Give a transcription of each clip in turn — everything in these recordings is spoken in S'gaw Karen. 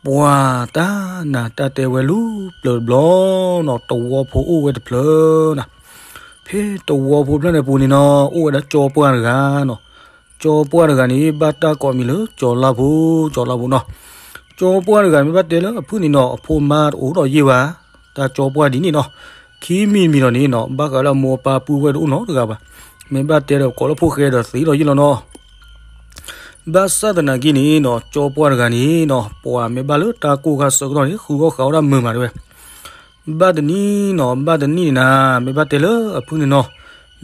ပှၤတၢ်နၢ်တၢ်တဲဝဲလူၤပျၢၤတဘျီနီၤ, တဝီဖိအိၣ်ဝဲတဖျၢၣ်နၤ. ဖဲတဝီဖိဖျၢၣ်န့ၣ်ပူၤန့ၣ်နီၤ, အိၣ်ဝဲဒၣ်ကၠီပှၢ်တဂၤနီၤ. ကၠီပှၢ်တဂၤန့ၣ် ဘၣ်တၢ်ကိးမံၤလၢကၠီလါဖိ, ကၠီလါဖိနီၤ. ကၠီပှၢ်တဂၤမ့ၢ်ဘၣ်တဲလၢအဖုၣ်န့ၣ်နီၤ, အဖိမါတအိၣ်ဒီးယ့ၢ်ဘၣ်, တၢ်ကၠီပှၢ်ဒ်န့ၣ်နီၤ. ခံမံၤတမံၤဒီးန့ၣ်နီၤ, ဘၣ်ဃးလၢအမိၢ်အပၢ်ပုၢ်ဝဲၢ်တအိၣ်နီတဂၤဘၣ်. မ့ၢ်ဘၣ်တဲဒီးကိးလၢဖိၣ်ဃဲဒီးသံဒီးယ့ၢ်လီၤနီၤ. ဘၣ်ဆၣ်သနာ်က့န့ၣ်နီၤ, ကၠီပှၢ်တဂၤန့ၣ်နီၤ, ပှၤမ့ၢ်ဘၣ်လၢတၢ်ကိၢ်ခါဆၢကတီၢ်န့ၣ် ဃုအီၣ်ဃုအီဒၣ်မုာ်မးတဲဝဲ. ဘၣ်တနံၤနီၤ, ဘၣ်တနံၤန့ၣ်နၤ, မ့ၢ်ဘၣ်တဲလၢအဖုၣ်န့ၣ်နီၤ,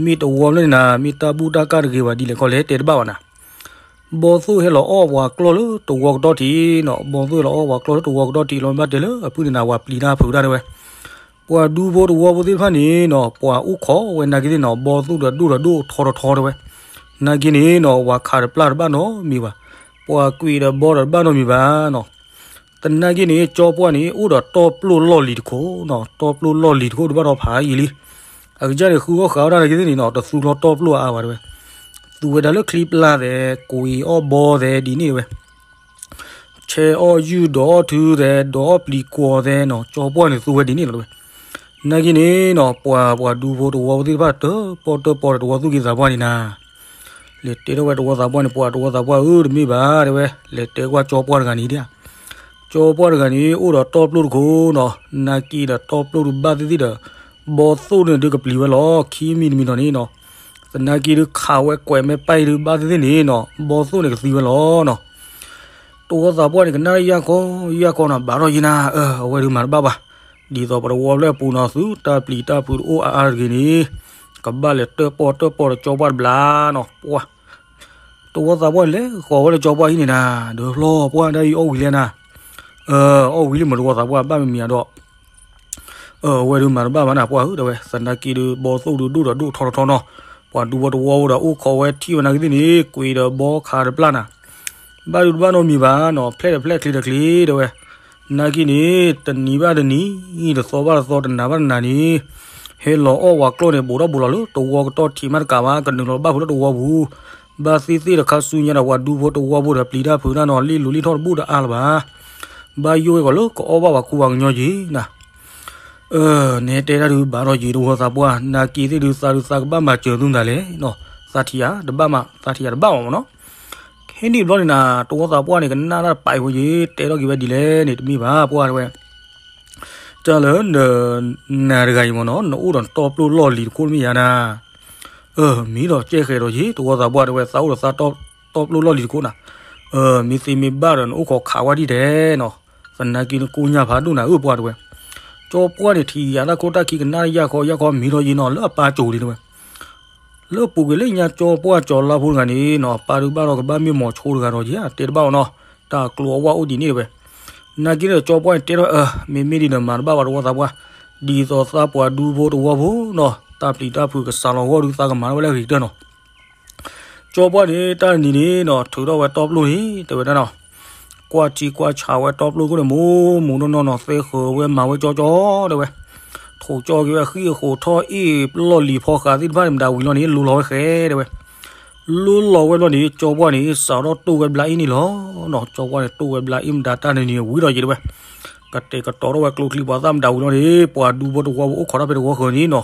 မ့ၢ်တဝီဖျၢၣ်န့ၣ်နၤ, မ့ၢ်တၢ်ဘူၣ်တၢ်ကၢ်တဂ့ၤဘၣ်ဒ်လဲၣ်ခီလဲၣ် တဲတဘၣ်ဘၣ်နၤ. ဘီသိၣ်ဟဲလီၤအီၣ်ပှၤကျီၢ်လၢတဝီကတီၢ်ထံးနီၤ, ဘီသိၣ်ဟဲလီၤအီၣ်ပှၤကျီၢ်လၢတဝီကတီၢ်ထံးလီၤ, မ့ၢ်ဘၣ်တဲလၢအဖုၣ်န့ၣ်နၤ, ပှၤပျံၤတၢ်ဖုးတၢ်တဲဝဲ. ပှၤဒူဖိတဝီဖိသ့ၣ်တဖၣ်န့ၣ်နီၤ, ပှၤအိၣ်ခိးဝဲနာ်က့သ့ၣ်နီၤ, ဘီသိၣ်ဒီးဒိၣ်ဒီးဒိၣ်ထီထီထီတဲဝဲ. နာ်က့န့ၣ်နီၤ, ပှၤခးတပျၢ်တဘၣ်နီတမံၤဘၣ်, ပှၤကွံာ်ဒီးဘီဒီးတဘၣ်နီတမံၤဘၣ်နီၤ. သနာ်က့န့ၣ် ကၠီပှၢ်န့ၣ် အိၣ်ဒီးတီၢ်ပျိၣ်လီၢ်လံၤတခိၣ်နီၤ, တီၢ်ပျိၣ်လီၢ်လံၤတခိၣ်တဘၣ်ဒီးဖးယံာ်လံ. အကစၢ်န့ၣ် ဃုအီၣ်ဃုအီဒၣ်နာ်က့သ့ၣ်န့ၣ်နီၤ, တသူကျီတီၢ်ပျိၣ်အါဘၣ်တဲဝဲ. သူဝဲဒၣ်လၢချံပျၢ်သဲး, ကွံာ်အီၣ်ဘီသဲးဒ်န့ၣ်တဲဝဲ. ဆဲးအီၣ်ယုၢ်ဒီးအီၣ်ထုသဲး, ဒီးအီၣ်ပျံၤကွီၤသဲးနီၤ, ကၠီပှၢ်န့ၣ်သူဝဲဒ်န့ၣ်လီၤတဲဝဲ. နာ်က့န့ၣ်နီၤ, ပှၤပှၤဒူဖိတဝီဖိသ့ၣ်တဖၣ် တၢၣ်ပီၣ်တၢၣ်ပီၤဒီးတဝီသူၣ်က့သးပှၢ်န့ၣ်နၤ. လဲၤတဲထီၣ်ဝဲတဝီသးပှၢ်န့ၣ်, ပှၤတဝီသးပှၢ်ဧၢ, တမ့ၢ်ဘၣ်တဲဝဲ, လဲၤတဲကွၢ်ကၠီပှၢ်တဂၤန့ၣ်ဒၣ်. ကၠီပှၢ်တဂၤန့ၣ် အိၣ်ဒီးတီၢ်ပျိၣ်တခိၣ်နီၤ, နာ်က့ဒီးတီၢ်ပျိၣ်ဒုးဘၣ်သ့ၣ်သ့ၣ်ဒီး ဘီသိၣ်န့ၣ်ဒုးကပျံၤဝဲလီၤ. ခံမံၤတမံၤဒီးန့ၣ်နီၤ, သနာ်က့ဒုးခးဝဲကွဲးမဲာ်ပၢ်အံၤဒုးဘၣ်သ့ၣ်သ့ၣ်န့ၣ်နီၤ, ဘီသိၣ်န့ၣ်ကသံဝဲလီၤနီၤ. တဝီသးပှၢ်န့ၣ် ကနၣ်ယၢ်ခီယၢ်ခီနီၤ, ဘၣ်ထီၣ်ယံၤနၤ, အဝဲဒုးမၤတဘၣ်ဘၣ်. ဒ်သိးပတဝီဖျၢၣ်အပူၤနီၤ, သုတၢ်ပျံၤတၢ်ဖုးတအိၣ်အါအါတဂ့ၤန့ၣ်, ကဘၣ်လဲၤတၢၣ်ပီၣ်တၢၣ်ပီၤဒီးကၠီပှၢ်တဘျီနီၤ, ပှၢ်. တဝီသးပှၢ်န့ၣ် လဲၤဃီၤဝဲလၢကၠီပှၢ်ဟံၣ်န့ၣ်နၤ, ဒီးလီၤပှၢ်ဒၣ်အံၤအီၣ်ဝံၤလံနၤ, အီၣ်ဝံၤလံမ့ၢ်တဝီသးပှၢ် ဘၣ်မ့မ့ၢ်အဒီး အဝဲဒုးမၤတဘၣ်ဘၣ်နၤ ပှၢ်ဧၢ တဲဝဲ. သနာ်က့ဒုး ဘီသိၣ်ဒုးဒိၣ်ဒီးဒိၣ်ထီထီထီနီၤ, ပှၤဒူဖိတဝီဖိဒီးအိၣ်ခိးဝဲထံၣ်ဝဲနာ်က့သ့ၣ်န့ၣ် ကွံာ်ဒီးဘီခးတပျၢ်နၤ, ဘၣ်ဒုးတဘၣ်နီတမံၤဘၣ်နီၤ, ဖျဲၣ်ဒီးဖျဲၣ်ချံဒီးချံ တဲဝဲ. နာ်က့န့ၣ် တနံၤဘၣ်တနံၤ တသီဘၣ်တသီ တနၤဘၣ်တနၤန့ၣ် ဟဲလီၤအီၣ်ဝဲကျီၢ်န့ၣ် ဘူးထီၣ်ဘူးလီၤလၢတဝီကတီၢ်ထံးမးတကးဘၣ်, ကနုာ်လီၤဘၣ်ဖုးလၢတဝီပူၤ, ဘၣ်သ့ၣ်သ့ၣ်ဒီးခါဆူညါဒီး ပှၤဒူဖိတဝီဖိဒီးပျံၤတၢ်ဖုးတၢ်နီၤ, လံၣ်လူၤလံၣ်ထီၣ်တဘူၣ်တအါလၢၤဘၣ်. ဘၣ်ယိၣ်ဝဲကီးလၢကအီၣ်ဘၣ်ပှၤခူပှၤကညီက့ၤနၤ. အၢ နဲတဲတၢ်ဒုးဘၣ်ထီၣ်ယံၤ တဝီသးပှၢ်, နာ်က့သ့ၣ်ဒုး သးဒုးသးကဘၣ်မၤစၢၤသုမတၤလဲၣ်နီၤ, သးထံၣ်ယၤတဘၣ်မး သးထံၣ်ယၤတဘၣ်မးမ့ၢ်နီၤ. ခဲန့ၣ်ဘျီန့ၣ်နၤ တဝီသးပှၢ်န့ၣ် ကနၣ်တၢ်တပာ်အံၤဖိယ့ၤ တဲထီၣ်က့ၤဝဲဒ်လဲၣ်န့ၣ် တမ့ၢ်ဘၣ် ပှၢ်တဲဝဲ. တၢ်လၢ နၤတဂၤအံၤမ့ၢ်နီၤ နအိၣ်ဒီးတီၢ်ပျိၣ်လီၢ်လံၤတခိၣ်မ့ၢ်ယၤနၤ. အၢ မ့ၢ်ဒီးကဲဃဲၤဒီးယ့ၤ တဝီသးပှၢ်တဲဝဲ သးအိၣ်ဒီးသးတီၢ်ပျိၣ်လီၢ်လံၤတခိၣ်နၤ. အၢ မ့ၢ်သ့မ့ၢ်ဘၣ်ဒီး နအိၣ်ခိးခးဝဲဒ်တဲနီၤ, သနာ်က့နကိညၢ်ဖးဒိၣ်နၤဧၢ ပှၢ်တဲဝဲ. ကၠီပှၢ်န့ၣ် ထံၣ်ယၤတၢ်ခိၣ်တၢ်ခံ ကနၣ်ယၢ်ခီယၢ်ခီ မ့ၢ်ထီၣ်ယ့ၤနီၤ လၢအပၢ်ကိၤလံတဲဝဲ. လၢပူၤကွံာ်လၢညါကၠီပှၢ်ကၠီလါဖိတဂၤန့ၣ်နီၤ ပၢ်ဒုးဘၣ်ဒီးကဘၣ်မ့ၢ်မိၤဆိတဂၤဒီးယ့ၤ တဲတဘၣ်အီၤနီၤ, တၢ်ကျိၤအဝၣ်အိၣ်ဒ်န့ၣ်တဲဝဲ. နာ်က့ဒီးကၠီပှၢ်န့ၣ်တဲထီၣ် အၢ မ့မ့ၢ်ဒ်ဒီးမၤတဘၣ်ဘၣ် တဝီသးပှၢ်, ဒ်သိးသးပှၢ်ဒူဖိတဝီဖိနီၤ တၢ်ပျံၤတၢ်ဖုးကစးလီၤဂီၢ်ဒုး သးကမၤထီၣ်ဝဲလၢအဂ့ၤကတၢၢ်နီၤ. ကၠီပှၢ်န့ၣ် တၢ်တနံၤန့ၣ်နီၤ ထုးထီၣ်ဝဲတီၢ်ပျိၣ်န့ၣ် တဲဝဲဒၣ်နီၤ, ကွၢ်ထံကွၢ်ဆးဝဲတီၢ်ပျိၣ်ခိၣ်န့ၣ် မိၢ်မိၢ်နီၢ်နီၢ်နီၤ သဲဃုာ်ဝဲမၤဝဲကၠီကၠီတဲဝဲ. ထိးကၠီက့ၤဝဲအဃံအဃိးထီၣ်အ့ၣ်ပလီၢ်လံၤဖီဃးသ့ၣ်တဖၣ်န့ၣ် မတၤဝံၤလီၤန့ၣ် လူလီၤဝဲဃဲတဲဝဲ. လူလီၤဝဲဘျီန့ၣ် ကၠီပှၢ်န့ၣ် စးထီၣ်တိၢ်ဝဲဘျါအ့ၣ်န့ၣ်လီၤနီၤ. ကၠီပှၢ်န့ၣ် တိၢ်ဝဲဘျါအ့ၣ်မတၤတၢ်န့ၣ်န့ၣ် ဝံၤဒီးယ့ၤတဲဝဲ. ကတဲာ်ကတီၤထီၣ်ဝဲကျိချံပှၤသၣ်မတၤဝံၤလီၤန့ၣ် ပှၤဒူဖိတဝီဖိအိၣ်ခိးတၢ်ဖဲတဝီဃၢၤန့ၣ်နီၤ.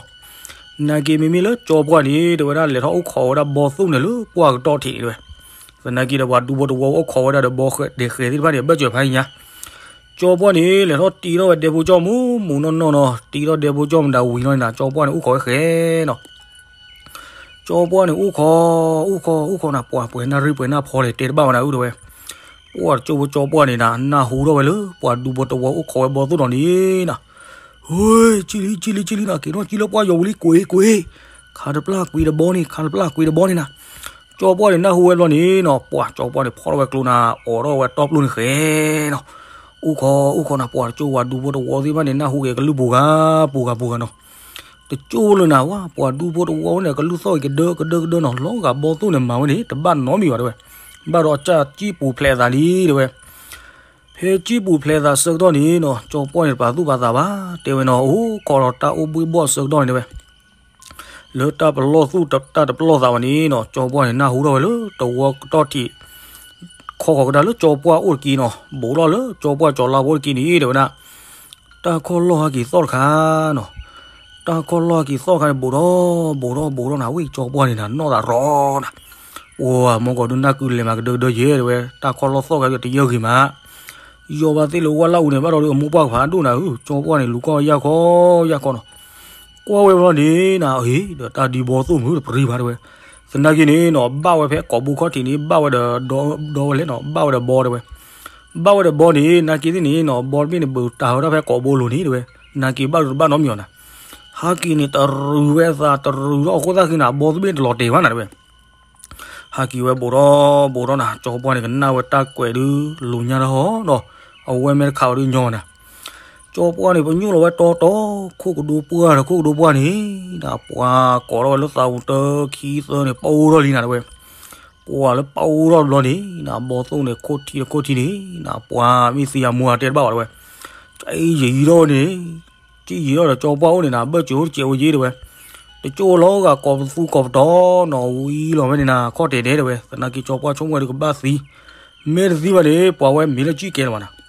နာ်က့မ့မ့ၢ်လၢကၠီပှၢ်န့ၣ် တဲဝဲဒၣ်လဲၤထီၣ်အိၣ်ခိးဝဲဒၣ်ဘီသိၣ်န့ၣ်လၢပှၢ်ကတီၢ်ထံးတဲဝဲ. သနာ်က့ဒီးပှၤဒူဖိတဝီအိၣ်ခိးဝဲဒၣ်ဒီးဘီဃဲၤဒဲးဃဲၤသ့ၣ်တဖၣ်န့ၣ် အဘၢၣ်စၢၤဖးညါ ကၠီပှၢ်န့ၣ် လဲၤထီၣ်တံထီၣ်ဝဲဒဲဖိကၠီမူမူနီၢ်နီၢ်နီၤ တံထီၣ်ဒဲဖိကၠီမတၤဝံၤလီၤန့ၣ်နၤ ကၠီပှၢ်န့ၣ် အိၣ်ခိးဝဲဃဲနီၤ. ကၠီပှၢ်န့ၣ် အိၣ်ခိး အိၣ်ခိး အိၣ်ခိးနၤ ပှၤပှဲၤနၢ်ရံၣ်ပှဲၤနၢ်ဖီလဲၣ် တဲတဘၣ်ဝဲနၤအုၣ်တဲဝဲ. ပှၢ်တကၠိဖိကၠီပှၢ်န့ၣ်နၤ နၢ်ဟူထီၣ်ဝဲလၢ ပှၤဒူဖိတဝီအိၣ်ခိးဝဲဘီသိၣ်နီၤန့ၣ်နၤ. ဟ့ ကံလံ ကံလံ ကံလံနၤ က့ၤထီၣ်ကံလၢပှၢ်ယီၤဝံၤလံ ကွံာ် ကွံာ် ခးတပျၢ်ကွံာ်တဘီန့ၣ် ခးတပျၢ်ကွံာ်တဘီန့ၣ်နၤ. ကၠီပှၢ်န့ၣ် နၢ်ဟူဝဲဘျီန့ၣ်နီၤ ပှၤကၠီပှၢ်န့ၣ် ဖီၣ်ထီၣ်ဝဲကျိနၤ အိးထီၣ်ဝဲတီၢ်ပျိၢ်န့ၣ်ဃဲနီၤ. အိၣ်ခိး အိၣ်ခိးနၤ ပှၤတကၠိဝဲဒူဖိတဝီသ့ၣ်တဖၣ်န့ၣ် နၢ်ဟူက့ၤကလုၢ်ပူၤဂၤ ပူၤဂၤ ပူၤဂၤနီၤ. တကၠိလၢနၤဝဲ ပှၤဒူဖိတဝီဝဲန့ၣ် ကလုၢ်သီၣ်က့ၤကဒၢကဒၢကဒၢနီၤ လီၤဂာ်ဘီသိၣ်န့ၣ် မၤဝဲန့ၣ် တဘၣ်နီတမံၤဘၣ်တဲဝဲ. ဘၣ်ဒီးအစၢ်ကံၣ်ပူၤဖျဲးအသးလံတဲဝဲ. ဖဲကံၣ်ပူၤဖျဲးသးဆၢကတီၢ်န့ၣ်နီၤ ကၠီပှၢ်န့ၣ် တပာ်သူၣ်ပာ်သးဘၣ် တဲဝဲနီၤ အိၣ်ခိးဒီးတၢ်အိၣ်ဘှံးဘှီၣ်အဆၢကတီၢ်န့ၣ်တဲဝဲ. လၢတၢ်ပလီၢ်သူၣ်တၢ်တပလီၢ်သးဘၣ်န့ၣ်နီၤ ကၠီပှၢ်န့ၣ် နၢ်ဟူထီၣ်ဝဲလၢတဝီကတီၢ်ထံး ခီဃီၤကဒါလၢကၠီပှၢ်အိၣ်တက့ၢ်နီၤ, ဘူးထီၣ်လၢကၠီပှၢ်ကၠီၤလါဖိတက့ၢ်န့ၣ် တဲဝဲဒၣ်, တၢ်ခီၣ်လီၢ်ဟဲက့ၤသီၣ်တခါနီၤ, တၢ်ခီၣ်လီၢ်ဟဲက့ၤသီၣ်တခါန့ၣ် ဘူးထီၣ် ဘူးထီၣ် ဘူးထီၣ်နၤ ဝံၣ်ကၠီပှၢ်န့ၣ်နၤ နီၢ်သးရီနၤ, ပှၤမီၢ်ကီၤဒုနၢ်ကုလဲၤမးကဒၢကဒၢယဲ တဲဝဲ, တၢ်ခီၣ်လီၢ်သီၣ်ကဲတယၢဂ့ၤမး, ယီၤဘၣ်သ့ၣ်လၢဝၣ်လၢအူန့ၣ် ဘၣ်ဒီးအမိၢ်ပှၢ်ကဖးဒိၣ်နၤဧၢ, ကၠီပှၢ်န့ၣ် လူၤကွၢ်ဝဲယၢ်ခီယၢ်ခီနီၤ, ကွၢ်ဝဲဘျီန့ၣ်နၤ အ့ ဒီးတၢ်ဒုးဘီသိၣ်မုၢ်တပရံဘၣ်တဲဝဲ, သနာ်က့န့ၣ်နီၤ ဘၣ်ဝဲဖဲကိာ်ဘိခီၣ်ထံးန့ၣ် ဘၣ်ဝဲဒီး ဒီဝဲလဲၣ်နီၤ ဘၣ်ဝဲဒီးဘီတဲဝဲ, ဘၣ်ဝဲဒီးဘီန့ၣ် နာ်က့သ့ၣ်န့ၣ်နီၤ ဘီတဘ့ၣ်န့ၣ် ဘူးတၢ်ဝဲဒၣ်ဖဲကိာ်ဘိလိၤန့ၣ်တဲဝဲ, နာ်က့ဘၣ်ဒိးတဘၣ်နီတမံၤအီၤနၤ, ဟဲက့ၤန့ၣ် တရူးဝဲအသးတရူးဒီးအဃိသတးက့ၤနၤ ဘီတဘ့ၣ်တလီၤတဲာ်ဘၣ်နၤတဲဝဲ ဟဲက့ၤဝဲဘူးထီၣ်ဘူးထီၣ်နၤ ကၠီပှၢ်န့ၣ် ကနၣ်ဝဲတၢ်ကွဲးဒုး လူၤညါတၢ်ဟီဒီး အဝဲမ့ၢ်တခးဝဲဒုးညီနၤ, ကၠီပှၢ်န့ၣ် ပညိၣ်လီၤဝဲတီတီ ခိၣ်ကဒိပှၢ်ဒီးခိၣ်ကဒိပှၢ်န့ၣ် နၤ ပှၤကိးထီၣ်ဝဲလၢသးပူၤတၢခံသၢန့ၣ် ပအိၣ်ထီၣ်လံနၤတဲဝဲ, ပှၤလၢပအိၣ်ထီၣ်တဘျီန့ၣ် နၤ ဘီသိၣ်န့ၣ် ခိၣ်ထံတခိၣ်ထံန့ၣ် နၤ ပှၤမ့ၢ်သံအမူအတဲတဘၣ်ဘၣ်တဲဝဲ, ကယံာ်ယံာ်ထီၣ်န့ၣ် ကယံာ်ထီၣ်ဒီးကၠီပှၢ်အိၣ်န့ၣ်နၤ ဘၢၣ်စၢၤအိၣ်တစဲးအိၣ်ယ့ၢ်တဲဝဲ, တကၠိလီၤဂာ်ကိးပသူကိးပတီၤနီၤ ဝံၤလီၤဝဲန့ၣ်နၤ ခီၣ်တဲာ်ဒဲတဲဝဲ, သနာ်က့ကၠီပှၢ်ဆိကမိၣ်ဝဲဒုးကဘၣ်သံ, မ့ၢ်တသံဘၣ်န့ၣ် ပှၤဝဲမ့ၢ်လၢကံၣ်ကဲလၢၤဘၣ်နၤ,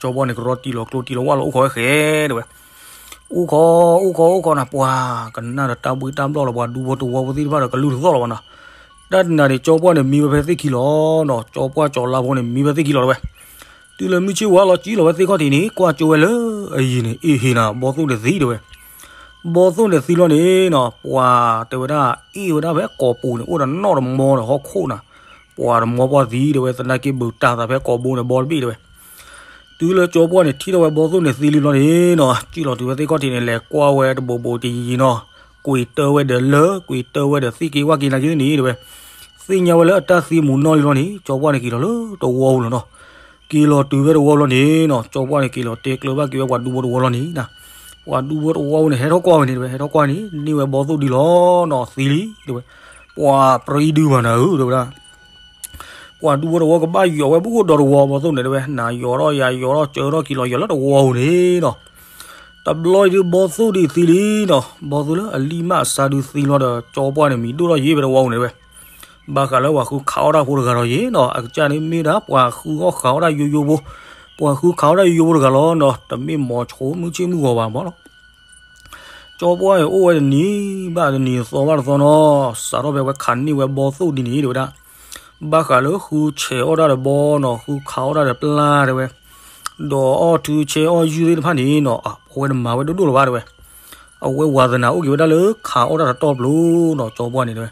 ကၠီပှၢ်န့ၣ် ကရီတံၢ်လီၤကျိတံၢ်လီၤဝၣ်လီၤအိၣ်ခိးဝဲဃဲတဲဝဲ, အိၣ်ခိး အိၣ်ခိး အိၣ်ခိးနၤ ပှၤကနၣ်ဒီးတၢ်ဘှံးတၢ်ဘျီၣ်လီၤ ပှၤဒူဖိတဝီဖိသ့ၣ်တဖၣ်ဒီးကလုၢ်တသီၣ်လီၤဘၣ်နီၤ, တၢ်တနၤန့ၣ် ကၠီပှၢ်န့ၣ် မံဝဲဖဲသ့ၣ်ခံလီၤနီၤ ကၠီပှၢ်ကၠီၤလါဖိန့ၣ် မံဖဲသ့ၣ်ခံလီၤတဲဝဲ, တုၤလၢမုၢ်ဆ့ၣ်ဝါလီၤကံလီၤဝဲသ့ၣ်ခီၣ်ထံးန့ၣ် ကွၢ်ကၠိဝဲလၢအယံၤန့ၣ် အ့ၣ်ဟ့ၣ်နၤ ဘီသိၣ်န့ၣ်သံတဲဝဲ, ဘီသိၣ်န့ၣ်သံလီၤန့ၣ်နီၤ ပှၤတဲဝဲဒၣ် အ့ၣ်ဝဲဒၣ်ဖဲကိာ်ပူၤန့ၣ် အိၣ်ဒီးနီၣ်တမီဒီးဟီၣ်ခိၣ်နၤ, ပှၤတမီပှၢ်သံတဲဝဲ သနာ်က့ဘူးတၢ်သးဖဲကိာ်ဘိန့ၣ် ဘီတဘ့ၣ်တဲဝဲ, တုၤလၢကၠီပှၢ်န့ၣ် ထံၣ်ထီၣ်ဝဲဘီသိၣ်န့ၣ်သံလံလီၤန့ၣ်နီၤ ကံၣ်လီၤတုၤဝဲသ့ၣ်ခီၣ်ထံးန့ၣ် လဲၤကွၢ်ဝဲတဘိးဘိးတယံၤယံၤနီၤ, ကွံာ်တၢဝဲဒီးလၢ ကွံာ်တၢဝဲဒီးသ့ၣ်က့ၤဝၣ်က့ၤနာ်က့န့ၣ်တဲဝဲ, သ့ၣ်ညါဝဲလၢအတၢ်သံမူၤနီၢ်လံလီၤန့ၣ် ကၠီပှၢ်န့ၣ်က့ၤလီၤလၢတဝီပူၤလီၤနီၤ, က့ၤလီၤတုၤဖဲတဝီလီၤန့ၣ်နီၤ ကၠီပှၢ်န့ၣ်က့ၤလီၤတဲကျၢၤဘၣ်က့ၤဝဲပှၤဒူဖိတဝီလီၤန့ၣ်နၤ, ပှၤဒူဖိတဝီန့ၣ် ဟဲထီၣ်ကွၢ်ဝဲန့ၣ်တဲဝဲ ဟဲထီၣ်ကွၢ်န့ၣ် န့ၢ်ဝဲဘီသိၣ်ဒ်လီၤနီၤ သံလံတဲဝဲ, ပှၤပြံဒုဘၣ်နၤဧၢတဲဝဲဒၣ် ပှၤဒူဖိတဝီကဘၣ်ယီၤဝဲဘူးဒီးတဝီဘီသိၣ်န့ၣ်တဲဝဲ နၤယီၤထီၣ်ယၤယီၤထီၣ်စၢထီၣ်က့ၤလီၤယီၤလၢတဝီပူၤန့ၣ်နီၤ, တဘျီအံၤဒုးဘီသိၣ်ဒ်သံလံနီၤ ဘီသိၣ်လၢအလံၢ်မးအစါဒုးသံလီၤဒီး ကၠီပှၢ်န့ၣ်မံၤဒိၣ်ထီၣ်ယ့ၢ်ဖဲတဝီပူၤန့ၣ်တဲဝဲ, ဘၣ်ဃးလၢပှၤဃုခးအီၣ်တၢ်ဖိတဂၤဒီးယ့ၢ်နီၤ အကစၢ်န့ၣ်မ့ၢ်ဒၣ်ပှၤဃုအီၣ်ဃးအီၣ်တၢ်ယိယိဖိ, ပှၤဃုခးအီၣ်တၢ်ယိယိဖိတဂၤလီၤနီၤ တမ့ၢ်မိၤဆိမုၢ်ဆ့ၣ်မုၢ်ဂီၤဘၣ်မးလီၤ ကၠီပှၢ်အိၣ်ဝဲတနံၤဘၣ်တနံၤသီဘၣ်တသီနီၤ စးထီၣ်ဖဲဝဲခးန့ၢ်ဝဲဘီသိၣ်ဒ်န့ၣ်တဲဝဲဒၣ်, ဘၣ်ဃးလၢဃုဆဲးအီၣ်တၢ်ဒီးဘီနီၤ ဃုခးအီၣ်တၢ်ဒီးပျၢ်တဲဝဲ, ဒီးအီၣ်ထုဆဲးအီၣ်ယုၢ်သ့ၣ်တဖၣ်န့ၣ်နီၤ အဝဲတမၤဝဲဒိၣ်ဒိၣ်လၢၤဘၣ်တဲဝဲ, အဝဲဝၤသနာ်အိၣ်က့ၤဝဲဒၣ်လၢခးအီၣ်တၢ်တတီၢ်ပျိနီၤ ကၠီပှၢ်န့ၣ်တဲဝဲ,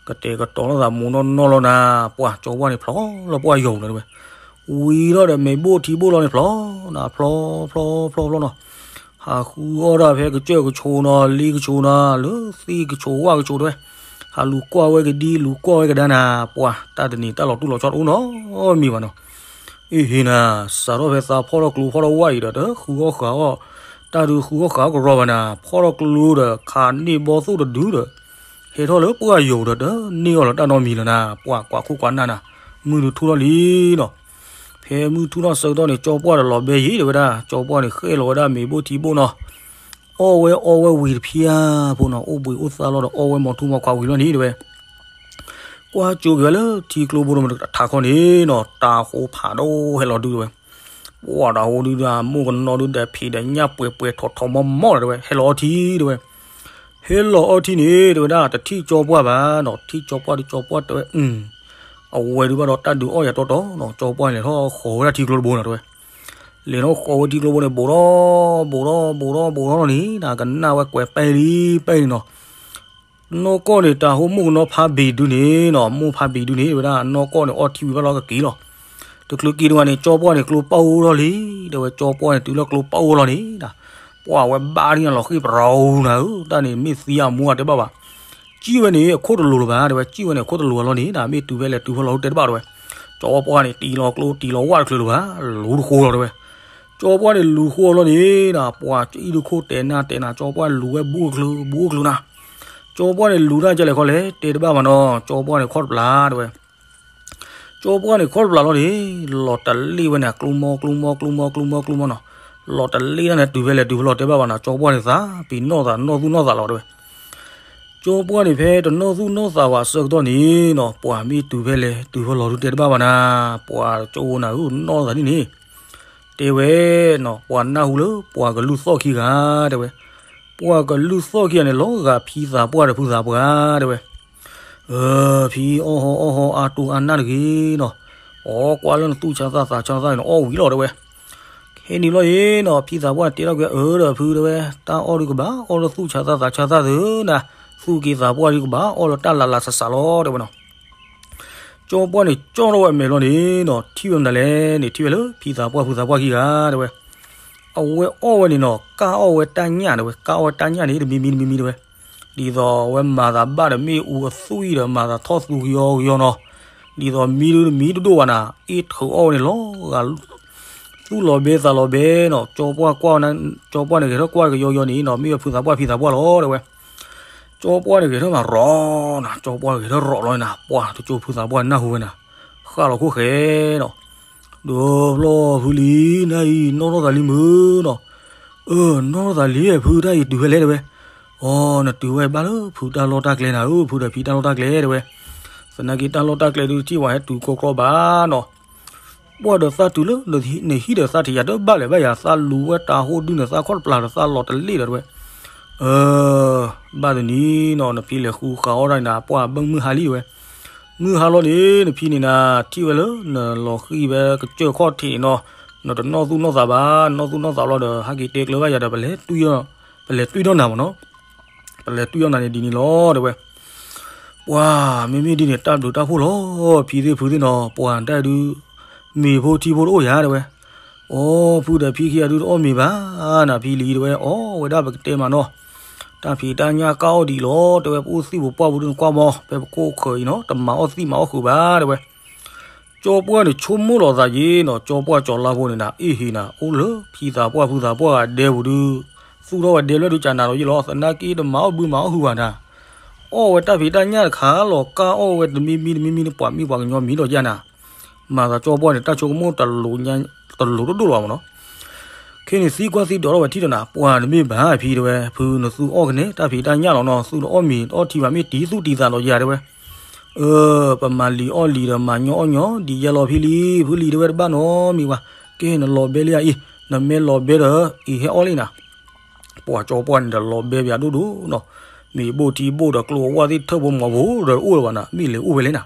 ကတဲာ်ကတီၤလိာ်သးမူၤနီၢ်နီၢ်လီၤနၤ ပှၤကၠီပှၢ်န့ၣ် ဖျီလၢပှၢ်ယီၤလီၤတဲဝဲ, ဝံၤထီၣ်ဒီးမ့ၤဘိၣ်ထံဘိၣ်လီၤန့ၣ်ဖျီနၤ ဖျီဖျီဖျီဖျီနီၤ ဟးဃုအီၣ်ဒၣ်ဖဲကစၢၢ်ကဆိးနီၤ လ့ကဆိးနီၤ လၢသ့ၣ်ကဆိးဝၣ်ကဆိးတဲဝဲ, ဟးလူၤကွၢ်ဝဲကဒံ လူၤကွၢ်ဝဲကဒါနၤ ပှၤတၢ်တနံၤတၢ်လီၤတူၢ်လီၤဆီတအိၣ်နီတမံၤဘၣ်နီၤ, အ့ၣ်ဟ့ၣ်နၤ စးထီၣ်ဖဲသးဖီၣ်ထီၣ်ကျိဖီၣ်ထီၣ်ဝၣ်အံၤဒီး တဃုအီၣ်ဃးအီၣ် တၢ်ဒုးဃုအီၣ်ဃးအီၣ်ကရီဘၣ်နၤ ဖီၣ်ထီၣ်ကျိဒီး ခးန့ၢ်ဘီသိၣ်တဒုဒီး ဟဲထီၣ်လၢပှၢ်ယိာ်ဒီး တန့ၢ်အီၤလၢတၢ်နီတမံၤလၢၤနၤ ပှၤကွၢ်ခိၣ်ကွၢ်နၢ်နၤ မုၢ်ဒုးထူၣ်ထီၣ်လံနီၤ, ဖဲမုၢ်ထူၣ်ထီၣ်ဆၢကတီၢ်န့ၣ် ကၠီပှၢ်ဒီးလီၤဘဲယ့ၣ်တဲဝဲဒၣ် ကၠီပှၢ်န့ၣ် ဃဲၣ်လီၤဝဲဒၣ်မ့ၤဘိၣ်ထံဘိၣ်နီၤ, အီၣ်ဝဲအီဝဲဝံၤတဖျၢၣ်ဖိနီၤ အိၣ်ဘှံးအိၣ်သါလီၤဒီးအီၣ်ဝဲမီၤထူမီၤခွါဝံၤလီၤန့ၣ်တဲဝဲ ကွၢ်ကၠိက့ၤဝဲလၢထံကျိဘိတမံၤတထးခီန့ၣ်နီၤ တၢ်ဃိဖးဒိၣ်ဟဲလီၤဒုးတဲဝဲ, ပှၤတၢ်ဟိဒုးဒီး မိၢ်ကနီၤဒုးဒီးဖံးဒီးညၣ်ပှဲၤပှဲၤထီၣ်ထီၣ်မီၢ်မီၢ်လီၤတဲဝဲ ဟဲလီၤအီထံတဲဝဲ, ဟဲလီၤအီထံန့ၣ် တဲဝဲဒၣ် တထံၣ်ကၠီပှၢ်ဘၣ်နီၤ ထံၣ်ကၠီပှၢ်ဒီးကၠီပှၢ်တဲဝဲ အဝဲဒုးဘၣ်ဒီးတၢ်ဒုးအီၣ်ယၤတီတီနီၤ ကၠီပှၢ်န့ၣ် လဲၤထီၣ်ဃီၤဝဲဒၣ်ထံကျိတဘိနီၤတဲဝဲ, လဲၤထီၣ်ဃီၤဝဲထံကျိဘိန့ၣ် ဘူးထီၣ် ဘူးထီၣ် ဘူးထီၣ် ဘူးထီၣ်လီၤန့ၣ် နကနၣ်ဝဲကွဲးပဲလံ ပဲလံနီၤ နီၢ်ကီၢ်န့ၣ် တၢ်ဟိမိၢ်ကနီၤဖးဘံးဒုန့ၣ်နီၤ မိၢ်ဖးဘံးဒုန့ၣ် တဲဝဲဒၣ် နီၢ်ကီၢ်န့ၣ် အီထံဝံၤဘၣ်လီၤကက့ၤလီၤ. တချုးက့ၤတဝဲန့ၣ် ကၠီပှၢ်န့ၣ် ကျိပၣ်အိၣ်ထီၣ်လံ တဲဝဲ ကၠီပှၢ်န့ၣ် တုၤလၢကျိပၣ်အိၣ်လီၤန့ၣ် ပှၤဝဲဘၣ်ဒ်န့ၣ်လီၤဃ့ၢ်ပရီနၤဧၢ တၢ်န့ၣ်မ့ၢ်သံအမူအတဲဘၣ်ဘၣ်. ကံၣ်ဝဲန့ၣ် အခိၣ်တလိၤလၢၤဘၣ် တဲဝဲ ကံၣ်ဝဲန့ၣ် အခိၣ်တလိၤအလီၢ်န့ၣ် မ့ၢ်တုၤဖဲလဲၣ်တုၤဖဲလဲၣ်လီၤတဲတဘၣ်တဲဝဲ. ကၠီပှၢ်န့ၣ် တံၢ်လီၤကျိတံၢ်လီၤဝၣ်တချုးလၢၤဘၣ် လူၤတဃိလီၤတဲဝဲ. ကၠီပှၢ်န့ၣ်လူၤဃိအလီၢ်န့ၣ် ပှၤကအံၣ်ဒုခိၣ်တဲာ်နၤတဲာ်နၤ ကၠီပှၢ်လူၤဝဲဘူးကချုး ဘူးကချုးနၤ. ကၠီပှၢ်န့ၣ်လူၤတၢ်ကလဲၣ်ခီလဲၣ် တဲတဘၣ်ဘၣ်နီၤ ကၠီပှၢ်န့ၣ်ခီၣ်တပျၢ်တဲဝဲ ကၠီပှၢ်န့ၣ်ခီၣ်တပျၢ်လီၤန့ၣ် လီၤတလ့ၣ်ဝဲန့ၣ် ကျိမီကျိမီကျိမီကျိမီကျိမီနီၤ. လီၤတလ့ၣ်ဒၣ်န့ၣ် တုၤဖဲလဲၣ်တုၤဖဲလဲၣ်လီၤတဲဘၣ်ဘၣ်နၤ ကၠီပှၢ်န့ၣ်သးပ့ၤနီၣ်သးနီၢ်သူၣ်နီၢ်သးလီၤတဲဝဲ. ကၠီပှၢ်န့ၣ်ဖဲတနီၢ်သူၣ်နီၢ်သးဘၣ်အဆၢကတီၢ်န့ၣ်နီၤ, ပှၤမ့ၢ်တုၤဖဲလဲၣ် တုၤဖဲလဲၣ်ဒုးတဲတဘၣ်ဘၣ်နၤ, ပှၤကၠီဝဲနၤဧၢ နီၢ်သးဒ်န့ၣ်, တဲဝဲနီၤ, ပှၤနၢ်ဟူလၢပှၤကလုၢ်သီၣ်ခံဂၤတဲဝဲ, ပှၤကလုၢ်သီၣ်ခံဂၤန့ၣ် လီၤဂာ်ဖံသးပှၢ်ဒီးဖုသးပှၢ်တဲဝဲ, အၢ ဖံအီၣ်ဟီၣ်အီၣ်ဟီၣ် အါတိၢ်အါနၢ်တဂ့ၤနီၤ, အီၣ်ကွၢ်လၢနသူၣ်ဆါသးသးဆါသးန့ၣ် အီၣ်ဝံၤလီၤတဲဝဲ. ခဲန့ၣ်လီၤအံၤနီၤ, ဖံသးပှၢ်တဲထီၣ်ကွံာ် အၢ ဒီးဖုတဲဝဲ, တၢ်အီၣ်ဒုးကဘၣ်အီၣ်လၢသူၣ်ဆါသးသးဆါသးသုနၤ, သူၣ်က့သးပှၢ်ဒုးကဘၣ်အီၣ်လၢတၢ်လၤလၤဆးဆးလီၤတဲဝဲနီၤ. ကၠီပှၢ်န့ၣ် ကၠီထီၣ်ဝဲအမဲာ်လီၤန့ၣ်နီၤ, ထံၣ်ဝဲမတၤလဲၣ်န့ၣ် ထံၣ်ဝဲလၢဖံသးပှၢ်ဖုသးပှၢ်ခံဂၤတဲဝဲ, အဝဲအီၣ်ဝဲန့ၣ်နီၤ, ကၢ်အီၣ်ဝဲတၢ်ညၣ်တဲဝဲ, ကၢ်အီၣ်ဝဲတၢ်ညၣ်န့ၣ် တမံၤမံၤတမံၤမံၤတဲဝဲ, ဒ်သိးအဝဲမၤသးဘၣ်ဒီးမ့ၣ်အူအသွံၣ်ဒီး မၤသးထီၣ်သူကယီကယီနီၤ, ဒ်သိးမံဒုတမံဒိၣ်ဒိၣ်ဘၣ်နၤ, အ့ၣ်ထုးအီၣ်ဝဲန့ၣ်လီၤဂာ် သူၣ်လီၤဘဲသးလီၤဘဲနီၤ, ကၠီပှၢ်ကွၢ်, ကၠီပှၢ်န့ၣ်ဂဲၤထီၣ်ကွၢ်ကယီကယီန့ၣ်နီၤ, မ့ၢ်ဝဲဖုသးပှၢ်ဖံသးပှၢ်လီၤတဲဝဲ. ကၠီပှၢ်န့ၣ်ဂဲၤထီၣ်မးရီၤနၤ, ကၠီပှၢ်ဂဲၤထီၣ်ရီၤလီၤနၤ, ပှၤတကၠိဖုသးပှၢ်နၢ်ဟူဝဲနၤ, ဃၣ်လီၤခိၣ်ဃဲနီၤ, ဒီးဖျီၣ်ဖုလံၤ နအံၤ နီၢ်ထီၣ်သးလံမုၢ်နီၤ, အၢ နီၢ်ထီၣ်သးလံ ဖုတၢ်အံၤတုၤဖဲလဲၣ်တဲဝဲ, အီ နတုၤဝဲဘၣ်လၢဖုတၢ်လီၢ်တၢ်ကျဲနၤဧၢ, ဖုဒီးဖံတၢ်လီၢ်တၢ်ကျဲတဲဝဲ, သနာ်က့တၢ်လီၢ်တၢ်ကျဲဒုးတထံၣ်ဝဲဟဲတုၤကီကီဘၣ်နီၤ ပှၢ်ဒီးသးတုၤလၢ နဟံၣ်ဒီးသးထံးယၤတဘၣ်လၢၤဘၣ်ယၤ, သးလူၤဝဲတၤဟိၣ်ဒုးန့ၣ် သးခီၣ်တပျၢ်ဒီးသးလီၤတလ့ၣ်ဒီးတဲဝဲ, အၢ ဘၣ်တနံၤနီၤ နဖံလဲၤဃုဃာ်အီၣ်တၢ်န့ၣ်နၤ, ပှၢ်ဘၣ်မုၢ်ဟါလံတဲဝဲ, မုၢ်ဟါလီၤန့ၣ် နဖံန့ၣ်နၤ ထံၣ်ဝဲလၢနလီၤဃံၣ်ဝဲကစၢၢ်ခီၣ်ထံးနီၤ, နတနီၢ်သူၣ်နီၢ်သးဘၣ်, နီၢ်သူၣ်နီၢ်သးလီၤဒီး ဟဲက့ၤတဲကျၢၤဘၣ်ယၤဒီး ပလဲၤတွံၢ်ထီၣ်နၤမ့ၢ်နီၤ, ပလဲၤတွံၢ်ထီၣ်နၤန့ၣ်ဒ်န့ၣ်လီၤတဲဝဲ. ပှၢ် မ့မ့ၢ်ဒ်န့ၣ် တၢ်ဘျုးတၢ်ဖှိၣ်လီၤ, ဖံသ့ၣ်ဖုသ့ၣ်နီၤ, ပှၢ်တၢ်ဒုး မ့ၤဖိထံဖိတအိၣ်ယၤတဲဝဲ, အီ ဖုဒီးဖံခံဂၤဒုးတအီၣ်မ့ၤဘၣ်နၤ, ဖံလံၤတဲဝဲ, အီ ဝဲဒၣ်ပကတဲမးနီၤ, တၢ်ဖံးတၢ်ညၣ်ကၢ်အီၣ်ဒံးလီၤတဲဝဲ, ပအိၣ်သံၣ်ပပှၢ်ပူၤဒုးနကွၢ်မီၤ, ဖဲပကိးခၢးအံၤနီၤ တမၤအီၣ်သံၣ်မၤအီၣ်ဃုာ်ဘၣ်တဲဝဲ. ကၠီပှၢ်န့ၣ်ဆိကမိၣ်လီၤသးယ့နီၤ, ကၠီပှၢ်ကၠီၤလါဖိန့ၣ်နၤ အ့ၣ်ဟ့ၣ်နၤ အိၣ်လၢဖံသးပှၢ်ဖုသးပှၢ်ဂၤဒဲပူၤဒုး, သူၣ်ထီၣ်ဝဲဒဲလၢဒုးကနၤဒီးယ့လီၤ, သနာ်က့တမၤအီၣ်ဘုမၤအီၣ်ဟုၣ်ဘၣ်နၤ, အီၣ်ဝဲတၢ်ဖံးတၢ်ညၣ်တခါလီၤ ကၢ်အီၣ်ဝဲတမံၤမံၤတမံၤမံၤန့ၣ် ပှၤမံပှၤကညီမံၤဒီးယၤနၤ, မၤသးကၠီပှၢ်န့ၣ် တၢ်ဆိကမိၣ်တလိၤတဒိၣ်လီၤမ့ၢ်နီၤ. ခဲန့ၣ်သံကွၢ်သံဒိးထီၣ်ဝဲထံၣ်ဒီးနၤ, ပှၢ်တမ့ၢ်ဘၣ်ဖံတဲဝဲ, ဖုနသူအီၣ်ကန့ၣ် တၢ်ဖံးတၢ်ညၣ်လီၤနီၤ, သူတအီၣ်မ့ၤတအီၣ်ထံဘၣ် မ့ၢ်တံၤသူၣ်တံၤသးဒီးယၤတဲဝဲ အၢ ပမၤလံာ်အီၣ်လံာ်ဒီးမၤညီအီၣ်ညီ ဒ်ယဲလီၤဖံလံၤ, ဖုလံၤတဲဝဲတဘၣ်နီတမံၤဘၣ်, ကဲနလီၤဘဲလံဧါအံၤ, နမ့ၢ်လီၤဘဲဒီး အံၤဟဲအီၣ်လံနၤ. ပှၤကၠီပှၢ်န့ၣ်ဒီးလီၤဘဲပယၤဒိၣ်ဒိၣ်နီၤ, မ့ၤဘိၣ်ထံဘိၣ်ဒီးကျိဝဲၢ်သ့ၣ်ထၢၣ်ဖိမီၤဖိဒီးအိၣ်လၢၤဘၣ်နၤ, မ့ၢ်လဲၤအိၣ်ဝဲလဲၣ်နၤ.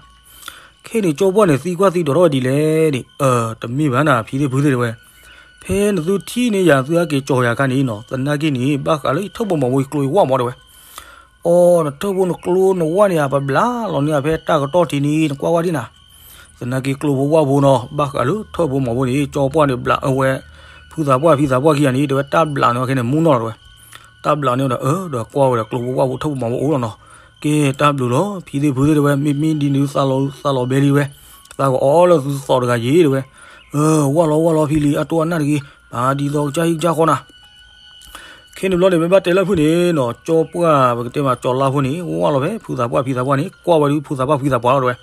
ခဲန့ၣ်ကၠီပှၢ်န့ၣ်သံကွၢ်သံဒိးထီၣ်ဝဲဒ်လဲၣ်န့ၣ်, အၢ တမ့ၢ်ဘၣ်နၤ ဖံသ့ၣ်ဖုသ့ၣ်တဲဝဲ, ဖဲနသုထံၣ်န့ၢ်ယၤသုဟဲက့ၤကၠီၤယၤခါန့ၣ်နီၤ, သနာ်က့န့ၣ် ဘၣ်ဃးလၢယထၢၣ်ဖိမီၤဖိယကျိယဝၢ်မီၤတဲဝဲ အီ နထၢၣ်ဖိနကျိနဝၢ်န့ၣ်ဧါ ပဘျးလီၤန့ၢ်ဧါ ဖဲတၢ်ကတီၢ်ထံးန့ၣ် နကွၢ်ဝဲဒ်နၤ. သနာ်က့ကျိဖိဝၢ်ဖိနီၤ ဘၣ်ဃးလၢထၢၣ်ဖိမီၤဖိန့ၣ် ကၠီပှၢ်န့ၣ်ဘျးအၢဝဲ ဖုသးပှၢ်ဖံသးပှၢ်ခံဂၤန့ၣ် တဲဝဲတၢ်ဘျးန့ၣ်အီၤခဲန့ၣ် မူနီၢ်လီၤတဲဝဲ. တၢ်ဘျးန့ၣ်ဒီး အၢ ဒီးကွၢ်ဝဲဒီးကျိဖိဝၢ်ဖိထၢၣ်ဖိမီၤဖိအိၣ်လီၤနီၤ. ကဲ တၢ်ဘျုးလီၤ ဖံသ့ၣ်ဖုသ့ၣ်တဲဝဲ မ့မ့ၢ်ဒ်န့ၣ်သးလီၤဘဲလံဝဲ သးကအီၣ်လၢသုသီၣ်တဂၤယ့ၤတဲဝဲ. အၢ ဝၢ်လီၤဝၢ်လီၤဖံလံၤ အတိၢ်အနၢ်တဂ့ၤ ပာ်ဒ်သိးကစၢ်ဟံၣ်ကစၢ်ဃီနၤ ခဲန့ၣ်ဘျီန့ၣ် မ့ၢ်ဘၣ်တဲလၢဖုန့ၣ်နီၤ ကၠီပှၢ် ပကတဲမးကၠီၤလါဖိန့ၣ် ဝၢ်လီၤဖဲဖုသးပှၢ်ဖံသးပှၢ်န့ၣ် ကွၢ်ဝဲဒုးဖုသးပှၢ်ဖံသးပှၢ်လီၤတဲဝဲ.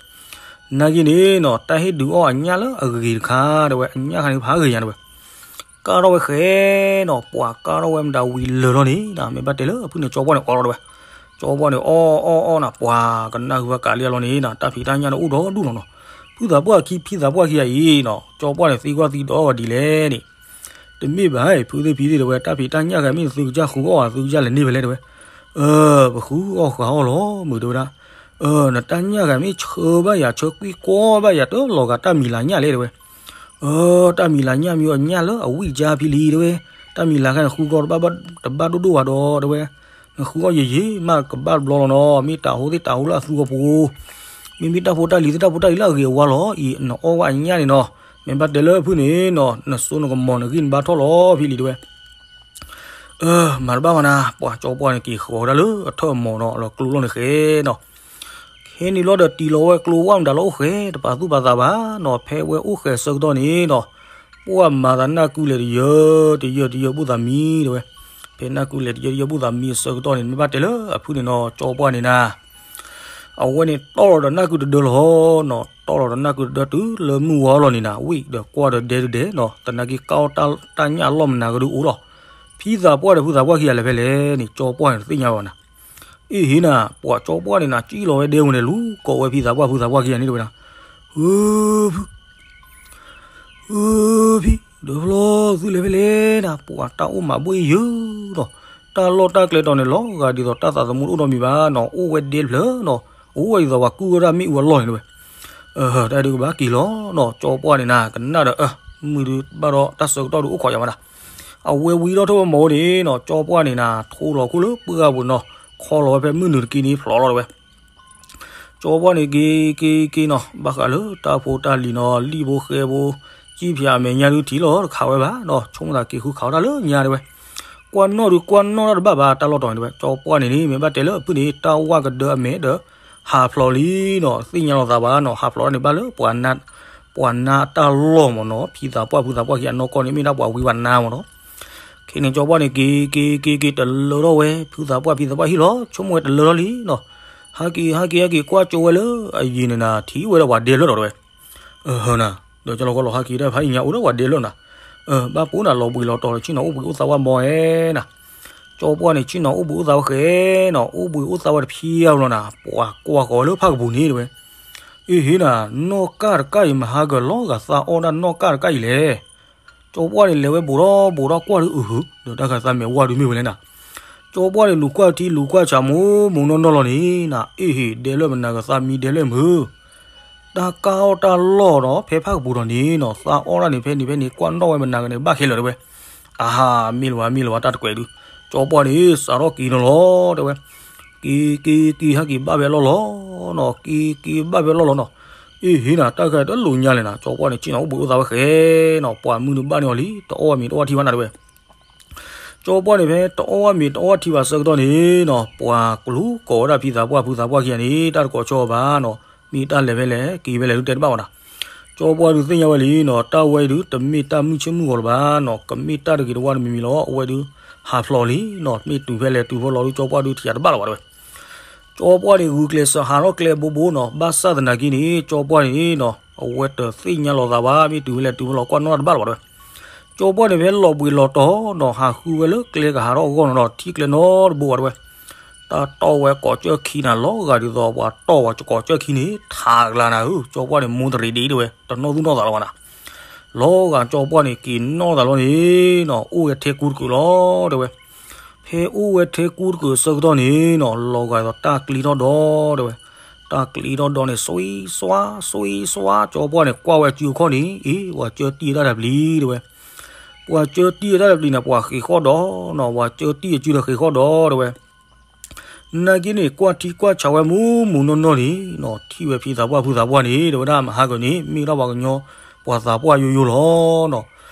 နာ်က့န့ၣ်နီၤ တၢ်ဟ့ၣ်ဒုးအီၣ်အညၣ်လၢအဂ့ၤတခါတဲဝဲ အညၣ်ခါန့ၣ်ဖးဂ့ၤညါတဲဝဲ. ကၢ်ထီၣ်ဝဲဃဲနီၤ ပှၤကၢ်ထီၣ်ဝဲမတၤဝံၤလၢာ်လီၤန့ၣ်နီၤ မ့ၢ်ဘၣ်တဲလၢဖုန့ၣ်ကၠီပှၢ်န့ၣ်အီလီၤတဲဝဲ. ကၠီပှၢ်န့ၣ်အီၣ်အီၣ်အီၣ်နီၤ ပှၤကနၣ်ဃုာ်ဘၣ်ကးလံလီၤန့ၣ်နီၤ တၢ်ဖံးတၢ်ညၣ်န့ၣ်အိၣ်ဒီဒူၣ်လီၤနီၤ. ဖုသးပှၢ်ခံဖံသးပှၢ်ခံဂၤအံၤနီၤ ကၠီပှၢ်န့ၣ်သံကွၢ်သံဒိးဝဲဒ်လဲၣ်န့ၣ် တမ့ၢ်ဘၣ် ဖုသ့ၣ်ဖံသ့ၣ်တဲဝဲ တၢ်ဖံးတၢ်ညၣ်ဂၤမ့ၢ်သုကစၢ်ဃုအီၣ်ဧါ သုကစၢ်လဲၤန့ၢ်ဖဲလဲၣ်တဲဝဲ. အၢ ပဃုအီၣ်ဃုအီၣ်လီၤမုာ်တဲဝဲဒၣ်. အၢ နတၢ်ညၣ်ဂၤမ့ၢ်ဆၢဘၣ်ယၤ ဆၢကွံာ်ကွီၢ်ဘၣ်ယၤ တလီၤဂာ်တၢ်မံၤလၤညၣ်လဲၣ်တဲဝဲ. အၢ တၢ်မံၤလၤညၣ်မ့ၢ်အီၤညၣ်လၢအဝံၣ်ကါဖံလံတဲဝဲ. တၢ်မံၤလၤခါန့ၣ် ဃုကီၢ်တဘၣ်ဒိၣ်ဒိၣ်ဘၣ်ဒီးတဲဝဲ. နဃုအီၣ်ယံာ်ယံာ်မးကဘၣ်တဘျီလီၤနီၤ မ့ၢ်တၤဟိသ့ၣ်တၤဟိလၢအသူအပူၤ မ့မ့ၢ်တၢ်ဖိတၢ်လံၤသ့ၣ်တၢ်ဖိတၢ်လံၤလၢအဂ့ၤအဝါလီၤ အံၤနအီၣ်ဝဲအညၣ်န့ၣ်နီၤ မ့ၢ်ဘၣ်တဲလၢဖုန့ၣ်နီၤ နစိနကမီၤနဂံၢ်နဘါထီၣ်လီၤဖံလံတဲဝဲ. အၢ မၤတဘၣ်ဘၣ်နၤ ပှၤကၠီပှၢ်န့ၣ်က့ၤဃီၤဝဲဒၣ်လၢအထၢၣ်မီၤနီၤ လီၤကျိလီၤန့ၣ်ဃဲနီၤ ခဲန့ၣ်လီၤဒီးတံၤလီၤဝဲကျိဝၢ်မတၤလီၤအိၣ်ဃဲတပာ်သူၣ်ပာ်သးဘၣ်နီၤ ဖဲဝဲအိၣ်ဃဲဆၢကတီၢ်န့ၣ်နီၤ ပှၢ်မၤသးနၢ်ကုလဲၤတယၢတယၢတယၢဘူၣ်သးမံတဲဝဲ. ဖဲနၢ်ကုလဲၤတယၢတယၢဘူၣ်သးမံအဆၢကတီၢ်န့ၣ် မ့ၢ်ဘၣ်တဲလၢအဖုန့ၣ်နီၤ ကၠီပှၢ်န့ၣ်နၤ အဝဲန့ၣ်တီၢ်လီၤဒီးနၢ်ကုတဒၢလီၤနီၤ တီၢ်လီၤဒီးနၢ်ကုတဒၢတုၤလၢမုၢ်ဝါလီၤန့ၣ်နၤ ဝံၣ်ဒီးကွၢ်ဒီးဒဲဒုဒဲးနီၤ သနာ်က့ကၢ်အီၣ်တၢ်ညၣ်အလီၢ်မနၤကဒုအိၣ်လီၤ. ဖံသးပှၢ်ဒီးဖုသးပှၢ်ခံဂၤလဲၤဖဲလဲၣ်န့ၣ် ကၠီပှၢ်န့ၣ်တသ့ၣ်ညါဘၣ်နၤ အ့ၣ်ဟ့နၤ ပှၤကၠီပှၢ်န့ၣ်နၤ ကံၣ်လီၤဝဲဒဲဝဲန့ၣ် လူၤကိးဝဲဖံသးပှၢ်ဖုသးပှၢ်ခံဂၤန့ၣ်တဲဝဲဒၣ်, ဧၢ ဖု ဧၢ ဖံ ဒီးဖျီသူလဲၣ်ဖဲလဲၣ်နၤ ပှၤတၢ်အိၣ်မးဘှ့ၣ်ယုာ်ဒီး တၢ်လီၢ်တၢ်ကျဲတီၤန့ၣ် လီၤဂာ်ဒ်သိးတၢ်သးသမူတအိၣ်နီတမံၤဘၣ်နီၤ အိၣ်ဝဲဒဲဖျၢၣ်နီၤ အိၣ်ဝဲဒ်သိးပှၤကူၣ်ဝဲဒၣ်မ့ၣ်အူအလီၢ်န့ၣ်တဲဝဲ. တၢ်ဒုးကဘၣ်က့ၤလီၤနီၤ ကၠီပှၢ်န့ၣ်နၤ ကနၣ်ဒီး အၢ မုၢ်ဒုးဘၣ်ဒီးတၢ်ဆၢကတီၢ်ဒုးအိၣ်ခိးယၤမးနၤ. အဝဲဝံထီၣ်ထီၣ်ဝဲမ့ၢ်အိၣ်န့ၣ်နီၤ ကၠီပှၢ်န့ၣ်နၤ ထိလီၤခိၣ်လၢပှၢ်ပူၤနီၤ ခီလီၤဝဲဖဲမုၢ်နုာ်တက့ၢ်န့ၣ် ဖျိးလီၤတဲဝဲ. ကၠီပှၢ်န့ၣ်က့ၤက့ၤက့ၤနီၤ ဘၣ်ဃးလၢတၢ်ဖိတၢ်လံၤနီၤ လံၣ်ဖိဃဲဖိ ကံၣ်ဖၠးအမဲာ်ညါဒုးထံၣ်လီၤတခးဝဲဘၣ်နီၤ ဆိကမိၣ်သးက့ၤဃုခးဝဲဒၣ်လၢညါတဲဝဲ. ကွၢ်နီၣ်ဒုးကွၢ်နီၣ်တၢ်တဘၣ်ဘၣ် တၢ်လီၢ်တီၤန့ၣ်တဲဝဲ ကၠီပှၢ်န့ၣ်န့ၣ် မ့ၢ်ဘၣ်တဲလၢအဖုၣ်န့ၣ် တၢ်ဝၣ်ကဒၢအမဲာ်ဒီး ဟးဖျိးလံနီၤ သ့ၣ်ညါလီၤသးဘၣ်နီၤ ဟးဖျိးတၢ်န့ၣ်ဘၣ်လၢ ပှၤနါတၢ်လီၢ်မ့ၢ်နီၤ ဖံသးပှၢ်ဖုသးပှၢ်ခံဂၤနီၢ်ကီၢ်န့ၣ် မ့ၢ်ဒၣ်ပှၤဝံပှၤနါမ့ၢ်နီၤ. ခဲန့ၣ်ကၠီပှၢ်န့ၣ် က့ၤက့ၤက့ၤက့ၤတလၢထီၣ်ဝဲ ဖုသးပှၢ်ဖံသးပှၢ်ဟံၣ်လီၤ ဆိကမိၣ်ဝဲတလၢထီၣ်လံနီၤ. ဟးက့ၤဟးက့ၤဟဲက့ၤကွၢ်ကၠိဝဲလၢအယံၤန့ၣ်နၤ ထံၣ်ဝဲဒၣ်ပှၤဒဲဖျၢၣ်ဒီးတဲဝဲ. အၢ နၤ ဒီးကၠီလီၤကီလီၤဟးက့ၤတၢ်ဖးအံၤညါအိၣ်ဒီးပှၤဒဲဖျၢၣ်နၤ. အၢ ဘၣ်ပိာ်နၤလီၤဘှံးလီၤတီၤဒီး ဆ့ၣ်နီၤအိၣ်ဘှံးအိၣ်သါဝဲမ့ၢ်ဧဲနၤ. ကၠီပှၢ်န့ၣ် ဆ့ၣ်နီၤအိၣ်ဘှံးအိၣ်သါဝဲဃဲနီၤ အိၣ်ဘှံးအိၣ်သါဝဲတဖျၢၣ်လီၤနၤ ပှၤကွၢ်ဃီၤဝဲလၢဖၣ်ကပူၤန့ၣ်တဲဝဲ. အ့ၣ်ဟ့နၤ နီၢ်ကၢ်တကၢ်အံၤ မဟါကၢၤလီၤဂာ်သးအီၣ်ဒၣ်နီၢ်ကၢ်တကၢ်အံၤလဲၣ်. ကၠီပှၢ်န့ၣ် လဲၤဝဲဘူးထီၣ်ဘူးထီၣ်ကွၢ်ဒုးအုးဟု ဒီးတၢ်ခးသးမဲာ်ဝါဒုးမ့ၢ်ဝဲလဲၣ်နၤ. ကၠီပှၢ်န့ၣ် လူၤကွၢ်ထံလူၤကွၢ်ဆးမူးမူးနီၢ်နီၢ်လီၤန့ၣ်နၤ အ့ၣ်ဟ့ ဒဲဖျၢၣ်မနၤကသးမံဒဲဖျၢၣ်မုၢ် တၢ်ကၢ်အီၣ်တၢ်လီၢ်ဒီး ဖဲဖၣ်ကပူၤဒီးန့ၣ်နီၤ သးအီၣ်ဒၣ်န့ၣ် ဖဲန့ၣ်ဖဲန့ၣ် ကွၢ်နီၣ်ဝဲမနၤကန့ၣ် ဘၣ်ခဲလၢာ်တဲဝဲ. အဟါ မ့ၢ်လၢၤဘၣ် မ့ၢ်လၢၤဘၣ် တၢ်တကွဲးဒုး ကၠီပှၢ်န့ၣ် စးထီၣ်က့ၤနီၤလီၤတဲဝဲ. က့ၤက့ၤက့ၤ ဟဲက့ၤဘၣ်ဖဲအလီၢ်လီၤနီၤ က့ၤက့ၤဘၣ်ဖဲအလီၢ်လီၤနီၤ. အ့ၣ်ဟ့နၤ တၢ်ခါတလိာ်ညါလဲၣ်နၤ ကၠီပှၢ်န့ၣ် ဆ့ၣ်နီၤအိၣ်ဘှံးအိၣ်သါဝဲဃဲနီၤ ပှၤမုၢ်ဒုးဘၣ်န့ၢ်အီၤလံ တအီၣ်ဝဲမ့ၤတအီၣ်ထံဘၣ်နၤတဲဝဲ. ကၠီပှၢ်န့ၣ် ဖဲတအီၣ်ဝဲမ့ၤတအီၣ်ထံဘၣ်ဆၢကတီၢ်န့ၣ်နီၤ ပှၤကလူၤကိးဝဲဒၣ်ဖံသးပှၢ်ဖုသးပှၢ်ခံဂၤန့ၣ် တၢ်တကိးဆၢအီၤဘၣ်နီၤ မ့ၢ်တၢ်လဲၤဖဲလဲၣ် က့ၤဖဲလဲၣ်ဒုးတဲတဘၣ်ဘၣ်နၤ. ကၠီပှၢ်ဒုးသ့ၣ်ညါဝဲလံနီၤ တၢ်ဝဲဒုး တမ့ၢ်တၢ်မုၢ်ဆ့ၣ်မုၢ်ဂီၤလၢၤဘၣ်နီၤ ကမ့ၢ်တၢ်တဂ့ၤတဝါတမံၤမံၤလီၤ အဝဲဒုး ဟးဖျိးလံနီၤ မ့ၢ်တုၤဖဲလဲၣ်တုၤဖဲလဲၣ်ဒုး ကၠီပှၢ်ဒုးထံၣ်တဘၣ်လၢၤဘၣ်တဲဝဲ. ကၠီပှၢ်န့ၣ် ဂုာ်ကျဲးစၢးဟးထီၣ်ကျဲဘိဘိနီၤ ဘၣ်ဆၣ်သနာ်က့န့ၣ် ကၠီပှၢ်န့ၣ်နီၤ အဝဲတသ့ၣ်ညါလီၤသးဘၣ် မ့ၢ်တုၤဖဲလဲၣ်တုၤဖဲလဲၣ် ကွၢ်နီၣ်တၢ်တဘၣ်လၢၤဘၣ်တဲဝဲ. ကၠီပှၢ်န့ၣ် ဖဲလီၤဘှံးလီၤတီၤနီၤ ဟးဃုဝဲလၢကျဲကဟးထီၣ်အဂီၢ်နီၤဒီး ထံၣ်ကျဲနီတဘိဘၣ်တဲဝဲ. တၢ်တီၢ်ဝဲကိးကၠၢၢ်ခံနၤ လီၤဂာ်ဒ်သိးပှၤတီၢ်ဝဲကိးကၠၢၢ်ခံန့ၣ် ထးကလၤနၤဧၢ ကၠီပှၢ်န့ၣ် မူတရံးဒံးတဲဝဲ တနီၣ်သူၣ်နီၣ်သးလၢၤဘၣ်နၤ. လီၤဂာ်ကၠီပှၢ်န့ၣ် က့ၤနီၣ်သးလီၤန့ၣ်နီၤ အိၣ်ဝဲထဲကူတကုာ်လီၤတဲဝဲ. ဖဲအိၣ်ဝဲထဲကူတကုာ်အဆၢကတီၢ်န့ၣ်နီၤ လီၤဂာ်ဒ်သိးတၢ်ကျ့ထီၣ်ဒီးတဲဝဲ. တၢ်ကျ့ထီၣ်ဒီးန့ၣ် စွံစွါ စွံစွါ ကၠီပှၢ်န့ၣ် ကွၢ်ဝဲအစုအခီၣ်န့ၣ် အ့ ပှၤကၢတံၢ်အတၢ်တပျံၤတဲဝဲ. ပှၤကၢတံၢ်အတၢ်တပျံၤန့ၣ် ပှၤဃ့ၢ်ဃီၣ်ဒီးနီၤ ပှၤကၢတံၢ်အစုဒီးဃ့ၢ်ဃီၣ်ဒီးတဲဝဲ. နာ်က့န့ၣ် ကွၢ်ထံကွၢ်ဆးဝဲမူးမူးနီၢ်နီၢ်န့ၣ်နီၤ ထံၣ်ဝဲဖံသးပှၢ်ဖုသးပှၢ်န့ၣ် တဲဝဲဒၣ်မဟါကၢၤန့ၣ် မ့ၢ်ဝဲဒၣ်ပှၤကညီ ပှၤသးပှၢ်ယိယိလီၤနီၤ.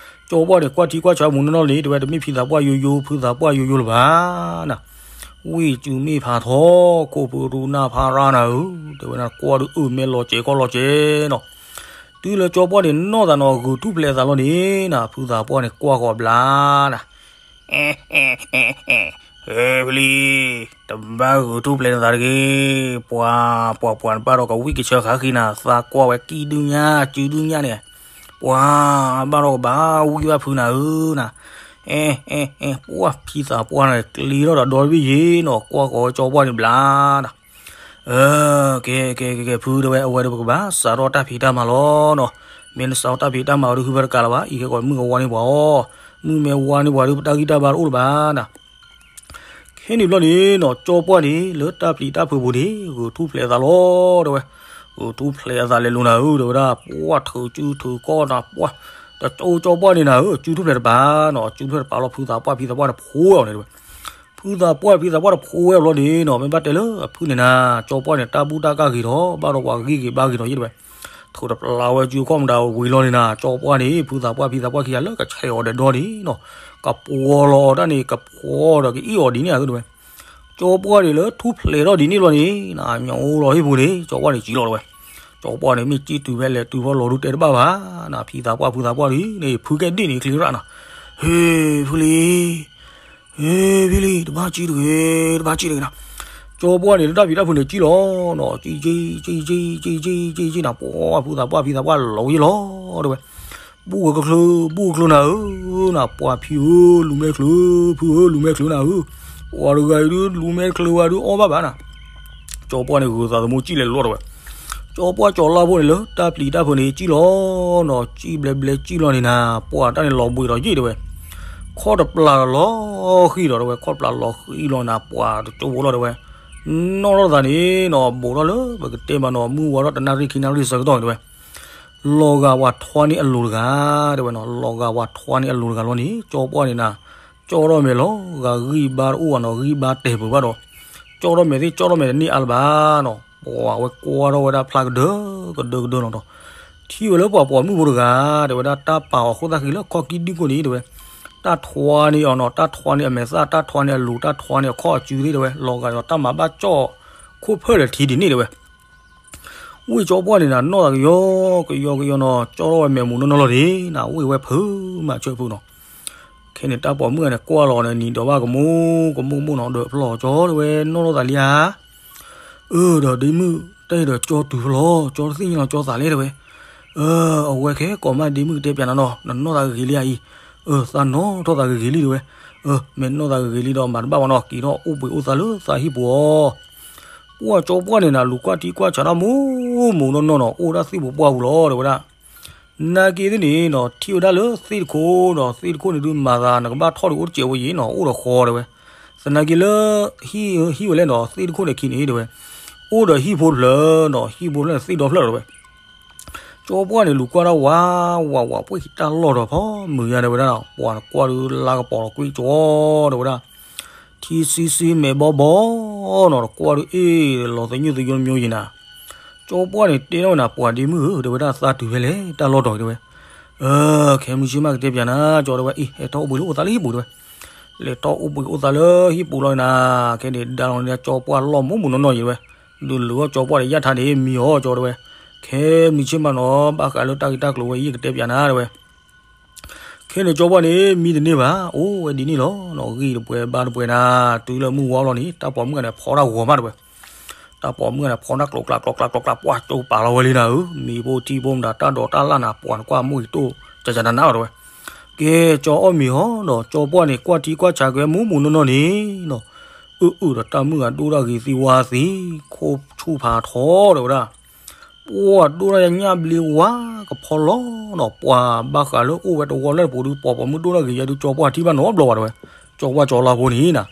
ကၠီပှၢ်န့ၣ် ကွၢ်ထံကွၢ်ဆးဝဲမူးနီၢ်နီၢ်န့ၣ် တဲဝဲတမ့ၢ်ဖံသးပှၢ်ယိယိ ဖုသးပှၢ်ယိယိလၢၤဘၣ်နၤ. ဝ့ၢ်စုမ့ၢ်ဖးထီ ခိၣ်ဖုရူနၢ်ဖးရၣ်နၤဧၢ တဲဝဲနၤ ကွၢ်ဒုးအုၣ်မဲလီၤစဲးခီလီၤစဲးနီၤ. တုၤလၢကၠီပှၢ်န့ၣ် နီၢ်သးနီၤ ဂုာ်ထူၣ်ဖျဲးအသးလီၤန့ၣ်နၤ ဖုသးပှၢ်န့ၣ် ကွၢ်ဃီၤဘျါနၤ ဟဲဖုလံ တဘၣ်ဂုာ်ထူၣ်ဖျဲးနသးတဂ့ၤ. ပှၤ ပှၤ ပှၤဘၣ်ဒီးကဝံၣ်ကဆၢဃာ်ဃံနၤ သးကွၢ်ဝဲကံၣ်ဒုၣ်ညါ စုဒုၣ်ညါန့ၣ် ပှၤဘၣ်ဒီးကဘၣ်ဝံၣ်ဘၣ်ဖုနၤဧၢနၤ. အဲ အဲ အဲ ပှၢ်ဖံသးပှၢ်န့ၣ် ကျ့ထီၣ်ဒီးဒီတဘ့ၣ်ယ့ၤနီၤ ကွၢ်ဃီၤဝဲကၠီပှၢ်န့ၣ်ဘျါနၤ အၢ ကဲ ကဲ ကဲ ကဲ ဖုတဲဝဲ အဝဲဒီးပကဘၣ်စးထီၣ်တၢ်ဖံးတၢ်မၤလီၤနီၤ. မ့ၢ်နစးထီၣ်တၢ်ဖံးတၢ်မၤဝဲဒုး ဟုဖဲတကးလၢၤဘၣ် အံၤခဲကီးမုၢ်ကဝါန့ၢ်ပှၤအီၤ မုၢ်မ့ၢ်ဝါန့ၢ်ပှၤဒုး ပတၢ်ဂံၢ်တၢ်ဘါတအိၣ်လၢၤဘၣ်နၤ. ခဲန့ၣ်ဘျီန့ၣ်နီၤ ကၠီပှၢ်န့ၣ် လၢတၢ်ပျံၤတၢ်ဖုးပူၤန့ၣ် ဂုာ်ထူၣ်ဖျဲးအသးလီၤတဲဝဲ. ဂုာ်ထူၣ်ဖျဲးအသးလဲၤလိၤနၤဧၢ တဲဝဲဒၣ် ပှၢ်ထုးစုထုးကီၢ်နၤ ပှၢ် တကၠိကၠီပှၢ်န့ၣ်နၤဧၢ စုထူၣ်ဖျဲးတပၤနီၤ စုထူၣ်ဖျဲးတပၤလီၤ ဖုသးပှၢ်ဖံသးပှၢ်န့ၣ်ဖိဝဲအီၤန့ၣ်တဲဝဲ. ဖုသးပှၢ်ဖံသးပှၢ်တဖိဝဲအီၤဘျီန့ၣ်နီၤ မ့ၢ်ဘၣ်တဲလၢအဖုန့ၣ်နၤ ကၠီပှၢ်န့ၣ် တၢ်ဘူၣ်တၢ်ကၢ်ဂ့ၤထီၣ် ဘၣ်ဒီးပှၤဂံၢ်ဂ့ၤဘါဂ့ၤထီၣ်ယဲၢ်တဲဝဲ. ထုးတပျါဝဲစုခီၣ်မတၤဝံၤလီၤန့ၣ်နၤ ကၠီပှၢ်န့ၣ် ဖုသးပှၢ်ဖံသးပှၢ်ခံဂၤလၢကဆဲးအီၤဒီးဒီန့ၣ်နီၤ ကပှီၤလီၤအီၤတၢ်န့ၣ် ကဖှီဒီးကအ့ၣ်အီၤဒ်န့ၣ်အသိးတဲဝဲ. ကၠီပှၢ်န့ၣ် လၢထူၣ်ဖျဲးထီၣ်ဒ်န့ၣ်ဘျီန့ၣ်နၤ ညိးလီၤဟ့ၣ်ပူၤန့ၣ် ကၠီပှၢ်န့ၣ်စံးလီၤတဲဝဲ. ကၠီပှၢ်န့ၣ် မ့ၢ်စံးတုၤဖဲလဲၣ်တုၤဖဲလဲၣ်ဒုးတဲတဘၣ်ဘၣ်နၤ ဖံသးပှၢ်ဖုသးပှၢ်ဒုးန့ၣ် ဖုကဲဒ့ၣ်န့ၣ်ချ့ရၣ်နၤ ဟ့ၣ်ဖုလံ ဟ့ၣ်ဖံလံ တဘၣ်စံးတဂ့ၤ တဘၣ်စံးတဂ့ၤနၤ. ကၠီပှၢ်န့ၣ် လၢတၢ်ဖံးတၢ်ဖုးန့ၣ်စံးလီၤနီၤ စံးစံးစံးစံးစံးစံးစံးစံးနၤ ပှၢ်ဖုသးပှၢ်ဖံသးပှၢ်လီၤဝံၤလီၤတဲဝဲ. ဘူၣ်ဝဲကချုး ဘူၣ်ကချုးနၤဧၢ နၤ ပှၢ်ဖံဧၢ လူၤမဲချုး ဖုဧၢ လူၤမဲချုးနၤဧၢ ပှၤတဂၤအံၤဒုး လူၤမဲတချုးဝဲဒုးအီၣ်ဘၣ်ဘၣ်နၤ. ကၠီပှၢ်န့ၣ် ဂုၤသးသမူကံၣ်လဲၤလီၤတဲဝဲ. ကၠီပှၢ်ကၠီလါဖိန့ၣ်လၢတၢ်ပျံၤတၢ်ဖုးန့ၣ် ကံၣ်လီၤနီၤ, ကံၣ်ဘျဲဘျဲကံၣ်လီၤန့ၣ်နၤ, ပှၤတၢ်န့ၣ်လီၤဘှံးဒီးယံာ်တဲဝဲ. ခီၣ်တပျၢ်လီၤဃံဒီးတဲဝဲ, ခီၣ်တပျၢ်လီၤဃံလီၤနၤ, ပှၤတကၠိဖိလီၤတဲဝဲ. နီၣ်ထီၣ်သးန့ၣ်နီၤ, ဘူးထီၣ်လၢ ပကတဲမးနီၤ, မုၢ်ဝါထီၣ်တနၣ်ရံၣ်ခံနၣ်ရံၣ်ဆၢကတီၢ်န့ၣ်တဲဝဲ. လီၤဂာ်ပှၤထွါန့ၢ်အလိၤတဂၤ တဲဝဲနီၤ, လီၤဂာ်ပှၤထွါန့ၢ်အလိၤတဂၤလီၤန့ၣ် ကၠီပှၢ်န့ၣ်နၤ, ကၠီထီၣ်မဲာ်လီၤ, ဂၤဂံၢ်ဘါတအိၣ်ဘၣ်နီၤ, ဂံၢ်ဘါတဲာ်ပၢၤဘၣ်ဒီး, ကၠီထီၣ်မဲာ်သ့ၣ် ကၠီထီၣ်မဲာ်တန့ၢ်အါလၢၤဘၣ်နီၤ, ပှၤဝဲကွၢ်ထီၣ်ဝဲဒၣ်ဖျါကဒၢကဒၢကဒၢလီၤဒီး, ထံၣ်ဝဲလၢပှၤပိာ်မုၣ်ဖိတဂၤ တဲဝဲဒၣ် တၢ်ပာ်အီၤခိၣ်သၣ်ဃံလၢခီၣ်ကံၣ်ဒုၣ်ကိၢ်န့ၣ်တဲဝဲ, တၢ်ထွါန့ၢ်အီၤနီၤ, တၢ်ထွါန့ၢ်အမဲာ်သၣ်, တၢ်ထွါန့ၢ်အလိၤ, တၢ်ထွါန့ၢ်အခီၣ်အစုသ့ၣ်တဲဝဲ, လီၤဂာ်ဒီးတၢ်မၤဘၣ်ကၠီၣ်ခိၣ်ဖၢၣ်ဒီးထံဒ်န့ၣ်တဲဝဲ. ဝ့ၢ်ကၠီပှၢ်န့ၣ်နၤ နီၢ်သးကယီကယီကယီနီၤ, ကၠီထီၣ်ဝဲမဲာ်မူးနီၢ်နီၢ်လီၤန့ၣ်နၤ, ဝ့ၢ်ဝဲဖုးမးဆၢဖုးနီၤ. ခဲန့ၣ်တၢ်ပိာ်မုၣ်ဂၤန့ၣ် ကွၢ်လီၤန့ၣ် နံၤဒီးဘၣ်ကမူကမူကမူနီၤ, ဒီးဖျီၣ်ကၠီတဲဝဲ, နီၢ်ထီၣ်သးလံဧါ. အၢ ဒီးဒ့မုၣ် တၢ်အံၤဒီးကၠီတုၤဖျီၣ်, ကၠီတသ့ၣ်ညါလီၤကၠီသးလဲၣ်တဲဝဲ. အၢ အဝဲခဲကိးမးဒ့မုၣ်ကတဲပၠးနၤနီၤ, နနီၢ်သးဂ့ၤဂ့ၤလံဧါအံၤ. အၢ သးနီၢ်ထီၣ်သးဂ့ၤဂ့ၤလံတဲဝဲ. အၢ မ့ၢ်နီၢ်သးဂ့ၤဂ့ၤလံဒီးမၤတဘၣ်ဘၣ်နီၤ, က့ၤထီၣ်အိၣ်ဘှံးအိၣ်သါလၢသးဟံၣ်ပူၤအီၤ. ပှၢ်ကၠီပှၢ်န့ၣ်နၤ လူၤကွၢ်ထံကွၢ်ဆးဒၣ်မူးမူးနီၢ်နီၢ်နီၤ, အိၣ်ဒၣ်သ့ၣ်ပူၤပှၢ်ပူၤလီၤတဲဝဲဒၣ်. နာ်က့သ့ၣ်န့ၣ်နီၤ ထံၣ်ဝဲဒၣ်လၢသ့ၣ်တခိၣ်ဒီး သ့ၣ်တခိၣ်န့ၣ်ဒုးမၤသး နကဘၣ်ထီၣ်ဒုးအိၣ်တစဲးဖိယံၤနီၤ, အိၣ်ဒီးဃီတဲဝဲ. သနာ်က့လၢ ဟံၣ်ဝဲလဲၣ်နီၤ, သ့ၣ်တခိၣ်န့ၣ်ခံန့ၣ်တဲဝဲ, အိၣ်ဒီးဟံၣ်ဖိတဖျၢၣ်နီၤ, ဟံၣ်ဖိတဖျၢၣ်န့ၣ်သ့ၣ်ဒီဖျၢၣ်လီၤတဲဝဲ. ကၠီပှၢ်န့ၣ် လူၤကွၢ်ထီၣ်ဝးဝးဝး ပှ့ၢ်ခံတၢ်လီၢ်ဒီးဖီမုာ်ညါတဲဝဲဒၣ်, ပှၤနကွၢ်ဒုးလါကပီၤလီၤကွံာ်ကၠီတဲဝဲဒၣ်. ထံဆံဆံမဲာ်ဘီဘီနီၤ, တကွၢ်ဒုးအ့ၣ်လီၤသညုၣ်သညိမၠိယံၤနၤ. ကၠီပှၢ်န့ၣ်တဲထီၣ်ဝဲနၤ, ပှၤဒ့မုၣ်ဧၢ တဲဝဲဒၣ်, သးတုၤဖဲလဲၣ် တၢ်လီၢ်တီၤတဲဝဲ. အၢ ခဲမုၢ်ဆ့ၣ်မးကတဲပၠးနၤ ကၠီတဲဝဲအံၤ, ဟဲထီၣ်အိၣ်ဘှံးလၢအိၣ်သးလၢဟံၣ်ပူၤတဲဝဲ. လဲၤထီၣ်အိၣ်ဘှံးအိၣ်သးလၢဟံၣ်ပူၤလီၤနၤ, ခဲန့ၣ်ဒါလီၤန့ၣ် ကၠီပှၢ်လီၢ်မူးမူးနီၢ်နီၢ်ယံၤတဲဝဲ. ဒုးလုာ်အီၣ်ကၠီပှၢ်ဒီးယၣ်ထါန့ၣ် မံအီၤကၠီတဲဝဲ. ခဲမုၢ်ဆ့ၣ်မးနီၤ ဘၣ်ဃးလၢတၢ်ဂ့ၢ်တၢ်ကျိၤဝဲ ယကတဲပၠးနၤတဲဝဲ. ခဲန့ၣ်ကၠီပှၢ်န့ၣ် မံတန့ၢ်ဘၣ်, အိၣ်ဝဲဒ်န့ၣ်လီၤ. ဂံၢ်တပှဲၤဘါတပှဲၤနၤ, တုၤလၢမုၢ်ဝါလီၤန့ၣ် တၢ်ပိာ်မုၣ်ဂၤန့ၣ် ဖီတၢ်ဂီၤမးတဲဝဲ. တၢ်ပိာ်မုၣ်ဂၤန့ၣ် ဖီတၢ်ကျိၤကျါကျိၤကျါကျိၤကျါ ပှၢ်ကၠိပာ်လီၤဝဲလံနၤဧၢ, မံဖိထံဖိမတၤ တၢ်ဒိးတၢ်လၣ်နၤ ပှၤနကွၢ်မိၢ်အံၤတိၢ် ကကနနၤလီၤတဲဝဲ. ကဲ ကၠီအီၣ်မ့ၤဟီဒီး ကၠီပှၢ်န့ၣ် ကွၢ်ထံကွၢ်ဆးက့ၤမူးမူးနီၢ်နီၢ်န့ၣ်နီၤ, အုၣ်အုၣ်ဒီးတၢ်မုၣ်ဂၤဒိၣ်တၢ်ဂ့ၤသံဝါသံ, ခိၣ်ဆူၣ်ဖးထီတဲဝဲဒၣ်. ပှၢ်ဒိၣ်တၢ်ညၣ်ဘျ့ဝါကဖီလီၤနီၤ, ပှၢ်ဘၣ်ဃးလၢအိၣ်ဝဲတဝီလၢတပူၤဒုး ပိာ်ပိာ်မုၣ်ဒိၣ်တၢ်ဂ့ၤယါဒုး ကၠီပှၢ်ထံၣ်ဘၣ်နီတဘျီဘၣ်တဲဝဲ. ကၠီပှၢ်ကၠီလါဖိန့ၣ်နၤ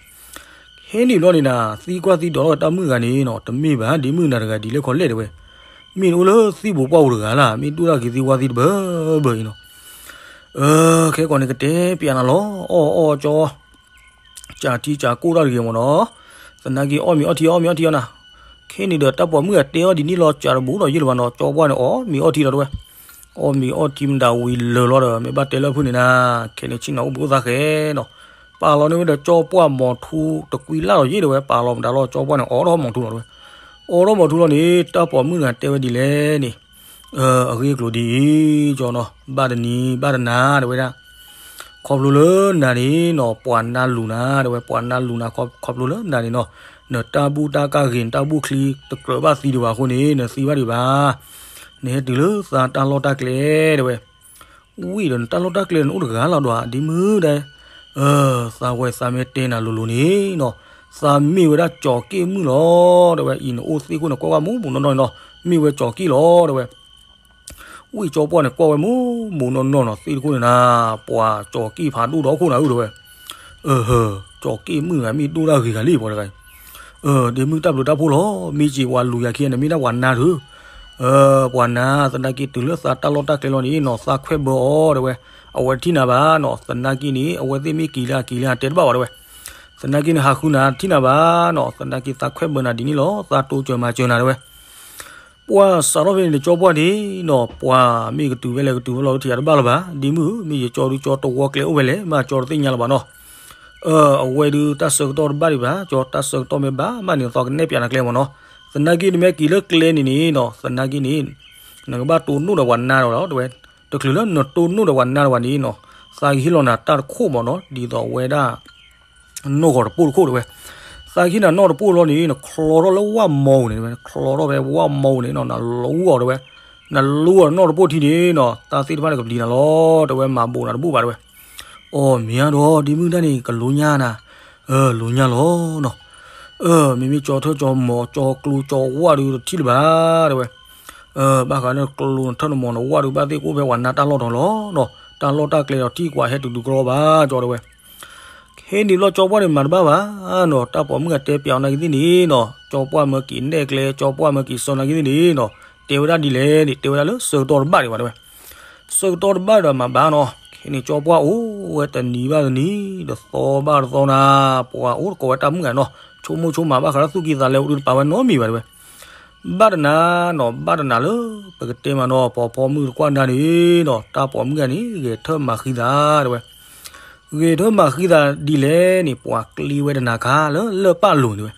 ဟဲနုာ်ဘျီန့ၣ်နၤ သံကွၢ်သံဒိးထီၣ်ဝဲတၢ်မုၣ်ဂၤန့ၣ်နီၤ, တမ့ၢ်ဘၣ် ဒ့မုၣ်နၤတဂၤဒ်လဲၣ်ခီလဲၣ်တဲဝဲ, မ့ၢ်တအိၣ်လၢသံၣ်ပူၤပှၢ်ပူၤတဂၤလၢ်, မ့ၢ်ဒိၣ်တၢ်ဂ့ၤသံဝါသံတဘၢဘၢအံၤနီၤ. အၢ ခဲကိးန့ၣ်ကတဲပၠးနၤလီၤ, အီၣ်အီၣ်ကၠီ ကးထံကးကိၢ်တၢ်တဂ့ၤမ့ၢ်နီၤ, သနာ်က့အီၣ်မ့ၤအီထံ အီၣ်မ့ၤအီထံအီၤနၤ. ခဲန့ၣ်ဒီးတၢ်ပိာ်မုၣ်ဂၤတဲအီၤဒ်န့ၣ်လီၤ ကးတဘူးဒီးယဲၢ်လၢၤဘၣ်နီၤ, ကၠီပှၢ်န့ၣ် အီၣ်မ့ၤအီထံလီၤတဲဝဲ. အီၣ်မ့ၤအီထံမတၤဝံၤလၢာ်လီၤဒီး မ့ၢ်ဘၣ်တဲလၢအဖုၣ်န့ၣ်နၤ, ခဲန့ၣ်ဆ့ၣ်နီၤအိၣ်ဘှံးအိၣ်သါဃဲနီၤ. ပာ်လီၤန့ၢ်ဝဲဒီးကၠီပှၢ်မီၤထူတကွံလၢ်ဒီးယဲၢ်တဲဝဲ, ပာ်လီၤမတၤလီၤ ကၠီပှၢ်န့ၣ် အီၣ်ထီၣ်မီၤထူလီၤတဲဝဲ. အီၣ်ထီၣ်မီၤထူလီၤန့ၣ် တၢ်ပိာ်မုၣ်ဂၤတဲဝဲဒ်လဲၣ်န့ၣ်, အဂ့ၢ်အကျိၤဒ်အံၤ, ကၠီနီၤ ဘၣ်တနံၤဘၣ်တနၤတဲဝဲဒၣ် ခီဖျိလၢနၤန့ၣ်နီၤ ပှၤနါလူၤနၤတဲဝဲ, ပှၤနါလူၤနၤ ခီဖျိလၢနၤန့ၣ်နီၤ, နတၢ်ဘူၣ်တၢ်ကၢ်ဂ့ၤ နတၢ်ဘူၣ်ချံတကြၢးဘၣ်သံဒံးဘၣ်အဃိန့ၣ် နသံဘၣ်ဒံးဘၣ်. နဟဲတုၤလၢသးတၢ်လီၢ်တၢ်ကျဲတဲဝဲ. ဝံၤဒီးနတၢ်လီၢ်တၢ်ကျဲနအိၣ်တဂၤလီၤဒီး ဒ့မုၣ်ဒဲး, သးဝဲသးမ့ၢ်တဲနၤလိၤလိၤန့ၣ်နီၤ, သးမ့ၢ်ဝဲဒၣ်ကၠီၤက့ၣ်မုၣ်လီၤတဲဝဲ. အံၤနအိၣ်သ့ၣ်ခိၣ်န့ၣ် ကွၢ်ကွၢ်မူးမူးနီၢ်နီၢ်နီၤ, မ့ၢ်ဝဲကၠီၤက့ၣ်လီၤတဲဝဲ. ဝံၤကၠီပှၢ်န့ၣ် ကွၢ်ဝဲမူးမူးနီၢ်နီၢ်နီၤ, သ့ၣ်တခိၣ်န့ၣ်နၤ, ပှၤကၠီၤက့ၣ်ဖးဒိၣ်ဒီးခိၣ်နၤဧၢတဲဝဲ. အၢ ကၠီၤက့ၣ်မုၣ်ဂၤမ့ၢ်ဒိၣ်တၢ်ဂ့ၤဂၤလံပှၤတဂၤအံၤ, ဒ့မုၣ်တၢ်ဘျုးတၢ်ဖှိၣ်လီၤ, မ့ၢ်စ့ၢ်ပှၤလူၤယၤခံဂၤန့ၣ် မ့ၢ်ဒၣ်ပှၤနါဧၢ, ပှၤနါ သနာ်က့တုၤလၢသးတၢ်လီၢ်တၢ်ကျဲလီၤန့ၣ်နီၤ သးခွဲးဘၢအီၤတဲဝဲ. အဝဲတထံၣ်နၤဘၣ်နီၤ, သနာ်က့န့ၣ် အဝဲသ့ၣ်မ့ၢ်က့ၤလၢအက့ၤလၢအတဲတဘၣ်ဘၣ်တဲဝဲ. သနာ်က့န့ၣ် ဟးဃုနၤတထံၣ်နၤဘၣ်နီၤ, သနာ်က့သးခွဲးဘၢနၤဒ်န့ၣ်လီၤ, သးတိစၢၤမၤစၢၤနၤတဲဝဲ. ပှၢ်စးထီၣ်ဖဲန့ၣ်န့ၣ် ကၠီပှၢ်န့ၣ်နီၤ, ပှၤမ့ၢ်ကတုၤဖဲလဲၣ်ကတုၤဖဲလဲၣ်လီၤ ထံၣ်ယၤတဘၣ်လၢၤဘၣ်, ဒ့မုၣ်ဧၢ, မ့ၢ်ယကၠီဒုးကၠီတဝီကျဲအိၣ်ဖဲလဲၣ် မ့ၢ်ကၠီတသ့ၣ်ညါလၢၤဘၣ်နီၤ. အဝဲဒုးတၢ်ဆၢကတီၢ်တဘၣ်ဒံးဘၣ်, ကၠီတၢ်ဆၢကတီၢ်မ့ၢ်ဘၣ်မးန့ၣ် သီကနဲၣ်ပၠးနၤကျဲမ့ၢ်နီၤ. သနာ်က့နမ့ၢ်က့ၤလၢကျဲန့ၣ်န့ၣ်နီၤ, သနာ်က့န့ၣ် နကဘၣ်တိၢ်နီၣ်ဒီးပှၤနါဒီးလီၤတဲဝဲ. တချုးလၢနတိၢ်နီၣ်ဒီးပှၤနါဒီးပှၤန့ၣ်နီၤ, သးကဟ့ၣ်လီၤနၤတၢ်တခိၣ်မ့ၢ်နီၤ, ဒ်သိးအဝဲဒၣ် နီၣ်ဂီၤတပိၢ်တခိၣ်တဲဝဲ. သးကဟ့ၣ်နၤနီၣ်တပိၢ်လီၤန့ၣ် နချီထီၣ်လၢဝၣ်မီပူၤန့ၣ်တဲဝဲ, နချီထီၣ်ဖဲဝၣ်မီပူၤန့ၣ်နီၤ, နလူအီၤတဲဝဲ, နလူအီၤနီၣ်တပိၢ်ထံန့ၣ်နီၤ, တၢ်သ့ၣ်တဖၣ်န့ၣ်ကပျံၤနၤလီၤတဲဝဲ, မၤဘိးနၤတဘူၣ်ဘၣ်တဲဝဲ. အီ မ့ၢ်ဧါဒီး ဒ့မုၣ်တၢ်န့ၣ် ကလိညါနၤ, လိၤညါလီၤနီၤ. မ့မ့ၢ်ကၠီထၢၣ်ကၠီမီၤ ကၠီကျိကၠီဝၣ်ဒုးတထံၣ်လၢၤဘၣ် တဲဝဲ. ဘၣ်ဃးလၢကျိနထၢၣ်နမီၤနဝၣ်ဒုး ဘၣ်သ့ၣ်ကိၣ်ဖဲပှၤနါတၢ်လီၢ်တီၤလီၤနီၤ. တၢ်လီၢ်တၢ်ကျဲဒီးထံၣ်ကွၢ်ဟဲတုၤဒုးကရီဘၣ် ကၠီတဲဝဲ. ခဲန့ၣ်ဘျီကၠီပှၢ်န့ၣ်မၤတဘၣ်ဘၣ်နီၤ. တၢ်ပိာ်မုၣ်အတဲပျးအီၤနာ်က့သ့ၣ်န့ၣ်နီၤ, ကၠီပှၢ်မၢက့ၤနဲၣ်ကျဲ ကၠီပှၢ်မၢက့ၤစီၤနာ်က့သ့ၣ်န့ၣ်နီၤ, တဲဝဲဒၣ်ဒ်လဲၣ်န့ၣ် တဲဝဲဒၣ်လၢဆၢကတီၢ်တဘၣ်ဒံးဘၣ် တဲဝဲ. ဆၢကတီၢ်တဘၣ်ဒီးမၤဘၣ်နီၤ. ခဲန့ၣ်ကၠီပှၢ်အိၣ်ဝဲတနံၤဘၣ်တနံၤ, တသီဘၣ်တသီနၤ, ပှၤအိၣ်တကိးဝဲတၢ်မုၣ်ဂၤနီၤ, ဆိကမိၣ်ဆိကမးဘၣ်ဃးလၢသူၣ်ကံၢ်သးလဲအိၣ်ဒုးတပာ်ဝဲနီတမံၤဘၣ် တဲဝဲ. ဘၣ်တနၤနီၤ, ဘၣ်တနၤလၢ ပကတဲမးနီၤ, ပိာ်ဖီမုၣ်တကွၢ်နၤန့ၣ်နီၤ, တၢ်ပိာ်မုၣ်ဂၤန့ၣ် ဂဲၤထၢၣ်မၤဃံသး တဲဝဲ. ဂဲၤထၢၣ်မၤဃံသးဒ်လဲၣ်န့ၣ် ပှၤကျ့ဝဲတနၤခါလၢလၢၢ်ပၢ်လိၤန့ၣ် တဲဝဲ.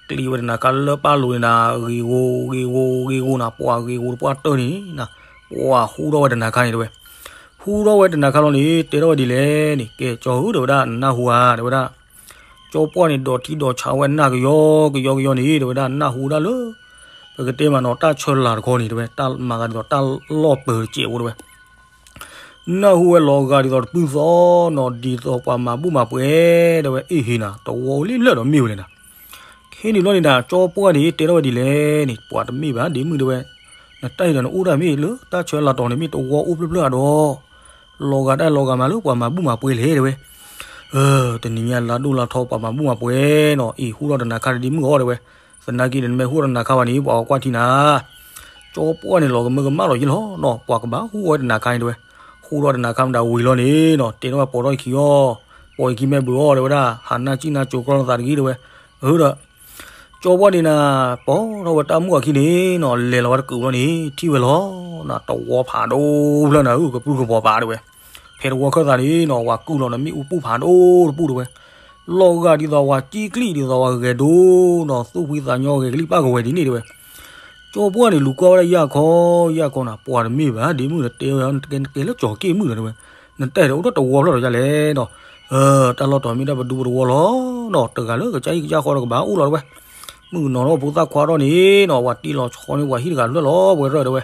ကျ့ဝဲတနၤခါလၢလၢၢ်ပၢ်လိၤန့ၣ်နၤ, ဂ့ၤဂိၤ ဂ့ၤဂိၤ ဂ့ၤဂိၤနၤ, ပှၤဂ့ၤဂိၤတပှၢ်တၢၢ်န့ၣ်နၤ, ပှၤဟူထီၣ်ဝဲတနၤခါန့ၣ် တဲဝဲ. ဟူထီၣ်ဝဲတနၤခါလီၤန့ၣ် တဲထီၣ်ဝဲဒ်လဲၣ်န့ၣ်, ကဲကၠီဧၢ တဲဝဲဒၣ်, နနၢ်ဟူဧါ တဲဝဲဒၣ်. ကၠီပှၢ်န့ၣ် ဒိးထံဒိးဆးဝဲနၢ်ကယီကယီကယီန့ၣ် တဲဝဲဒၣ်, နၢ်ဟူဒၣ်လၢ ပကတဲမးနီၤ, တၢ်ဆၢလာ်တခီန့ၣ် တဲဝဲ, တၢ်မၤသးဒ်သိးတၢ်လီၢ်ပၢၤတစဲးဖိ တဲဝဲ. နၢ်ဟူဝဲလီၤဂာ်ဒ်သိးတပုၢ်သီနီၤ, ဒ်သိးပှၤမၤဘူၣ်မၤပှဲၤ တဲဝဲ, အ့ၣ်ဟ့နၤ, တဝီအိၣ်လံလၢာ်ဒီးမ့ၢ်ဝဲလဲၣ်နၤ. ခဲန့ၣ်ဘျီန့ၣ်နၤ, ကၠီပှၢ်န့ၣ်တဲထီၣ်ဝဲဒ်လဲၣ်န့ၣ်, ပှၤတမ့ၢ်ဘၣ် ဒ့မုၣ် တဲဝဲ, နတၢ်အံၤဒီးနအိၣ်တၢ်မ့ၢ်လၢတၢ်ဆၢလာ်တီၤန့ၣ် မ့ၢ်တဝီအိၣ်ဖျၢၣ်ဖျၢၣ်ဧါဒီး လီၤဂာ်တၢ်လီၤဂာ်မးလၢပှၤမၤဘူၣ်မၤပှဲၤလဲၣ် တဲဝဲ. တနံၤညါလါဒိၣ်လါထီ ပှၤမၤဘူၣ်မၤပှဲၤနီၤ, အ့ၣ် ဟူထီၣ်တနၤခါဒီးဒ့မုၣ်အီၤ တဲဝဲ. သနာ်က့ဒီး နမ့ၢ်ဟူထီၣ်တနၤခါဘၣ်န့ၣ် ပှၤအီၣ်ကွၢ်ထံနၤ. ကၠီပှၢ်န့ၣ်လီၤကမၢကမၣ်လီၤယ့ၢ်လီၤနီၤ, ပှၤကဘၣ်ဟူအီၣ်ဝဲတနၤခါန့ၣ် တဲဝဲ. ဟူထီၣ်တနၤခါမတၤဝံၤလီၤန့ၣ်နီၤ, တဲထီၣ်ဝဲပိာ်ထီၣ်အခံအီၤ, ပိာ်အခံမဲာ်ဘုးအီၤ တဲဝဲဒၣ်, ဟးနၢ်စံၣ်နၢ်ကိၤကျီနသးတဂ့ၤ တဲဝဲ. အၢဒီး ကၠီပှၢ်န့ၣ်နၤ, ပိာ်ထီၣ်ဝဲတၢ်မုၣ်အခံန့ၣ်နီၤ, လဲၤလီၤဝဲတကုာ်လီၤန့ၣ် ထံၣ်ဝဲလီၤနၤ, တဝီဖးဒိၣ်ဖျၢၣ်နၤဧၢ, ကပြုၢ်ကပြီၤပာ် တဲဝဲ. ဖဲတဝီခၢၣ်သးန့ၣ်နီၤ, ဝၤကုၢ်လီၤနမ့ၣ်အူပူၤဖးဒိၣ်တပူၤ တဲဝဲ. လီၤဂာ်ဒ်သိးဝၤကံၣ်ကျံၣ် ဒ်သိးဝၤဂဲၤဒိနီၤ, သူၣ်ဖှံသးညီဂဲၤကလံၣ်ပၢ်ကဝဲၤဒ်န့ၣ် တဲဝဲ. ကၠီပှၢ်န့ၣ် လူၤကွၢ်ဝဲဒၣ်ယၢ်ခီ, ယၢ်ခီနၤ, ပှၤတမ့ၢ်ဘၣ် ဒ့မုၣ်ဒီး တဲဝဲ နကဲလၢကၠီၤက့ၣ်မုၣ်လီၤ တဲဝဲ. နတၢ်အံၤဒီးအိၣ်ထီၣ်တဝီဖျၢၣ်ဒီးယၤလဲၣ်နီၤ. တၢ်လီၢ်တီၤမ့ၢ်တၢ်ပဒူပတဝီလီၤနီၤ, တဂၤလၢကစၢ်ဟံၣ်ကစၢ်ဃီဒီးကဘၣ်အိၣ်လီၤ တဲဝဲ. မုၣ်ကနီၤဒီးဖိသၣ်ခွါထီၣ်န့ၣ်နီၤ, ဝၤတ့လီၤဆီန့ၣ် ပှၤဟံၣ်တဂၤဖျၢၣ်လီၤ ပှဲၤရၢၢ် တဲဝဲ.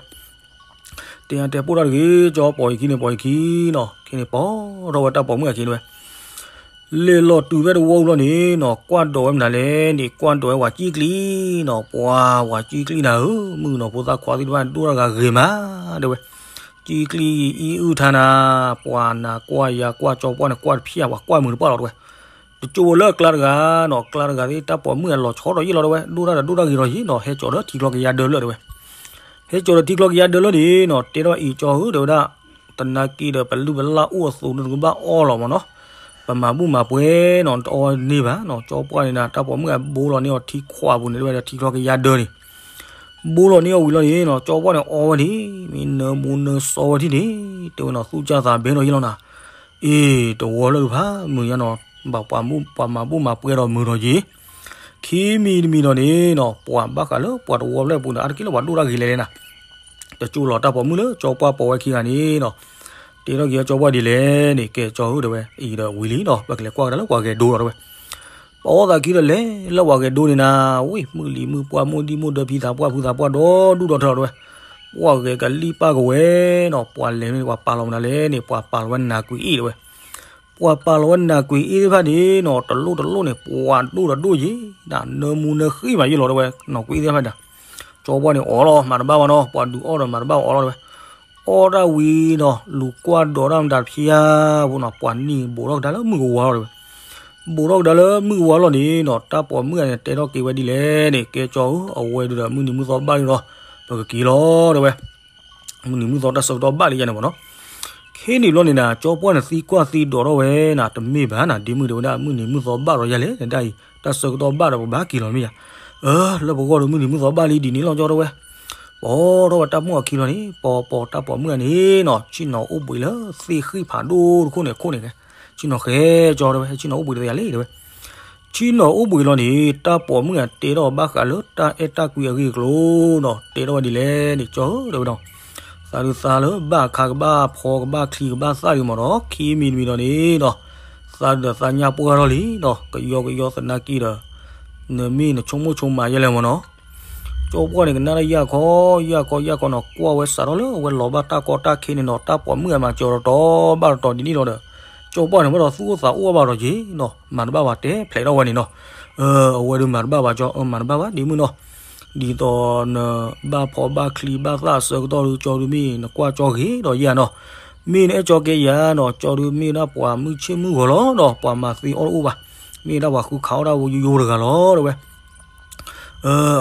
တဲအတဲပိၢ်တၢ်တဂ့ၤ, ကၠီပိာ်ယခံန့ၣ် ပိာ်ယခံနီၤ, ခဲန့ၣ်ပိာ်ထီၣ်ဝဲတၢ်ပိာ်မုၣ်အခံ တဲဝဲ. လဲၤလီၤတုၤဖဲတဝီအူလီၤန့ၣ်နီၤ, ကွၢ်ဒိးဝဲမနုၤလဲၣ်န့ၣ်, ကွၢ်ဒိးဝဲဝၤကံၣ်ကျံၣ်နီၤ, ပှၤဝၤကံၣ်ကျံၣ်နၤဧၢ, မုၣ်ကနီၤဖိသၣ်ခွါသ့ၣ်တဖၣ်ဒိၣ်တၢ်ဂၤဂ့ၤမး တဲဝဲ. ကံၣ်ကျံၣ်အံၣ်အုၣ်ထါနၤ, ပှၤနၤကွၢ်ယၤကွၢ် ကၠီပှၢ်န့ၣ် ကွၢ်တဖျၢၣ် ပှၤကွၢ်မုာ်တပှၢ်လီၤ တဲဝဲ. တကၠိဝဲလၢအကျါတဂၤနီၤ, ကျါတဂၤသ့ၣ် တၢ်ပိာ်မုၣ်အလီၤဆီဒီးယ့ၢ်လီၤ တဲဝဲ, ဒိၣ်တၢ်ဒီးဒိၣ်တၢ်ဂ့ၤလီၤယ့ၢ်နီၤ, ဟဲကၠီၤဒီးထံချီကယၤဒၢလၢ တဲဝဲ. ဟဲကၠီၤဒီးထံချီကယၤဒၢလၢန့ၣ်နီၤ, တဲထီၣ်အံၤကၠီဧၢ တဲဝဲဒၣ်, သနာ်က့ဒီး ပလုၢ်ပလၢ်အိၣ်အသိးန့ၣ် တကဘၣ်အီလီၤမးနီၤ. ပမၤဘူၣ်မၤပှဲၤနီၤ, တအီန့ၢ်ဘၣ်နီၤ, ကၠီပှၢ်န့ၣ်နၤ, တၢ်ပိာ်မုၣ်အဘိလီၤန့ၢ်အီၤထံခွးပူၤန့ၣ် တဲဝဲဒၣ် ထံချီကယၤဒၢန့ၣ် ဘိလီၤန့ၢ်အီၤဝံၤလီၤန့ၣ်နီၤ, ကၠီပှၢ်န့ၣ်အီဝဲန့ၣ်, မ့ၢ်နၢမူနၢစီဝဲထံၣ်န့ၣ်, တဲဝဲနီၤ, သူၣ်ကၢ်သးဘဲဒီးယ့ၢ်လီၤနၤ. အ့ၣ် တဝီလၢဖးမုာ်ညါနီၤ, ဘၣ်ပှၤမၤဘူၣ်မၤပှဲၤဒီးမုာ်ဒီးယ့ၢ်. ခံမံၤတမံၤဒီးန့ၣ်နီၤ, ပှၤဘၣ်ဃးလၢပှၤတဝီဖျၢၣ်အပူၤန့ၣ် အါတက့ၢ်လၢပှၤဒိၣ်တၢ်ဂ့ၤလဲၣ်လဲၣ်နၤ. တကၠိလီၤတၢ်ပိာ်မုၣ်လၢကၠီပှၢ်ပိာ်ဝဲခံဂၤန့ၣ်နီၤ, တဲထီၣ်က့ၤကၠီပှၢ်ဒ်လဲၣ်န့ၣ်, ကဲကၠီဧၢ တဲဝဲ, အံၤဒီးဝံၤလံနီၤ, ပကလဲၤကွၢ်ကဒါလၢပှၤဂဲၤဒိလီၤ တဲဝဲ. ပိာ်သးခံဒီးလဲၤလၢပှၤဂဲၤဒိန့ၣ်နၤ, ဝ့ၢ် မုၢ်လံၤမုၢ်ပှၢ် မိၢ်ဒံမိၢ်ဒၢ ဖံသးပှၢ်ဖုသးပှၢ် ဒီဒူၣ်ဒီထၢလီၤ တဲဝဲ. ပှၤဂဲၤကလံၣ်ပၢ်ကဝဲၤနီၤ, ပှၤလဲၤန့ၣ် ပှၤပာ်လီၤမနုၤလဲၣ်န့ၣ်, ပှၤပာ်လီၤဝဲနၤကွံာ်အ့ၣ် တဲဝဲ. ပှၤပာ်လီၤဝဲနၤကွံာ်အ့ၣ်သ့ၣ်တဖၣ်န့ၣ်နီၤ, တလိၣ်တလိၣ်န့ၣ် ပှၤဒိၣ်ဒီးဒိၣ်ယ့ၢ်, နၢမူနၢဃံမးယ့ၢ်လီၤ တဲဝဲ, နီၢ်ကွံာ်အ့ၣ်သ့ၣ်တဖၣ်န့ၣ်. ကၠီပှၢ်န့ၣ်အီၣ်လီၤ မၤတဘၣ်ဘၣ်နီၤ, ပှၤဒုးအီၣ်ဒီးမၤတဘၣ်အီၣ်လီၤ တဲဝဲ. အီၣ်တၢ်ဝံၤနီၤ, လူၤကွၢ်ဒိးတၢ်မတၤတဖျၢၣ်ဖိနီၤ, ပှၤနံၣ်ဘိးထီၣ်ကဒါလၢမုၢ်ကဝါလီၤ တဲဝဲ. ဘိးထီၣ်ကဒါလၢမုၢ်ကဝါလီၤန့ၣ်နီၤ, တၢ်ပိာ်မုၣ်ဂၤန့ၣ် တဲထီၣ်က့ၤဝဲဒ်လဲၣ်န့ၣ်, ကဲကၠီဧၢ, အဝဲဒုးဒီးမုၢ်နံၤမုၢ်သီဘၣ်လံဒီး ပကက့ၤလီၤ တဲဝဲ. မုၢ်နံၤမုၢ်သီတၢ်ဆၢကတီၢ်ဘၣ်လံယၤန့ၣ်မးနီၤ. ခဲန့ၣ်ဘျီန့ၣ်နၤ, ကၠီပှၢ်န့ၣ်သံကွၢ်သံဒိးထီၣ်ဝဲနၤ, တမ့ၢ်ဘၣ်နၤ ဒ့မုၣ် တဲဝဲဒၣ်, မုၢ်နံၤမုၢ်သီဘၣ်ဒီးယၤလဲၣ်, နဒၣ်အံၤ တၢ်ဆၢကတီၢ်ဘၣ်ဒီးပဘၣ်က့ၤလီၤမ့ၢ်ယၤ. အၢ လၢပဂီၢ်ဒီး မုၢ်နံၤမုၢ်သီဘၣ်လံဒ်န့ၣ်လီၤ ကၠီ တဲဝဲ. ပိာ်ထီၣ်ဝဲတၢ်မိၣ်အခံလီၤန့ၣ်, ပိာ်ပိာ်တၢ်ပိာ်မုၣ်ဂၤန့ၣ်နီၤ, ဆ့ၣ်နီၤအိၣ်ဘှံးလၢသ့ၣ်ဃံၣ်ဖးဒိၣ်တခိၣ်န့ၣ်အခိၣ်န့ၣ်, ဆ့ၣ်နီၤဃဲကၠီ တဲဝဲ, ဆ့ၣ်နီၤအိၣ်ဘှံးတသ့ယၤလဲၣ် တဲဝဲ. ဆ့ၣ်နီၤအိၣ်ဘှံးလီၤန့ၣ်, တၢ်ပိာ်မုၣ်ဂၤတဲထီၣ်ဘၣ်ဃးလၢတၢ်အဲၣ်တၢ်ကွံအဂ့ၢ်အကျိၤနီၤ, တဲထီၣ်ဝဲဒ်လဲၣ်န့ၣ် ကၠီဧၢ တဲဝဲဒီး, သးဒုးသးလၢဘၣ်အခါကဘၣ်ဖီ ကဘၣ်ချံ ကဘၣ်သၣ်ဒံးမးနီၤ, ခံမံၤတမံၤဒီးန့ၣ်နီၤ, သးဒုးသးညၣ်ပှၢ်ထီၣ်လံနီၤ, ကယီကယီသနာ်က့ဒီး နမ့ၢ်နဆိကမိၣ်ဆိကမးယဲလဲၣ်မးနီၤ. ကၠီပှၢ်န့ၣ် ကနၣ်တၢ်ယၢ်ခီ, ယၢ်ခီ ယၢ်ခီနီၤ, ကွၢ်ဝဲစးထီၣ်လၢအဝဲလီၤဘၣ်တၢ်ကီတၢ်ခဲန့ၣ်နီၤ, တၢ်ပိာ်မုၣ်ဂၤမၤစၢၤတီတီဘၣ်တီတီဒ်န့ၣ်လီၤဒီး, ကၠီပှၢ်န့ၣ်ဝဲဒီးသူၣ်အိၣ်သးအိၣ်ဘၣ်ဒီးက့ၤနီၤ, မၤတဘၣ်ဘၣ် တဲဖျဲးထီၣ်ဝဲန့ၣ်နီၤ. အဝဲဒုးမၤတဘၣ်ဘၣ်ကၠီ, မၤတဘၣ်ဘၣ်ဒ့မုၣ်နီၤ, ဒ်သိးနဘၣ်ဖီဘၣ်ချံဘၣ်သၣ်အဆၢကတီၢ်ဒုး ကၠီဒုးမ့ၢ်နကွၢ်ကၠီဂ့ၤဒီးယၤနီၤ, မ့ၢ်နအဲၣ်ကၠီကဲယၤနီၤ, ကၠီဒုးမ့ၢ်ဒၣ်ပှၤမုၢ်ဆ့ၣ်မုၢ်ဂီၤလီၤဒီး ပှၤမၤသ့အီၣ်တအိၣ်ဘၣ်, မ့ၢ်ဒၣ်ပှၤဃုခးအီၣ်ဒၣ်ဝဲယိယိတဂၤလီၤ တဲဝဲ.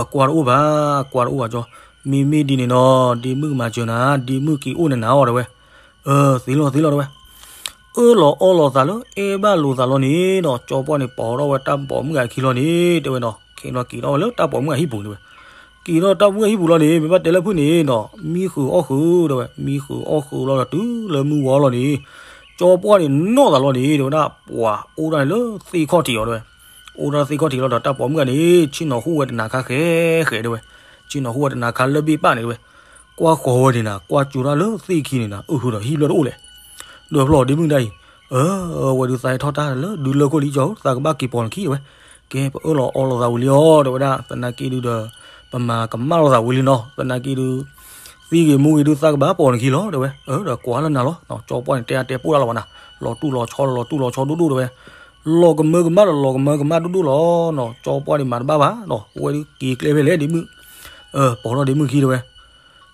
အကွၢ်တအိၣ်ဘၣ်, ကွၢ်တအိၣ်ဘၣ်ကၠီ, မ့မ့ၢ်ဒ်န့ၣ်နီၤ ဒ့မုၣ်ကမၤစၢၤနၤ, ဒ့မုၣ်က့ၤအိၣ်နနၤအီၤ တဲဝဲ. သ့လီၤသ့လီၤ တဲဝဲ. အၢၣ်လီၤအီလီၤသးလၢ အဲၣ်ဘၣ်လိာ်သးလီၤန့ၣ်နီၤ, ကၠီပှၢ်န့ၣ် ပိာ်ထီၣ်ဝဲတၢ်ပိာ်မုၣ်အခံလီၤန့ၣ် တဲဝဲနီၤ, ခဲန့ၣ်က့ၤထီၣ်ဝဲလၢတၢ်ပိာ်မုၣ်အဟံၣ်ပူၤ တဲဝဲ. က့ၤထီၣ်တၢ်ပိာ်မုၣ်အဟံၣ်ပူၤလီၤန့ၣ် မ့ၢ်ဘၣ်တဲလၢဖုၣ်န့ၣ်နီၤ မံဃုာ်အီၣ်ဃုာ် တဲဝဲ, မံဃုာ်အီၣ်ဃုာ်လီၤဒီးတုၤလၢမုၢ်ဝီလီၤန့ၣ် ကၠီပှၢ်န့ၣ်နီၣ်သးလီၤန့ၣ် တဲဝဲဒၣ် ပှၤအိၣ်ဒၣ်န့ၣ်လၢသ့ၣ်ခီၣ်ထံးအီၤ တဲဝဲ. အိၣ်ဒၣ်သ့ၣ်ခီၣ်ထံးလီၤဒီး တၢ်ပိာ်မုၣ်ဂၤန့ၣ် ဆ့ၣ်နီၤဟူးဝဲတနၤခါဃဲဃဲ တဲဝဲ, ဆ့ၣ်နီၤဟူးဝဲတနၤခါလၢဘ့ၣ်ပၢ်န့ၣ် တဲဝဲ. ကွၢ်ဃီၤဝဲန့ၣ်နၤ ကွၢ်ကၠိတၢ်လၢသ့ၣ်ခံန့ၣ်နၤ အုၣ်ဟုဒီးဟံၣ်ဘျၢၣ်တအိၣ်လဲၣ်. ဒီးဖျီၣ်ဒ့မုၣ်ဒၣ်အံၤ, အဝဲဒုးသးဟဲထီၣ်တၢ်လၢဒုးလၢခိၣ်လံကၠီဧၢ, သးကဘၣ်က့ၤပိာ်နခံ တဲဝဲ. ကဲ ပအၢၣ်လီၤအီလီၤသးဝံၤလံအီၤ တဲဝဲဒၣ်, သနာ်က့ဒုးဒီး ပမၤကမၣ်လိာ်သးဝံၤလံနီၤ, သနာ်က့ဒုး သံဂ့ၤမူဂ့ၤဒုး သးကဘၣ်ပိာ်နခံလီၤ တဲဝဲ. အၢ ဒီးကွၢ်လၢနၤလီၤ, ကၠီပှၢ်န့ၣ် တဲအါတဲပိၢ်တၢ်လီၤဘၣ်နၤ, လီၤတူၢ်လီၤဆီ လီၤတူၢ်လီၤဆီဒိၣ်ဒိၣ် တဲဝဲ. လီၤကမၢကမၣ်ဒီးလီၤကမၢကမၣ်ဒိၣ်ဒိၣ်လီၤနီၤ, ကၠီပှၢ်န့ၣ်မၤတဘၣ်ဘၣ်နီၤ, ဝဲဒုးက့ၤကျဲဖဲလဲၣ်ဒ့မုၣ်, ပိာ်ထီၣ်ဒ့မုၣ်ခံ တဲဝဲ.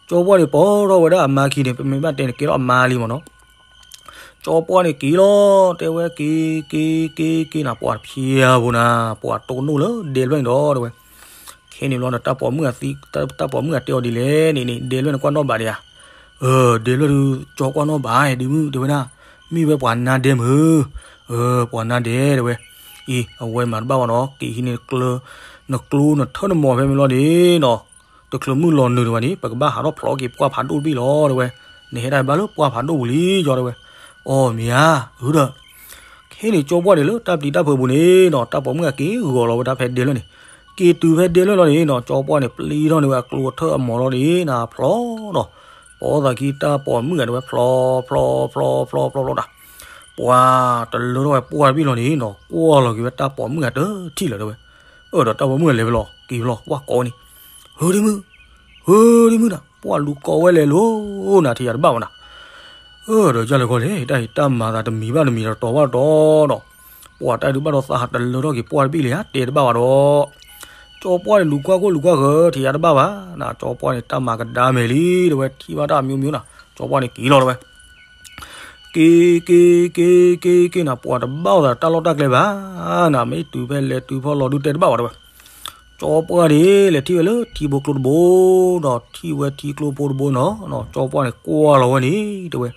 ကၠီပှၢ်န့ၣ်ပိာ်ထီၣ်ဝဲဒၣ်အမါခံန့ၣ် ပမ့ၢ်ဘၣ်တဲန့ၣ် ကဲထီၣ်အမါလံမ့ၢ်နီၤ. ကၠီပှၢ်န့ၣ်က့ၤလီၤ တဲဝဲ, က့ၤ က့ၤ က့ၤ က့ၤနၤ ပှၤတဖျဲးဘိနၤ, ပှၤတိၢ်နီၣ်လၢဒဲလွဲၣ်န့ၣ်ဒီး တဲဝဲ. ခဲန့ၣ်ဘျီဒီး တၢ်ပိာ်မုၣ်အသံ, တၢ်ပိာ်မုၣ်အတဲအီၤဒ်လဲၣ်န့ၣ်န့ၣ် ဒဲလွဲၣ်န့ၣ်ကွၢ်နီၣ်ဘၣ်ဒံးဧါ. ဒဲလွဲၣ်ဒုး ကၠီကွၢ်နီၣ်ဘၣ် ဒ့မုၣ် တဲဝဲဒၣ်, မ့ၢ်ဝဲပှၤနါဒဲမုၢ်, ပှၤနါဒဲ တဲဝဲ. အံၤ အဝဲမၤတဘၣ်ဘၣ်နီၤ, က့ၤဟံးန့ၢ်နကျိနထၢၣ်နမီၤဖဲမ့ၢ်လီၤန့ၣ်နီၤ, တချုးမုၢ်လီၤနုာ်ဒံးဘၣ်န့ၣ် ပကဘၣ်ဟးထီၣ်ဖျိးက့ၤပှၢ်ဖးဒိၣ်တဘ့ၣ်လီၤ တဲဝဲ. နဟဲဒၣ်ဘၣ်လၢပှၢ်ဖးဒိၣ်ပူၤလံကၠီ တဲဝဲ. အီ မ့ၢ်ဧါ, အၢဒီး ခဲန့ၣ်ကၠီပှၢ်န့ၣ်လၢတၢ်ပျံၤတၢ်ဖုးပူၤန့ၣ်နီၤ တၢ်ပိာ်မုၣ်အက့ၤဂီၤလီၤဝဲဒၣ်ဖဲဒဲလွဲၣ်န့ၣ်, က့ၤတုၤဖဲဒဲလွဲၣ်လီၤန့ၣ်နီၤ ကၠီပှၢ်န့ၣ် ပျံၤထီၣ်န့ၢ်ဝဲအကျိအထၢၣ်အမီၤလီၤန့ၣ်နၤဖျိးနီၤ, ပိာ်သးခံတၢ်ပိာ်မုၣ်ဂၤ တဲဝဲ ဖျိး ဖျိး ဖျိး ဖျိး ဖျိးတၢ်, ပှၤတလၢထီၣ်ဝဲပှၢ်တဘ့ၣ်လီၤန့ၣ်နီၤ ကွၢ်လီၤက့ၤဝဲတၢ်ပိာ်မုၣ်ဂၤတထံၣ်လၢၤ တဲဝဲ. အၢ ဒီးတၢ်ပိာ်မုၣ်ဂၤလဲၤဖဲလီၤ က့ၤဖဲလီၤ ကွၢ်ကိးဝဲန့ၣ်, ဟၢ ဒ့မုၣ်, ဟၢ ဒ့မုၣ်နၤ ပှၢ်လူၤကိးဝဲလဲၤလိၤနၤ ထံၣ်ယၤတဘၣ်ဘၣ်နၤ. အၢ ဒီးယလဲၤခီလဲၣ် တၢ်အံၤ တၢ်မၤသးတမံၤဘၣ်တမံၤဒီးတီၤဘၣ်တီၤနီၤ, ပှၤတၢ်ဒုးဘၣ်ဒီးသးဟးတလၢထီၣ်က့ၤပှၢ်တဘ့ၣ်လၢၤဧါ တဲတဘၣ်ဘၣ်ဒီး ကၠီပှၢ်န့ၣ် လူၤကွၢ်ခိၣ်လူၤကွၢ်ဃၢၤ ထံၣ်ယၤတဘၣ်ဘၣ်နၤ, ကၠီပှၢ်န့ၣ် တၢ်မၤကဒါမဲာ်လံ တဲဝဲ ထံၣ်ဘၣ်တၢ်အမျိုးမျိုးနၤ, ကၠီပှၢ်န့ၣ်က့ၤလီၤ တဲဝဲ. က့ၤ က့ၤ က့ၤ က့ၤ က့ၤနၤ ပှၤတဘၣ်အသးတၢ်လီၢ်တၢ်ကျဲဘၣ်နၤ, မ့ၢ်တုၤဖဲလဲၤတုၤဖီလီၤဒုးတဲတဘၣ်ဘၣ် တဲဝဲ. ကၠီပှၢ်န့ၣ် လဲၤထံၣ်ဝဲလၢထံဘိကျိတဘိဒီး ထံၣ်ဝဲထံကျိဖိတဘိနီၤ, ကၠီပှၢ်န့ၣ် ကွၢ်လီၤဝဲန့ၣ် တဲဝဲ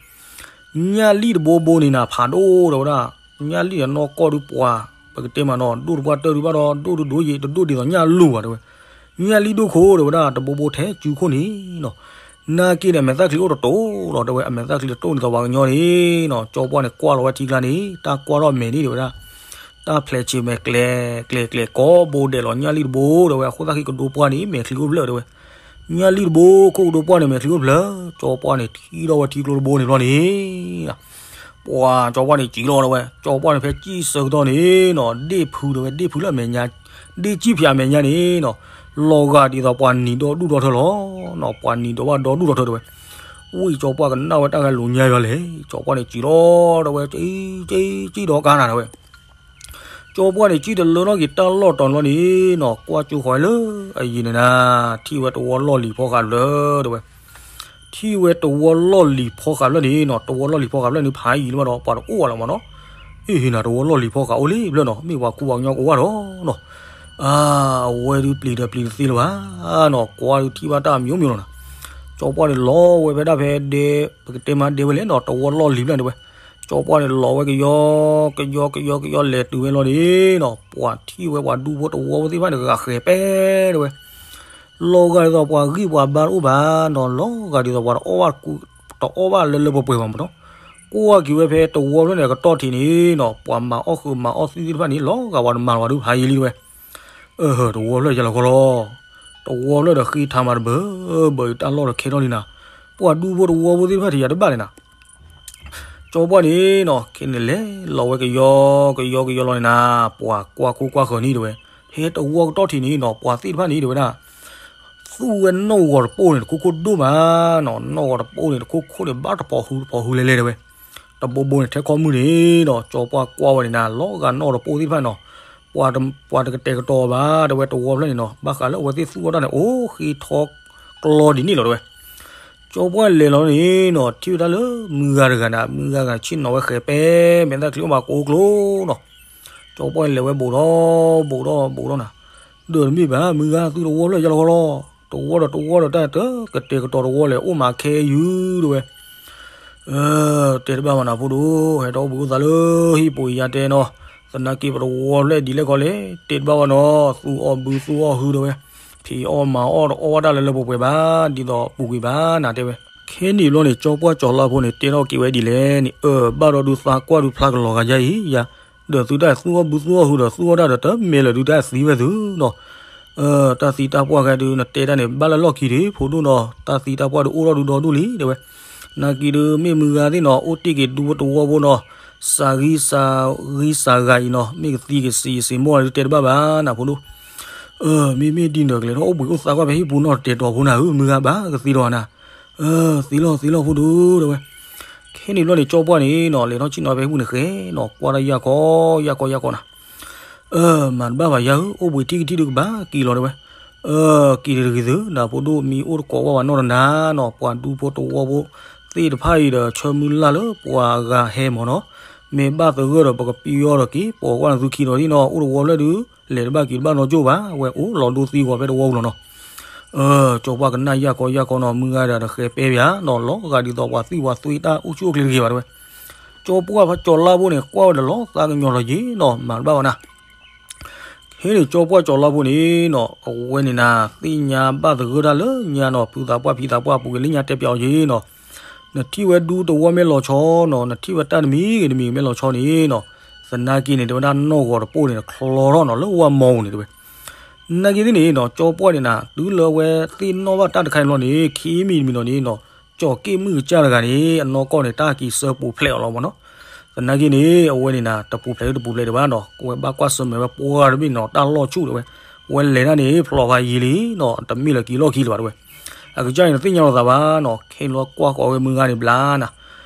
ညၣ်လံၣ်တဘိဘိန့ၣ်နၤ ဖးဒိၣ် တဲဝဲဒၣ်, ညၣ်လံၣ်အနီၢ်ကီၢ်ဒုးပှၤ ပကတဲမးနီၤ ဒိၣ်တပှၢ်တၢၢ်ဒုးဘၣ်ဒီး ဒိၣ်ဒိၣ်ဒိၣ်ယံၤ တဒိၣ်ဒ်သိးညၣ်လူၤဘၣ် တဲဝဲ, ညၣ်လံၣ်ဒိၣ်ခိၣ် တဲဝဲဒၣ် တဘိဘိထဲကုခိၣ်န့ၣ်နီၤ, နာ်က့န့ၣ် အမဲာ်သၣ်ချံအိၣ်တတိၢ်လီၤ တဲဝဲ, အမဲာ်သၣ်ချံတတိၢ်ဒ်သိးပှၤကညီန့ၣ်နီၤ, ကၠီပှၢ်န့ၣ် ကွၢ်လီၤဝဲထံကျါန့ၣ် တၢ်ကွၢ်ထီၣ်မဲာ်န့ၣ် တဲဝဲဒၣ် တၢ်ဖျဲးဆံးမဲာ်ကျဲၤ ကျဲၤ ကျဲၤ ကိးဘိဒဲးလီၤ ညၣ်လံၣ်တဘိ တဲဝဲ, အဃိသတးခံကဒိပှၢ်န့ၣ် မဲာ်ချံအိၣ်ဖျၢၣ် တဲဝဲ, ညၣ်လံၣ်တဘိ ခိၣ်ကဒိပှၢ်န့ၣ် မဲာ်ချံအိၣ်ဖျၢၣ်, ကၠီပှၢ်န့ၣ် ထံၣ်ထီၣ်ဝဲထံကျိတဘိန့ၣ်ဘျီန့ၣ် ပှၤကၠီပှၢ်န့ၣ် စံၣ်လီၤ တဲဝဲ, ကၠီပှၢ်န့ၣ် ဖဲစံၣ်ဆၢကတီၢ်န့ၣ်နီၤ ဒ့ၣ်ဖု တဲဝဲ, ဒ့ၣ်ဖုလၢအမဲာ်ညါ, ဒ့ၣ်ကံၣ်ဖၠးအမဲာ်ညါန့ၣ်နီၤ လီၤဂာ်ဒ်သိးပှၤနံၤဒီဒူၣ်ဒီထၢလီၤနီၤ, ပှၤနံၤဒီးဘၣ်ဒီဒူၣ်ဒီထၢ တဲဝဲ, ဝံၣ်ကၠီပှၢ်ကနၣ်ဝဲတၢ်ဂဲၤလိာ်ညါယွၤလဲၣ်, ကၠီပှၢ်န့ၣ် စံၣ်လီၤ တဲဝဲ, စံၣ် စံၣ် စံၣ်ဒီးကါနၤ တဲဝဲ ကၠီပှၢ်န့ၣ် စံၣ်တလၢထီၣ်က့ၤတၢ်လီၢ်တီၤန့ၣ်ဘျီန့ၣ်နီၤ ကွၢ်ကၠိဃီၤဝဲလၢအယံၤန့ၣ်နၤ, ထံၣ်ဝဲတဝီလီၢ်လံၤဖီဃးဖျၢၣ် တဲဝဲ, ထံၣ်ဝဲတဝီလီၢ်လံၤဖီဃးဖျၢၣ်န့ၣ်နီၤ, တဝီလီၢ်လံၤဖီဃးဖျၢၣ်န့ၣ် ဖးယံၤလၢၤဘၣ်ဒီး ပှၤတအိၣ်ဘၣ်လၢၤမးနီၤ, အ့ၣ် နၤ တဝီလီၢ်လံၤဖီဃးအိၣ်လံဖျၢၣ်နီၤ, မ့ၢ်ပှၤခူပှၤကညီကအိၣ်ဘၣ်ဒီးနီၤ, အဝဲဒုးပျံၤဒီးပျံၤတသ့လၢၤဘၣ်နီၤ, ကွၢ်ဒုးထံၣ်ဘၣ်တၢ်အမျိုးမျိုးလီၤနၤ, ကၠီပှၢ်န့ၣ်လီၤဝဲဖဲဒၣ်ဖဲဒဲ ပကတဲမးဒဲဝဲလဲၣ်နီၤ, တဝီလီၢ်လံၤဖျၢၣ်န့ၣ် တဲဝဲ ကၠီပှၢ်န့ၣ် လီၤဝဲကယီကယီကယီကယီ လဲၤတုၤဝဲလီၤန့ၣ်နီၤ, ပှၤထံၣ်ဝဲပှၤဒူဖိတဝီဖိသ့ၣ်တဖၣ်န့ၣ် ဂၤဃဲၤပဲ တဲဝဲ, လီၤဂာ်ဒ်သိးပှၤဂံၢ်ပှၤဘါတအိၣ်ဘၣ်နီၤ, လီၤဂာ်ဒ်သိးပှၤတအီၣ်ဘၣ် တအီၣ်ဘၣ်လၢလၢပှဲၤပှဲၤဘၣ်မးနီၤ, ကွၢ်က့ၤဝဲဖဲတဝီဖျၢၣ်န့ၣ် အကတီၢ်ထံးန့ၣ်နီၤ, ပှၤမၤအီၣ်ဃုာ်မၤအီၣ်သံသ့ၣ်တဖၣ်န့ၣ် လီၤဂာ်ပှၤတမၤလၢၤဘၣ်ဒုးဖးယံၤလံ တဲဝဲ, အၢ တဝီဖျၢၣ်ယလီၤခီလီၤ, တဝီဖျၢၣ်ဒီးဃ့ထါမးတဘၢဘၢအံၤ တၢ်လီၢ်ဒီးခဲထီၣ်လံနၤ, ပှၤဒူဖိတဝီဖိသ့ၣ်တဖၣ်ထံးယၤတဘၣ်န့ၣ်နၤ ကၠီပှၢ်န့ၣ်နီၤ ခဲန့ၣ်လဲၤလီၤဝဲကယီကယီကယီလီၤန့ၣ်နၤ, ပှၤကွၢ်ခိၣ်ကွၢ်ဃၢၤန့ၣ်တဲဝဲ, ဖဲတဝီကတီၢ်ထံးန့ၣ်နီၤ ပှၤသ့ၣ်တဖၣ်န့ၣ်တဲဝဲဒၣ်, သူၣ်ဝဲနီၣ်ဂီၤတပိၢ်န့ၣ် တခိၣ်ခိၣ်ဒိၣ်မးနီၤ, နီၣ်ဂီၤတပိၢ်န့ၣ် တခိၣ်ခိၣ်န့ၣ် ဘၣ်တဖိးဟုတဖိးဟုလဲၤလဲၤတဲဝဲ, တဘိဘိန့ၣ် ထဲခီမုၢ်န့ၣ်နီၤ ကၠီပှၢ်ကွၢ်ဝဲန့ၣ်နၤ လီၤဂာ်နီၣ်တပိၢ်သ့ၣ်တဖၣ်နီၤ, ပှၤတကတဲာ်ကတီၤဘၣ် တဲဝဲတဝီဖျၢၣ်န့ၣ်နီၤ ဘၣ်ဃးလၢအဝဲသ့ၣ်သူၣ်အီၣ်တၢ်န့ၣ် အိၣ်ဃ့ထီကျီဒ်န့ၣ်လီၤတဲဝဲ. ကၠီပှၢ်လဲၤလီၤန့ၣ်နီၤ ထံၣ်ဝဲဒၣ်လၢမုၢ်ဂၤတဂၤန့ၣ် မုၢ်ဂၤတဂၤဆ့ၣ်နီၤဝဲဃဲၤပဲ မဲာ်သၣ်ချံအိၣ်မးကိးကျိနီၤ. ကၠီပှၢ်လဲၤဝဲဘူးထီၣ်ဘူးထီၣ်ဘူးထီၣ်နၤ, ဒီးတမ့ၢ်ဘၣ် မုၢ်ဂၤသူၣ်တဝီဖျၢၣ်ယါလီၤဃီလီၤ, တဝီဒီးတဝီဒီးတၢ်တကတဲာ်ကတီၤတဝီလဲၣ် အိၣ်မးခဲယုၢ်တဲဝဲ. တဲတဘၣ်ဘၣ်နၤဖိဒိၣ် ဟဲထီၣ်အိၣ်ဘှံးအိၣ်သါလၢဟံၣ်ပူၤအံၤယါတဲနီၤ, သနာ်က့ပတဝီဖျၢၣ်ဒ်လဲၣ်ခီလဲၣ် တဲတဘၣ်ဘၣ်နီၤ သူၣ်အီၣ်ဘုသူၣ်အီၣ်ဟုတဲဝဲ, ဖံးအီၣ်မၤအီၣ်တအီၣ်ဘၣ်တၢ်လၢလၢပှဲၤပှဲၤဘၣ် ဒ်သိးပူၤကွံာ်ဘၣ်နၤတဲဝဲ. ခဲန့ၣ်ဘျီန့ၣ် ကၠီပှၢ်ကၠီၤလါဖိန့ၣ် တဲထီၣ်က့ၤဝဲဒ်လဲၣ်န့ၣ် အၢ ဘၣ်ဒီးဒုးသးကွၢ်ဒုးဖျါကလီၤဂာ်ယါအံၤ ယၤ ဒီးသုတၢ်သူၣ်အီၣ်ဘုသူၣ်အီၣ်ဟုဒီးသူၣ်အီၣ်တၢ်ဒီးတမ့ၢ်လၢၤဒုးတၢ်သံဝဲသုနီၤ တၢ်သံတၢ်ပှၢ်ခဲဒုး နတဲတၢ်န့ၣ် ဘၣ်လၢလီၢ်ခံဒံး ဖိဒိၣ်နီၤ တၢ်သံတၢ်ပှၢ်ဒုးအိၣ်ထီၣ်ဒုးဒီဒူၣ်လံ တဲဝဲ. နာ်က့ဒုး မ့ၢ်မုၢ်ဂၤသ့ၣ်နီၤ အိၣ်တ့ၢ်က့ၤဒူဖိတဝီဖိနီၤ စးဂံစးဂံစးဂၤအံၤနီၤ မ့ၢ်ကသံက့ၤစံးစ့မိၢ်ဒုးတဲတဘၣ်ဘၣ်နၤဖိဒိၣ်. မ့မ့ၢ်ဒ်န့ၣ် ကလဲၤထီၣ်အိၣ်ဘှံးအိၣ်သါကွၢ်ဖဲဟံၣ်ပူၤနီၤ တဲတီၤဖိနၤဧၢ မုၢ်ဂၤဘၣ်ကသံလီၤနၤ သံလီၤသံလီၤဖိဒိၣ်တဲဝဲ. ခဲန့ၣ်ဘျီန့ၣ် ကၠီပှၢ်န့ၣ်နီၤ လဲၤထီၣ်ဆ့ၣ်နီၤဖဲဟံၣ်ပူၤန့ၣ်ဃဲနီၤ ကွၢ်တၢ်ယၢ်ကီယၢ်ကီယၢ်ကီနၤ မၤတဘၣ်ဘၣ်ယၤဧၢ အိၣ်ဘှံးထံၣ်ကထံၣ်ဒုးကဘၣ်က့ၤလီၤတဲဝဲ. က့ၤတဂ့ၤသု နၤဖိဒိၣ်မံၤအိၣ်တကိးဝဲဝဲနီၢ်တနၤနီၤ ပှၤဒူဖိတဝီဖိသ့ၣ်တဖၣ်အံၤဒီး ဆၢမုၢ်လၢ်လၢပှၤဂၤဟဲမၢ်နီၤ မ့ၢ်ဘၣ်သဂၢၢ်ဒီး ပကပံအီၤဒီးက့ၤ ပိာ်ကွၢ်နသုခံဒီးဒ်နီၤ အိၣ်တဝီဖျၢၣ်ဒုး လဲၤတဘၣ်က့ၤတဘၣ်နီတကၠိၢ်ဘၣ် အဝဲအိၣ်လီၤဒိသံဂီၤဖဲတဝီပူၤလီၤနီၤ. ကၠီပှၢ်ကနၣ်ယၢ်ကီယၢ်ကီနီၤ မုၢ်ဂၤဒီးတဃဲၤပဲပၠးနီၤ လီၤဂာ်ဒ်သိးပှၤသံပှၤသွံတၢ်အိၣ်ဆူၣ်အိၣ်ချ့တဂ့ၤဘၣ်တဲဝဲ. ကၠီပှၢ်ဖးကၠီၤလါဖိန့ၣ် ကွၢ်ဝဲဒီးလီၤသးကညီၤလီၤယ့ၤနီၤ မၤတဘၣ်ဘၣ်နၤ ခဲန့ၣ် ကၠီပှၢ်ကၠီၤလါဖိန့ၣ်နီၤ အဝဲန့ၣ်နၤ သ့ၣ်ညါဘၣ်သဂၢၢ်တၢ်လၢညါနီၤ ဖုသးပှၢ်ဖံသးပှၢ်ပူၤက့ၤလၢညါတဲပၠးအီၤယ့ၤနီၤ နထံၣ်ဝဲဒူတဝီမ့ၢ်လီၤဆီနီၤ နထံၣ်ဝဲတၢ်တမံၤဂ့ၤတမံၤမ့ၢ်လီၤဆီန့ၣ်နီၤ သနာ်က့န့ၣ် တဲဝဲဒၣ်နီၢ်ဂီၤတပိၢ်န့ၣ် ချီထီၣ်နီၤ လၢဝၣ်မီပူၤန့ၣ်တဲဝဲ. နာ်က့သ့ၣ်န့ၣ်နီၤ ကၠီပှၢ်န့ၣ်နၤ တုၤလၢအဝဲသ့ၣ်နီၣ်ဘၣ်တၢ်တခါန့ၣ်လီၤန့ၣ် ခံမံၤတမံၤနီၤန့ၣ်နီၤ ကၠီၤက့ၣ်မုၣ်ကစၢ်တဂၤန့ၣ် အနီၢ်ကီၢ်န့ၣ် တၢ်က့ၤစၢပူၤဖျဲးအီၤလီၤမၢ်နီၤ. သနာ်က့န့ၣ် အဝဲန့ၣ်နၤ တပူၤဖျဲးတပူၤဖျဲးဒံးဘၣ်နီၤ အဝဲဘၣ်ကွၢ်ဆၢၣ်မဲာ်ဝဲပှၢ်တဘ့ၣ်နီၤ တၢ်လီၢ်ဆူၣ်တဲဝဲ. အဝဲလဲၤတၢ်န့ၣ် ဖျိးဖးယံာ်လံနီၤ တမ့ၢ်လၢၤက့ၤလီၢ်ခံလၢၤဘၣ်တဲဝဲ. အကစၢ်န့ၣ် တသ့ၣ်ညါလီၤသးဘၣ်နီၤ ခဲလီၤကွၢ်ဃီၤဝဲမုၢ်ဂၤန့ၣ်ဘျါနၤ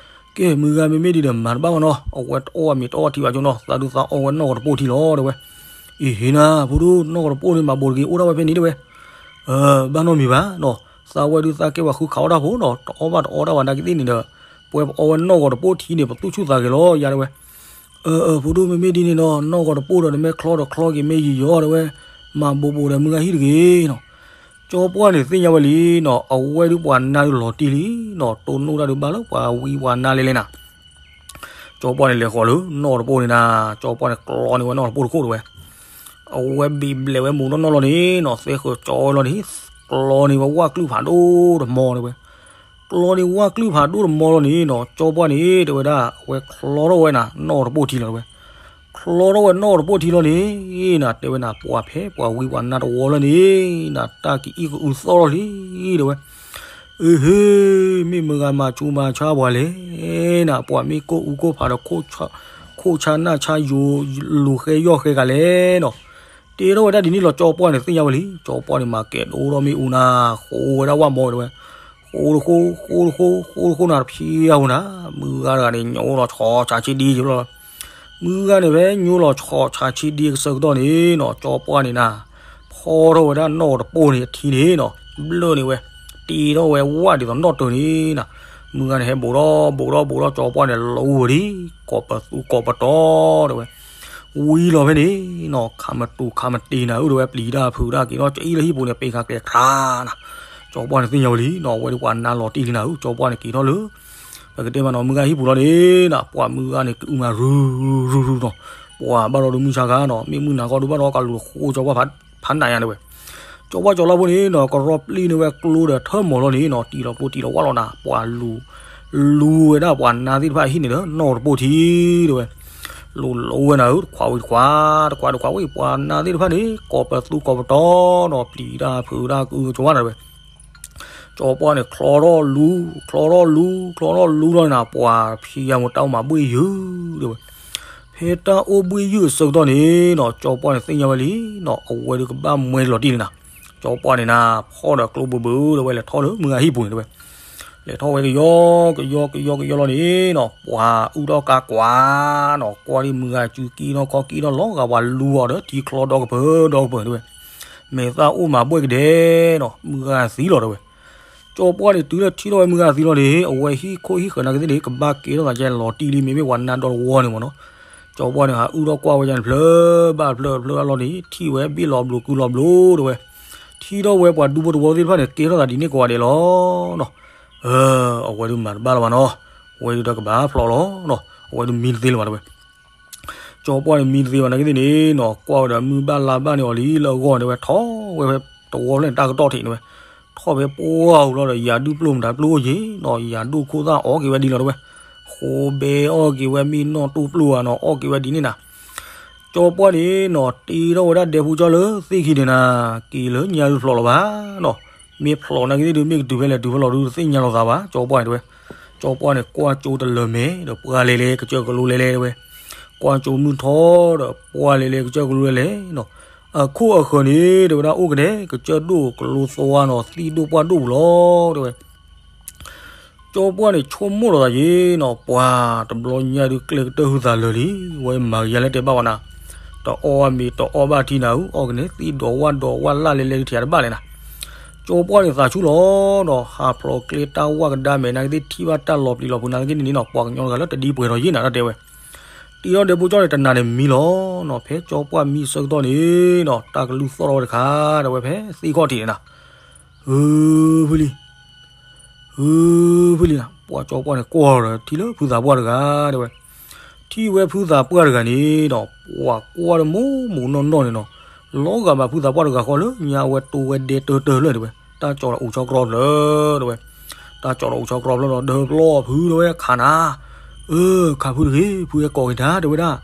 ကဲ မုၢ်ဂၤမ့မ့ၢ်ဒ်န့ၣ် မၤတဘၣ်ဘၣ်နီၤ အဝဲတအီၣ်မ့ၤတအီၣ်ထံဘၣ်ကၠိနီၤ သးဒုးသးအီၣ်ဝဲနီၢ်ဂီၤတပိၢ်ထံလီၤတဲဝဲ. အ့ဟ့နၤ ဖိဒိၣ် နီၢ်ဂီၤတပိၢ်န့ၣ် မၤဘိးတက့ၤအိၣ်ဒၣ်ဝဲဖဲန့ၣ်တဲဝဲ. ဘၣ်နီတမံၤဘၣ်နီၤ သးဝဲဒုးသးကဲပှၤဃုခးအီၣ်တၢ်ဖိနီၤ တအီၣ်ဘၣ်တအီတၢ်ဘၣ်နာ်က့သ့ၣ်န့ၣ်ဒီး ပဝဲပအီၣ်ဝဲနီၢ်ဂီၤတပိၢ်ထံန့ၣ် ပသူၣ်ဆူၣ်သးဂဲၤလီၤယါတဲဝဲ. အၢ အၢ ဖိဒိၣ်မ့မ့ၢ်ဒ်န့ၣ်နီၤ နီၢ်ဂီၤတပိၢ်ဒီး နမ့ၢ်ချီဒီးချီက့ၤ မ့ၢ်ယံာ်ယီၤတဲဝဲ, မၤဘိးဘိးဒီးမုၢ်ဂၤဟံၣ်တဂ့ၤနီၤ. ကၠီပှၢ်န့ၣ်သ့ၣ်ညါဝဲလံနီၤ အဝဲဒုးပှၤနါဒုးလီၤတံၢ်လံနီၤ တိၢ်နီၣ်တၢ်ဒုးဘၣ်လၢပှၤဝံပှၤနါလဲၣ်လဲၣ်နၤ. ကၠီပှၢ်န့ၣ်လဲၤဃီၤလၢနီၢ်တပိၢ်န့ၣ်နၤ ကၠီပှၢ်န့ၣ်ကျီန့ၢ်ဝဲနီၢ်တပိၢ်တခိၣ်တဲဝဲ. အဝဲဘံၣ်ဘျဲးဝဲမူးနီၢ်နီၢ်လီၤန့ၣ်နီၤ သဲဃုာ်ကၠီဝဲလီၤန့ၣ် ကျီန့ၢ်ဝဲဝၣ်ကျုၢ်ဖးဒိၣ်တမီၤတဲဝဲ. ကျီန့ၢ်ဝၣ်ကျုၢ်ဖးဒိၣ်တမီၤလီၤန့ၣ်နီၤ ကၠီပှၢ်န့ၣ် တဲဝဲဒၣ် အဝဲချီထီၣ်ဝဲနၤ နီၢ်တပိၢ်ထံလီၤတဲဝဲ. ချီထီၣ်ဝဲနီၢ်တပိၢ်ထံလီၤန့ၣ်နၤ တဲဝဲနၤ ပှၤဖဲပှၤဝံပှၤနါတဝီလၢန့ၣ်နၤ တၢ်ကအံၣ်ကအုသီၣ်လီၤလံတဲဝဲ. အဟ့ မ့ၢ်မုၢ်ဂၤမၤဆူးမၤဆါပှၤလဲၣ်နၤ ပှၤမ့ၢ်ကိၢ်အူကိၢ်ဖးဒီး ခိၣ်ဆါနၢ်ဆါယိၤ လူၤဃဲယီၢ်ဃဲဂၤလဲၣ်နီၤ. တ့ထီၣ်ဝဲဒၣ်ဒ်န့ၣ်လီၤ ကၠီပှၢ်န့ၣ်သ့ၣ်ညါဝဲလံ ကၠီပှၢ်န့ၣ်မၤကဲၤဒိၣ်ထီၣ်မ့ၣ်အူနၤ ဃိဝဲဒၣ်ဝၣ်မီတဲဝဲ. ဃိတဃိ ဃိတဃိ ဃိတဃိနၤတဖံးအပူၤနၤ မုၢ်ဂၤတဂၤန့ၣ် ညိလီၤဆီဆးဆံဒံက့ၤလီၤ. မုၢ်ဂၤန့ၣ်ဖဲညိလီၤဆီဆးဆံဒံကစၢၢ်ကတီၢ်န့ၣ်နီၤ ကၠီပှၢ်န့ၣ်နၤ ဖီထီၣ်ဝဲဒၣ်နီၢ်တပိၢ်န့ၣ်အထံန့ၣ်နီၤ ဘျၢၣ်န့ၣ်ဝဲ တ့ထီၣ်ဝဲဝၣ်ဒ်သိးနီၣ်တၢၤန့ၣ်နၤ. မုၢ်ဂၤန့ၣ်ဟဲဘူးထီၣ်ဘူးထီၣ်ဘူးထီၣ် ကၠီပှၢ်န့ၣ်လူၤဝဲလံ ကိးပသူကိးပတီၤတဲဝဲ. ဝံလီၤဖဲန့ၣ်နီၤ ခးမတူာ်ခးမတ့ၢ်နၤဧၢတဲဝဲ ပျံၤတၢ်ဖုးတၢ်က့ၤထီၣ်ကအံၣ်လၢဟံၣ်ပူၤန့ၣ် ပ့ၤခးကျဲၤခါနၤ. ကၠီပှၢ်န့ၣ်သ့ၣ်ညါဝဲလံနီၤ အဝဲဒၣ်ပှၤနါလီၤတံၢ်လံနၤဧၢ ကၠီပှၢ်န့ၣ်က့ၤထီၣ်လၢ ပကတဲမးနီၤ မုၢ်ဂၤဟံၣ်ပူၤလီၤန့ၣ်နၤ ပှၤမုၢ်ဂၤန့ၣ်ကအုမးရုရုရုနီၤ ပှၤဘၣ်ဒီးဒုးမုၢ်ဆါခါနီၤ မ့ၢ်မုၢ်နၤခီဒုးဘၣ်ဒီးကလူၤဃိကၠီပှၢ်ဖးနးယါတဲဝဲ. ကၠီပှၢ်ကၠီၤလါဖိန့ၣ်နီၤ ကရီပျံၢ်န့ၢ်ဝဲကျိဒီးထၢၣ်မီၤလီၤန့ၣ်နီၤ တံၢ်လီၤကျိတံၢ်လီၤဝၣ်လီၤနၤ ပှၤလူၤ လူၤဝဲဒၣ်ပှၤနါသ့ၣ်တဖၣ်အဟံၣ်န့ၣ်ဒီးနီၢ်တပိၢ်ထံတဲဝဲ. လူၤလူၤဝဲနၤဧၢ တခွးဝံၤတခွး တခွးတခွးဝံၤ ပှၤနါသ့ၣ်တဖၣ်န့ၣ် ကိးပသူကိးပတီၤနီၤ ပျံၤတၢ်ဖုးတၢ်ကအုကဝါနၤတဲဝဲ. ကၠီပှၢ်န့ၣ် ချီထီၣ်လူၤ ချီထီၣ်လူၤ ချီထီၣ်လူၤလီၤနၤ ပှၤဖံးယါမိၢ်တၢ်အိၣ်မးဘှ့ၣ်ယုၢ်တဲဝဲ. ဖဲတၢ်အိၣ်ဘှ့ၣ်ယုၢ်အဆၢကတီၢ်န့ၣ်နီၤ ကၠီပှၢ်န့ၣ်သ့ၣ်ညါဝဲလံနီၤ အဝဲဒုးကဘၣ်မှဲလီၤတံၢ်လံနၤ. ကၠီပှၢ်န့ၣ်နၤ ဖီၣ်ဒီးကျိဘုးဘုးဒီးဝဲလဲၤထီၣ်လၢမုၢ်ဂၤဟံၣ်ပူၤန့ၣ်တဲဝဲ. လဲၤထီၣ်ဝဲကယီကယီကယီကယီလီၤန့ၣ်နီၤ, ပှၤအုၣ်ထီၣ်ကါကွၢ်နီၤ, ကွၢ်ဒ်မုၢ်ဂၤစုကံၣ်နီၢ်ခီကံၣ်နီၢ်လီၤဂာ်ပှၤလူၤအီၤဒီးထံချီဒီကပၢၤဒီကပၢၤတဲဝဲ, မဲာ်သၣ်အိၣ်မးဘှဲၣ်ကဒဲနီၤ, မုၢ်ဂၤသံလီၤတဲဝဲ. ကၠီပှၢ်န့ၣ်တုၤလၢထံၣ်ထီၣ်ဝဲမုၢ်ဂၤသံလီၤန့ၣ် အဝဲဟံၣ်ခိၣ်ဟံၣ်ဃၢၤနာ်က့သ့ၣ်န့ၣ် ကဘၣ်ကဲထီၣ်သးကဲလီၤတံၢ်လံမ့မ့ၢ်ပှၤနါဒီတဝီန့ၣ်မ့ၢ်နီၤ. ကၠီပှၢ်န့ၣ် ဟးအုၣ်ထီၣ်ကွၢ်ဝဲဒၣ်န့ၣ် ဖျၢၣ်ဘၣ်ဖျၢၣ်ဖျၢၣ်ဘၣ်လီၤန့ၣ် ထံၣ်ဝဲဘ့ၣ်လီၤဘျိးကုလီၤဘျိးတဲဝဲ. ထံၣ်ထီၣ်ဝဲပှၤဒူဖိတဝီသ့ၣ်တဖၣ်န့ၣ် ကဲထီၣ်သးဒ်န့ၣ်ကိးဂၤဒဲးလီၤနီၤ. အဝဲဒုးမၤတဘၣ်လၢၤဘၣ်နီၤ, အဝဲဒုးဒီးကဘၣ်ဖျိးလီၤနီၤ, အဝဲဒုးမံတသ့လၢၤဘၣ်တဲဝဲ. ကၠီပှၢ်န့ၣ်မံတသ့ဘၣ်နာ်က့သ့ၣ်န့ၣ်နီၤ, ကွၢ်ဝဲဒီးမုၢ်ဘၣ်လါဘၣ်န့ၣ်အီၤလံလၢအဂီၢ်တဲဝဲ, ထီၣ်ဝဲတဝီဖျၢၣ်န့ၣ်တၢ်ကတီၢ်ထံးန့ၣ်ဝဲ, ထီၣ်ဖဲပှၢ်အူၤလီၤဒီး ယၤဒုၣ်ပျိၢ်မတၤပျိၢ်အိၣ်က့ၤနီၤ, ယၤဒိၣ်ခိၣ်သၣ်အီၣ်က့ၤဝဲဒ်လီၤတဲဝဲ, ဃိဘဲအီၣ်က့ၤဝဲမ့ၢ်နီၢ်တိၢ်ပျိၢ်ဧါနီၤ, အီၣ်က့ၤဝဲဒ်န့ၣ်နၤ. ကၠီပှၢ်န့ၣ်နီၤ တ့ထီၣ်ဝဲဒၣ်ဒဲဖိကၠီလၢသ့ၣ်ခံန့ၣ်နၤ, က့ၤလၢညါဒုးဖျိးလီၤဘၣ်နီၤ. မ့ၢ်ဖျိးနာ်က့သ့ၣ်ဒုး မ့ၢ်ကတုၤဖဲလဲၣ်တုၤဖဲလဲၣ်ဒုး တသ့ၣ်ညါလီၤသးဘၣ် ကၠီပှၢ်န့ၣ်တဲဝဲ. ကၠီပှၢ်န့ၣ် ကွၢ်ကၠိတလၢာ်မဲာ်ဒီး ပှၢ်လဲၤလဲၤကစၢၢ်ကလိလဲၤလဲၤတဲဝဲ. ကွၢ်ကၠိမုၢ်ထီဒီး ပှၢ်လဲၤလဲၤကစၢၢ်ကလိလဲၤလဲၤနီၤ. အခိၣ်အဃၢၤန့ၣ် တဲဝဲဒၣ်အိၣ်ကဒဲ ကစၢၢ်ဒိၣ်ကလိသွါနီၤ သံၣ်ဒိၣ်ပှၢ်ဒိၣ်ပူၤလီၤတဲဝဲ. ကၠီပှၢ်န့ၣ် ဆိကမိၣ်လီၤသးယ့နီၤ, ပှၤတဘျီညါဒုး ကျဲကတၢၢ်ဟုသးလၢာ်လံ, ဝဲမၤကယၤလၢတဲဘၣ်ဝဲနၤ, တအီၣ်ဘၣ်မ့ၤတအီၣ်ဘၣ်ထံနၤဧၢ, အီၣ်ကန့ၣ် သံၣ်ဒိးဝၣ်ဒိးဝၣ်လၢ်လဲၤလဲၤဒုးထံးတဘၣ်လဲၣ်နၤ. ကၠီပှၢ်န့ၣ်သးဆူၣ်လီၤနီၤ, ဟးဖျိးကျဲတၢ်ဝၣ်ကဒါမဲာ်နာ်က့သ့ၣ် ထံၣ်ဘၣ်တၢ်လီၤပျံၤလီၤဖုးနာ်က့န့ၣ်နီၤ, ပှၤကညီတဂၤလၢတဒံပှဲၤထီၣ်ယ့ၣ်နၤတၢ်တဲဝဲ. တ့ထီၣ်ဒဲဖိကၠီန့ၣ် တနၤန့ၣ်မံလီၤနီၤ, ဖဲကၠီပှၢ်မံဆၢကတီၢ်န့ၣ်နီၤ တၢ်ကလုၢ်သီၣ်ထီၣ်ဝဲတခါ တဲဝဲ ဖဲသ့ၣ်ခီၣ်ထံးန့ၣ်နၤ. ဟုဖုလံ ဟုဖုလံနၤ, ပှၤကၠီပှၢ်န့ၣ်ကွၢ်ဒီး ထံၣ်လၢဖုသးပှၢ်တဂၤတဲဝဲ. ထံၣ်ဝဲဖုသးပှၢ်တဂၤန့ၣ်ဒီး ပှၤကွၢ်ဒီးမိၢ်မိၢ်နီၢ်နီၢ်န့ၣ်နီၤ, လီၤဂာ်ဘၣ်ဖုသးပှၢ်တဂၤဃီလၢညါအဝဲတိဝဲဒဲတၢတၢလၢာ်တဲဝဲ. တၢ်ကၠီဒီးအိၣ်ဆီတြီဖျၢၣ်တဲဝဲ, တၢ်ကၠီဒီးအိၣ်ဆီတြီဖျၢၣ်ဒီး ဒၢဖျီၣ်ဖုတဲဝဲ ခးနၤ, အၢ ခးဖုတဂ့ၤ ဖုဟဲကိးက့ၤတၢ်တဲဝဲဒၣ်,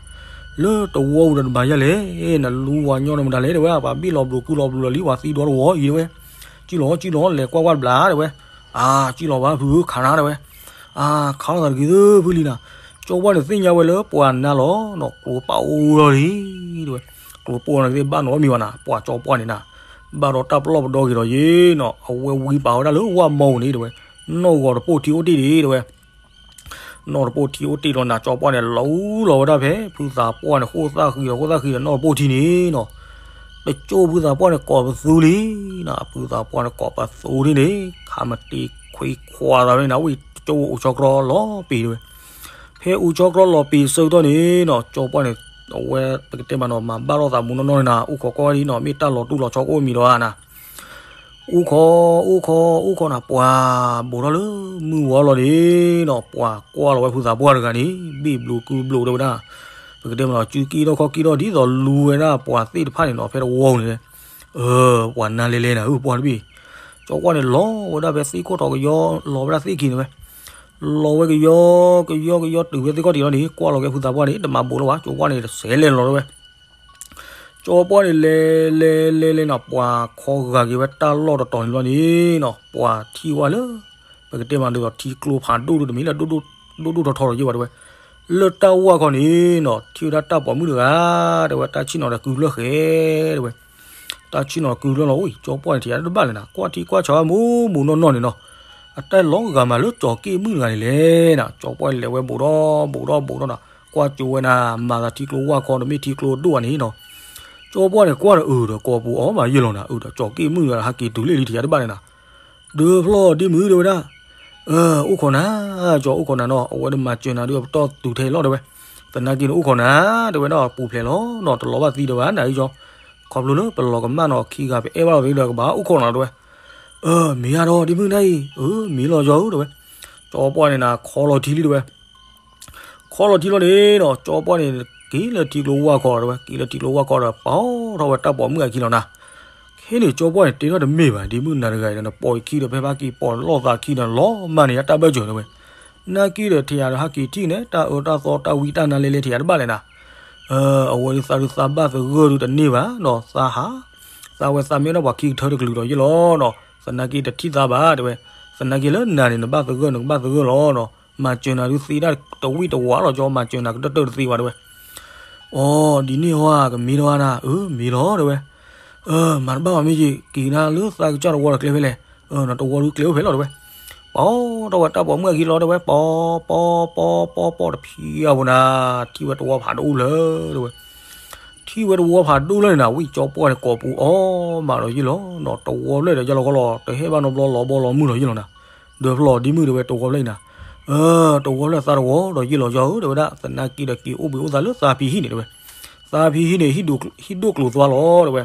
လၢတဝီပူၤဒီးတဘၣ်ယဲလဲၣ်, နလူဝၤညီနုၢ်မတၤလဲၣ်တဲဝဲ, ပှၤဘ့ၣ်လီၤဘျိးကုလီၤဘျိးလီၤလံ ပှၤသံဒိၣ်တဝီအံၤတဲဝဲ, ကံၣ်လီၤကံၣ်လီၤ လဲၤကွၢ်ကွၢ်တဘျီတဲဝဲ. အါ ကံၣ်လီၤဘၣ်ဖုဧၢ ခးနၤတဲဝဲ. အါ ခးလိာ်သးတဂ့ၤသၢဖုလံနၤ, ကၠီပှၢ်န့ၣ်သ့ၣ်ညါဝဲလၢပှၤနါလီၤနီၤ, ကျိၤပာ်အိၣ်လီၤလံတဲဝဲ. ကျိၤပာ်နာ်က့သ့ၣ်ဘၣ်နီတမံၤဘၣ်နၤ, ပှၤကၠီပှၢ်န့ၣ်နၤ, ဘၣ်ဒီးတၢ်ပလီၢ်ပဒီက့ၤဒီးယ့ၣ်နီၤ, အဝဲဝံပာ်ဝဲဒၣ်လၢဝၣ်မီပူၤန့ၣ်တဲဝဲ, နီၢ်ဂီၤတပိာ်ထံအိၣ်တ့ၢ်ဒံးတဲဝဲ. နီၢ်တပိာ်ထံအိၣ်တ့ၢ်လီၤနၤ, ကၠီပှၢ်န့ၣ် လီၤအူလီၤဝဲဒၣ်ဖဲ ဖုသးပှၢ်န့ၣ် ဃိၣ်သၣ်ဃံဒီး ဃိၣ်သၣ်ဃံဒီး နီၢ်တပိာ်ထံန့ၣ်နီၤ, တကၠိၢ်ဖုသးပှၢ်န့ၣ် ကိးပသူလံနၤ, ဖုသးပှၢ်န့ၣ် ကိးပသူဒ်န့ၣ် ခးမတ့ခွံခွါသးဖဲန့ၣ်နၤ, ဝံၣ်တကၠိၢ်အိၣ်ဆီတြီလီၤပံၤတဲဝဲ. ဖဲအိၣ်ဆီတြီလီၤပံၤဆၢကတီၢ်န့ၣ်နီၤ, ကၠီပှၢ်န့ၣ် အဝဲပကတဲမးနီၤ မၤဘၣ်လိာ်သးမူနီၢ်နီၢ်န့ၣ်နၤ, အိၣ်ခိးကွၢ်ဒ်နီၤ, မ့ၢ်တၢ်လီၤတူၢ်လီၤဆီကအိၣ်မံၤဒီးဧါနၤ အိၣ်ခိး အိၣ်ခိး အိၣ်ခိးနၤ, ပှၤဘူးထီၣ်လၢမုၢ်ဝီလီၤန့ၣ်နီၤ, ပှၤကွၢ်လီၤဝဲဖုသးပှၢ်တဂၤန့ၣ် ဘ့ၣ်ဘျိးကုဘျိးတဲဝဲဒၣ်, ပကတဲမးနီၤ စုကံၣ်ထီၣ်ခီၣ်ကံၣ်ထီၣ်ဒ်သိးလူၤဝဲဒၣ်ပှၤသ့ၣ်တဖၣ်န့ၣ်နီၤ, ဖဲတဝီန့ၣ်, ပှၤနါလဲၤလဲၤနၤဧၢ ပှၢ်တဘ့ၣ်, ကၠီပှၢ်န့ၣ် လီၤဝဲဒၣ်ဖဲသ့ၣ်ခိၣ်ထီၣ်ကယီ လီၤဝဲဒၣ်သ့ၣ်ခံန့ၣ်ဝဲ, လီၤဝဲကယီ ကယီ ကယီတုၤဖဲသ့ၣ်ခိၣ်ထံးလီၤန့ၣ် ကွၢ်လီၤက့ၤဖုသးပှၢ်န့ၣ် တမၤဘူးလၢၤဘၣ်, ကၠီပှၢ်န့ၣ် တစဲးလဲၤလီၤလၢၤဝဲ ကၠီပှၢ်န့ၣ် လဲၤလဲၤလဲၤလဲၤနီၤ, ပှၤခီဂာ်က့ၤဝဲတၢ်လီၢ်တတီၤန့ၣ်လီၤန့ၣ်နီၤ, ပှၤထံၣ်ဝဲလၢ ပကတဲမးဒ်သိး ထံကျိဖးဒိၣ်ဒိၣ်တမံၤလၢ ဒိၣ်ဒိၣ်ထီထီဒီးယ့ၢ်ဝဲတဲဝဲ, လၢတၢ်ဝၢ်ခီန့ၣ်နီၤ, ထံၣ်ဝဲဒၣ်တၢ်ပိာ်မုၣ်တဂၤ တဲဝဲ, တၢ်ဆ့ၣ်နီၤဒီးကုလၢာ်ဃဲ တဲဝဲ, တၢ်ဆ့ၣ်နီၤကုလၢာ်လီၤ, အံၤ ကၠီပှၢ်န့ၣ် ထံၣ်အတဘၣ်လဲၣ်နၤ, ကွၢ်ထံကွၢ်ဆးဝဲမူမူနီၢ်နီၢ်န့ၣ်နီၤ, အတၢ်လီၤဂာ်မးလၢကၠီၤက့ၣ်မုၣ်တဂၤန့ၣ်လဲၣ်နၤ, ကၠီပှၢ်လဲၤဝဲဘူးဒီးဘူးဒီးဘူးဒီးနၤ, ကွၢ်ကၠိဝဲနၤ, မၤသးထံကျိဝၢ်ခီဒီး မ့ၢ်ထံကျိဒိၣ်ဘၣ်န့ၣ်နီၤ, ကၠီပှၢ်န့ၣ် ကွၢ်ဒီးအုးဒီးကိးပူၤအီၤမးယဲၢ်လီၤနၤ, အုးဒီးကၠီၤက့ၣ်မုၣ်တဂၤဒီး ဟးက့ၤတုၤလၢလံ ထံၣ်အတဘၣ်လဲၣ်နၤ, ဒၢဖျီၣ်ဒ်မုၢ်တဲဝဲဒၣ်, အိၣ်ခိးနၤ, ကၠီအိၣ်ခိးနၤနီၤ, အဝဲဒၣ်မၤစၢၤနၤဒုး ပတီၢ်တုၤထဲလီၤတဲဝဲ, သနာ်က့န့ၣ် အိၣ်ခိးနၤ, တဲဝဲဒၣ် ပူၤဖျဲးလီၤနီၤ, တလီၤဘၣ်သံဒီးဘၣ်နၤအံၤကၠီ, ခီဖျိလၢပလီၤကမၣ်နီၤ ခံဂၤပအဲၣ်ဘၣ်လိာ်သးဒီး ကဘၣ်အိၣ်ခိးနၤတဲဝဲ, မ့ၢ်ဧါဒီးဒ်မုၢ်နၤအံၤ, မ့ၢ်လီၤကၠီဧၢတဲဝဲ, ကၠီပှၢ်န့ၣ်နၤ ခီလီၤထံလံတဲဝဲ ခီလီၤထံလီၤန့ၣ်နီၤ, ကၠီပှၢ်န့ၣ် က့ၤလၢထံကျိဝၢ်ခီတဲဝဲ, က့ၤလၢထံကျိဝၢ်ခီဒီး ပိာ်ထီၣ်ဝဲတၢ်ပိာ်မုၣ်အခံလီၤနၤ, ခဲန့ၣ် ကၠီပှၢ်န့ၣ် တဲထီၣ်တမ့ၢ်ဘၣ်, ဒ်မုၢ်နၤတဂၤအံၤဒီး နပိာ်ယခံဒီး ဖဲဖးက့ၤပိာ်လီၢ်သးခံဒီး လီၤမၢ်န့ၢ်ယတၢ်ဘၢၣ်စၢၤတဲဝဲ, နာ်က့ဒီး ထံၣ်ယၤဒီး ဟးက့ၤထံၣ်န့ၣ် တၢ်အၢတၢ်သီတၢ်ဝံတၢ်နါလဲလဲ ထံၣ်ယၤတဘၣ်လဲၣ်နၤ အဝဲဒၣ်သးဒုးသးဘၣ်သဂၢၢ်ဒုးတန့ၢ်ဘၣ်နီၤ, သးဟး, သးဝဲသးမ့ၢ်ဒၣ်ပှၤခံကထၢတကလုာ်ဒီးယ့ၢ်လီၤနီၤ, သနာ်က့တထံၣ်သးဘၣ်တဲဝဲ, သနာ်က့လၢနၤန့ၣ် နဘၣ်သဂၢၢ် နကဘၣ်သဂၢၢ်လီၤနီၤ, မၤစၢၤနၤဒုးသ့ဒၣ်တဝံၣ်တဝါလီၤကၠီ, မၤစၢၤနၤကတၢၢ်တၢ်တသ့ဘၣ်တဲဝဲ, အိ ဒ်န့ၣ်ဟီဧါ ကမ့ၢ်တဝါနၤ, အၢ မ့ၢ်လီၤတဲဝဲ, မၤတဘၣ်ဘၣ်မ့ၢ်က့ၤ က့ၤနၤလၢသးကစၢ်တဝီဒီးကျဲဖဲလဲၣ်, နတဝီဒုးကျဲအိၣ်ဖဲလီၤတဲဝဲ, ပီထီၣ်ဝဲတၢ်ပိာ်မုၣ်အခံလီၤ တဲဝဲ, ပီ, ပီ, ပီ, ပီ, ပီတဖံအပူၤနၤ, ထံၣ်ဝဲတဝီဖးဒိၣ်လၢ တဲဝဲ. ထံၣ်ဝဲတဝီဖးဒိၣ်လၢန့ၣ်နၤ, ဝံၣ်ကၠီပှၢ်န့ၣ်ကိးပူၤအီၣ်မးဒီးယ့ၢ်လီၤနီၤ, တဝီဖျၢၣ်ဒီးယလီၤကီလီၤ, တဟဲဘၣ်နီတဘျီလီၤဘီလီၤမုၢ်လီၤယ့ၢ်လီၤနၤ. ဒီးဖျီၣ်ဒ်မုၣ်တဲဝဲ တဝီဖျၢၣ်အံၤနၤ, တဝီဖျၢၣ်သးတဝီဒီးယ့ၢ်လီၤယီၤဧၢ တဲဝဲဒၣ်, သနာ်က့ဒီးက့ၤအိၣ်ဘှံးအိၣ်သါလၢသးဖံဟံၣ်န့ၣ် တဲဝဲ. သးဖံဟံၣ်န့ၣ် ဟံၣ်ဒိၣ်ကျိၤသွါလီၤ တဲဝဲ.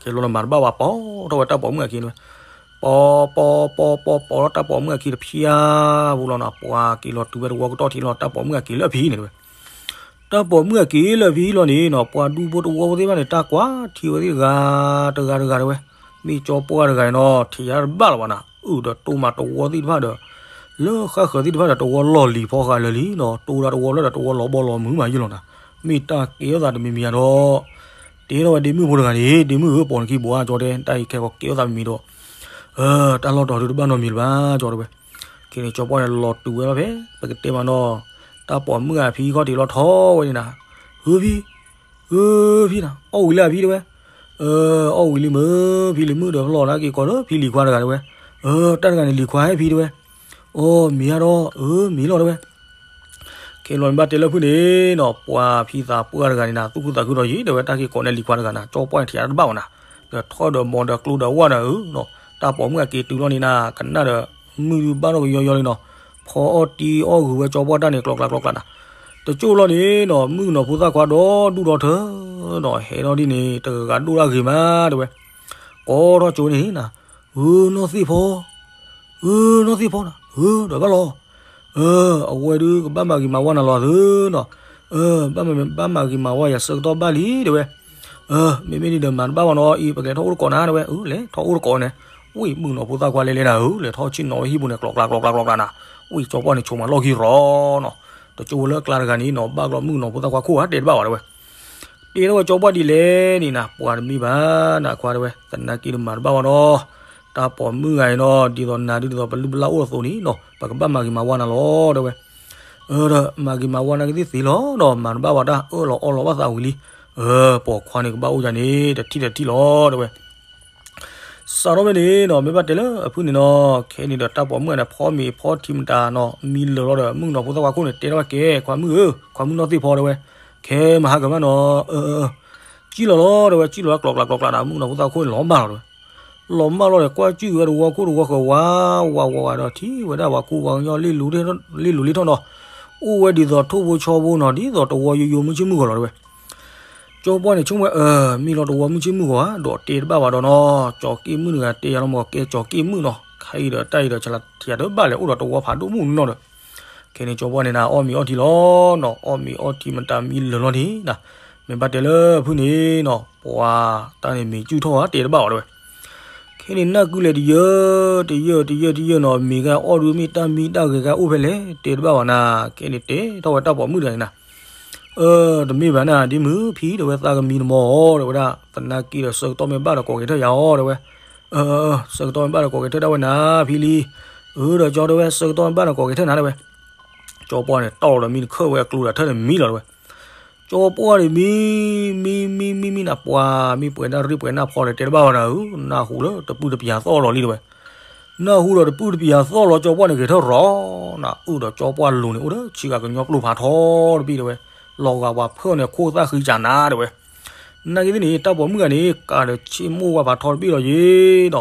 ကဲလီၤနမၤတဘၣ်ဝဲ ပီထီၣ်ဝဲတၢ်ပိာ်မုၣ်အခံ တဲဝဲ. ပီ, ပီ, ပီ, ပီ, ပီထီၣ်တၢ်ပိာ်မုၣ်အခံတဖံအပူၤလီၤနီၤ, ပှၤက့ၤလီၤတုၤဝဲတဝီကတီၢ်ထံလီၤ, တၢ်ပိာ်မုၣ်အက့ၤလၢအဖံဟံၣ်န့ၣ် တဲဝဲ. တၢ်ပိာ်မုၣ်အက့ၤလၢအဖံဟံၣ်လီၤန့ၣ်နီၤ, ပှၤဒူဖိတဝီဖိသ့ၣ်တဖၣ်န့ၣ် တၢ်ကွၢ်ထံဝဲသ့ၣ်တဂၤတဂၤတဂၤတဲဝဲ. မ့ၢ်ကၠီပှၢ်တဂၤအံၤနီၤ ထံၣ်ယၤတဘၣ်လၢၤဘၣ်နၤ, အုၣ်ဒီးတိၢ်မးတဝီသ့ၣ်တဖၣ်ဒီး လၢဃၣ်ဃၢၤသ့ၣ်တဖၣ်ဒီးတဝီလီၢ်လံၤဖီဃာ်လၢာ်လံနီၤ, တိၢ်ဒၣ်တဝီဖျၢၣ်ဒီးတဝီလီၤဘီလီၤမုၢ်မးယ့ၢ်လီၤနၤ. မ့ၢ်တၢ်ကဲထီၣ်သးတမံၤမံၤဧါဒီး တဲထီၣ်ဝဲဒ့မုၣ်ဖိတဂၤန့ၣ်, ဒ့မုၣ်ဧၢ ပိာ်နခံဘိဧါ ကၠီတဲ, တၢ်အံၤခဲကီးကဲထီၣ်သးမံၤမံၤဒီး တၢ်လီၢ်တတီၤဒုးတဘၣ်နီတမံၤလၢၤဘၣ် ကၠီတဲဝဲ. ခဲန့ၣ်ကၠီပှၢ်န့ၣ်လီၤတုၤဝဲလီၤဖဲ ပကတဲမးနီၤ, တၢ်ပိာ်မုၣ်အဖံခီၣ်ထံးလီၤထီၣ်ဝဲန့ၣ်နၤ, ဧၢဖံ, ဧၢဖံနၤ, အီၣ်ဝံၤလၢအဖံတဲဝဲ. အီၣ်ဝံၤလံမ့ၢ် ဖံလံၤမုၣ်ဒီးဖျီၣ်နၤက့ၤကိးလၢဖံလံၤခွါတဂၤတဲဝဲ. တၢ်တဂၤန့ၣ်လံၤခွါဟဲဖံတဲဝဲ. အိ မ့ၢ်ဧါဒီး အၢ မ့ၢ်လီၤတဲဝဲ. ခဲလီၤန့ၣ်ဘၣ်တဲလၢဖုန့ၣ်နီၤ, ပှၤဖံသးပှၢ်တဂၤန့ၣ်နၤ သူၣ်ခုသးခုဒီးယံၤတဲဝဲ, တၢ်က့ၤကိးန့ၢ်လံၤခွါတဂၤနၤ, ကၠီပှၢ်န့ၣ်ထံၣ်အတဘၣ်ဝဲနၤ, ဒီးထီၣ်ဒီးမီၤဒီးကျိဒီးဝၣ်ဒီးဧၢနီၤ, တၢ်ပိာ်မုၣ်အက့ၤတုၤလီၤန့ၣ်နၤ, ကနၣ်ဒီး မုၢ်ဘၣ်ထီၣ်ကယီယီလံနီၤ, ဖီအီၣ်တံၢ်အီၣ်ဂုာ်ဝဲကၠီပှၢ်တၢ်န့ၣ် ကျီကျါကျီကျါနၤ. တကၠိၢ်လီၤန့ၣ်နီၤ, မုၣ်ကနီၤဖိသၣ်ခွါဒီဒူၣ်ဒီထၢနီၤ, ဟဲထီၣ်ဒ်န့ၣ် တဂၤဂၤဒိၣ်ဒၣ်ဂ့ၤမးတဲဝဲ. ကိးထီၣ်ကၠိန့ၣ်နၤ, ဧၢ နီၢ်သ့ၣ်ဖီ ဧၢ နီၢ်သ့ၣ်ဖီနၤ, ဧၢ ဒီးဘၣ်လီၤ. အဝဲဒုးကဘၣ်မၤဂ့ၤမၤဝါနၤလီၤသၢ နီၤ, ဘၣ်မၤဂ့ၤမၤဝါယၤဆၢကတီၢ်ဘၣ်လံတဲဝဲ. မ့မ့ၢ်ဒ်ဒီးမၤတဘၣ်ဘၣ်နီၤ, အံၤ ပကလဲၤထီၣ်အိၣ်တကိးနၤတဲဝဲ. အၢ လဲၤထီၣ်အိၣ်တကိးန့ၣ်, ဝံၣ်မုၣ်ကနီၤဖိသၣ်ခွါလဲၤလဲၤနၤဧၢ, လဲၤထီၣ်ဆ့ၣ်နီၤဝဲဟံၣ်ပူၤန့ၣ် ကျီကျါကျီကျါကျီကျါနၤ, ဝံၣ်ကၠီပှၢ်န့ၣ် ဆိမိၣ်လီၢ်ခံရီၤနီၤ, တကၠိၢ်ဝဲလၢအကျါတဂၤန့ၣ်နီၤ, ဘၣ်ကျီမုၣ်ကနီၤဖိသၣ်ခွါခိၣ်ဧါ တဲတဘၣ်ဘၣ်တဲဝဲ. တဲထီၣ်ဝဲကၠီပှၢ်ဒ်လဲၣ်န့ၣ်နၤ, ပှၤတမ့ၢ်ဘၣ်နၤခွါတဲဝဲ, သနာ်က့ဒီးမၤတဘၣ်ဘၣ်နီၤ, တၢ်ပိာ်မုၣ်ဂၤအံၤနီၤ, ဒ်သိးနၤဒုးဒ်သိးပလုၢ်ပလၢ်အိၣ်အသိးန့ၣ်နီၤ, ပကဘၣ်မၤဂ့ၤမၤဝါနၤလီၤတဲဝဲ. ဒီးမၤဂ့ၤမၤဝါနၤကသ့ၣ်သ့လီၤနီၤ, မၤတဘၣ်ဘၣ်တၢ်အၢၣ်လီၤအီလီၤဘၣ်သးဝံၤလံ, ပိာ်ခွါန့ၣ်ကဘၣ်အိၣ်ယၤန့ၣ် တထံၣ်တထံၣ်လီၤတဲဝဲ. စးထီၣ်ဖဲန့ၣ်နီၤ, မ့ၢ်ဘၣ်တဲလၢအဖုန့ၣ်နီၤ, ခဲန့ၣ်ဒီးတၢ်ပိာ်မုၣ်န့ၣ် ဖီမ့ၤဖီထံမတၤနီၤ, မံလၢာ်လီၤဒီး မုၣ်ကနီၤဖိသၣ်ခွါခိၣ်န့ၣ် တဲထီၣ်ဝဲကဲ, ခွါမုၣ်ဧၢ, ခွါမုၣ်နီၢ်သ့ၣ်ဖီတဲဝဲ, ခဲမဟါကမၣ်နီၤ, အၢ စံၣ်လီၤလီၤတဲဝဲ, စံၣ်လီၤကျီကျါကျီကျါနၤ, မုၣ်ကနီၤဖိသၣ်ခိၣ်န့ၣ် လီၤမၢ်လီၤတဲဝဲ. လီၤမၢ်လီၤဒီး ကွၢ်စံၣ်ဝဲတဝီခိၣ်တဝီဃၢၤဝးဝးဝးဒီး ထံၣ်ဝဲဒၣ်ပှၤကူပှၤကညီလ့ၣ်လိၤလ့ၣ်ထီၣ်နီၤ, အိၣ်ဝဲဒ်သိးထိၣ်ဖိဆီဖိနီၤ, ဒ်သိးတဝီယိယိမုၢ်ဆ့ၣ်မုၢ်ဂီၤလီၤတဲဝဲ. ကၠီပှၢ်န့ၣ်ဆိကမိၣ်ဝဲ, မ့ၢ်လီၤတဝီမုၢ်ဆ့ၣ်မုၢ်ဂီၤဧါ, ဒီးတဲတဘၣ်ဘၣ်ဒီးနီၤ, ကၠီၤက့ၣ်မုၣ်တဂၤတဲယၤလီၤမး, ကဲကၠီၤက့ၣ်မုၣ်နီၤ, ခဲအံၤဒီးတၢ်အံၤဒီး ဆလးထံယၤတဘၣ်လဲၣ်, အိၣ်ဒီးတဝီဖးဒိၣ်မုၣ်နီၤဒီး ခဲန့ၣ်ကၠီပှၢ်န့ၣ်နၤ အီၣ်မ့ၤအီထံလီၤနီၤ, အီၣ်မ့ၤအီထံမတၤမံလၢာ်လီၤန့ၣ်နၤ, မ့ၢ်ဘၣ်တဲလၢဖုန့ၣ်နီၤ, ပှၤတၢ်န့ၣ်မ့ၤစုၣ်ထီၣ်ဧါ တဲတဘၣ်ဘၣ်တဲဝဲ. ခဲန့ၣ်နၢ်ကုလဲၤတယၢ် တယၢ် တယၢ် တယၢ်နီၤ, မ့ၢ်ဂ့ၤအီၣ်ဒုးမ့ၢ်တၢ်မံတၢ်ဂဲၤဂ့ၤအိၣ်ဖဲလဲၣ် တဲတဘၣ်ဘၣ်နၤ, ခဲန့ၣ်တဲထီၣ်ဝဲတၢ်ပိာ်မုၣ်တဂၤန့ၣ်နၤ, အၢ တမ့ၢ်ဘၣ်နၤ ဒ်မုၣ်ဖံတဲဝဲ, သးကမံတမီၤအီၤတဲဝဲဒၣ်, သနာ်က့ဒီးဆၢကတီၢ်မ့ၢ်ဘၣ်ဒီးကိးက့ၤထၢၣ်ယၤအီၤတဲဝဲ. အၢ ဆၢကတီၢ်မ့ၢ်ဘၣ်ဒီးကိးက့ၤထၢၣ်ဒၣ်ဝဲနၤ ဖံလံ, အၢ ဒီးကၠီတဲဝဲ ဆၢကတီၢ်မ့ၢ်ဘၣ်ဒီးကိးက့ၤထၢၣ်နၤတဲဝဲ. ကၠီပှၢ်န့ၣ်တီၢ်လီၤဒီးမံတခၢၣ်ဝဲအကျိဒီးထၢၣ်န့ၣ်မံလီၤတဲဝဲ. ကၠီပှၢ်န့ၣ်မံ မံ မံ မံ မံနၤ, ပှၤမ့ၢ်ပှဲၤဒၣ်ရ့ၣ်ပှဲၤနၢ်ဖီဒီးတဲတဘၣ်ဘၣ်နၤဧၢ, နၢ်ဟူလၢတပုၢ်တပယၤသီၣ်လီၤလံတဲဝဲ. နၢ်ဟူဒီးတပုၢ်တပယၤသီၣ်လီၤ ကၠီပှၢ်န့ၣ်ဂဲၤထၢၣ်ရီၤနၤ, အုၣ်ဒီးကၠီပှၢ်လိၤန့ၣ် အိၣ်ဒီးဆံးဂၤကညီပျိၢ်ဖးထီတဘ့ၣ်တဲဝဲ, လီၤဂာ်ပှၤဖၢၣ်န့ၣ်ခိၣ်သၣ်ဃံကၢ်နၤတဲဝဲ. နာ်က့သ့ၣ်န့ၣ် တၢ်ပိာ်မုၣ်ဂၤန့ၣ် ကးဒီးဆ့မိၢ်ဝါဖးထီတဘ့ၣ်လီၤယ့ၤဒီး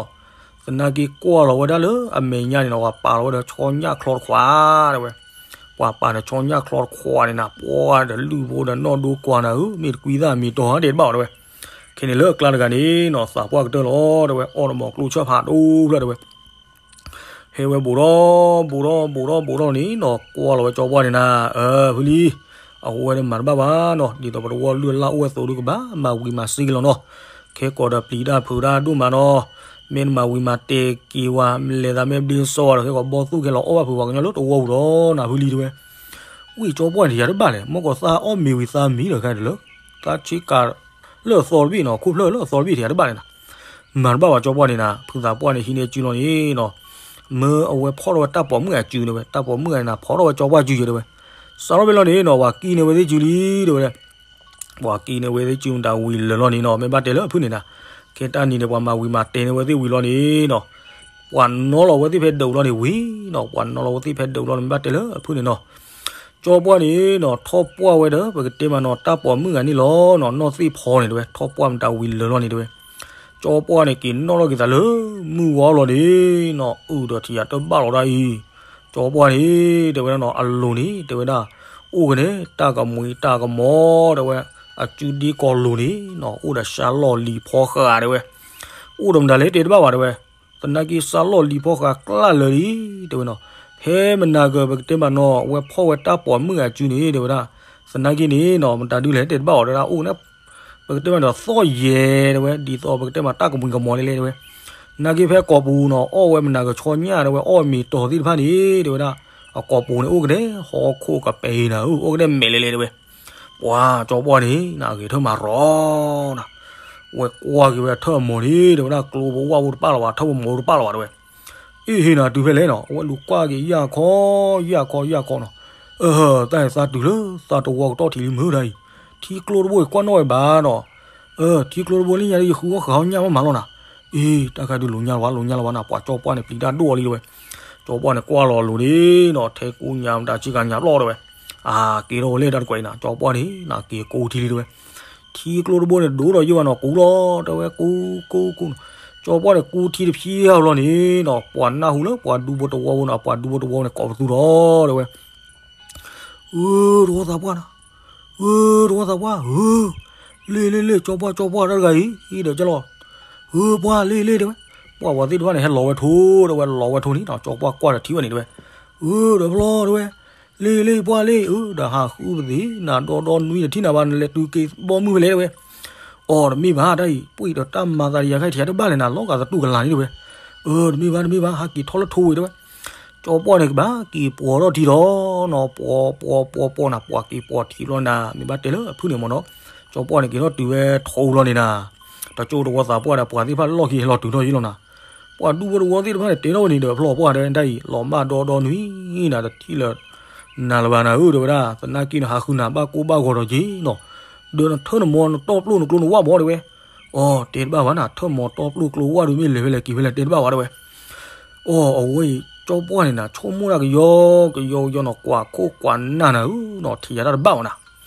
သနာ်က့ကွၢ်လီၤဝဲဒၣ်လၢအမဲာ်ညါန့ၣ်ဒီး ပှၤပာ်လီၤဝဲဒီးဆီညၣ်ချီတခွးတဲဝဲ. ပှၤပာ်န့ၣ်ဆီညၣ်ချီတခွးန့ၣ်နၤ, ပှၤဒီးလုၢ်ဖိဒီးနီၢ်ဒိကွၢ်နၤဧၢ, မ့ၢ်တကွံသၣ်မ့ၢ်တီၤဧါ တဲတဘၣ်ဝဲတဲဝဲ. ခဲန့ၣ်လၢအကျါတဂၤန့ၣ်နီၤ, သးပှၢ်ကတၢၢ်လီၤတဲဝဲ, အီၣ်ဒီးမီၤကျိဆၢၣ်ဖးဒိၣ်ဖျၢၣ်တဲဝဲ. ဟဲဝဲဘူးဒီးဘူးဒီးဘူးဒီးဘူးဒီးန့ၣ်နီၤ, ကွၢ်လီၤဝဲကၠီပှၢ်န့ၣ်နၤ, အၢ ဖုလံ, အဝဲန့ၣ်မၤတဘၣ်ဘၣ်နီၤ, ဒ်သိးပတဝီလုၢ်အလၢ်အိၣ်ဝဲအသိးဒီး ကဘၣ်မၤဝံၤမၤစ့ၢ်ကီးလီၤနီၤ. ခဲကိးဒီးပျံၤတၢ်ဖုးတၢ်ဒိၣ်မးနီၤ, မ့ၢ်နမၤဝံၤမၤတဲာ်က့ၤဝဲ မလဲၤသးမ့ၢ်ဘျ့စီဒီး ခဲကိးဘီသူၣ်ခဲလီၤအီၣ်ဘၣ်ဖုးပှၤကညီလၢတဝီပူၤလီၤနၤ ဖုလံတဲဝဲ. ဝံၣ်ကၠီပှၢ်န့ၣ် တယၤတဘၣ်လဲၣ်, မ့ၢ်ကီးသးအီၣ်မ့ၤဝံၤသးမံဒီးခဲဒ်လၢ သးဆ့ကၤလၢအသီတဘ့ၣ်နီၤ, ခိၣ်ဖျၢၣ်လၢအသီတဘ့ၣ်တယၤတဘၣ်န့ၣ်နၤ. မၤတဘၣ်ဝဲကၠီပှၢ်န့ၣ်နၤ, ဖုသးပှၢ်န့ၣ်ဟံးန့ၢ်စုလီၤန့ၣ်နီၤ, မၢအဝဲဖီၣ်ထီၣ်ဝဲတၢ်ပိာ်မုၣ်အစုတဲဝဲ, တၢ်ပိာ်မုၣ်ဂၤန့ၣ်နၤ ဖီၣ်ထီၣ်ဝဲကၠီပှၢ်စုယဲတဲဝဲ. စးထီၣ်ဖဲလီၤန့ၣ်နီၤ, ပှၤကံန့ၢ်ဝဲသ့ၣ်စုလံတဲဝဲဒၣ်. ပှၤကံန့ၢ်ဝဲသ့ၣ်စုမတၤဝံၤလၢာ်လီၤန့ၣ်နီၤ, မ့ၢ်ဘၣ်တဲလၢအဖုန့ၣ်နၤ, ခဲတၢ်နံၤန့ၣ် ပှၤမၤဝံၤမၤတဲာ်န့ၢ်ဝဲသ့ၣ်ဝံၤလီၤန့ၣ်နီၤ, ပှၤနီၣ်လီၤဝဲသ့ၣ်ဖဲဒုးလီၤန့ၣ်ဝံၤနီၤ, ပှၤနီၣ်လီၤဝဲသ့ၣ်ဖဲဒုးလီၤန့ၣ် မ့ၢ်ဘၣ်တဲလၢအဖုၣ်န့ၣ်နီၤ, ကၠီပှၢ်န့ၣ်နီၤ ထီၣ်ပှၢ်ဝဲဒီး ပကတဲမးနီၤ တၢ်ပိာ်မုၣ်ဂၤန့ၣ်လီၤနီၤ, နီၢ်သ့ၣ်ဖီန့ၣ်တဲဝဲ, ထီၣ်ပှၢ်မတၤဝံၤလၢာ်လီၤန့ၣ်တဲဝဲ, ကၠီပှၢ်န့ၣ် က့ၤနီၣ်ထီၣ်က့ၤသးလၢမုၢ်ဝါလီၤန့ၣ်နီၤ, အုၣ်ဒီးထံၣ်ယၤတဘၣ်လီၤဒၣ်အံၤ, ကၠီပှၢ်န့ၣ် တဲဝဲဒၣ်နီၤ အလိၤန့ၣ် တဲဝဲဒၣ် အိၣ်ကန့ၣ် တၢ်ကမှံတၢ်ကမီၤတဲဝဲ, အစုဒ့ကီၤလိၤန့ၣ်နီၤ အိၣ်ဒီးစါလီၢ်လံၤဖီဃာ်တဲဝဲ, အိၣ်ဒီးမတၤလဲၣ်တဲတဘၣ်ဘၣ်တဲဝဲ, သနာ်က့စါလီၢ်လံၤဖီဃာ်ကျၢ်လၢာ်လံ တဲဝဲနီၤ, ဖဲမနၤကပကတဲမးနီၤ အဝဲဖီၣ်ဝဲတၢ်ပိာ်မုၣ်ဂၤစုန့ၣ် တဲဝဲဒၣ်, သနာ်က့န့ၣ်နီၤ မတၤဒုလဲၣ်တဲတဘၣ်အီၤတဲဒၣ် အိၣ်ကန့ၣ် ပကတဲမးဒီးသီၣ်ယဲၤတဲဝဲ ဒ်သိးပကတဲမးတၢ်ကမှံကမီၤလဲၣ်လဲၣ်တဲဝဲ, နာ်က့ဖဲကိာ်ပူၤနီၤ အီၣ်ဝဲမနၤကဆီညၣ်တဲဝဲ အီၣ်ဝဲမ့ၤတီၤသ့ၣ်တဖၣ်န့ၣ် တဲဝဲဒၣ်, အကိာ်ပူၤန့ၣ်အိၣ်ကန့ၣ် ဟီၣ်ခိၣ်ကပဲၤနၤဧၢ အိၣ်ကန့ၣ်မဲာ်လဲၣ်လဲၣ်တဲဝဲ, ပှၤကၠီပှၢ်န့ၣ် နဂ့ၤထၢၣ်မၤရီနၤ, ဝဲကွၢ်က့ၤဝဲအထၢၣ်အမိၢ်န့ၣ် တဲဝဲဒၣ် ကျိပဝၣ်ဖိတပၣ်လၢၤဘၣ် ထၢၣ်ပမိၢ်တပၣ်လၢၤဘၣ်တဲဝဲ, အ့ၣ်ဟ့ၣ်နၤတုၤဖဲလဲၣ်နီၤ အဝဲလူၤကွၢ်က့ၤယၢ်ခီ ယၢ်ခီ ယၢ်ခီနီၤ, အၢ တၢ်အံၤသးတုၤလၢသးတဝီကတီၢ်ထံးလံမုၢ်တၢ်အံၤ, ထံကျိတဘိအံၤကွၢ်နီၣ်ဝဲဘၣ်နီၤ, အၢ ထံကျိတဘိလၢညါဒီး ယဃုအီၣ်ဃုအီၣ်ညၣ်မးမးလီၤနၤ, အ့ၣ် တၢ်ခါဒုးလိာ်ညၣ်လၢၤဘၣ် လိာ်ညၣ်လၢၤဘၣ်နၤ ပှၤကၠီပှၢ်န့ၣ် ပျံၤတၢ်ဒိၣ်အီၤလံတဲဝဲ, ကၠီပှၢ်န့ၣ် ကွၢ်လီၤအလိၤန့ၣ်နီၤ ထဲကူညါမတၤဆ့ကၤညါပျီၢ်တဲဝဲ, အက့ၤထီၣ်ဝဲလဲၣ်တၢ်တကွဲးအံၤနၤ ကၠီပှၢ်န့ၣ် နက့ၤကူထံလံတဲဝဲ, ထံကျိတဘိန့ၣ် ဒိၣ်ဒီးယိၣ်ဘၣ်နီၤ ကူလီၤတဲဝဲ ကူ ကူ ကူနီၤ, ကၠီပှၢ်န့ၣ် ကူထံတဖျၢၣ်လီၤန့ၣ်နီၤ ပှၤနၢ်ဟူလၢပှၤဒူဖိတဝီဖိနီၤ ပှၤဒူဖိတဝီန့ၣ် ကိးပသူထီၣ်တဲဝဲ ဧၢ တဝီသးပှၢ်နီၤ, ဧၢ တဝီသးပှၢ် ဧၢ လ့ၣ်လ့ၣ်လ့ၣ် ကၠီပှၢ် ကၠီပှၢ် တၢ်တဂၤအံၤ ဟံးဒီးကလီၤ, ဧၢ ပှၢ်လ့ၣ်လ့ၣ်တဲဝဲ, ပှၤဝဲသ့ၣ်တဖၣ်န့ၣ် ဟဲလီၤဝဲထိတဲဝဲ လီၤဝဲထိန့ၣ်နီၤ ကၠီပှၢ်ကွၢ်ဒီးထံၣ်ဝဲန့ၣ်တဲဝဲ, ဧၢ ဒီးဖျီတဲဝဲ, လ့ၣ်လ့ၣ်ပှၢ်လ့ၣ် အၢ ဒီးဟးဃုပသ့ၣ်နၤဒီဒီနွံဒီးထံၣ်နၤဘၣ် နလဲၤတုၤက့ၤဘီမုၢ်ဖဲလဲၣ်တဲဝဲ, အိ တမ့ၢ်ဘၣ်တၢ်အံၤ ပှ့ၤဒီးတၢ်မၤသးဒ်ယၤခဲအံၤထံၣ်တဘၣ်လဲၣ်နၤ လီၤဂာ်သတူၢ်ကလာ်န့ၣ်တဲဝဲ, အၢ တမ့ၢ်ဘၣ် တမ့ၢ်ဘၣ် ဟးက့ၤထီၣ်လၢထိဝဲတဲဝဲ, ကၠီပှၢ်န့ၣ်ကဘၣ်က့ၤပိာ်ထီၣ်ထံထီၣ်နီၤ ပိာ်ပိာ်ပိာ်ပိာ်နၤ ပှၤက့ၤပိာ်ထံဘျီနၤ မ့ၢ်ဘၣ်တဲလၢအဖုၣ်န့ၣ်မ့ၢ်နီၤ, ကၠီပှၢ်န့ၣ်က့ၤထီၣ်တုၤဝဲထိဘျီန့ၣ်နၤ, တကၠိတဝီသးပှၢ်ဒီးပှၤသ့ၣ်တဖၣ်လီၢ်ခံဟဲလီၤတုၤထီၣ်ယံလီၤနၤ, ပှၤဒူဖိတဝီသ့ၣ်တဖၣ်န့ၣ် တဲထီၣ်ဝဲန့ၣ်ဒီးဖျီပှၢ်တဲဝဲဒၣ်အံၤ လီၤမၢ်ဒီဒီနွံနၤ တထံၣ်လၢနၤလၢၤဘၣ်နၤဧၢတဲဝဲဒၣ် သနာ်က့နဟးဃုနၤဘၣ်ကိၢ်ဘၣ်ဂီၤဒီးက့ၤနီၤ, ဒီးနထၢၣ်နမီၤနတီၢ်ပျိၢ်နကျိနဝၣ်ဘီတဲဝဲ, အိ တဲတဘၣ်ဘၣ်နၤ ထၢၣ်မီၤတီၢ်ပျိၢ်ကျိဝၣ်ဒုးမ့ၢ်လဲၤဖဲလဲၣ်က့ၤဖဲလဲၣ်တဲတဘၣ်ဘၣ်တဲဝဲ, အိ အဝဲအံၤ ကၠီပှၢ်န့ၣ်နၤ ဆိကမိၣ်တၢ်ကယီကယီကယီနီၤ ကွၢ်ခိၣ်ကွၢ်နၢ်နၤဧၢနီၤ ထံၣ်ယၤတၢ်တဘၣ်ဘၣ်နၤ,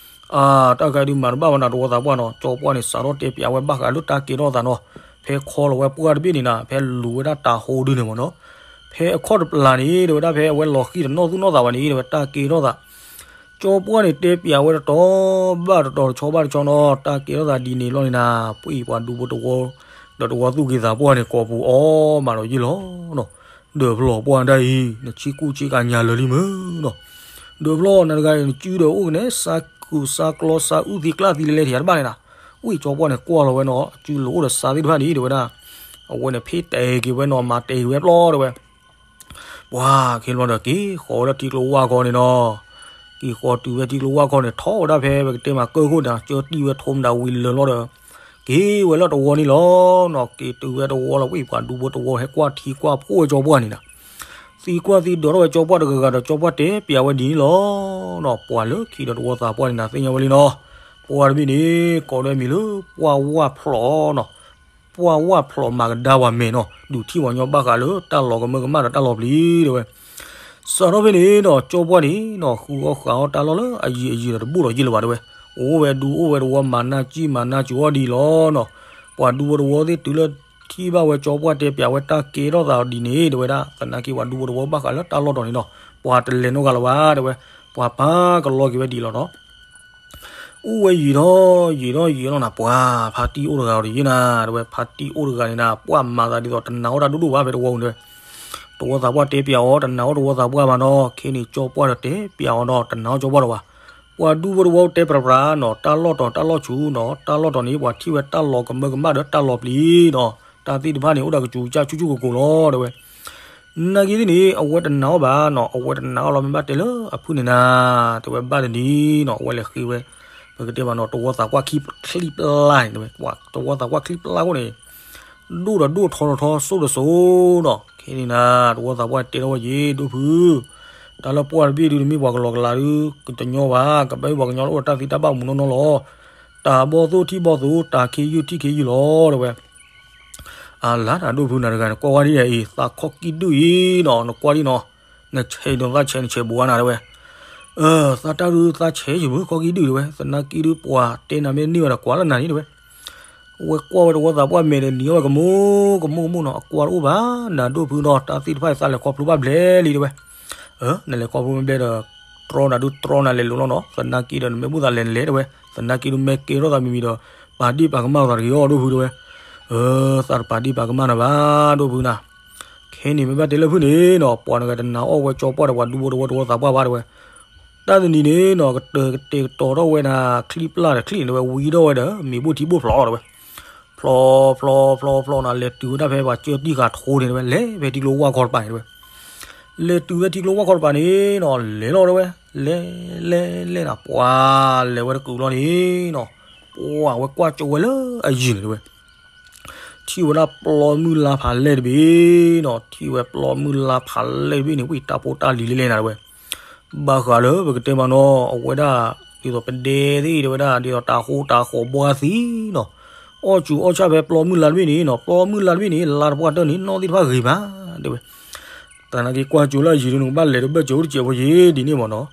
အ တၢ်ခါဒုးမၤတဘၣ်ဘၣ်နၤ တဝီသးပှၢ်နီၤ ကၠီပှၢ်န့ၣ် စးထီၣ်တဲပျးဝဲဘၣ်ဃးလၢတၢ်ကဲထီၣ်သးနီၤ, ဖဲခီလီၤဝဲပှၢ်တဘ့ၣ်န့ၣ်နၤ ဖဲလူၤဝဲဒၣ်တၤဟိဒုန့ၣ်မ့ၢ်နီၤ, ဖဲအခီၣ်တပျၢ်န့ၣ် တဲဝဲဒၣ်ဖဲအဝဲလီၤဃံၤတနီၣ်သူၣ်နီၣ်သးဘၣ်န့ၣ် တဲဝဲတၢ်ကဲထီၣ်သး ကၠီပှၢ်န့ၣ် တဲပျးဝဲတတီၤဘၣ်တတီၤ တဆီဘၣ်တဆီနီၤ တၢ်ကဲထီၣ်သးဒ်န့ၣ်လီၤန့ၣ်နၤ ပှ့ၤပှၤဒူဖိတဝီ ဒီးတဝီသူၣ်က့သးပှၢ်န့ၣ် ကိာ်ပူၤအီၣ်မးဒီးယ့ၢ်လီၤနီၤ, ဒီးဖျီပှၢ်ဒၣ်အံၤ နဆံကူဆံကၤညါလၢာ်လံမုၢ်နီၤ, ဒီးဖျီနတဂၤအံၤ နစုဒီးအိၣ်ကနဲ စါကူစါကျီစါအုၣ်သံကျၢ်သံလဲၤလဲၤထံၣ်ယၤတဘၣ်န့ၣ်နၤ, ဝံၣ်ကၠီပှၢ်န့ၣ် ကွၢ်လီၤဝဲနီၤ အစုလိာ်အိၣ်ဒီးစါသ့ၣ်တဖၣ်န့ၣ် တဲဝဲဒၣ်, အဝဲန့ၣ် ဖ့တဲာ်က့ၤဝဲနီၤ မၤတဲာ်က့ၤဝဲပျီတဲဝဲ ပှၤခ့ဘျီဒီးက့ၤဃီၤဝဲဒၣ်ထံကျိဝၢ်ခီန့ၣ်နီၤ, က့ၤဃီၤတုၤဝဲထံကျိဝၢ်ခီန့ၣ် ထီၣ်ဝဲဒၣ်ဖဲပကတဲမးကၢၢ်ခိၣ်န့ၣ် ကၢတံၢ်ဝဲထိမတၤဝံၤလၢာ်လီၤဒီး က့ၤဝဲလၢတဝီန့ၣ်လီၤနီၤ, က့ၤတုၤဝဲတဝီလီၤ ဝံၣ်ပှၤဒူဖိတဝီဟဲကွၢ်ထံကွၢ်ဖိဝဲကၠီပှၢ်န့ၣ်နၤ, သံကွၢ်သံဒိးထီၣ်ဝဲကၠီပှၢ်တဂၤဂၤဒီးကၠီပှၢ်တဲပျးဝဲဒ်န့ၣ်လီၤနီၤ, ပှၤလၢခံဒီးတဝီသးပှၢ်န့ၣ်နၤ သ့ၣ်ညါဝဲလံနီၤ, ပှၤတဘ့ၣ်န့ၣ် ကိးဒီးမံၤလၢ ပှၢ်ဝၣ်ဖျိးနီၤ ပှၢ်ဝၣ်ဖျိးမၤကဒါပှၤမဲာ်နီၤ ဒုးထံၣ်ပှၤကညီဘၣ်ဃးလၢတၢ်လီၤကမၢကမၣ်ဒီးတၢ်လီၤပျံၤတဲဝဲ, စးထီၣ်ဖဲန့ၣ်နီၤ ကၠီပှၢ်န့ၣ်နီၤ ဃုအီၣ်ဃုအီတၢ်လီၢ်လၢအယံၤအယံၤဒီးတဘိၣ်ဒီးယ့ၢ်လၢၤဘၣ်တဲဝဲ, အိၣ်ဝဲဒူအိၣ်ဝဲတဝီမၤနၢ်ကံၣ်မၤနၢ်စူၤအီၣ်ဒ်လီၤနီၤ, ပှၤဒူဖိတဝီသ့ၣ်တုၤလၢထံၣ်ဘၣ်ဝဲကၠီပှၢ်တဲပျးဝဲတၢ်ကဲထီၣ်သးဒ်န့ၣ်တဲဝဲဒၣ် သနာ်က့ပှၤဒူဖိတဝီဘၣ်ဃးလၢတၢ်လီၢ်တီၤန့ၣ်နီၤ ပှၤတလဲၤနီတဂၤလၢၤဘၣ်တဲဝဲ, ပှၤပာ်ကလီက့ၤဝဲဒ်လီၤနီၤ အိၣ်ဝဲယံာ်ထီၣ်ယံာ်ထီၣ်ယံာ်ထီၣ်နီၤ ပှၤဖါတံၢ်အိၣ်တဂၤဒီးယ့ၢ်နၤ တဲဝဲ ဖါတံၢ်အိၣ်တဂၤန့ၣ်နၤ ပှၢ်မၤသးဒ်သိးတနာ်အီၣ်တၢ်ဒိၣ်ဒိၣ်ဘၣ်ဖဲတဝီပူၤတဲဝဲ, တဝီသးပှၢ်တဲပျးအီၤ တနာ်အီၣ်တဝီသးပှၢ်ဘၣ်နီၤ ခဲန့ၣ်ကၠီပှၢ်ဒီးတဲပျးအီၤနီၤ တနာ်အီၣ်ကၠီပှၢ်ဒီးဘၣ်, ပှၤဒူဖိတဝီတဲပရၤပရၤနီၤ တၢ်လီၢ်တီၤတၢ်လီၢ်ဆူၣ်နီၤ တၢ်လီၢ်တီၤန့ၣ် ပှၤထံၣ်ဝဲတၢ်လီၤကမၢကမၣ်ဒီးတၢ်လီၤပျံၤနီၤ တၢ်သ့ၣ်တဖၣ်န့ၣ် အိၣ်ဒီးကစူၤကစၢ်ဆူၣ်ဆူၣ်ကိၤကိၤလီၤတဲဝဲ နာ်က့သ့ၣ်န့ၣ် အဝဲတနာ်အီၣ်ဘၣ်နီၤ အဝဲတနာ်အီၣ်လီၤ မ့ၢ်ဘၣ်တဲလၢအဖုၣ်န့ၣ်နၤ တဲဝဲဘၣ်တနံၤနီၤ အဝဲလဲၤဃ့ဝဲ ပကတဲမးနီၤ တဝီသးပှၢ်ခံပျၢ်န့ၣ်တဲဝဲ တဝီသးပှၢ်ခံပျၢ်အဃိန့ၣ် ဒိၣ်ဒီးဒိၣ်ထီထီထီ စိၣ်ဒီးစိၣ်နီၤ ခဲန့ၣ်နၤ တဝီသးပှၢ်တဲထီၣ်ဝဲယ့ၣ် ဒိၣ်ဖု တၢ်လၢပှၢ်တဘ့ၣ်ဒုး တမ့ၢ်ပှၤကလီၤကလးဒုး ကတညီဘၣ် ကဘၣ်မ့ၢ်ပှၤကညီလၢအိၣ်ဒီးတၢ်သံတၢ်ဘၣ်မူနီၢ်နီၢ်လီၤ တၢ်ဘီၣ်သိၣ်ထံၣ်ဘီၣ်သိၣ် တၢ်ခ့ယုၢ်ထံၣ်ခ့ယုၢ်လီၤ တဲဝဲ အလါတၢ်ဒိၣ်ဖုနၤတဂၤန့ၣ် ကွၢ်ဝဲဒ်အံၤ သးခီၣ်ကံၢ်ဒုၣ်အံၤနီၤ နကွၢ်ဒ်နီၤ, နဆဲးဒီးသးဆဲးနဆဲးဘိးဝဲနၤတဲဝဲ, အၢ သးတၢ်ဒုးသးဆဲးယံၤမုၢ်ခီၣ်ကံၢ်ဒုၣ်တဲဝဲ, သနာ်က့ဒုးပှၤတဲနၤမ့ၢ်န့ၢ်ဝဲဒီးကွၢ်လၢနၤန့ၣ်တဲဝဲ, ဝဲကွၢ်ဝဲတဝီသးပှၢ်မဲာ်ဒီးနံၤအီၣ်ဝဲကမူကမူကမူနီၤ အကွၢ်တအိၣ်ဘၣ် နၤဒိၣ်ဖုနီၤ တၢ်သ့ၣ်တဖၣ်အံၤသးလဲၤခီဖျိဘၣ်ဘျဲလံတဲဝဲ, အၢ နလဲၤခီဖျိမ့ၢ်ဘျဲဒီး တြီနၤဒုးတြီနၤလဲၤလိၤလီၤနီၤ သနာ်က့ဒီးနမ့ၢ်ဘူၣ်သးလဲၤနလဲၤတဲဝဲ, သနာ်က့ဒုးမ့ၢ်ကဲထီၣ်သးမံၤမံၤဒီး ပာ်ဒ့ၣ်ပာ်ကမၣ်သးတဂ့ၤအီၤဒိၣ်ဖုတဲဝဲ, အၢ သးတပာ်ဒ့ၣ်ပာ်ကမၣ်နၤဘၣ်ဒိၣ်ဖုနၤ, ခဲန့ၣ်မ့ၢ်ဘၣ်တဲလၢဖုန့ၣ်နီၤ ပှၤတဂၤတနာ်အီၣ်ဝဲကၠီပှၢ်ဒီးပှၤဒူဖိတဝီတဝီသးပှၢ်ဘၣ်တဲဝဲ, တၢ်တနံၤန့ၣ်နီၤ ကတၢၢ်ကတဲာ်ကတီၤထီၣ်ဝဲဒၣ် ချံပျၢ်ဒီးချံန့ၣ်တဲဝဲ ဝံထီၣ်ဝဲဒီး မ့ၤဘိၣ်ထံဘိၣ်ဖျိးလီၤတဲဝဲ, ဖျိးဖျိးဖျိးဖျိးနီၤ လဲၤတုၤဝဲဒၣ်ဖဲပှၤကၢတံၢ်ဃာ်ထိန့ၣ်တဲဝဲ လဲၤဖဲထံကျိဝၢ်ခီတပၤန့ၣ်တဲဝဲ, လဲၤတုၤဖဲထံကျိဝၢ်ခီတပၤန့ၣ်နီၤ လဲၤလီၤတဲဝဲ, လဲၤလဲၤလဲၤနီၤ ပှၤလဲၤဝဲတကုာ်လီၤန့ၣ်နီၤ, ပှၤဝဲကွၢ်ကၠိဝဲလၢအယံၤန့ၣ်တဲဝဲ ထံၣ်ဝဲဒၣ်ပျီမုၢ်လါဖးလဲၢ်တဘ့ၣ်နီၤ ထံၣ်ဝဲပျီမုၢ်လါဖးလဲၢ်တဘ့ၣ်န့ၣ် ဝံၣ်တၢ်ဖိတၢ်လံၤလဲၣ်လဲၣ်နၤတဲဝဲ, ဘၣ်ဃးလၢပကတဲမးနီၤ အဝဲဒၣ် ဒ်သိးပဒဲသ့ၣ်တဲဝဲဒၣ် ဒ်သိးတၢ်ဃိတၢ်ဃီဘှါသံနီၤ, အီၣ်ကူအီၣ်ဆၣ်ဖဲပျီမုၢ်လါတဘ့ၣ်န့ၣ်နီၤ ပျီမုၢ်လါတဘ့ၣ်န့ၣ် လါတပှၢ်တၢၢ်န့ၣ် နီၣ်သ့ၣ်တဖၣ်ဂ့ၤမးတဲဝဲ, သနာ်က့ကွၢ်ကၠိလၢအယံၤဒုး နကဘၣ်လဲၤတဘၢၣ်စၢၤအိၣ်တစဲးဖိယ့ၣ်ဒ်န့ၣ်မးနီၤ,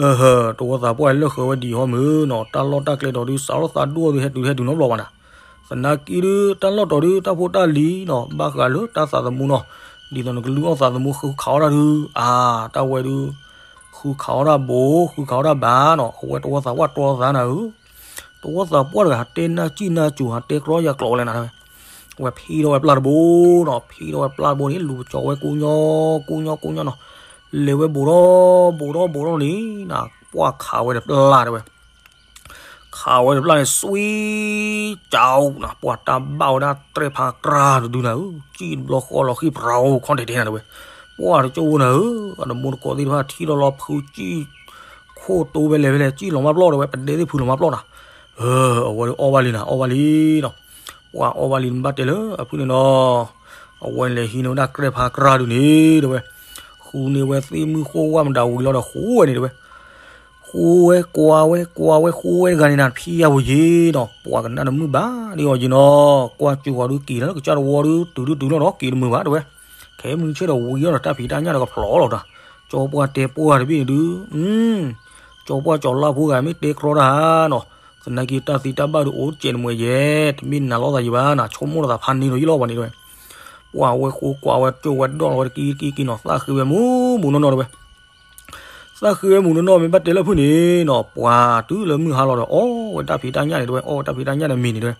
အဟၢ တဝီသးပှၢ်လၢဃၢၤဝဲဒံးဟီမုၢ်နီၤ တၢ်လီၢ်တၢ်ကျဲဒီးဒုး စးထီၣ်သးဒိၣ်အီၤဒုး ဟဲတုၤဟဲတုၤနီတဘျီဘၣ်နၤ, သနာ်က့ဒုး တၢ်လီၢ်တီၤဒုး တၢ်ဖိတၢ်လံၤနီၤ ဘၣ်ဃးလၢတၢ်သးသမူနီၤ, ဒ်သိးနကလုၢ်အီၣ်သးသမူဃုခးအီၣ်တၢ်ဒုး အါ တၢ်ဝဲဒုး ဃုခးအီၣ်တၢ်ဘိ ဃုခးအီၣ်တၢ်ဘၣ်နီၤ အဝဲတဝီသးပှၢ်တြီသးနၤဧၢ, တဝီသးပှၢ်တဂၤ ဟးတဲနၢ်စံၣ်နၢ်စိၤ ဟးတဲကြီယၤကျိးလဲၣ်နၤ ဝဲဖံးထီၣ်ဝဲပျၢ်တဘိနီၤ ဖံးထီၣ်ဝဲပျၢ်တဘိန့ၣ် လူၤပကၠီဝဲကိညီ ကိညီ ကိညီနီၤ, လဲၤဝဲဘူးထီၣ် ဘူးထီၣ် ဘူးထီၣ်န့ၣ် နပှၢ်ခးဝဲဒီးပျၢ်တဲဝဲ, ခးဝဲဒီးပျၢ်န့ၣ် စွံကၠီနၤ ပှၢ်တၢ်ဘၣ်ဝဲဒၣ်တြဲၤဖးကြၢ်တဒုနၤဧၢ, စံၣ်တဘျီဃီလီၤဃံၣ်ဖြီခီၣ်တဲာ်တဲာ်နၤတဲဝဲ, ပှၢ်တကၠိဖိနၤဧၢ, အတမိၢ်တကိးသ့ၣ်တဖၣ်ထံၣ်လီၤလီၤဖုစံၣ် ခိၣ်တိဝဲလဲၤဝဲလဲၤ စံၣ်လီၤမၢ်ပျီၢ်တဲဝဲ ပဒဲသ့ၣ်ဖုလီၤမၢ်ပျီၢ်နၤ, အၢ အဝဲအီၣ်ဘၣ်လံနၤ အီၣ်ဘၣ်လံနီၤ, ပှၢ်အီၣ်ဘၣ်လံနဘၣ်တဲလၢအဖုန့ၣ်နီၤ, အဝဲလဲၤဟံးန့ၢ်ဝဲဒၣ်တြဲၤဖးကြၢ်ဒုန့ၣ်တဲဝဲ, ဃုန့ၢ်ဝဲသ့ၣ်မုၢ်ဃိၣ်ဝၣ်မတၤဝံၤလီၤဒီးဃိဝဲန့ၣ်တဲဝဲ ဃိဝဲကွၢ်ဝဲကွၢ်ဝဲဃိဝဲတဂၤန့ၣ်နၤ ဖံးယါဝဲယ့ၤနီၤ ပှၤကနၣ်တမုာ်ဘၣ်ဒ်အီၤယ့ၤနီၤ ကွၢ်ကၠိဃီၤဒုးက့ၤလၢကစၢ်တဝီဒုး တုၤဒုးတုၤလီၤနီၤ က့ၤတမုာ်ဘၣ်တဲဝဲ, ခဲမုၢ်ဆ့ၣ်ဒီးဝံၤအီၤဒီးတၢ်ဖံးတၢ်ညၣ်ဒီးကဖျိးလီၤတၢ်, ကၠီပှၢ်တဲပှၢ်တဘ့ၣ်န့ၣ်ဒုး ကၠီပှၢ်ကၠီလၢဖိဂၤမ့ၢ်တဲကြီတၢ်နီၤ, သနာ်က့တၢ်သံတၢ်ဘၣ်ဒုးအိၣ်စဲးတမှဲၤယဲၢ် တမ့ၢ်နၤလိာ်သးယံၤဘၣ်နၤ ဆိကမိၣ်လိာ်သးဖးန့ၢ်လီၤယံၤလီၤပှၤန့ၣ်တဲဝဲ, ပှၢ်ဝဲဃိကွၢ်ဝဲကၠိဝဲဒီၣ်လီၤဝဲတကံတကံတကံနီၤ သးဃ့ဝဲမူနီၢ်နီၢ်တဲဝဲ သးဃ့ဝဲမူနီၢ်နီၢ် မ့ၢ်ဘၣ်တဲလၢဖုန့ၣ်နီၤ ပှၤတုၤလၢမုၢ်ဟါလီၤဒီး အီၣ်ဝဲတၢ်ဖံးတၢ်ညၣ်န့ၣ်တဲဝဲ အီၣ်ဝဲတၢ်ဖံးတၢ်ညၣ်ဒီးမ့ၤန့ၣ်တဲဝဲ,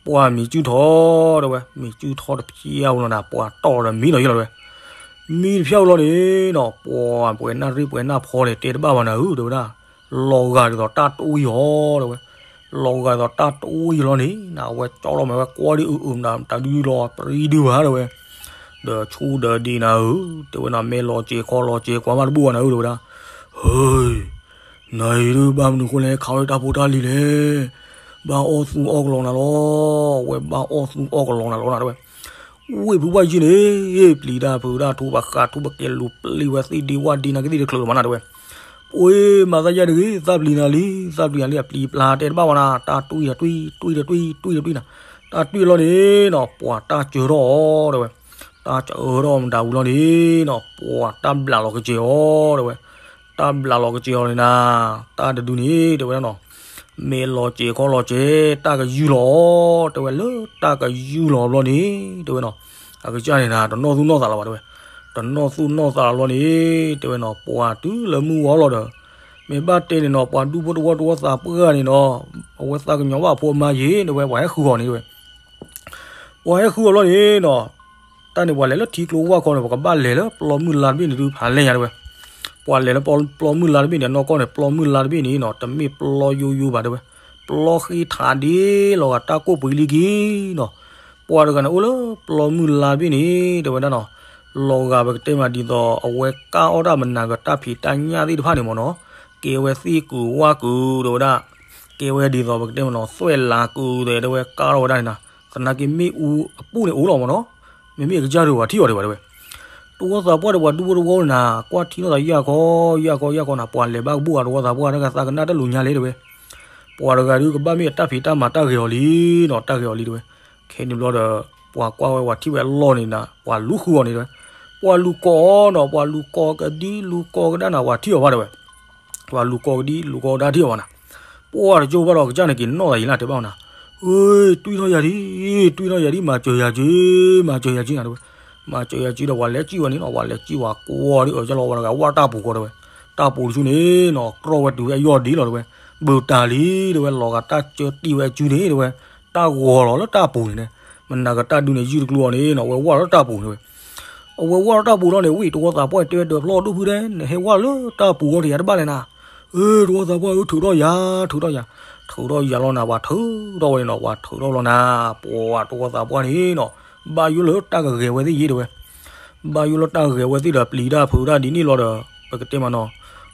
ပှၢ်မံၤစုၣ်ထီၣ်တဲဝဲ မံၤစုၣ်ထီၣ်တဖျၢၣ်ဧိၤလီၤနၤ ပှၢ်တီၢ်ဒီးမံၤလီၤယံၤလီၤတဲဝဲ, မံၤတဖျၢၣ်ဧိၤလီၤန့ၣ်နီၤ ပှၢ်ပှဲၤနၢ်ရ့ၣ်ပှဲၤနၢ်ဖီန့ၣ် တဲတဘၣ်ဘၣ်နၤဧၢ တဲဝဲဒၣ်, လီၤဂာ်ဒ်သိးတၢ်တအိၣ်ယံၤဧိၤတဲဝဲ လီၤဂာ်ဒ်သိးတၢ်တအိၣ်ယံၤလီၤန့ၣ် နဝဲကၠီလီၤမ့ၢ်ဝဲကွၢ်ဒ်အုးအုးမတၤဒုလီၤပြံဒုဘၣ်တဲဝဲ ဒီးဆူဒီးဒံးနၤဧၢ, တဲဝဲနၤ မ့ၢ်လီၤစဲးခီလီၤစဲးကွၢ်မးတဘူၣ်ဘၣ်နၤဧၢ တဲဝဲဒၣ်, ဟ့, နၤအံၤဒုးဘၣ်မနုၤဃိလဲၣ် ခးဝဲတၢ်ဖိတၢ်လံၤလဲၣ်, ဘၣ်အီၣ်သူအီၣ်ကလီနၤလီၤ, ဝဲဘၣ်အီၣ်သူအီၣ်ကလီနၤလီၤနၤတဲဝဲ, ဝ့ၢ်ဖုဘၣ်ယံၤန့ၣ် ပျံၤတၢ်ဖုးတၢ်ထူပဃာ်ထူပကဲလူၤပျံၤဝဲသ့ၣ်ဒ့ဝၣ်ဒ့နၤကသ့ၣ်တချုးလီၤမးနၤတဲဝဲ ပှ့ၤမၤသးယါတဂ့ၤ သးပျံၤနၤလံ သးပျံၤနၤလံအပျံၤပျါတဲတဘၣ်ဝဲနၤ တၢ်တွံၢ်တတွံၢ် တွံၢ်တတွံၢ် တွံၢ်တတွံၢ်နၤ, တၢ်တွံၢ်လီၤန့ၣ်နီၤ ပှၤတၢ်စၢထီၣ်အီၤတဲဝဲ, တၢ်စၢထီၣ်မတၤဝံၤလီၤန့ၣ်နီၤ ပှၤတၢ်ဘျးလီၤကစဲၤအီၤတဲဝဲ, တၢ်ဘျးလီၤကစဲၤအီၤန့ၣ်နၤ, တၢ်တဒုန့ၣ်တဲဝဲဒၣ်နီၤ, မ့ၢ်လီၤစဲးခီလီၤစဲး တၢ်ကယူၢ်လီၤအီၤ တဲဝဲလၢ တၢ်ကယူၢ်လီၤဘျီန့ၣ် တဲဝဲနီၤ, အကစၢ်န့ၣ်နၤ တနီၢ်သူၣ်နီၢ်သးလီၤဘၣ်တဲဝဲ, တနီၢ်သူၣ်နီၢ်သးလီၤဘျီန့ၣ် တဲဝဲနီၤ ပှၤတုၤလၢမုၢ်ဂီၤလီၤဒီး မ့ၢ်ဘၣ်တဲန့ၣ်နီၤ ပှၤဒူဖိတဝီတဝီသးပှၢ်န့ၣ်နီၤ, အဝဲသးကညီၤဘၣ်အဖိအမါယ့ၤ တဲဝဲ ပှၤဟဲဃုအီၤန့ၣ်တဲဝဲ ပှၤဟဲဃုအီၤဘျီန့ၣ်နီၤ, တၢ်န့ၣ်ပှၤလဲၤလၢထံကျိဝၢ်ခီန့ၣ် ပကဘၣ်လဲၤလၢပျီမုၢ်လါတဘ့ၣ်န့ၣ်ဒုးဖးလဲၢ်ညါတဲဝဲ, ပှၤလဲၤလၢပျီမုၢ်လါတဘ့ၣ်န့ၣ် အနီၢ်ကီၢ်န့ၣ် ပျီမုၢ်လါတဘ့ၣ်န့ၣ်နီၤ တမ့ၢ်ပျီယိယိဘၣ်တဲဝဲ, ပျီဃ့ထးဒ့လီၤဂာ်တၢ်ကိၢ်ပှ့ၤလံက့ၤနီၤ, ပှၤတဂၤန့ၣ်အိၣ်လၢပျီမုၢ်လါတဘ့ၣ်န့ၣ် တဲဝဲဒၣ်နီၤ, လီၤဂာ်ပကတဲမးဒ်သိး အဝဲကၢ်အီၣ်တၢ်မနၤကတၢ်ဖံးတၢ်ညၣ်သ့ၣ်တဖၣ်န့ၣ်မ့ၢ်နီၤ, ကဲဝဲသ့ၣ်ကုာ်ဝၣ်ကုာ်တဲဝဲဒၣ်, ကဲဝဲဒ်သိးပကတဲမ့ၢ်နီၤ သွဲၣ်လၤကုာ်တဲဝဲကၢ်ထီၣ်ဝဲဒၣ်န့ၣ်နၤ, သနာ်က့မ့ၣ်အူအပူၤန့ၣ်အိၣ်လီၤမ့ၢ်နီၤ, မ့မ့ၢ်အကစၢ်ဒုးပှၤထံၣ်အီၤဒံးဘၣ်တဲဝဲ, တဝီသးပှၢ်ဒီးပှၤဒူဖိတဝီန့ၣ်နၤ ကွၢ်ထံနီၣ်သးယၢ်ခီ ယၢ်ခီ ယၢ်ခီနၤ ပှၤလဲၤဘၣ်ကဘူၣ်အတဝီသးပှၢ်တဂၤသးကနၣ်တၢ်လိၤညါလဲၣ်တဲဝဲ, ပှၤတဂၤဒုးကဘၣ်မ့ၢ်အတၢ်ဖံးတၢ်မၤတၢ်ဂဲၤအီၤလံနီၤ တၢ်ဂဲၤအီၤလံတဲဝဲ, ခဲန့ၣ်ဘျီဒီး ပှၤကွၢ်ဝဲ ပှၤထံၣ်ဝဲအလီၢ်န့ၣ်နၤ ပှၤလူၤဃုအီၤန့ၣ်တဲဝဲ, ပှၤလူၤကိးအီၤနီၤ, ပှၤလူၤကိးကဒံလူၤကိးကဒါနၤ ပှၤထံၣ်အီၤဘၣ်တဲဝဲ, ပှၤလူၤကိးကဒံလူၤကိးကဒါထံၣ်အီၤဘၣ်နၤ, ပှၤတကၠိဘၣ်ဒီးကစၢ်န့ၣ်က့ၤနီၣ်သးယံၤလၢ်တဲဘၣ်နၤ, အ့ တွံၢ်ထီၣ်ယၤဒံ, တွံၢ်ထီၣ်ယၤဒံ မၤစၢၤယၤက့ၤ, မၤစၢၤယၤက့ၤနၤတဲဝဲ, မၤစၢၤယၤက့ၤဒီးပှၤလဲၤစံၣ်ဝဲန့ၣ်နီၤ, ပှၤလဲၤစံၣ်ဝဲကွီၤဒံးအၢကၠီလီၤဝဲဒီးဂၤဝၢ်တၢ်ပူၤဃီတဲဝဲ, တၢ်ပူၤတဆူန့ၣ်နီၤ ကြီၣ်ဝဲတုၤဝဲအယီၢ်ဒံးလီၤတဲဝဲ, ဘုးတၢ်လံတဲဝဲ လီၤဂာ်တၢ်ကၢတံၢ်ဝဲအစုန့ၣ်တဲဝဲ, တၢ်ဂီၤလီၤလၢတၢ်ပူၤန့ၣ်န့ၣ်, မနၤကတၢ်ဒုန့ၣ် ယုၢ်တကျိၤအီၤန့ၣ်နီၤ အဝဲဝၢ်လီၤလၢတၢ်ပူၤန့ၣ်ဝဲ, အဝဲဝၢ်လီၤတၢ်ပူၤလီၤန့ၣ် ဝံၣ်တဝီသးပှၢ်တဲဝဲ ဒၢးဖျီၣ်ဒိၣ်ဖုတဲ နဟဲဝၢ်လၢတၢ်ပူၤဂီၢ်တယၤတဘၣ်လဲၣ်နၤ, အ့ တဝီသးပှၢ်အၢ ထုးထီၣ်ယၤ ထုးထီၣ်ယၤ, ထုးထီၣ်ယၤလီၤနၤ ပှၤထုးထီၣ်ဝဲန့ၣ်နီၤ ပှၤထုးထီၣ်လီၤနၤ, ပှၤတဝီသးပှၢ်န့ၣ်နီၤ ဘၣ်ယိၣ်လၢတၢ်ကဂဲၤဝဲသ့ၣ်ယ့ၣ်တဲဝဲ, ဘၣ်ယိၣ်လၢတၢ်ဂဲၤဝဲသ့ၣ်ဒီးပျံၤတၢ်ဖုးတၢ်ဒ်န့ၣ်လီၤဒီး ပကတဲမးနီၤ,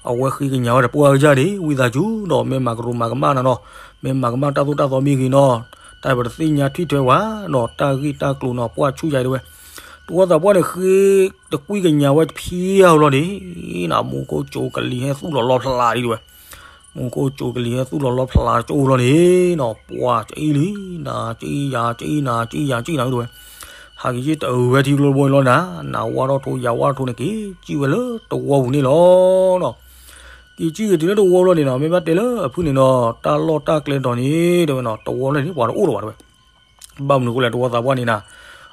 အဝဲဃ့ကညးဝဲဒီးပှၢ်ကစၢ်ဒံး ဝံသးစူၤဒီး မ့ၢ်မၤကရူၢ်မၤကမၣ်နၤနီၤ, မ့ၢ်မၤကမၣ်တၢ်သိၣ်တၢ်သီမ့ၢ်ဂ့ၤနီၤ, တၢ်ပတသ့ၣ်ညါထွံၣ်ထွဲဝဲနီၤ တၢ်ဂ့ၢ်တၢ်ကျိၤနီၤ ပှၢ်ဆူၣ်ယၤတဲဝဲ, တဝီသးပှၢ်န့ၣ် ဃ့တကွံၢ်ကညးဝဲတဖျၢၣ်လီၤန့ၣ်နီၤ မူခိၣ်ကၠိကလံၤဟဲသူၣ်လီၤလီဖျးဒံးတဲဝဲ, မူခိၣ်ကၠိကလံၤဟဲသူၣ်လီၤလီဖျးကၠိလီၤန့ၣ်နီၤ ပှၤကအံၤလံနၤ ကအံၤယၤ ကအံၤနၤ ကအံၤယၤ ကအံၤနၤတဲဝဲ, ဟးက့ၤယ့ၣ်တအုးဝဲထံကျိတဘိအံၤလီၤနၤ, နၤဝၢ်ထီၣ်ထိ ယၤဝၢ်ထီၣ်ထိန့ၣ် က့ၤစံၣ်ဝဲလၢတဝီပူၤန့ၣ်လီၤနီၤ, က့ၤစံၣ်က့ၤတုၤလၢတဝီလီၤန့ၣ်နီၤ မ့ၢ်ဘၣ်တဲလၢအဖုန့ၣ်နီၤ တၢ်လီၢ်တၢ်ကျဲတီၤန့ၣ်တဲဝဲနီၤ တဝီလီၤန့ၣ် ပှၤတအိၣ်လၢၤဘၣ်တဲဝဲ, ဘၣ်မနုၤအဃိလဲၣ် တဝီသးပှၢ်န့ၣ်နၤ,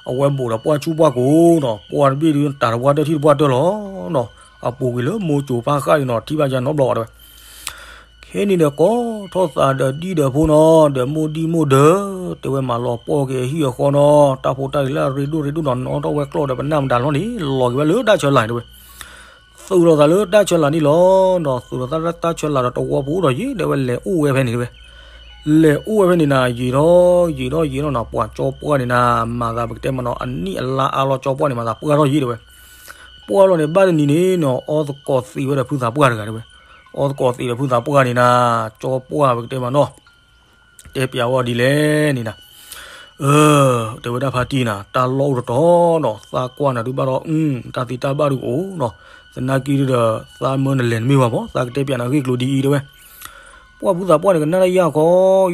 အဝဲဘူးဒီးပှၢ်ဆူၣ်ပှၢ်ကိၤနီၤ ပှၢ်တဘ့ၣ်ဒုး တၢ်တပှၢ်တၢၢ်ထံၣ်တပှၢ်တၢၢ်လီၤနီၤ, အပူၤကွံာ်လၢမိၢ်ကၠိဖးဃၣ်အံၤနီၤ ထံၣ်ဘၣ်ယၤနီတဘျီဘၣ်တဲဝဲ, ခဲန့ၣ်ဒီးကိးထီၣ်သးဒီးဒံၣ်ဒီးဖိနီၤ ဒီးမိၢ်ဒံၣ်မိၢ်ဒၢး တဲဝဲမၤလီၤပှီၢ်က့ၤအဟံၣ်အဃီနီၤ တၢ်ဖိတၢ်လံၤလၢအရ့ဒိၣ်ရ့ဒိၣ်နီၤ နီၣ်ထီၣ်ဝဲကျီၢ်ဒီးပနၢ်မတၤလီၤန့ၣ် လီၤက့ၤဝဲလၢတၢ်ဆၢလာ်န့ၣ်တဲဝဲ သုးလိာ်သးလၢတၢ်ဆၢလာ်န့ၣ်လီၤနီၤ သုးလိာ်သးလၢတၢ်ဆၢလာ်ဒီးတဝီပူၤဒီးယံာ် တဲဝဲလဲၤအိၣ်ဝဲဖဲန့ၣ်တဲဝဲ, လဲၤအိၣ်ဝဲဖဲန့ၣ်နၤ ယံာ်ထီၣ်ယံာ်ထီၣ်ယံာ်ထီၣ်နီၤ ပှၤကၠီပှၢ်န့ၣ်နၤ မၤသးပကတဲမးနီၤ အနံၣ်အလါအါလီၤကၠီပှၢ်န့ၣ် မၤသးပှၢ်ထီၣ်ယံာ်တဲဝဲ, ပှၢ်လီၤန့ၣ် ဘၣ်တနံၤန့ၣ်နီၤ အီသကိးသံးဝဲဒီးဖုသးပှၢ်တဂၤတဲဝဲ, အီသကိးသံးဒီးဖုသးပှၢ်န့ၣ်နၤ ကၠီပှၢ်ပကတဲမးနီၤ တဲပျးဝဲဒ်လဲၣ်န့ၣ်နၤ, အၢ တဲဝဲဒၣ်ဖါတံၢ်နၤ တၢ်လီၢ်အိၣ်တတီၤနီၤ သးကွၢ်နၤဒုးဘၣ်ဒီး တၢ်သံတၢ်ဘၣ်ဒုးကအိၣ်နီၤ, သနာ်က့ဒီး သးမၢနလဲၤနမ့ၢ်ဘၣ်မး သးကတဲပျးနၤဂ့ၢ်ကျိၤဒ်အံၤတဲဝဲ, ပှၢ်ဖုသးပှၢ်န့ၣ် ကနၣ်တၢ်ယၢ်ခီ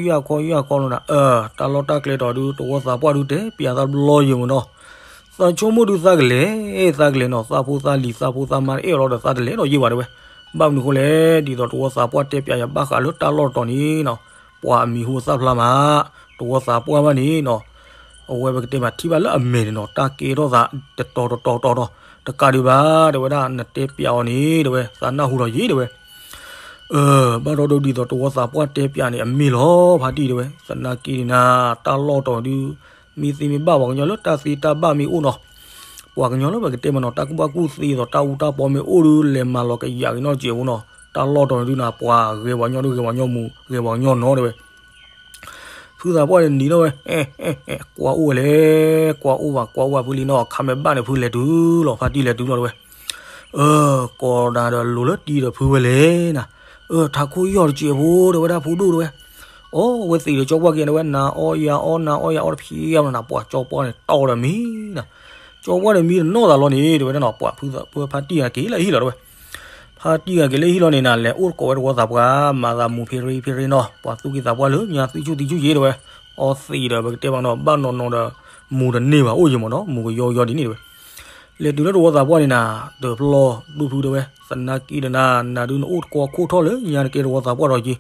ယၢ်ခီ ယၢ်ခီလီၤနၤ, အၢ တၢ်လီၢ်တၢ်ကျဲတီၤဒုး တဝီသးပှၢ်ဒုးတဲပျးသးတဘျီယံာ်မးနီၤ, သးဆိကမိၣ်ဒုးသးကလဲၤ သးကလဲၤနီၤ သးဖိသးလံၤ သးဖိသးမါတအဲၣ်အီၤလီၤဒီးသးတလဲၤဒီးယ့ၢ်ဘၣ်တဲဝဲ, ဘၣ်မနုၤအဃိလဲၣ် ဒ်သိးတဝီသးပှၢ်တဲပျးယၤဘၣ်ဃးလၢတၢ်လီၢ်တတီၤန့ၣ်နီၤ, ပှၤအမံၤဟူသၣ်ဖျါမး, တဝီသးပှၢ်ဘၣ်န့ၣ်နီၤ, အဝဲပကတဲမးထံၣ်ဘၣ်လၢအမဲာ်န့ၣ်နီၤ တၢ်ကဲထီၣ်သးတတီၤတတီၤတတီၤတတီၤ, တကးဒံးဘၣ် တဲဝဲဒၣ် နတဲပျးအီၤန့ၣ် တဲဝဲ သးနၢ်ဟူလီၤယံၤ တဲဝဲ အၢ ဘၣ်ဒီးဒ်သိးတဝီသးပှၢ်တဲပျးန့ၣ် အမ့ၢ်လီၤ ဖါတံၢ်တဲဝဲ, သနာ်က့န့ၣ်နၤ တၢ်လီၢ်တီၤဒုး မ့ၢ်သ့မ့ၢ်ဘၣ်ပှၤကညီလၢတၢ်သ့တၢ်ဘၣ်မ့ၢ်အိၣ်နီၤ, ပှၤကညီလၢပကတဲမးနီၤ တၢ်ကူၣ်ဘၣ်ကူၣ်သ့သိးတၢ်အူတၢ်ပီမ့ၢ်အိၣ်ဒုး လဲၤမၤလီၤကယးက့ၤနီတစဲးဖိနီၤ, တၢ်လီၢ်တီၤန့ၣ်ဒုးနၤ ပှၤဂဲၤပှၤကညီဒုး ဂဲၤပှၤကညီမူ ဂဲၤပှၤကညီနီၤတဲဝဲ ဖုသးပှၢ်န့ၣ်နံၤထီၣ်ဝဲ, ကွၢ်အိၣ်ဝဲလဲၣ်, ကွၢ်အိၣ်ဘၣ် ကွၢ်အိၣ်ဘၣ်ဖုလံနီၤ, ခါမ့ၢ်ဘၣ်န့ၣ် ဖုလဲၤတုၤလီၤ ဖါတံၢ်လဲၤတုၤလီၤတဲဝဲ, အၢ ကိးနၤဒီးလိၤလၢတံၤဒီးဖုဝဲလဲၣ်နၤ, အၢ ထးခိၣ်ယီၢ်တစဲးဖိတဲဝဲဒၣ် ဖိဒိၣ်တဲဝဲ, အီ ဝဲသံးဒီးကၠီပှၢ်က့ၤန့ၣ်ဝဲ နၤအီယၤအီ နၤအီယၤအီတဖျဲးနီၤ, ပှၤကၠီပှၢ်န့ၣ်တီဒီးမံနၤ, ကၠီပှၢ်န့ၣ်မံတနီၣ်သးလီၤန့ၣ် တဲဝဲဒၣ်နီၤ, ပှၤဖုသးပှၢ်ဖါတံၢ်ဂၤက့ၤလၢဟံၣ်လီၤတဲဝဲ ဖါတံၢ်ဂၤက့ၤလၢဟံၣ်လီၤန့ၣ်နၤ လဲၤအိၣ်တကိးဝဲတဝီသးပှၢ် မၤသးမူဖ့ရံဖ့ရံနီၤ, ပှၤသူၣ်က့သးပှၢ်လၢညါသံဆူၣ်သံဆူၣ်ယ့ၤတဲဝဲ, အီသံးဒီးပကတဲမးနီၤ ဘၣ်နီၢ်နီၢ်ဒီး မူတန့ၢ်ဘၣ်အိၣ်ယ့ၤမးနီၤ မူကယီကယီဒ်န့ၣ်တဲဝဲ, လဲၤတုၤလၢတဝီသးပှၢ်န့ၣ်နၤ ဒၢးဖျီဒိၣ်ဖုတဲဝဲ, သနာ်က့ဒီးနၤ နၤဒုးနအိၣ်တကိးခိၣ်ထီၣ်လၢညါနကဲတဝီသးပှၢ်ဒီးက့ၤ,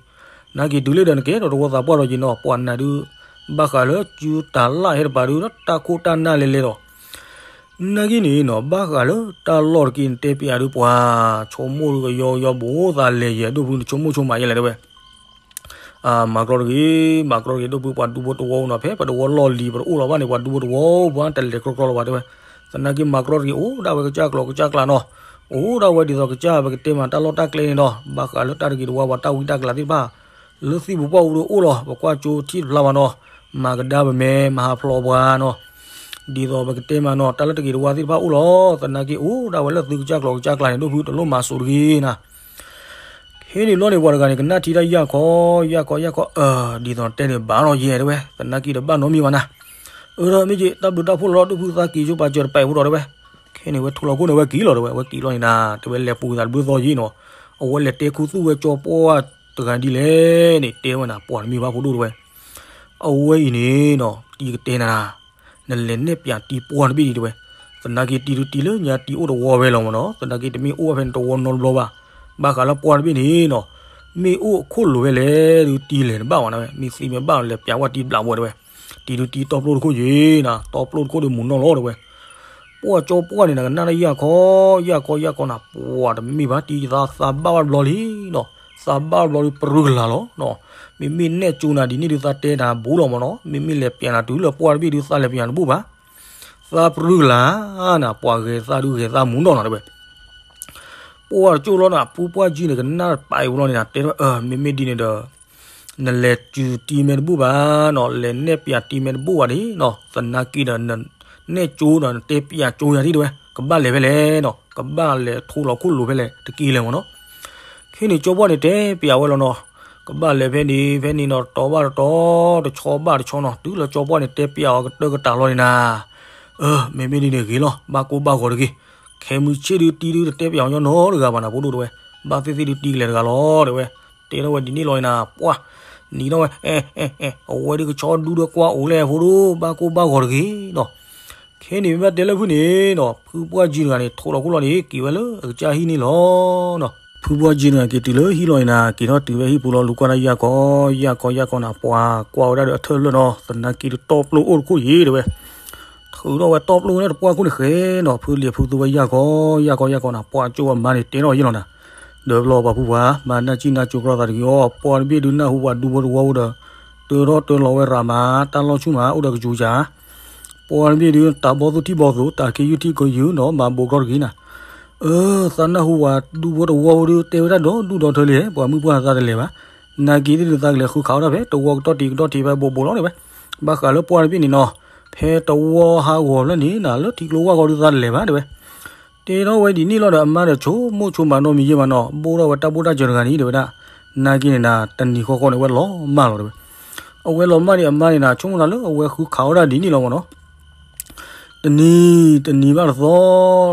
နာ်က့တုၤလၢဒီးနကဲဒီးတဝီသးပှၢ်ဒီးက့ၤနီၤ, ပှၤနၤဒုး ဘၣ်ဃးလၢစုတၤလၢ်ဟဲတပၤဒုး တၢ်ခိၣ်တၢ်နၢ်လဲၤလဲၤဒီး နာ်က့န့ၣ်နီၤ ဘၣ်ဃးလၢတၢ်လီၢ်တက့ၢ်နတဲပျးဒုးပှၤ ဆိကမိၣ်ဒုးကယီကယီဘူးသးလဲၤယဲၤဒိၣ်ဖုနဆိကမိၣ်ဆိကမးယဲလဲၣ်တဲဝဲ, မၤကြီတဂ့ၤ မၤကြီတဂ့ၤ ဒိၣ်ဖုပှၤဒူဖိတဝီနီၤ ဖဲပတဝီလီၢ်လံၤပတအိၣ်လီၤဘၣ်န့ၣ် ပှၤဒူဖိတဝီပှၤတလဲၤကြီကြီလီၤဘၣ်တဲဝဲ, သနာ်က့မၤကြီတဂ့ၤ အိၣ်ဒၣ်ဝဲကစၢ်ကျိာ်ကစၢ်ကျးနီၤ, အိၣ်ဒၣ်ဝဲဒ်သိးကစၢ်ပကတဲမးတၢ်လီၢ်တၢ်ကျဲန့ၣ်ဒီး ဘၣ်ဃးလၢတၢ်တဂ့ၤတဝါပှၤတၢ်ဝံတၢ်ကလၤသ့ၣ်တဖၣ် လၢသံၣ်ပူၤပှၢ်ပူၤဒုးအိၣ်လီၤ ပကွၢ်ကၠိထံၣ်တဖျါဘၣ်နီၤ, မၤကဒါပမဲာ် မၤဟးဖျိးပှၤနီၤ, ဒ်သိးပကတဲမးနီၤ တၢ်လၢတဂ့ၤတဝါသ့ၣ်တဖၣ်အိၣ်လီၤ, သနာ်က့အိၣ်ဒၣ်ဝဲလၢသုကစၢ်ကျိာ်ကစၢ်ကျးန့ၣ် ဒိၣ်ဖုတလိၣ်မၤစိးတဂ့ၤနၤ, ခဲန့ၣ်လီၤန့ၣ် ပှၤတဂၤန့ၣ် ကနၣ်ထံတၢ်ယၢ်ခီ ယၢ်ခီ ယၢ်ခီ အၢ ဒ်သိးတဲန့ၣ်ဘၣ်နီၤယဲတဲဝဲ သနာ်က့ဒီးဘၣ်နီတမံၤဘၣ်နၤ, အၢ ဒီးမ့ၢ်က့ၤ တၢ်ဘျုးတၢ်ဖှိၣ်လီၤ ဒိၣ်ဖုသးက့ၤဆိပာ်စၢၤတပာ်အံၤဖိဒီးတဲဝဲ, ခဲန့ၣ်ဝဲထိလီၤခိၣ်န့ၣ် ဝဲက့ၤလီၤတဲဝဲ ဝဲက့ၤလီၤန့ၣ်နၤ တဲဝဲလဲၤပူၤသးတဘျုးသီယံၤနီၤ, အဝဲလဲၤတဲခူသူၣ်ဝဲကၠီပှၢ်တဂၤဒ်လဲၣ်န့ၣ် တဲဝဲနၤ ပှၤတမံၤဘၣ်ဖိဒိၣ်တဲဝဲ, အဝဲအံၤန့ၣ်နီၤ ယကတဲနၤ နလဲၤနဲၣ်ပၠးတံၤပှၢ်တဘ့ၣ်ဒံးတဲဝဲ. သနာ်က့တံၤဒုတံၤလၢညါတံၤအိၣ်တဝီဝဲလီၤမ့ၢ်နီၤ, သနာ်က့တမ့ၢ်အိၣ်ဝဲဖဲန့ၣ်တဝီနီတဘျီဘၣ်. ဘၣ်ဃးလၢပှၢ်တဘ့ၣ်န့ၣ်နီၤ, မ့ၢ်အိၣ်အခိၣ်လိၤဝဲလဲၣ်ဒုတံၤလဲၤတဘၣ်ဘၣ်နဝဲ, မ့ၢ်သံမ့ၢ်ဘၣ်လဲၤပၠးဝဲတံၤဘျးဝဲတဲဝဲ. တံၤဒုတံၤတီပျိၢ်တခိၣ်ယ့ၤနၤ, တီပျိၢ်တခိၣ်ဒီးမုာ်နီၢ်လီၤတဲဝဲ. ပှၢ်ကၠီပှၢ်န့ၣ်နၤ ကနၣ်တၢ်ယၢ်ခီ, ယၢ်ခီယၢ်ခီနၤ, ပှၢ်တမ့ၢ်ဘၣ်တံၤသးသးဘၣ်ဝဲတဘျီလံနီၤ, သးဘၣ်ဝဲတဘျီဒုပရူၢ်ကလာ်လီၤနီၤ. မ့မ့ၢ်နဲၣ်ကၠိနၤဒ်န့ၣ်ဒုသးတဲနၤဘူးလီၤမ့ၢ်နီၤ, မ့မ့ၢ်လဲၤပၠးနၤတုၤလၢပှၢ်တဘ့ၣ်ဒုသးလဲၤပၠးနၤတဘူးဘၣ်. သးပရူၢ်ကလာ်နၤ, ပှၢ်ဂဲၤသးဒုဂဲၤသးမုာ်နီၢ်နၤတဲဝဲ. ပှၢ်တကၠိၢ်လီၤနၤ, ဖုပှၢ်ကၠံန့ၣ် ကနၣ်ပာ်အံၤဝဲလီၤန့ၣ်နၤ, တဲထီၣ် အၢ မ့မ့ၢ်ဒ်န့ၣ်ဒီး နလဲၤစုၤတံၤမဲာ်တဘူၣ်ဘၣ်နီၤ, လဲၤနဲၣ်ပၠးတံၤမဲာ်တဘူၣ်ဘၣ်ဒ်နီၤ, သနာ်က့ဒီး နနဲၣ်ကၠိဒီးနတဲပၠးကၠိယၤဒ်တဲဝဲ, ကဘၣ်လဲၤဖဲလဲၣ်နီၤ, ကဘၣ်လဲၤထိလီၤခိၣ်လိၤဖဲလဲၣ်တက့ၢ်လဲၣ်မ့ၢ်နီၤ. ခဲန့ၣ်ကၠီပှၢ်န့ၣ်တဲပၠးဝဲလီၤနီၤ, ကဘၣ်လဲၤဖဲန့ၣ်ဖဲန့ၣ်နီၤ, တတီၤဘၣ်တတီၤ, တဆီဘၣ်တဆီနီၤ, တုၤလၢကၠီပှၢ်န့ၣ်တဲပၠးအီၤကတၢၢ်ကတၢၢ်လီၤန့ၣ်နၤ, အၢ မ့မ့ၢ်ဒ်န့ၣ်ဂ့ၤလီၤ, ဘၣ်ကိၢ်ဘၣ်ဂီၤတဂ့ၤ, ခဲမုၢ်ဆ့ၣ်ဒုတံၤဒုတတဲပၠးအီၤညီနီတဂၤဘၣ်နၤ ဖိဒိၣ်တဲဝဲ, ဘၣ်သ့ၣ်သ့ၣ်ဒုတံၤကလဲၤတဂၤလီၤတဲဝဲ. တဲထီၣ်ဝဲဒ်န့ၣ်လီၤန့ၣ်နၤ, ပှၢ်နံၤထီၣ်ဝဲ, အဝဲဒုကဆီဒူဒီးကွၢ်အိၣ်လဲၣ်ဖိဒိၣ်, ဘၣ်ကိၢ်ဘၣ်ဂီၤတဂ့ၤနီၤ. ခဲန့ၣ်မ့ၢ်ဘၣ်တဲလၢဖုန့ၣ်နီၤ, ဖုပှၢ်ကၠံတဂၤန့ၣ် ထိးလီၤခိၣ်လီၤန့ၣ် က့ၤဝဲလၢအကစၢ်ဟံၣ်န့ၣ်လီၤနီၤ. ဖုပှၢ်ကၠံတဂၤက့ၤတုၤလၢဟံၣ်လီၤန့ၣ်နၤ, က့ၤထီၣ်တုၤဝဲဟံၣ်ပူၤလီၤ, လူၤကွၢ်ဒၣ်ယၢ်ခီ, ယၢ်ခီယၢ်ခီနၤ, ပှၢ်ကွၢ်ဝဲဒၣ်ဒီးအထၢၣ်လၢာ်နီၤ, သနာ်က့ဒုတီပျိအိၣ်တခိၣ်ယ့ၤတဲဝဲ. ထုးထီၣ်ဝဲတီပျိန့ၣ်တပှၢ်ခိၣ်န့ၣ်ဃဲနီၤ, ဖုလံၤဖုသူဝဲယၢ်ခီ, ယၢ်ခီယၢ်ခီနၤ, ပှၢ်ကၠိၣ်အမါန့ၣ်တဲထီၣ်ယ့ၢ်လီၤနၤ. ဒီးပျီပှၤဖုပှၢ်, မၤနၢ်ကံၣ်နၢ်ကၠိၤကြီသးတဂ့ၤအီၤ, ပှၢ်တဘ့ၣ်ဒုနၢ်ဟူပှၤဒူဖိတဝီဖိဒီး တၢထီၣ်တၢလီၤဝဲရၤမး, တၢ်လီၢ်ဆူၣ်မး အိၣ်ဒီးကစူၤစၢ် ပှၢ်တဘ့ၣ်ဒု တၢ်ဘီၣ်သူၣ်ထံဘီၣ်သူၣ်, တၢ်ခ့ယုၢ်ထံခ့ယုၢ်နီၤ, မၤဘူးကရီတဂ့ၤနၤ. အၢ သးနၢ်ဟူပှၤဒူဖိတဝီဖိဒု တဲဝဲဒၣ်ဒီဒူၣ်ဒီထၢလံ, ပှၤမုၣ်ပှၢ်သးတလဲၤဘၣ်. နာ်က့သ့ၣ်ဒုးသးကလဲၤဃုခးအီၣ်တၢ်ဖဲ တဝီကတီၢ်တံၤကတီၢ်တံၤဖဲဘိးဘိးလီၤတဲဝဲ. ဘၣ်ဃးလၢပှၢ်တဘ့ၣ်န့ၣ်နီၤ, ဖဲတဝီဟးဂီၤဖျၢၣ်န့ၣ်နၤ လၢထံကျိဝၢ်ဃီဒုးသးတလဲၤဘၣ်တဲဝဲ. တဲထီၣ်ဝဲဒ်န့ၣ်လီၤဒီး အမါဒီးဆိကမိၣ်ဆိကမးနီတမံၤယဲၢ်မးနီၤ, ဘိၣ်ထီၣ်ဝဲတၢ်ဘိၣ်တၢ်စၢၤတဂၤန့ၣ်တဲဝဲဒၣ်. နာ်က့န့ၣ်နၤ တနံၤဃီဃီန့ၣ် အဝဲလီၤမၢ်လီၤတဲဝဲ. အဝဲလီၤမၢ်န့ၣ် အမါန့ၣ်နၤ ဆိကမိၣ်သးလၢအဝဲဃုခးအီၣ်ဒၣ်ဒ်န့ၣ်လီၤမးနီၤ. တနံၤ တနံၤဘၣ်တသီ,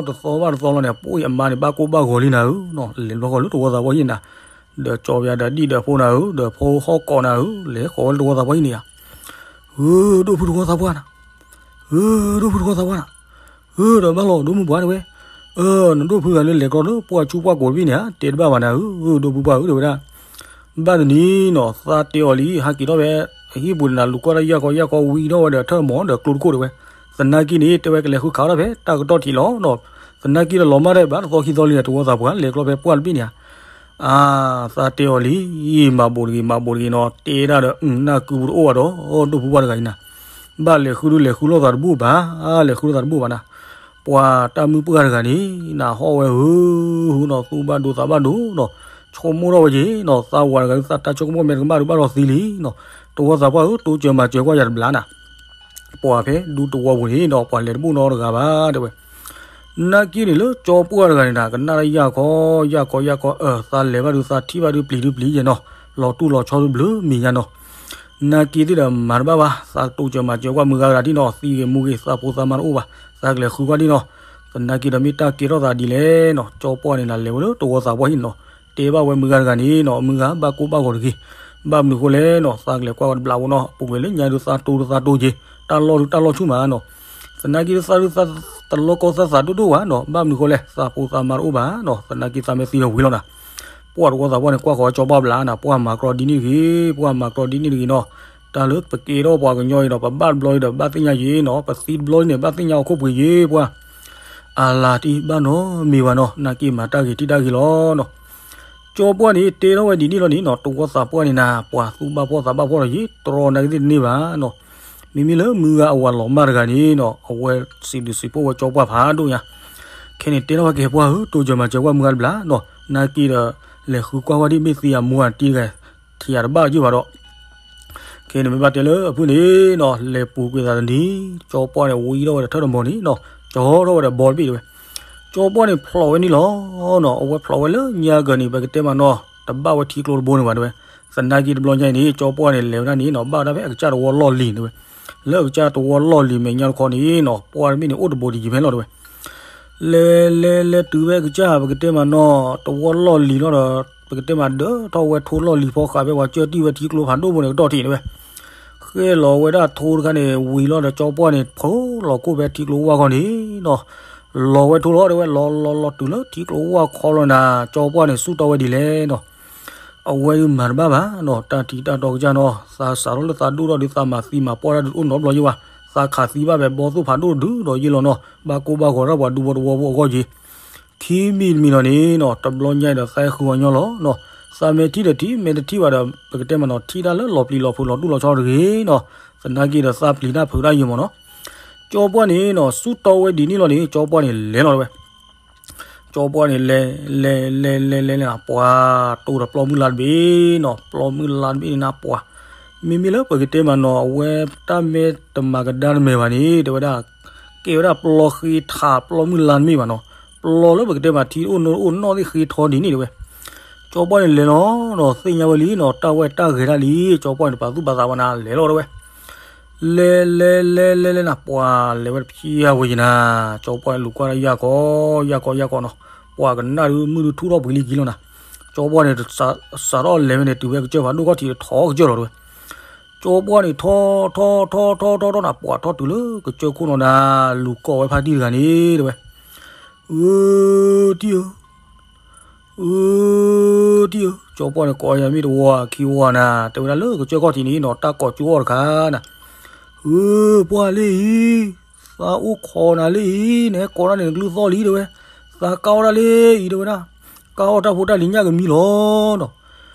တသီဘၣ်တသီလီၤန့ၣ် ပှၢ်အံၤအမါန့ၣ် ဘၣ်ကိၢ်ဘၣ်ဂီၤလံနၤဧၢနီၤ, လဲၤဘျီဃီလၢတဝီသးပှၢ်ဟံၣ်နၤ, ဒီးကၠီပယါဒီးဒံၣ်ဒီးဖိနၤဧၢ, ဒီးဖိဟီၣ်ကိးနၤဧၢ, လဲၤဃီၤဝဲလၢတဝီသးပှၢ်ဟံၣ်န့ၣ်ဧါ. ဧၢ ဒိၣ်ဖုတဝီသးပှၢ်နၤ, ဧၢ ဒိၣ်ဖုတဝီသးပှၢ်နၤ, ဧၢ ဒီးဘၣ်လီၤဒိၣ်မုၢ်ပှၢ်တဲဝဲ. အၢ နဒိၣ်ဖုဂၤလၢလဲၤကျီလၢပှၢ်ဆူပှၢ်ကိးတဘ့ၣ်န့ၣ်ဧါ, တဲတဘၣ်ဘၣ်နၤဧၢ, ဒိၣ်ဖုပှၢ်ဧၢတဲဝဲဒၣ်. ဘၣ်တနံၤနီၤ သးတဲအီၤလံ ဟးက့ၤထီၣ်ဖဲ အဟံၣ်ပူၤန့ၣ်နၤ လူၤကွၢ်တၢ်ယၢ်ခီယၢ်ခီဝံထီၣ်ဝဲဒီးထၢၣ်မီၤဒီးကျိတခိၣ်တဲဝဲ. သနာ်က့န့ၣ် တဲဝဲကလဲၤဃုခးအီၣ်တၢ်ဖဲ တၢ်ကတီၢ်ထံးလီၤနီၤ. သနာ်က့ဒီးလီၤမၢ်တၢ်ဘၣ် တသီခံသီလံဒီး တဝီသးပှၢ် လဲၤကျီဖဲပှၢ်တဘ့ၣ်န့ၣ်ဧါ. အါ သးတဲအီၤလံ မၤဘိးတဂ့ၤ မၤဘိးတဂ့ၤနီၤ, တဲဒၣ်ဒီး နၢ်ကုပူၤတအိၣ်ဘၣ်ဒီး ဒိၣ်ဖုပှၢ်တဂၤအံၤနၤ, ဘၣ်လဲၤဃုဒုလဲၤဃုလိာ်သးတဘူၣ်ဘၣ်, လဲၤဃုလိာ်သးတဘူၣ်ဘၣ်နၤ. ပှၤတၢ်မုၣ်ပှၢ်တဂၤန့ၣ် နဟီၣ်ဝဲဧၢ ဟူနီၤ သူၣ်ဘၣ်ဒိသးဘၣ်ဒိနီၤ, ဆိကမိၣ်ထီၣ်ဝဲက့ၤနီၤ သးဝၤတဂၤ သးတၢ်ဆိကမိၣ်မဲာ်တကမၣ်ဒုးဘၣ်ဒီးသံလံနီၤ, တဝီသးပှၢ်ဧၢ တိစၢၤမၤစၢၤကွၢ်ယၤတဘျါနၤ. ပှၤဖဲဒူတဝီပူၤန့ၣ်နီၤ ပှၤလဲၤတဘူၣ်နီတဂၤဘၣ်တဲဝဲ. နာ်က့န့ၣ်လၢကၠီပှၢ်တဂၤန့ၣ် နၤ ကနၣ်တၢ်ယၢ်ခီ ယၢ်ခီ ယၢ်ခီ အၢ သးလဲၤဘၣ်ဒုး သးထံၣ်ဘၣ်ဒုး ပျံၤဒုးပျံၤယဲၢ်နီၤ, လီၤတူၢ်လီၤဆီဒုးဘျုးမံၤညါနီၤ. နာ်က့သ့ၣ်ဒီးမၤတဘၣ်ဘၣ် သးတိစၢၤမၤစၢၤကွၢ်မုၢ်ဂၤတဂၤဒ်နီၤ, သံဂ့ၤမူဂ့ၤ သးဖိသးမါတအိၣ်ဘၣ်, သးကလဲၤဃုကွၢ်ဒ်နီၤ. သနာ်က့ဒီးမ့ၢ်တၢ်ကဲထီၣ်သးဒ်လဲၣ်နီၤ, ကၠီပှၢ်န့ၣ်နၤ လဲၤဝဲလၢတဝီသးပှၢ်ဟံၣ်နီၤ, တဲဘၣ်ဝဲမုၢ်ဂၤတဂၤန့ၣ်နီၤ, မုၢ်ဂၤဘၣ်ကိၢ်ဘၣ်ဂီၤတဂ့ၤ, ဘၣ်မနုၤဃိလဲၣ်နီၤ, သးကလဲၤကွၢ်ဝဲတဘျးဖိနီၤ, ပူၤကွံာ်လၢညါဒုးသးတိဒုးသးတိက့ၤ, တၢ်လီၢ်ဒုးတၢ်လီၢ်ဆူၣ်မးနီၤ. သနာ်က့ဒုးသးဒုးသးတလီၢ်ကီသးသးဒိၣ်ဒိၣ်ဘၣ်နီၤ, ဘၣ်မနုၤဃိလဲၣ် သးဖိသးမါတအိၣ်ဘၣ်နီၤ, သနာ်က့သးမ့ၢ်သံလီၤဝံၤလီၤနၤ. ပှၢ်တဝီသးပှၢ်န့ၣ် ကွၢ်ဃီၤကၠီပှၢ်ဘျးနၤ, ပှၢ်မၤကြီဒ်န့ၣ်တဂ့ၤ, ပှၢ်မၤကြီဒ်န့ၣ်တဂ့ၤနီၤ. တၢ်လၢပကဲထီၣ်ပှၤကညီအံၤဒီး ပဘၣ်တဘျီအံၤဒီးဘၣ်သ့ၣ်ညါယ့ၤနီၤ, ပသံတဘျီအံၤန့ၣ် ဘၣ်သ့ၣ်ညါအီၤခိၣ်ပှ့ၤယ့ၤပှၢ်. အလၤတံၢ်ဘၣ်နီတမံၤဘၣ်နီၤ, နာ်က့မၤတၢ်ဂ့ၤထံၣ်တၢ်ဂ့ၤလီၤနီၤ. ကၠီပှၢ်န့ၣ် တဲထီၣ်ဝဲဒ်န့ၣ်လီၤန့ၣ်နီၤ, တဝီသးပှၢ်န့ၣ်နၤ ပှၤသူၣ်ဘၣ်ဖှီၣ်သးဘၣ်ဖှီၣ်ဒီးယ့ၤတြီနာ်က့သ့ၣ်တန့ၢ်ဘၣ်နီၤ. မ့မ့ၢ်လၢမုၢ်ဂၤအဝၤလီၤမၢ်တဂၤန့ၣ်နီၤ, အဝဲစံးဘျုးစံးဖှိၣ်ဝဲကၠီပှၢ်ဖးဒိၣ်ညါ. ခဲန့ၣ်တဲထီၣ်ဝဲကဲပှၢ်ဧၢ, တိစၢၤမၤစၢၤကွၢ်မုၢ်ဂၤတဘျါနီၤ, နာ်က့ဒီး လဲၤဃုကွၢ်ဝဲဒ်မ့ၢ်သံအမိၢ်အတံၢ်တဂၤ ထံၣ်ယၤတဘၣ်ယုၢ်ဘၣ်ဒီး ခဲန့ၣ်မ့ၢ်ဘၣ်တဲလၢအဖုၣ်န့ၣ်နီၤ, လဲၤပူၤကွံာ်သးတနံၤ, ကၠီပှၢ်န့ၣ် ဝံထီၣ်ဝဲဒီးထၢၣ်တမီၤန့ၣ်နီၤ, ကၠီထီၣ်ဝဲဒီးဘီတဘ့ၣ်တဲဝဲ. ကၠီပှၢ်န့ၣ်ဖျိးဝဲန့ၣ်လီၤနီၤ, အဝဲဖျိးဝဲလၢညါကၢၤန့ၣ် ပကတဲမးနီၤ, တဘၣ်ဝဲထံကျိတဘိန့ၣ်ဘၣ်တဲဝဲ. သနာ်က့တဘျီညါအံၤန့ၣ် ကၠီပှၢ်န့ၣ် လဲၤဝဲဒၣ်န့ၣ်နီၤ, ဘၣ်ဝဲဒၣ်ဖဲအကစၢ်တဝီလီၢ်လံၤတဲဝဲ. လၢအကစၢ်တဝီလီၢ်လံၤမဲာ်ညါတခီန့ၣ်နီၤ, ပှၢ်တဘ့ၣ်န့ၣ် အိၣ်တဘိတယံၤဖဲလီၤတဲဝဲ. လဲၤလဲၤလဲၤတုၤဖဲအကစၢ် ပကတဲမးနီၤ, တဝီလီၢ်လံၤလီၤဒီး ပကတဲမးဒၢထီၣ်ဝဲထိလီၢ်လံၤဖီဃးဖဲပှၤကၢတံၢ်ဝဲထံကျိဖးဒိၣ်ဘိန့ၣ် ကတီၢ်ထံးတဲဝဲ. ကဲလီၤဝဲဒၣ်ထိတခါန့ၣ် ဝံၤလီၤဒီးကၠီပှၢ်န့ၣ် ဖိလီၤကိၣ်ဖဲထံကျိဝၢ်ခီန့ၣ်နီၤ, လီၤဝဲထိလီၤတဲဝဲ လီၤလီၤလီၤတုၤလၢထံကျိဝၢ်ခီလီၤနၤ ကၠီပှၢ်န့ၣ် စူၢ်တီဝဲဒ်လဲၣ်နီၤ, အဝဲဒုးမၤတဘၣ်ဘၣ်နီၤ, တၢ်ထံးတၢ်တီကစၢ်နီၤ, သးစးထီၣ်လၢသးဒိၣ်ထီၣ်ဒုး သးမၤသံမၤပှၢ်တၢ်ဒုးအိၣ်နီတဘျီယဲဘၣ်, သးခးသံဘၣ်ဖဲဘီသိၣ်ဖးဒိၣ်ဒုးဒီးယဲလီၤနီၤ, ဘၣ်ကိၢ်ဘၣ်ဂီၤတၢ်ပှၤဒူဖိတဝီဖိအဂီၢ်ယဲ ခံမံၤတမံၤလီၤန့ၣ်နီၤ, တဘျီညါအံၤဒီးသးဟဲဃုအီၤညီလီၤနီၤ, သးမ့ၢ်ထံၣ်ဒီးထံၣ် မ့ၢ်တထံၣ်ဘၣ်ဒီး ပကတဲမးနီၤထံၣ်တၢ်လၢလီၤပျံၤလီၤဖုးလီၤဒူၣ်လီၤဆီတဂ့ၤနီၤ, သနာ်က့ဒီးသးပျံၤတၢ်ဖုးတၢ်ယဲမးနီၤ, ကၠီပှၢ်န့ၣ်နီၤ စူၢ်တီဝဲဒ်န့ၣ်လီၤန့ၣ် ကၠီပှၢ်န့ၣ်လဲၤလီၤတဲဝဲ ကၠီပှၢ်န့ၣ်လဲၤ လဲၤ လဲၤ လဲၤ လဲၤ လဲၤနၤ ပှၤတိၢ်ဒီးပျီမုၢ်လါတဘ့ၣ်နီၤ, ပျီမုၢ်လါတဘ့ၣ်န့ၣ်နၤပှၤ, မ့မ့ၢ်လၢပကတဲမးနီၤ အဝဲတၢ်မဲတမၤကဒါတမဲာ်ဘၣ်န့ၣ် တဲဝဲဒၣ်, ကဲဝဲဒၣ်ပျီဃ့ထးပျီမုၢ်လါတမ့ၢ်ဘၣ်နီၤ, ပျီလၢပကတဲမးထံအိၣ်နိအိၣ်နီၣ်သ့ၣ်ဃ့ထီဒ်န့ၣ်တဲဝဲ, ကၠီပှၢ်န့ၣ်လဲၤလီၤနီၤ, သ့ၣ်ညါဝဲလံနီၤ တၢ်ဝဲတၢ်ဂဲၤတၢ်လံ, ကၠီပှၢ်န့ၣ်တပာ်သူၣ်ပာ်သးဘၣ်နၤ လဲၤလီၤတဲဝဲ လဲၤ လဲၤ လဲၤ လဲၤ လဲၤနၤ ပှၤလဲၤဝဲတဖျၢၣ်ဝဲယဲနၤ, ကၠီပှၢ်န့ၣ်လူၤကွၢ်တၢ်ယၢ်ကီ ယၢ်ကီ ယၢ်ကီနီၤ, ပှၤကနၣ်ဒုးမုၢ်ဒုးထူၣ်ထီၣ်ပှဲၤလံက့ၤလီၤနၤ, ကၠီပှၢ်န့ၣ် စးထီၣ်လဲၤဝဲန့ၣ် တုၤဝဲကစၢၢ်ဖးဒိၣ်ခီၣ်ထံးထီကစၢၢ်လီၤတဲဝဲ, ကၠီပှၢ်န့ၣ်ထီ ထီ ထီ ထီ ထီ ထီနၤ ပှၤထီတုၤလၢကစၢၢ်ခိၣ်နီၤနၤ, လူၤကိးဝဲဖါတံၢ်တဂၤန့ၣ်တဲဝဲ, အၢ တံၢ်ဧၢ အၢ တံၢ်ဧၢ, ကၠီပှၢ်န့ၣ်ကိးယၤမ့ၢ်တဝီခံဝီနၤ, တဲဝဲဒၣ်လၢကစၢၢ်ခီၣ်ထံးန့ၣ်နီၤ တၢ်ကိးကၠိအီၤတခါနၤ, အၢ ပှၢ်လၢအံၤ, သးအိၣ်ခိးနၤလၢအံၤ, နဟဲကိးတၢ်န့ၣ်နကလုၢ်သီၣ်လံတဲဝဲ, သးကၢ်အီၣ်တၢ်လၢအံၤတဲဝဲဒၣ်, ကၢ်အီၣ်တၢ်ဖိတၢ်လံၤညၣ်ကမံလီၤနီၤ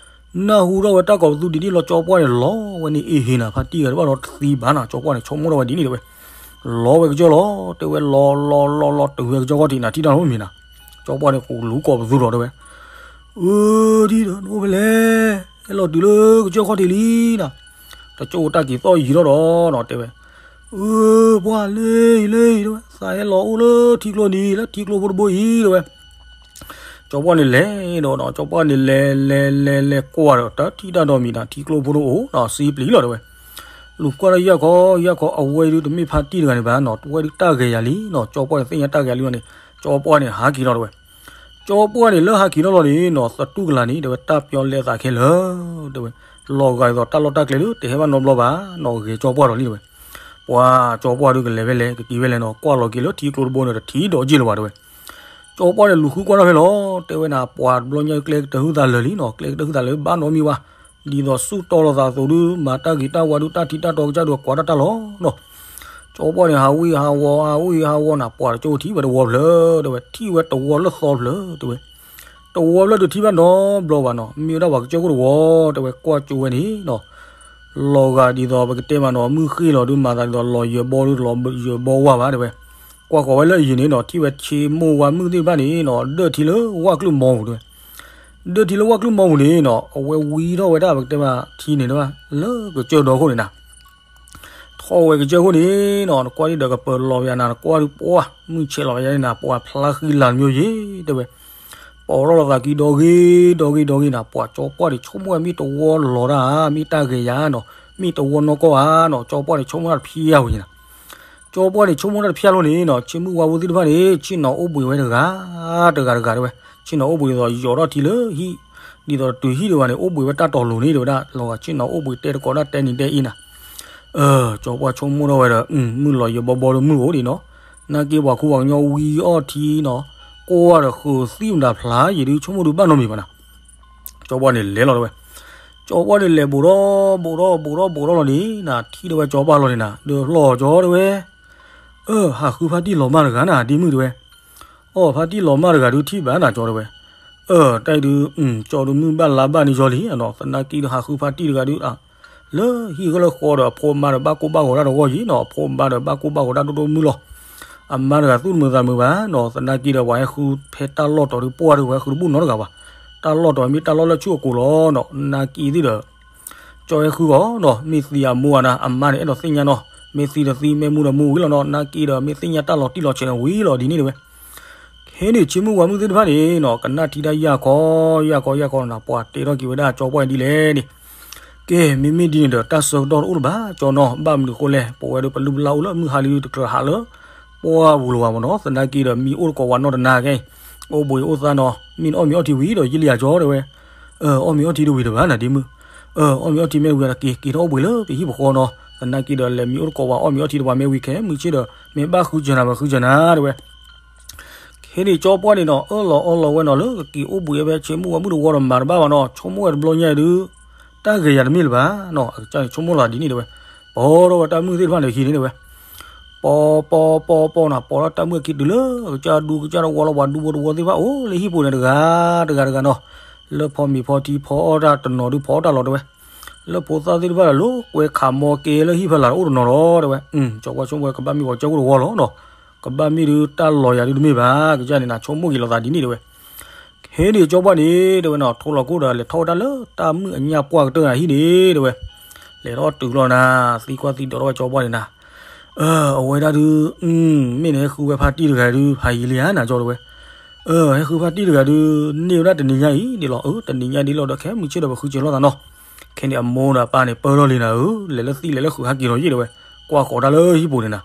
နၢ်ဟူထီၣ်ဝဲတၢ်ကိးပသူဒ်န့ၣ်လီၤ ကၠီပှၢ်န့ၣ်လီၤဝဲန့ၣ်အ့ဟ့နၤ ဖါတံၢ်ဂၤတဘၣ်ဒီးတသံဘၣ်နၤ ကၠီပှၢ်န့ၣ် ဆိကမိၣ်ထီၣ်ဝဲဒ်န့ၣ်တဲဝဲ, လီၤဝဲကစၢၢ်လီၤ တဲဝဲ လီၤလီၤလီၤလီၤတုၤဝဲကစၢၢ်ခီၣ်ထံးနၤ ထံၣ်တၢ်လီၤမ့ၢ်နၤ, ကၠီပှၢ်န့ၣ် ကိးလူၤကိးပသူဒီးတဲဝဲ, အၢ ဒ်ဒီးနအိၣ်ဖဲလဲၣ်, ဟဲလီၤတုၤလၢကစၢၢ်ခီၣ်ထံးလံနၤ, တကၠိတၢ်က့ၤသီၣ်ယံၤထီၣ်ဒီးနီၤ တဲဝဲ, အၢ ပှၢ်လၢအံၤလၢအံၤတဲဝဲ သးဟဲလီၤအိၣ်လၢထံကျိနံၤ လၢထံကျိဖိတဘိအံၤတဲဝဲ ကၠီပှၢ်န့ၣ်လဲၤဒီးနီၤ ကၠီပှၢ်န့ၣ်လဲၤလဲၤလဲၤလဲၤကွၢ်ဒီး တၢ်ထံၣ်တၢ်ဒီးမံၤနၤ ထံကျိဖိတအိၣ်နီၤ စံပျံၤလီၤတဲဝဲ, လူၤကွၢ်ဒီးယၢ်ခီယၢ်ခီ အဝဲဒုးတမ့ၢ်ဖါတံၢ်တဂၤန့ၣ်ဘၣ်နီၤ တဝဲဒုးတၢ်ဂဲၤယၤလံနီၤ ကၠီပှၢ်န့ၣ်သ့ၣ်ညါတၢ်ဂဲၤယၤလံဝဲန့ၣ် ကၠီပှၢ်န့ၣ်ဟးက့ၤလီၤတဲဝဲ, ကၠီပှၢ်န့ၣ်လၢဟးက့ၤလီၤလီၤန့ၣ်နီၤ သတူၢ်ကလာ်န့ၣ် တဲဝဲတၢ်ပျီလဲသးခဲလၢာ် တဲဝဲ, လီၤဂာ်ဒ်သိးတၢ်လီၢ်တၢ်ကျဲဒုး တဟဲဘၣ်နီတဘျီဘၣ်နီၤ ဂဲၤကၠီပှၢ်ဒီးလံတဲဝဲ, ပှၤကၠီပှၢ်ဒုးကလဲၤဖဲလဲၣ် ကက့ၤဖဲလဲၣ်နီၤ ကွၢ်လီၤက့ၤလၢထံကျိတဘိန့ၣ် တထံၣ်ဒီးက့ၢ်လၢၤဘၣ်တဲဝဲ, ကၠီပှၢ်န့ၣ်လူၤဃုကွၢ်ထီၣ်ဖဲလီၤ တဲဝဲနၤ ပှၤတဘျီညါကျဲကတၢၢ်ဟုသးလၢာ်လံနီၤ ကျဲကတၢၢ်ဟုသးလၢာ်ဘၣ်နီတမံၤဘၣ်, ဒ်သိးစူၢ်တီလိာ်သးအသိးဒုး မၤတၢ်ဂ့ၤတၢ်ဝါဒုး တၢ်ထံတၢ်တီကစၢ်ဒုး ကွၢ်တၢ်တၢ်လီၤနီၤ ကၠီပှၢ်န့ၣ် ဟးဝံၣ်ဟးဝီ ဟးဝံၣ်ဟးဝီနၤ ပှၤတကၠိထံၣ်ဝဲတဝီဖျၢၣ် တဲဝဲ ထံၣ်ဝဲတဝီလၢသီဖျၢၣ် တဲဝဲ, တဝီဖျၢၣ်ဒုးထံၣ်ဘၣ်နီတဘျီဘၣ်နီၤ မ့ၢ်ဝဲဒၣ်ပှၤကစၢၢ်ခိၣ်တဝီ တဲဝဲ ကွၢ်ကၠိဝဲန့ၣ်နီၤ, လီၤဂာ်ဒ်သိးပကတဲမးနီၤ မုၢ်ဃ့ၢ်လီၤဒုး မၤသးဒ်သိးလီၤယၢၤဘီဒုး လီၤယၢၤဘီဝါဘၣ် တဲဝဲ, ကွၢ်ဃီၤဝဲလၢအယံၤန့ၣ်နီၤ ထံၣ်ဝဲဆ့မိၢ်ဝါမုၣ်သ့ၣ်တဖၣ်န့ၣ်နီၤ ဒၢၣ်ထံလၢဝၣ်ကျုၢ်မီပူၤ တဲဝဲ ဒၢၣ်ထံလၢဝၣ်ကျုၢ်မီပူၤန့ၣ်နီၤ အဝဲဝံထီၣ်ဝဲဒၣ် ပကတဲမးထံန့ၣ်တဖၣ် လၢကစၢၢ်ဒီခိၣ်န့ၣ်နၤ, ထီၣ်ဝဲကစၢၢ်ခိၣ်န့ၣ်နီၤ နကွၢ်ဒ်ဒီးကပၢၤလီၤယၤနၤ နကွၢ်ဒုးပှၢ် မုၢ်ဆဲးလီၤယၤန့ၣ်နၤ ပှၤဖျါဃံလၤတမံၤယဲ တဲဝဲ, ပီၣ်ထီၣ်လီၤသးကံဒီဂ့ၤ ဒီဂ့ၤ ဒီဂ့ၤနၤ ပှၤကၠီပှၢ်န့ၣ် ဆိကမိၣ်ဝဲမ့ၢ်တဝီလီၤတၢ်ဧါ မ့ၢ်တၢ်ဂဲၤယၤနီၤ မ့ၢ်တဝီနီၢ်ကီၢ်ဧါနီၤ ကၠီပှၢ်န့ၣ် ဆိကမိၣ်တၢ်တဖျၢၣ်ဝဲန့ၣ်နၤ ကၠီပှၢ်န့ၣ် ဆိကမိၣ်တၢ်တဖျၢၣ်လီၤန့ၣ်နီၤ ဆ့မုၢ်ဝါဖိသ့ၣ်တဖၣ်န့ၣ် ဆ့ၣ်နီၤအိၣ်ဘှံးဝဲတဂၤ တဂၤတဂၤတဲဝဲ, ဆ့ၣ်နီၤအိၣ်ဘှံးဒ်သိးယိးထီၣ်ထံလၢဟံၣ်, ဒ်သိးတတုၤဟံၣ်ဒံးဘၣ်န့ၣ် အိၣ်ဘှံးဝဲတၢ်တီၤလိၤန့ၣ်တဲဝဲဒၣ် လီၤဂာ်ဆ့ၣ်နီၤအိၣ်ဘှံးတဲတကိးဒၣ်တဲနံၤတဲအ့နၤ ကၠီပှၢ်ဆိကမိၣ်ထီၣ်ဝဲဒီး မုၢ်လီၤယၢၤဘီဘီဒီးမုၢ်အိၣ်ဒံးနီၤ, နာ်က့ပှၤခူပှၤကညီဝံအီၣ်ထံနီၤ, ကွၢ်ဒီးဃုာ်သံမတၤဖျါယံၤဒုးဆိကမိၣ်ဒုးဘၣ်နီတမံၤဘၣ်နၤ ကၠီပှၢ်န့ၣ်လဲၤလီၤတဲဝဲ, ကၠီပှၢ်န့ၣ်လဲၤဘူးထီၣ်ဘူးထီၣ်ဘူးထီၣ်ဘူးထီၣ်လီၤန့ၣ် နၤထံၣ်တဲဝဲကၠီပှၢ်လီၤန့ၣ်နၤ ဒီးလီၤကၠီတဲဝဲ, အၢ ဟးဃုဖါတံၢ်လီၤမၢ်တဂၤနၤ ဒ်မုၢ်တဲဝဲ, အီၣ်ဖါတံၢ်လီၤမၢ်တဂၤဒုးထံၣ်ဘၣ်နၤကၠီတဲဝဲ, အၢ တၢ်အံၤဒုး ကၠီဒုးမုၢ်ဘၣ်လါဘၣ်န့ၣ်ကၠီလံနီၤ သနာ်က့ဒီးဟးဃုဖါတံၢ်တဂၤဒုး လၢဟံၣ်ကလၢဃီဒီးအဖိအမါဒီးဘၣ်ကိၢ်ဘၣ်ဂီၤတၢ်တဂီၢ်ယံၤနီၤ အဖိအမါဒီးဘၣ်ကိၢ်ဘၣ်ဂီၤတၢ်ဒိၣ်ဒိၣ်မုၢ်လီၤ, အမါတဂၤသူၣ်တမုာ်သးမုာ်ဘၣ်နီၤ သနာ်က့ဒီးပှၤဟဲဃုဖဲတၢ်လီၢ်တီၤဒုးပှၢ်ဒုးပှၤဟဲဃုတဘူၣ်နီတဂၤဘၣ်, တၢ်လီၢ်တီၤမ့ၢ်တၢ်လီၢ်လၢဆူၣ်အကိာ်လီၤနီၤ နာ်က့သ့ၣ်ဒီး ကၠီဟဲဃုအီၤနီၤ မ့ၢ်သံအမိၢ်အနၤ အမါန့ၣ်အဲၣ်ဒိးသ့ၣ်ညါနီၤ မ့ၢ်သံတသံ မ့ၢ်မူဒီးမူဝံၤလီၤနီၤ နာ်က့ဒီးမ့ၢ်သ့ၣ်ညါတၢ်လီၤတံၢ်လီၤဆဲးန့ၣ်ဝံၤလီၤဒ်န့ၣ်တဲဝဲ ခဲန့ၣ် ဆ့မုၢ်ဝါမုၢ်သ့ၣ်တဖၣ်န့ၣ်နီၤ ကနၣ်ထံတၢ်ယၢ်ခီ ယၢ်ခီ ယၢ်ခီနၤ ပှၤတဲထီၣ်က့ၤဝဲဒၣ်ကၠီပှၢ်ဒ်လဲၣ်န့ၣ်, ကဲ မ့မ့ၢ်ဒ်န့ၣ်ဒီး တၢ်ဆၢကတီၢ်တအိၣ်လၢၤဘၣ် ကၠီနီၤ ဘၣ်မနုၤဃိလဲၣ် ပဝဲဒၣ်ပလုၢ်ပလၢ်အိၣ်လၢမုၢ်ဟါလံ တကြၢးဟးလၢပှၢ်ပူၤလၢၤဘၣ်မ့ၢ်နီၤ သနာ်က့ဒီး မံအိၣ်တကိးဝဲနီၢ်တနၤကဲအံၤ, အိၣ်ဘှံးအိၣ်သါနီၤ မ့ၢ်နအီၣ်မ့ၤအီထံဝံၤဒီး ယလံယၤကၠီတဲဝဲ, အီၣ်မ့ၤအီထံတဝံၤတဘၣ်နၤဒ်မုၢ်, အီၣ်မ့ၤအီထံမ့ၢ်ဝံၤဒီး က့ၤက့ၤထီၣ်အိၣ်ဘှံးလၢပဟံၣ်ပဃီနီၤ, သနာ်က့ဒီး လဲၤမံအိၣ်တကိးဝဲ အီၣ်မ့ၤအီထံတပှၤ မ့ၢ်ဝံၤခဲမုၢ်ဆ့ၣ်ဒီး မ့ၢ်ဘၣ်ဃုစၢၤနၤ ပဃုစၢၤနၤ တဲဝဲ. ခဲန့ၣ်ကၠီပှၢ်န့ၣ်နီၤ အၢၣ်လီၤအီလီၤဝဲနီၤ လၢကက့ၤအိၣ်ဘှံးဝဲဖဲဆ့မုၢ်ဝါမုၢ်တဝီဒီး မၤတဘၣ်ဘၣ်နီၤ ဆိကမိၣ်ဝဲတဘျီညါအံၤဒုး တၢ်ဂ့ၤယၤတမ့ၢ်လၢၤဘၣ်နီၤ အကစၢ်န့ၣ်ဆိကမိၣ်လီၤဒ်န့ၣ် တဲဝဲ. ပီထီၣ်ဝဲတၢ်မုၢ်သ့ၣ်တဖၣ်န့ၣ် ဟံးန့ၣ် တဲဝဲ. ပီပီပီပီနီၤ ပီထီၣ်တၢ်မုၢ်အခံတုၤလၢ ကစၢ်ဒူကစၢ်တဝီလီၤ ပှၤဒူဖိတဝီသ့ၣ်တဖၣ် အိၣ်လၢဟံၣ်ပူၤန့ၣ်တဂၤတဂၤတဂၤနီၤ လၢဖီမ့ၤဖီထံဖီအီၣ်တၢ်တနီၤဒုးဖီအီၣ်တၢ်လီၤ တဲဝဲ. လၢဖိသၣ်သ့ၣ်တဖၣ်ဒီး လိာ်ကွဲခးမီကဲလၢဟံၣ်ဖီလာ်အိၣ်တနီၤလီၤ တဲဝဲ. ကၠီပှၢ်ဆိကမိၣ်ဝဲ ကဘၣ်မ့ၢ်ပှၤကၠီကၠိတဝီလီၤနီၤ ကဘၣ်မ့ၢ်ဒုးတၢ်လီၤယၤဒုးတမ့ၢ်ဘၣ် ကစၢ်န့ၣ်နၤ ဆိကမိၣ်က့ၤလိာ်သးဒ်န့ၣ် တဲဝဲ. ခဲန့ၣ်ကၠီပှၢ်န့ၣ် တဲဝဲနီၤ ထိၣ်လီၤခိၣ်ဒီး လဲၤထီၣ်ဝဲဒၣ်လၢတၢ်မုၢ်အညၣ်ပှၢ်ကတၢၢ်နၤဟံၣ်န့ၣ် တဲဝဲ. လဲၤထီၣ်တုၤလီၤနၤ သံကွၢ်သံဒိးထီၣ်ဝဲကၠီပှၢ်န့ၣ်နၤ အဝဲဒၣ်ဒုး မ့ၢ်နဟဲဃုဝဲဖါတံၢ်တဂၤဒုး ဖးယံာ်လံဧါ နၤကၠီ တဲဝဲ. အၢ ဟဲဃုဖါတံၢ်တဂၤဒုး န့ၢ်ဝဲဒၣ်တနံၤညါအံၤဒ်လီၤ အၢ တနံၤညါဒ်လီၤဒီး ခဲမုၢ်ဆ့ၣ်ဒီးပဃုစၢၤလိာ်သးနီၤ. ခဲန့ၣ်အမိၢ်ဒီးအပၢ်န့ၣ် ပၢၢ်ထီၣ်လံနၤဧၢ လဲၤလၢသံၣ်လဲၤလၢဃုာ်ဟးက့ၤလီၤယံာ် တဲဝဲ. ကွၢ်ဃီၤတၢ်လၢဟံၣ်ပူၤန့ၣ်နၤ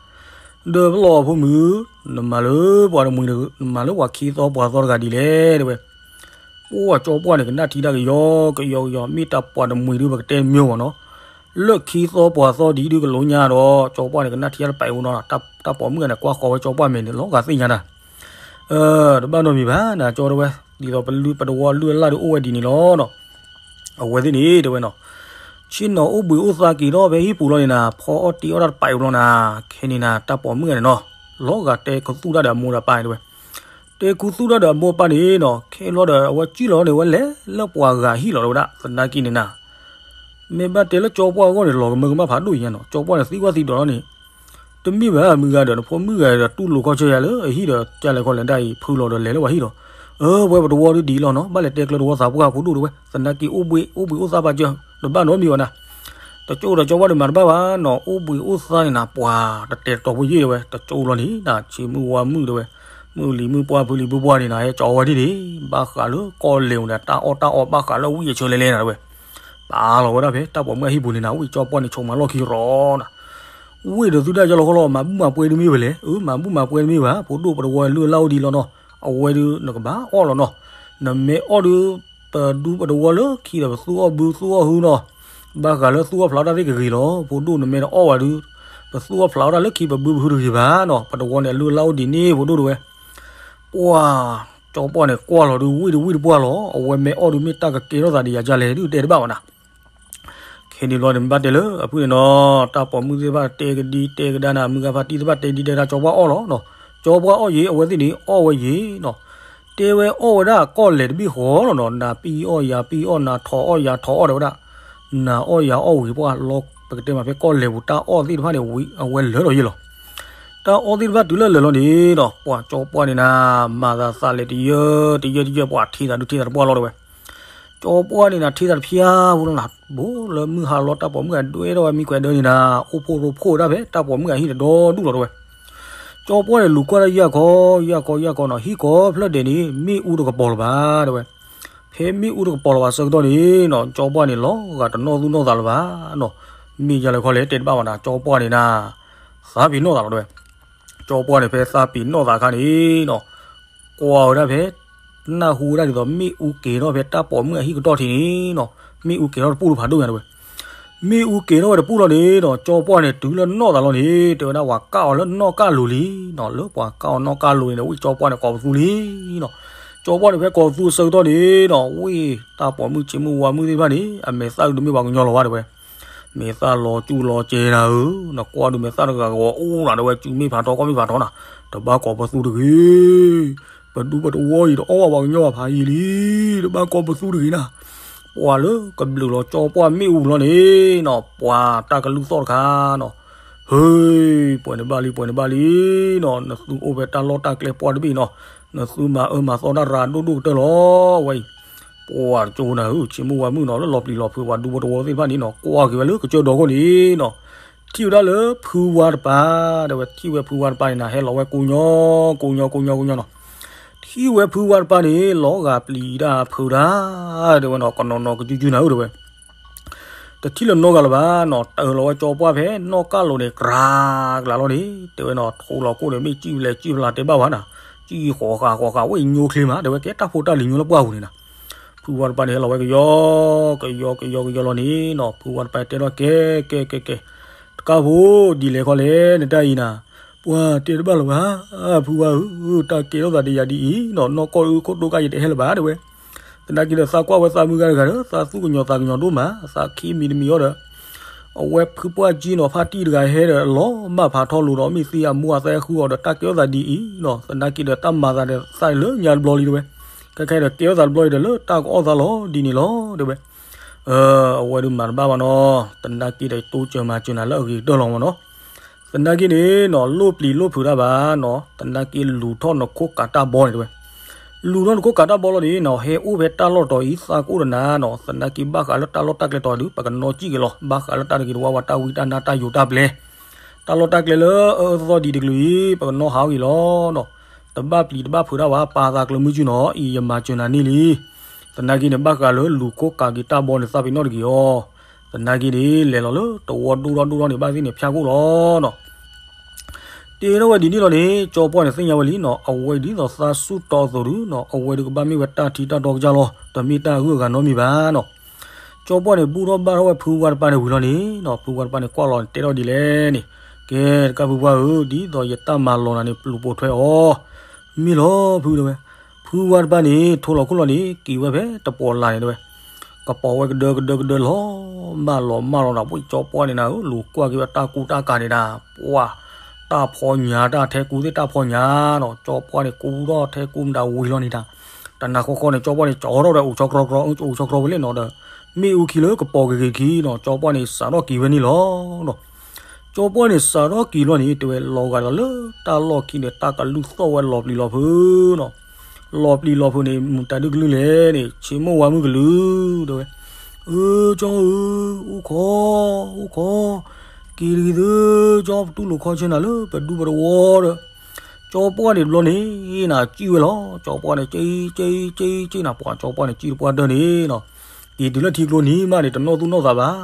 ဒီးပလီၢ်ဖိမုၣ် နမၤလၢပှၤတမှံၤ နမၤလၢပှၤခံသီပှၤသီတဂၤဒ်လဲၣ် တဲဝဲ. ပှၢ်ကၠီပှၢ်န့ၣ် ကနၣ်ထံတၢ်ကယီကယီကယီ မ့ၢ်တၢ်ပှၤတမှံၤဒုး ပကတဲမ့ၢ်မ့ၢ်နီၤ လၢခံသီပှၤသီဒ်ဒုးကလိညါဒီး ကၠီပှၢ်န့ၣ် ကနၣ်ထံတၢ်တပာ်အံၤနီၤ တၢ်ပိာ်မုၣ်ဂၤန့ၣ် ကွၢ်ဃီၤဝဲကၠီပှၢ်မဲာ်န့ၣ် လီၤဂာ်သ့ၣ်ညါနၤ တဘၣ်နီတမံၤဘၣ် နၤကၠီ တဲဝဲ. ဒ်သိးပလုၢ်ပတဝီလုၢ်အလၢ်ဒုးအိၣ်ဝဲဒ်န့ၣ်လီၤနီၤ. အဝဲသ့ၣ်န့ၣ် တဲဝဲနီၤ ဆ့ၣ်နီၤအိၣ်ဘှံးအိၣ်သါက့ၤထီၣ်ဖဲဟံၣ်ပူၤလီၤန့ၣ်နၤ ဖီအီၣ်တ့အီၣ်တၢ်တပာ်အံၤဘျီနၤ ခဲန့ၣ်နၤ တၢ်ပိာ်မုၣ်ဂၤန့ၣ်နီၤ လီၤဂာ်တဲခူသူၣ်တၢ်ဒီးအမိၢ်ဒီးအပၢ်န့ၣ် တဲဝဲ. တဲခူသူၣ်တၢ်ဒီးအမိၢ်အပၢ်န့ၣ်နီၤ ခဲလီၤဒီးအဝဲကံၣ်လီၤန့ၣ် အဝဲလဲၤလၢပှၤဂၤဟံၣ်လီၤ တဲဝဲဒၣ် သနာ်က့န့ၣ်နၤ မ့ၢ်ဘၣ်တဲလၢကၠီပှၢ်အဂီၢ်န့ၣ် လီၤကမၢကမၣ်ဖးဒိၣ်ညါနီၤ ကၠီပှၢ်န့ၣ် သံကွၢ်သံဒိးထီၣ်န့ၣ် တမ့ၢ်ဘၣ်မုၢ်ဂၤဒီး နဖိမုၣ်ဂၤဒီး တူၢ်လိာ်ခီၣ်ဆၢယၤလၢအဟံၣ်ဒီး ကလဲၤခီလဲၤဒၣ်အံၤ ဖုလီၤဒီးလဲၤလၢပှၤဟံၣ်လီၤ. အၢ ဝဲပတဝီဒုးဒ်လီၤနီၤ ဘၣ်လဲၤတဲကျၢၤတဝီသးပှၢ်ဖိဒိၣ် တဲဝဲ သနာ်က့အိၣ်ဘှံးအိၣ်ဘှံးအိၣ်သါပာ်စၢၤ တဘၣ်နီတမံၤဘၣ်နၤ တကၠိဒီးကၠီပှၢ်ဒီးမၤတဘၣ်ဘၣ်နီၤ အိၣ်ဘှံးအိၣ်သါန့ၣ်နၤ ပှၤတတဲာ်တတီၤဖိယ့ၢ် တဲဝဲ တကၠိလီၤန့ၣ် နၤဆ့မုၢ်ဝါမုၢ် တဲဝဲ မုၢ်လံၤမုၢ်ပှၢ်ဖုလံၤဖုပှၢ်န့ၣ်နၤ ဟဲကၠီဝဲဒ်န့ၣ် ဘၣ်ဃးလၢကီၢ်လဲၤဧိၤန့ၣ် တၢ်အီၣ်တၢ်အီဘၣ်ဃးလၢဝံၣ်အဆၢလဲၤလဲၤနၤ တဲဝဲ. ပာ်လီၤဝဲဒၣ်ဖဲတၢ်ပိာ်မုၣ်အဟံၣ်ပူၤန့ၣ်နၤ ဝံၣ်ကၠီပှၢ်န့ၣ် ဆိးမၤလီၢ်ခံရီနၤ ဝံၣ်ဒီးသုတၢ်ယၢ်လီၤခီလီၤ မၤဘူၣ်မၤပှဲၤတမ့ၢ်ဝဲလဲၣ် အၢ မၤဘူၣ်မၤပှဲၤတမ့ၢ်ဘၣ် ဖိဒိၣ်ပတဝီလုၢ်အလၢ်အိၣ်ဒ်လီၤနီၤ အဝဲဒုးနကဘၣ်အီၣ်လီၤနီၤ နမ့ၢ်အီၣ်ဒုး ပဒူပတဝီလၢခံဒီးပသူၣ်အီၣ်ဘုသူၣ်အီၣ်ဟုနီၤ ဘၣ်ဃးလၢသူၣ်အီၣ်ဖျးတၢ်သ့ၣ်ကဂ့ၤလီၤ ဖိဒိၣ်နမ့ၢ်တအီၣ်ဝဲဒုး ပသူၣ်အီၣ်ဖျးဝဲဒၣ်လၢခံပဘုပဟုတဂ့ၤဘၣ်နီၤ ပတဝီန့ၣ်အလုၢ်အလၢ်အိၣ်ဒ်န့ၣ် ဖိဒိၣ် တဲဝဲ. ပှၢ်ကၠီပှၢ်န့ၣ် ကွၢ်လီၤဒုး ဝံၣ်ဒုးဝံၣ်တပှၢ်လီၤ အဝဲမ့ၢ်အီၣ်ဒုးမ့ၢ်တၢ်ကကဲထီၣ်သးဒ်ယၤကလဲၣ်ဒုးတဲတဘၣ်ဘၣ်နၤ ခဲန့ၣ်ဘျီန့ၣ် မ့ၢ်ဘၣ်တဲလၢအဖုန့ၣ်နီၤ တၢ်ပိာ်မုၣ်သ့ၣ်တဖၣ်တဲကဒံတဲကဒါနၤ မုၢ်ဂၤဖါတံၢ်သ့ၣ်တဖၣ်တဲဒံတဲကဒါ ကၠီပှၢ်အီၣ်လီၤနီၤ ကၠီပှၢ်အီၣ်ယံၤ အဝဲသ့ၣ်န့ၣ်အီၣ်ဝဲယံၤနီၤ တဲဝဲအီၣ်ဝဲဒၣ်ကီၢ်လဲၤတဘ့ၣ်ဃီလီၤနီၤ နၤပံၢ်အီၣ်ယၤပံၢ်အီၣ် နၤထိးအီၣ်ယၤထိးအီၣ် တဲဝဲဒၣ် နၤအီၣ်ယၤအီၣ်ဝံၤပှၢ်လီၤ ပကတဲမးဖဲကီၢ်လဲၤပူၤ တၢ်အီၣ်သ့ၣ်တဖၣ်န့ၣ် ဝံၤအဝဲလၢာ်လီၤယံၤလီၤ တၢ်အီၣ်သ့ၣ်တဖၣ်တုၤလၢလၢာ်လီၤန့ၣ်နီၤ ပှၢ်ကၠီပှၢ်န့ၣ်နၤ မၤသးသးလဲၤတယၢတယၢတယၢ ပှၢ်ထံသးဒုးထံသးတပှၢ်လီၤ တဲဝဲ ကၠီပှၢ်န့ၣ်နၤ ထံသးတဖျါဖိလီၤနၤ ဘိလၢမုၢ်ဟါလီၤ တၢ်ပိာ်မုၣ်အဒွဲထီၣ်ဝဲမံခွဲးဒၢန့ၣ်နၤ အိၣ်ဖှိၣ်ရိဖှိၣ်ဝဲဒၣ်ဖဲတၢ်ပိာ်မုၣ်အဟံၣ်န့ၣ်ဒီဒူၣ်လီၤ တဲဝဲ ကၠီပှၢ်န့ၣ် လူၤကွၢ်လၢယၢ်ခီ ယၢ်ခီ ယၢ်ခီနီၤ ဟံၣ်ကိးဖျၢၣ်ဒဲးန့ၣ် မ့ၣ်အူတကပီၤလၢၤဘၣ် တဲဝဲ ဖဲမ့ၣ်အူတကပီၤလၢၤဘၣ်ဆၢကတီၢ်န့ၣ်နီၤ ကၠီပှၢ်န့ၣ် လီၤဂာ်တနီၣ်သူၣ်နီၣ်သးလၢၤဘၣ်နီၤ မ့ၢ်ယၤလဲၣ်ခီလဲၣ်တဲတဘၣ်ဘၣ်နၤ ကၠီပှၢ်န့ၣ်နၤ သးပ့ၤနီၣ်သးလီၤ တဲဝဲ ကၠီပှၢ်န့ၣ် ဖဲသးပ့ၤနီၣ်သးအခါန့ၣ်နီၤ ကွၢ်ဝဲဒၣ်ဖဲ နၢ်ဟူဝဲဒၣ်ဒ်သိး မ့ၣ်အူက့ၤထီၣ်ဖဲတၢ်ပိာ်မုၣ်အဟံၣ်ကတီၢ်ထံးန့ၣ်နီၤ မ့ၣ်အူက့ၤထီၣ်တပူၣ်လၢဖးဒိၣ်ညါ တဲဝဲ မ့ၣ်အူက့ၤထီၣ်ဝဲတပူၣ်လီၤန့ၣ်နီၤ ကၠီပှၢ်န့ၣ် တုၤလၢနီၣ်သးလီၤန့ၣ် တဲဝဲဒၣ် ပှၤကၣ်အီၤလၢနီၣ်ကၣ်လိၤလံနီၤ လၢပှၤကၣ်အီၤနီၣ်ကၣ်လိၤန့ၣ် ဝံၣ်ကၠီပှၢ်န့ၣ် ကိးပသူလံနီၤ ကၠီပှၢ်န့ၣ် ဖဲကိးပသူအဆၢကတီၢ်န့ၣ်နီၤ ဝံၣ်တၢ်ပိာ်မုၣ်ဆ့မုၢ်ဝါမုၣ်သ့ၣ်တဖၣ်န့ၣ် အမဲာ်သၣ်ဒုးတမ့ၢ်ပှၤကညီလီၤဘၣ် တဲဝဲ မဲာ်သၣ်လီၤကၠူၣ်လီၤကဲနၤဧၢ, နကွၢ်ဒုးမဲာ်သၣ်တဂၤဂီၤအိၣ်နၤ တဲဝဲ, စုမ့ၢ်ဖးထီ ကီၢ်မ့ၢ်ဖးထီနၤ, တဘၣ်ကိးပသူတဂ့ၤ, ပဒူပတဝီအံၤ တအီၣ်ဘၣ်ပှၤကညီဘၣ်ဖးယံာ်လံ, တဘၣ်ကိးပသူတဂ့ၤနၤ, ပှၤလၢကဘျုးလီၤကၠီပှၢ်မ့ၣ်အူလီၤန့ၣ်နီၤ, ပှၤတၢ်ကလုၢ်သီၣ်တခါနီၤ, ဟ့, ပှဲၤန့ၣ်ဘၣ်လံ ပှဲၤန့ၣ်ဘၣ်လံနီၤ, နသုအိၣ်ဖဲတၢ်လီၢ်တၢ်ကျဲပှၢ်တဘ့ၣ်နီၤ, နသုမၤအၢမၤသီတၢ်ရၤဒိၣ်ဒိၣ်ကတၢၢ်လီၤဝဲအံၤ ပှၤကၠိနၤဧၢ, ဆ့မုၢ်ဝါမုၣ်နီၤ, လၢလီၤပျံၤလီၤဖုးပှၤဒူဖိတဝီသ့ၣ်တဖၣ်န့ၣ်နီၤ, ကွၢ်က့ၤဝဲလၢကစၢၢ်ဒီခိၣ်န့ၣ်နီၤ, ထံၣ်ဝဲဒၣ်လၢဖုဝါတပၤ, တဲဝဲထံၣ်ဝဲဖုဝါတပၤန့ၣ်နၤ ဟဲလီၤဝဲကိညီ ကိညီ ကိညီ ကိညီနီၤ, ထံၣ်ဝဲဖုဝါတပၤန့ၣ် လီၤဂာ်ပျံၤတၢ်ဖုးတၢ်, တဲဝဲနီၤ, ကနီၤနီၤကစုစုနၤဧၢ တဲဝဲ တထံၣ်လၢၤနီတဂၤလၢၤဘၣ်နီၤ, တၢၢ်လီၤဝဲကၠီပှၢ်ဖဲနီၣ်ကၢ်လိၤန့ၣ် ကြၤကြၤလီၤန့ၣ်, တဲဝဲနီၤ, ထိလီၤခိၣ်န့ၣ် မ့ၢ်စံၣ်လဲၤစံၣ်ဖျါတဲဘၣ်ဝဲနၤ, စံၣ်ဃီၤဃာ်ဃီၤဃာ် ဝဲညိချ့မး တဲဝဲ, ကဲတၢ်ဖိတၢ်လံၤညိလၢပှၢ်ပူၤန့ၣ်နၤ, ဖုဝါတပၤန့ၣ် ဟဲလီၤဝဲကယီ ကယီ ကယီ ကယီလီၤန့ၣ်နီၤ, ဖုဝါတပၤတဲထီၣ်ကဲ ကဲ ကဲ ကဲ, တ ကၢ်ဖိ, ဒ်လဲၣ်ခီလဲၣ် နတၢ်အံၤနၤ, ပှၤတဲတဘၣ်လၢၤဘၣ်, ဖုဝါဧၢ, တၢ်ကဲထီၣ်သးဒ်ယၤဒ်အံၤနီၤ, နီၢ်ကီၢ်အုၣ်ခိၣ်ဒိၣ်ကါယတဟဲလၢၤဘၣ် တဲဝဲ. သနာ်က့ဒီးသးကွၢ်ဝဲသးမုၢ်ဂၤတဂၤဒီး သးသူၣ်ကညီၤသးကညီၤဒိၣ်မး, သးခံမံၤတမံၤအီၤဒီး အဝဲဖုပှၢ်ကၠံနီၤ ဖါတံၢ်တဂၤဟဲဒီးလီၤမၢ်ဖးထီလိၤဒီး မ့ၢ်သ့အမိၢ်အသးဟဲဃုအီၤဒီး တၢ်ကဲထီၣ်သးဒ်အံၤနီၤ, သနာ်က့ဒီးတၢ်မၤသးဒီးသးလၢညါတဘျီလံ တဲဝဲ. ခဲခဲဒီးကဲထီၣ်သးတဘျီအံၤဒီးလၢတၢ်ကအီၣ်သးလီၤဒ်န့ၣ်လီၤ တဲဝဲ. အဝဲဒုးမၤတဘၣ်ဘၣ်နီၤ, သနာ်က့ဒီးတိစၢၤမၤစၢၤနၤလၢအဂ့ၤကတၢၢ်လီၤမးနီၤ. သနာ်က့န့ၣ်နီၤ လိၣ်ပျံၤလိၣ်ဖုးတၢ်ဘၣ်နီၤ, သနာ်က့လူၤထီၣ်နခိၣ်ကးတၢ်ဘီန့ၣ် တဲဝဲ. လူၤထီၣ်နခိၣ်ကးတၢ်ဘီလီၤန့ၣ်နီၤ ဟဲအိၣ်ဖဲတၢ်လီၢ်တီၤအံၤ သးကအိၣ်ဒီးနၤနီၤ, သနာ်က့ဘၣ်ဃးလၢတၢ်လီၢ်တၢ်ကျဲတီၤဒုး ပကနီၣ်စံၣ်က့ၤလီၤ, ဘၣ်ဃးလၢတၢ်တဂ့ၤတဝါဝါ တၢ်ဝံတၢ်နါတၢ်ယိၤတၢ်ပျဲ တၢ်လီၢ်တၢ်ကျဲလၢအအၢသီဒံးတကလုာ်အံၤ ပကနီၣ်ဟးဂ့ၤလီၤနီၤ. တဘၣ်ပျံၤတဘၣ်ဖုးတၢ်ဘၣ် ပာ်သးကျၢၤမုၢ်စုနီၤ အံၤယမၤစၢၤနၤန့ၢ်လံ. သနာ်က့န့ၣ် ဘၣ်ဃးလၢလူၤခိၣ်ကးက့ၤတၢ်ဘီန့ၣ် သးပ့ၤနီၣ်တဂ့ၤအီၤ, သနာ်က့န့ၣ် လဲၤလီၤလၢတဝီဒိၣ်ထီၣ်ဒိၣ်ထီၣ်န့ၣ် ဘၣ်သ့ၣ်န့ၣ်ဖၠၣ်ကိၣ်လီၤနီၤ. တဲထီၣ်ဝဲဒ်န့ၣ်လီၤန့ၣ် ကၠီပှၢ်န့ၣ်သ့ၣ်ညါဝဲလံနီၤ, အဝဲဒ်သိးသးစူၢ်တီအသိးဒုးနီၤ အဝဲဒုးကဘၣ်မ့ၢ်ဝဲတၢ်ထံတၢ်တီကစၢ်လီၤ, တမ့ၢ်တၢ်ဂုၤအဂၤနီတမံၤဘၣ်နီၤ. ကၠီပှၢ်န့ၣ် ဘူၣ်ထီၣ်ဘါထီၣ်ဝဲဖုဝါတပၤန့ၣ်ဝံၤလီၤန့ၣ်နီၤ, ဖုဝါတပၤန့ၣ်ကွၢ်လီၤန့ၣ် တဲထီၣ်ဒ်လဲၣ်န့ၣ်, ကဲတကၢ်ဖုပှၢ်ဧၢ, ဒ်သိးယတၢ်မၤလီၤနၤန့ၣ် ပျူၤပိာ်ထွဲအီၤ, မ့ၢ်လီၤဖုတဲဝဲ. ဖုဝါတပၤန့ၣ် ထိလီၤခိၣ်လီၤန့ၣ် က့ၤဝဲဖဲတပီၤလၢ်န့ၣ်တဲဝဲ, ကပီၤဝဲကဒၢကဒၢကဒၢလီၤ, မၢလီၤမၢလီၤဒီး ပှၤကၠီပှၢ်န့ၣ်နၤဧၢ, လူၤကွၢ်က့ၤဝဲတၢ်ကူတၢ်ကၤန့ၣ်ဒၣ်, ပှၤ တၢ်ဖီညါတၢ်ထဲကူသ့ၣ်တၢ်ဖီညါနီၤ, ကၠီပှၢ်န့ၣ် ကူထီၣ်ထဲကူမတၤဝံၤလီၤန့ၣ်ဒၣ်, တနၤဃီဃီန့ၣ် ကၠီပှၢ်န့ၣ် ကၠီထီၣ်ဝဲအိၣ်ဆီကြီကြီ အိၣ်ဆီကြီကြီဝဲလဲၣ်နီၤဒီး, မ့ၣ်အူခံလၢကပီၤက့ၤက့ၤခံနီၤ, ကၠီပှၢ်န့ၣ် စးထီၣ်က့ၤဝဲန့ၣ်လီၤနီၤ. ကၠီပှၢ်န့ၣ် စးထီၣ်က့ၤလီၤန့ၣ် တဲဝဲ လီၤဂာ်ဒီးလၢတၢ်လီၢ်ခံန့ၣ် တၢ်ကလုၢ်သီၣ်ဝဲလီၤပျံၤလီၤဖုးနီၤ, လီၤပျံၤလီၤဖုးန့ၣ် မတၤဒုကလုၢ်လဲၣ်န့ၣ် ဆ့မိၣ်ဝါမုၢ်ကလုၢ် တဲဝဲ. အၢ ကၠီဧၢ, အိၣ်ခိး, အိၣ်ခိး, က့ၤတဂ့ၤသု, ကၠီပတူၢ်လိာ်ခီဆၢနၤလၢပဒူပတဝီဒီး, ကၠီပှၢ်န့ၣ်တဘျီန့ၣ် နၤစံၣ်ဝဲလီၤ, ကၠီပှၢ်န့ၣ် ကၠံကၠံကၠံကၠံနၤ, ပှၤကၠီပှၢ်န့ၣ်စံၣ်တပှၢ်ဒၢန့ၣ်နီၤ, က့ၤတုၤလၢထံကျိနံၤမးန့ၣ် တနီၣ်သူၣ်နီၣ်သးဘၣ်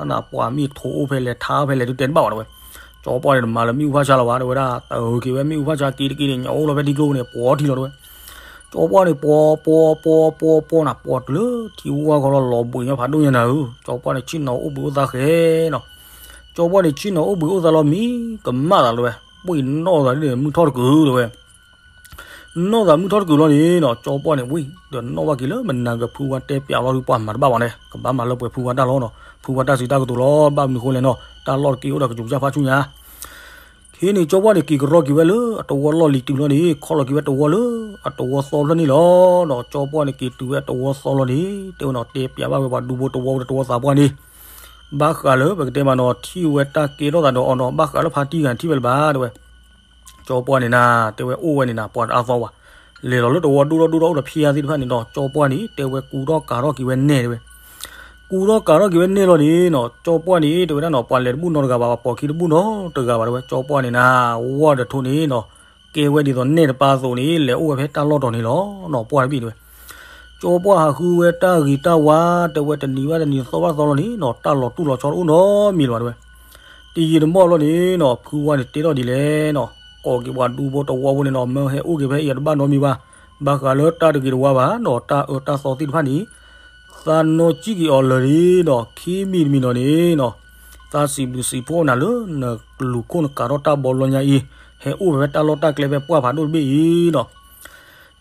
နၤ, ပှၤမ့ၢ်ထိးအိၣ်ဖဲလဲၣ်ထါဖဲလဲၣ်ဒုးတဲတဘၣ်ဘၣ်တဲဝဲ. ကၠီပှၢ်န့ၣ် တမၤလၢမ့ၣ်အူဖးဆါလၢၤဘၣ် တဲဝဲဒၣ်, တၢ်အုးက့ၤဝဲမ့ၣ်အူဖးဆါ က့ၤတက့ၤန့ၣ် ညၣ်အိၣ်လီၤဖဲထံကျိန့ၣ် ပှီၤထံလီၤတဲဝဲ. ကၠီပှၢ်န့ၣ် ပှီၤပှီၤပှီၤပှီၤပှီၤနၤ, ပှီၤတုၤလၢထံဝါခီလီၤ လီၤဘှံးညီဖးဒိၣ်ညါနၤဧၢ, ကၠီပှၢ်န့ၣ် ဆ့ၣ်နီၤအိၣ်ဘှံးအိၣ်သါဃဲနီၤ. ကၠီပှၢ်န့ၣ် ဆ့ၣ်နီၤအိၣ်ဘှံးအိၣ်သါလီၤမံၤကမၣ်သးလၢၤဝဲ, ပှ့ၤနီၣ်သးဒ်န့ၣ် မုၢ်ထီၣ်တကုာ်လၢၤဝဲ. နီၣ်သးမုၢ်ထီၣ်တကုာ်လီၤန့ၣ်နီၤ, ကၠီပှၢ်န့ၣ် ဝံၤဒီးနီၣ်ဘၣ်က့ၤလၢမနၤက့ၤ ဖုဝါတဲပျးလီၤဒုး ပှၤမၤတဘၣ်ဘၣ်န့ၣ် ကဘၣ်မၤလၢပှဲၤဖုဝါတၢ်လီၢ်နီၤ, ဖုဝါတၢ်စံးတၢ်ကတိၤလီၤ, ဘၣ်မနုၤဃိလဲၣ်နီၤ, တၢ်လီၢ်တက့ၤအိၣ်ဒီးကစူၤကစၢ်ဖးဆူညါ ခဲန့ၣ် ကၠီပှၢ်န့ၣ် က့ၤကရီက့ၤဝဲလၢအတဝီလီၢ်လံၤတုၤလီၤန့ၣ် ခီလီၤက့ၤဝဲတဝီလၢအတဝီသီဖျၢၣ်န့ၣ်လီၤ. ဒီးကၠီပှၢ်န့ၣ် က့ၤတုၤဝဲအတဝီသီလီၤန့ၣ် တဲဝဲနီၤ တဲပျးဘၣ်ဝဲပှၤဒူဖိတဝီဝဲဒီးတဝီသးပှၢ်န့ၣ်, ဘၣ်ဃးလၢပကတဲမးနီၤ ထံၣ်ဝဲတၢ်ကဲထီၣ်သးဒီးအီၤနီၤ, ဘၣ်ဃးလၢဖါတံၢ်ဂၤထံၣ်ဝဲလၢၤဘၣ် တဲဝဲ. ကၠီပှၢ်န့ၣ်နၤ တဲဝဲအိၣ်ဝဲန့ၣ်နၤ ပှၤတအါသီဝဲ, လဲၤလီၤလၢတဝီဒိၣ်ထီၣ်ဒိၣ်ထီၣ်အိၣ်ဒီးဖံးအါသ့ၣ်တဖၣ်န့ၣ်ဒီး ကၠီပှၢ်န့ၣ် တဲဝဲကူထီၣ်ကၤထီၣ်က့ၤဝဲနဲၣ်တဲဝဲ ကူထီၣ်ကၤထီၣ်က့ၤဝဲနဲၣ်လီၤန့ၣ်နီၤ, ကၠီပှၢ်န့ၣ် တဲဝဲဒၣ်နီၤ ပှၤလဲၤတဘူၣ်နီတဂၤဘၣ် ပှၤပိာ်ခံတဘူၣ်နီတဂၤဘၣ်တဲဝဲ, ကၠီပှၢ်န့ၣ်နၤ ဝီၢ်ဒီးထိးန့ၣ်နီၤ, ကဲဝဲဒ်သိးနဲၣ်တပၤအသိးန့ၣ် လဲၤအိၣ်ဝဲဖဲတၢ်လီၢ်တီၤန့ၣ်လီၤနီၤ, ပှၢ်တဘ့ၣ်တဲဝဲ. ကၠီပှၢ်ဟးဃုဝဲတၢ်ဂ့ၤတၢ်ဝါ တဲဝဲတနံၤဘၣ်တနံၤသီဘၣ်သီလီၤန့ၣ်နီၤ, တၢ်လီၤတူၢ်လီၤဆီတအိၣ်နီတမံၤလၢၤဘၣ်တဲဝဲ. တယံာ်တမီၢ်လီၤန့ၣ်နီၤ ဖုဝါန့ၣ်တဲထီၣ်ဒ်လဲၣ်နီၤ, ကိးက့ၤပှၤဒူဖိတဝီဖိန့ၣ်နီၤ မၢဟဲအိၣ်က့ၤဖဲအံၤတဘၣ်နီတမံၤဘၣ်, ဘၣ်ဃးလၢတၢ်တဂ့ၤတဝါဘၣ်နီၤ တၢ်အၢတၢ်သီသ့ၣ်တဖၣ်န့ၣ် သးနီၢ်ကံၣ်က့ၤအီၤလၢာ်လံနီၤ, ခံမံၤတမံၤနီၤန့ၣ်နီၤ, သးစံးဘျုးစံးဖှိၣ်နၤလၢနလူၤခိၣ်နကၤထီၣ်တၢ်ဘီလီညါအံၤ, ဟဲအိၣ်ဝဲဖဲတၢ်လီၢ်တၢ်ကျဲဖဲပှၢ်ဖးဒိၣ်တဘ့ၣ်အံၤနီၤ.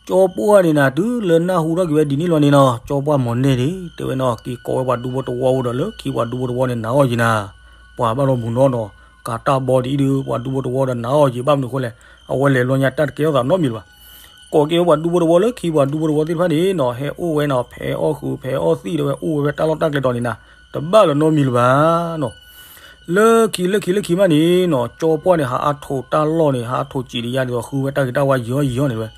ကၠီပှၢ်န့ၣ်နၤ တုၤလၢနၢ်ဟူထီၣ်က့ၤဝဲဒ်န့ၣ်လီၤန့ၣ်နီၤ, ကၠီပှၢ်မၤနဲၣ်န့ၣ် တဲဝဲနီၤ က့ၤကိးဝဲပှၤဒူဖိတဝီဖိဒီးလၢခံပှၤဒူဖိတဝီန့ၣ် နာ်အီၤယံၤနၤ, ပှၤဘၣ်လီၤမုာ်နီၢ်နီၤ, ကၤတၢ်ဘီဒ်အံၤဒုး ပှၤဒူဖိတဝီဒီးနာ်အီၤယံၤ ဘၣ်မနုၤအဃိလဲၣ်, အဝဲလဲၤလီညါတၢ်တကဲထီၣ်သးနီတမံၤလၢၤဘၣ်. ကိးက့ၤဝဲပှၤဒူဖိတဝီလၢခံပှၤဒူဖိတဝီသ့ၣ်တဖၣ်န့ၣ်နီၤ ဟဲအိၣ်ဝဲနီၤ ဖဲအီၣ်ဃုာ်ဖဲအီၣ်သံၣ်ဒီးဝဲအိၣ်ဝဲဖဲတၢ်လီၢ်တၢ်ကျဲတီၤန့ၣ်နၤ, တဘၣ်လၢၤနီတမံၤလၢၤဘၣ်နီၤ. လၢခံလၢခံလၢခံမးန့ၣ်နီၤ ကၠီပှၢ်န့ၣ် ဟးအါထိးတၢ်လီၢ်န့ၣ် ဟးအါထိးစံးတယါဒ်သိးဃုဝဲတၢ်ဂ့ၤတၢ်ဝါယံာ်အီၣ်ယံာ်အီၣ်န့ၣ်တဲဝဲ.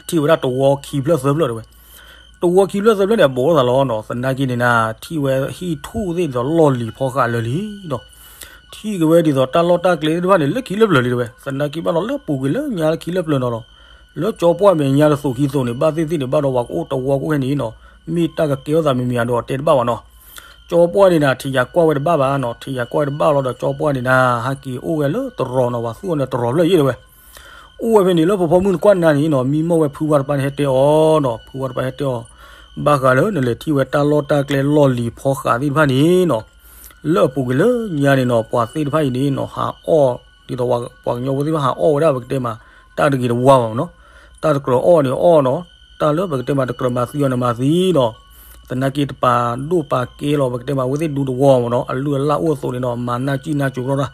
ထံၣ်ဝဲဒၣ်တဝီခံဖျၢၣ်သၢဖျၢၣ်တဲဝဲ. တဝီခံဖျၢၣ်သၢဖျၢၣ်န့ၣ် အဘူးလိာ်သးလီၤနီၤ, သနာ်က့န့ၣ်နၤ ထံၣ်ဝဲဟံၣ်ထူၣ်သ့ၣ်ဒ်သိးလီၢ်လံၤဖီဃာ်လၢာ်လံနီၤ. ထံၣ်က့ၤဝဲဒ်သိးတၢ်လီၢ်တၢ်ကျဲသ့ၣ်တဖၣ်န့ၣ် လၢခံလၢပျၢၤလံတဲဝဲ. သနာ်က့ဘၣ်ဒီးလၢပူၤကွံာ်လၢညါလၢခံလၢပျၢၤနီၤဒီး လၢကၠီပှၢ်မဲာ်ညါတသိးခံသိးန့ၣ် ဘၣ်သ့ၣ်သ့ၣ်န့ၣ် ဘၣ်ဒီးပှၤကအိၣ်တဝီကိးခဲန့ၣ်နီၤ, မ့ၢ်တၢ်ကကဲထီၣ်သးမံၤမံၤဧါဒီးတဲတဘၣ်ဘၣ်နီၤ. ကၠီပှၢ်န့ၣ်နၤ ထံၣ်ယၤကွၢ်ဝဲတဘၣ်ဘၣ်နီၤ, ထံၣ်ယၤကွၢ်ဝဲတဘၣ်လီၤဒီး ကၠီပှၢ်န့ၣ်နၤ ဟဲက့ၤအိၣ်ဝဲလၢတရီၤနီၤ, ပှၤသူၣ်အီၤန့ၣ်တရီၤဖျၢၣ်ယံာ်တဲဝဲ. အိၣ်ဝဲဖဲန့ၣ် လၢဖီဖီမုၢ်နကွၢ်နၤန့ၣ်နီၤ, မံမီၢ်ဝဲဖုဝါတပၤန့ၣ်ဟဲတဲအီၤနီၤ, ဖုဝါတပၤဟဲတဲအီၤ, ဘၣ်ဃးလၢနလဲၤထံၣ်ဝဲတၢ်လီၢ်တၢ်ကျဲလီၢ်လံၤဖီဃာ်သ့ၣ်တဖၣ်န့ၣ်နီၤ လၢအပူၤကွံာ်လၢညါန့ၣ်နီၤ ပှၤသ့ၣ်တဖၣ်အံၤန့ၣ်နီၤ ဟးအီၣ် ဒ်သိးပှၤကညီဖိသ့ၣ်တဖၣ်ဟးအီၣ်ဝဲဒၣ် ပကတဲမး တၢ်တဂ့ၤတဝါဘၣ်မနီၤ. တၢ်တကြၢးအီၣ်န့ၣ်အီၣ်နီၤ, တၢ်လၢပကတဲမး တကြၢးမၤသံအီၤန့ၣ်မၤသံနီၤ. သနာ်က့တပာ်ဒိၣ်ပာ်ကဲလီၤ ပကတဲမး အဝဲသ့ၣ်ဒူသဝီမနီၤ, အလုၢ်အလၢ်အိၣ်အသိးန့ၣ်နီၤ မၤနၢ်ကံၣ်နၢ်ကၠိၤထီၣ်တၢ်.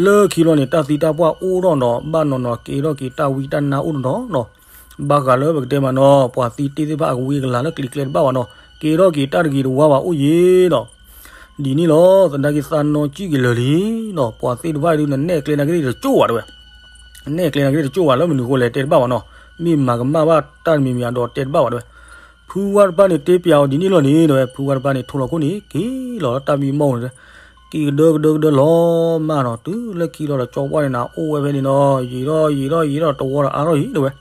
လၢခံလီၤန့ၣ် တၢ်သံတၢ်ပှၢ်အိၣ်ထီၣ်နီၤ, ဘၣ်နီၤနီၤ ကဲထီၣ်က့ၤတၢ်ဝံတၢ်နါအိၣ်နီၤနီၤ. ဘၣ်ဃးလၢပကတဲမးနီၤ ပှၤသံတ့ၢ်သ့ၣ်တဖၣ်အကဝံအကလၤလၢကျံၤကျဲတဘၣ်ဘၣ်နီၤ, ကဲထီၣ်က့ၤတၢ်တဂ့ၤတဝါဘၣ်အိၣ်ယံၤနီၤ. ဒ်န့ၣ်လီၤ သနာ်က့သးနီၣ်ကံၣ်က့ၤလၢာ်လံနီၤ, ပှၤသ့ၣ်တဖၣ်ဒုး နနဲၣ်ကျဲနာ်က့ၤတကၠိၣ်ဘၣ်တဲဝဲ. နဲၣ်ကျဲနာ်က့ၤတကၠိၣ်ဘၣ် လၢမနုၤအဃိလဲၣ်တဲတဘၣ်ဘၣ်နီၤ, မ့ၢ်မၤကမၣ်ဘၣ်တၢ်တမံၤမံၤအဒီးတဲတဘၣ်ဘၣ်တဲဝဲ. ဖုဝါတဖၣ်န့ၣ် တဲပျးအီၤဒ်န့ၣ်လီၤန့ၣ်တဲဝဲ, ဖုဝါတဖၣ်န့ၣ် ထိၣ်လီၤခိၣ်န့ၣ် က့ၤလီၤလၢတၢ်မံမီၢ်န့ၣ် က့ၤကဒၢကဒၢကဒၢလီၤမးနီၤ, တုၤလၢခံလီၤဒီးကၠီပှၢ်န့ၣ်နၤ အိၣ်ဝဲဖဲန့ၣ်နီၤ, ယံာ်ထီၣ်ယံာ်ထီၣ်ယံာ်ထီၣ် တဝီဒီးအါထီၣ်ယံၤတဲဝဲ.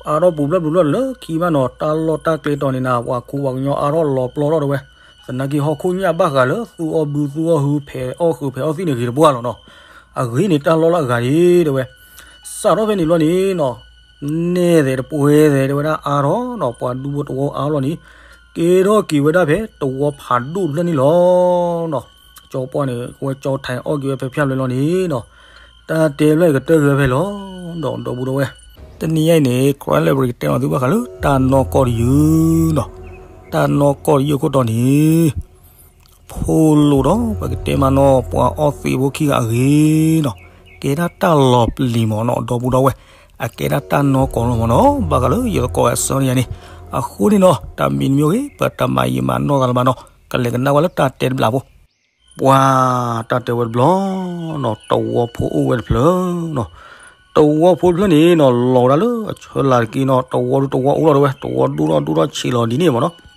အါထီၣ်ပူၤဖျၢၣ်ပူၤဖျၢၣ်လၢခံမးနီၤ, တၢ်လီၢ်တၢ်ကျဲတီၤန့ၣ်နၤ ပှၤခူပှၤကညီအါထီၣ်လီၤပျီထီၣ်တဲဝဲ. သနာ်က့ဟီၣ်ခိၣ်ညၣ်ဘၣ်ဃးလၢသူအီၣ်ဘုသူအီၣ်ဟု ဖဲးအီၣ်ဃုာ်ဖဲးအီၣ်သံၣ်န့ၣ်ဂ့ၤတပှၢ်လီၤနီၤ, အဂ့ၤန့ၣ်တၢ်လီၢ်လၢအဂၤန့ၣ်တဲဝဲ. စးထီၣ်ဖဲန့ၣ်ဘျီန့ၣ်နီၤ နဲၣ်သဲးတပှဲၤသဲးတဲဝဲဒၣ်အါထီၣ်နီၤ, ပှၤဒူဖိတဝီအါလီၤန့ၣ် ကဲထီၣ်က့ၤဝဲဒၣ်ဖဲတဝီဖးဒိၣ်တဖျၢၣ်န့ၣ်လီၤနီၤ. ကၠီပှၢ်န့ၣ် ကဝဲကၠီထံးအီၣ်က့ၤဝဲဖဲဖၠၣ်ဖျၢၣ်လီၤန့ၣ်နီၤ, တၢ်တဲဖျၢၣ်ကတၢၢ်က့ၤဝဲဖဲလီၤဒီး ဒီပုၢ်ဒီဝဲၢ်, တနံၤညါအံၤန့ၣ် ကရၢလၢပကတဲလီၤသုဘၣ်ဃးလၢတၢ်နီၢ်ကီၢ်တယုၢ်နီၤ, တၢ်နီၢ်ကီၢ်တယုၢ်အခိၣ်တီန့ၣ် ဖိလိာ်ဒီး ပကတဲမးနီၤ ပှၤအီသံးဖိခံဂၤအဂ့ၢ်နီၤ, ကဲဒၣ်တၢ်လီၤပျံၤမးနီၤ ဒီပုၢ်ဒီဝဲၢ်, အကဲဒၣ်တၢ်နီၢ်ကီၢ်လီၤမးနီၤ, ဘၣ်ဃးလၢယသကိးဝဲအဆၢန့ၣ်ယၤန့ၣ်, အဃိန့ၣ်နီၤ တၢ်မံၤတမံၤဂ့ၤ ပတမၤယံာ်မၤနီၢ်သးလၢၤဘၣ်နီၤ, ကလဲၤကနၣ်ဝဲလၢတၢ်တဲတဘျီဖိ ပှၤတၢ်တဲဝဲတဘျီနီၤ, တဝီဖိအိၣ်ဝဲတဖျၢၣ်နီၤ, တဝီဖိတဖျၢၣ်န့ၣ်နီၤ လီၤဝဲဒၣ်လၢအဆၢလၢ်တက့ၢ်နီၤ, တဝီဒုးတဝီအိၣ်လီၤတဲဝဲ, တဝီဒိၣ်ထီၣ်ဒိၣ်ထီၣ်ဆံးလီၤဒ်န့ၣ်မးနီၤ.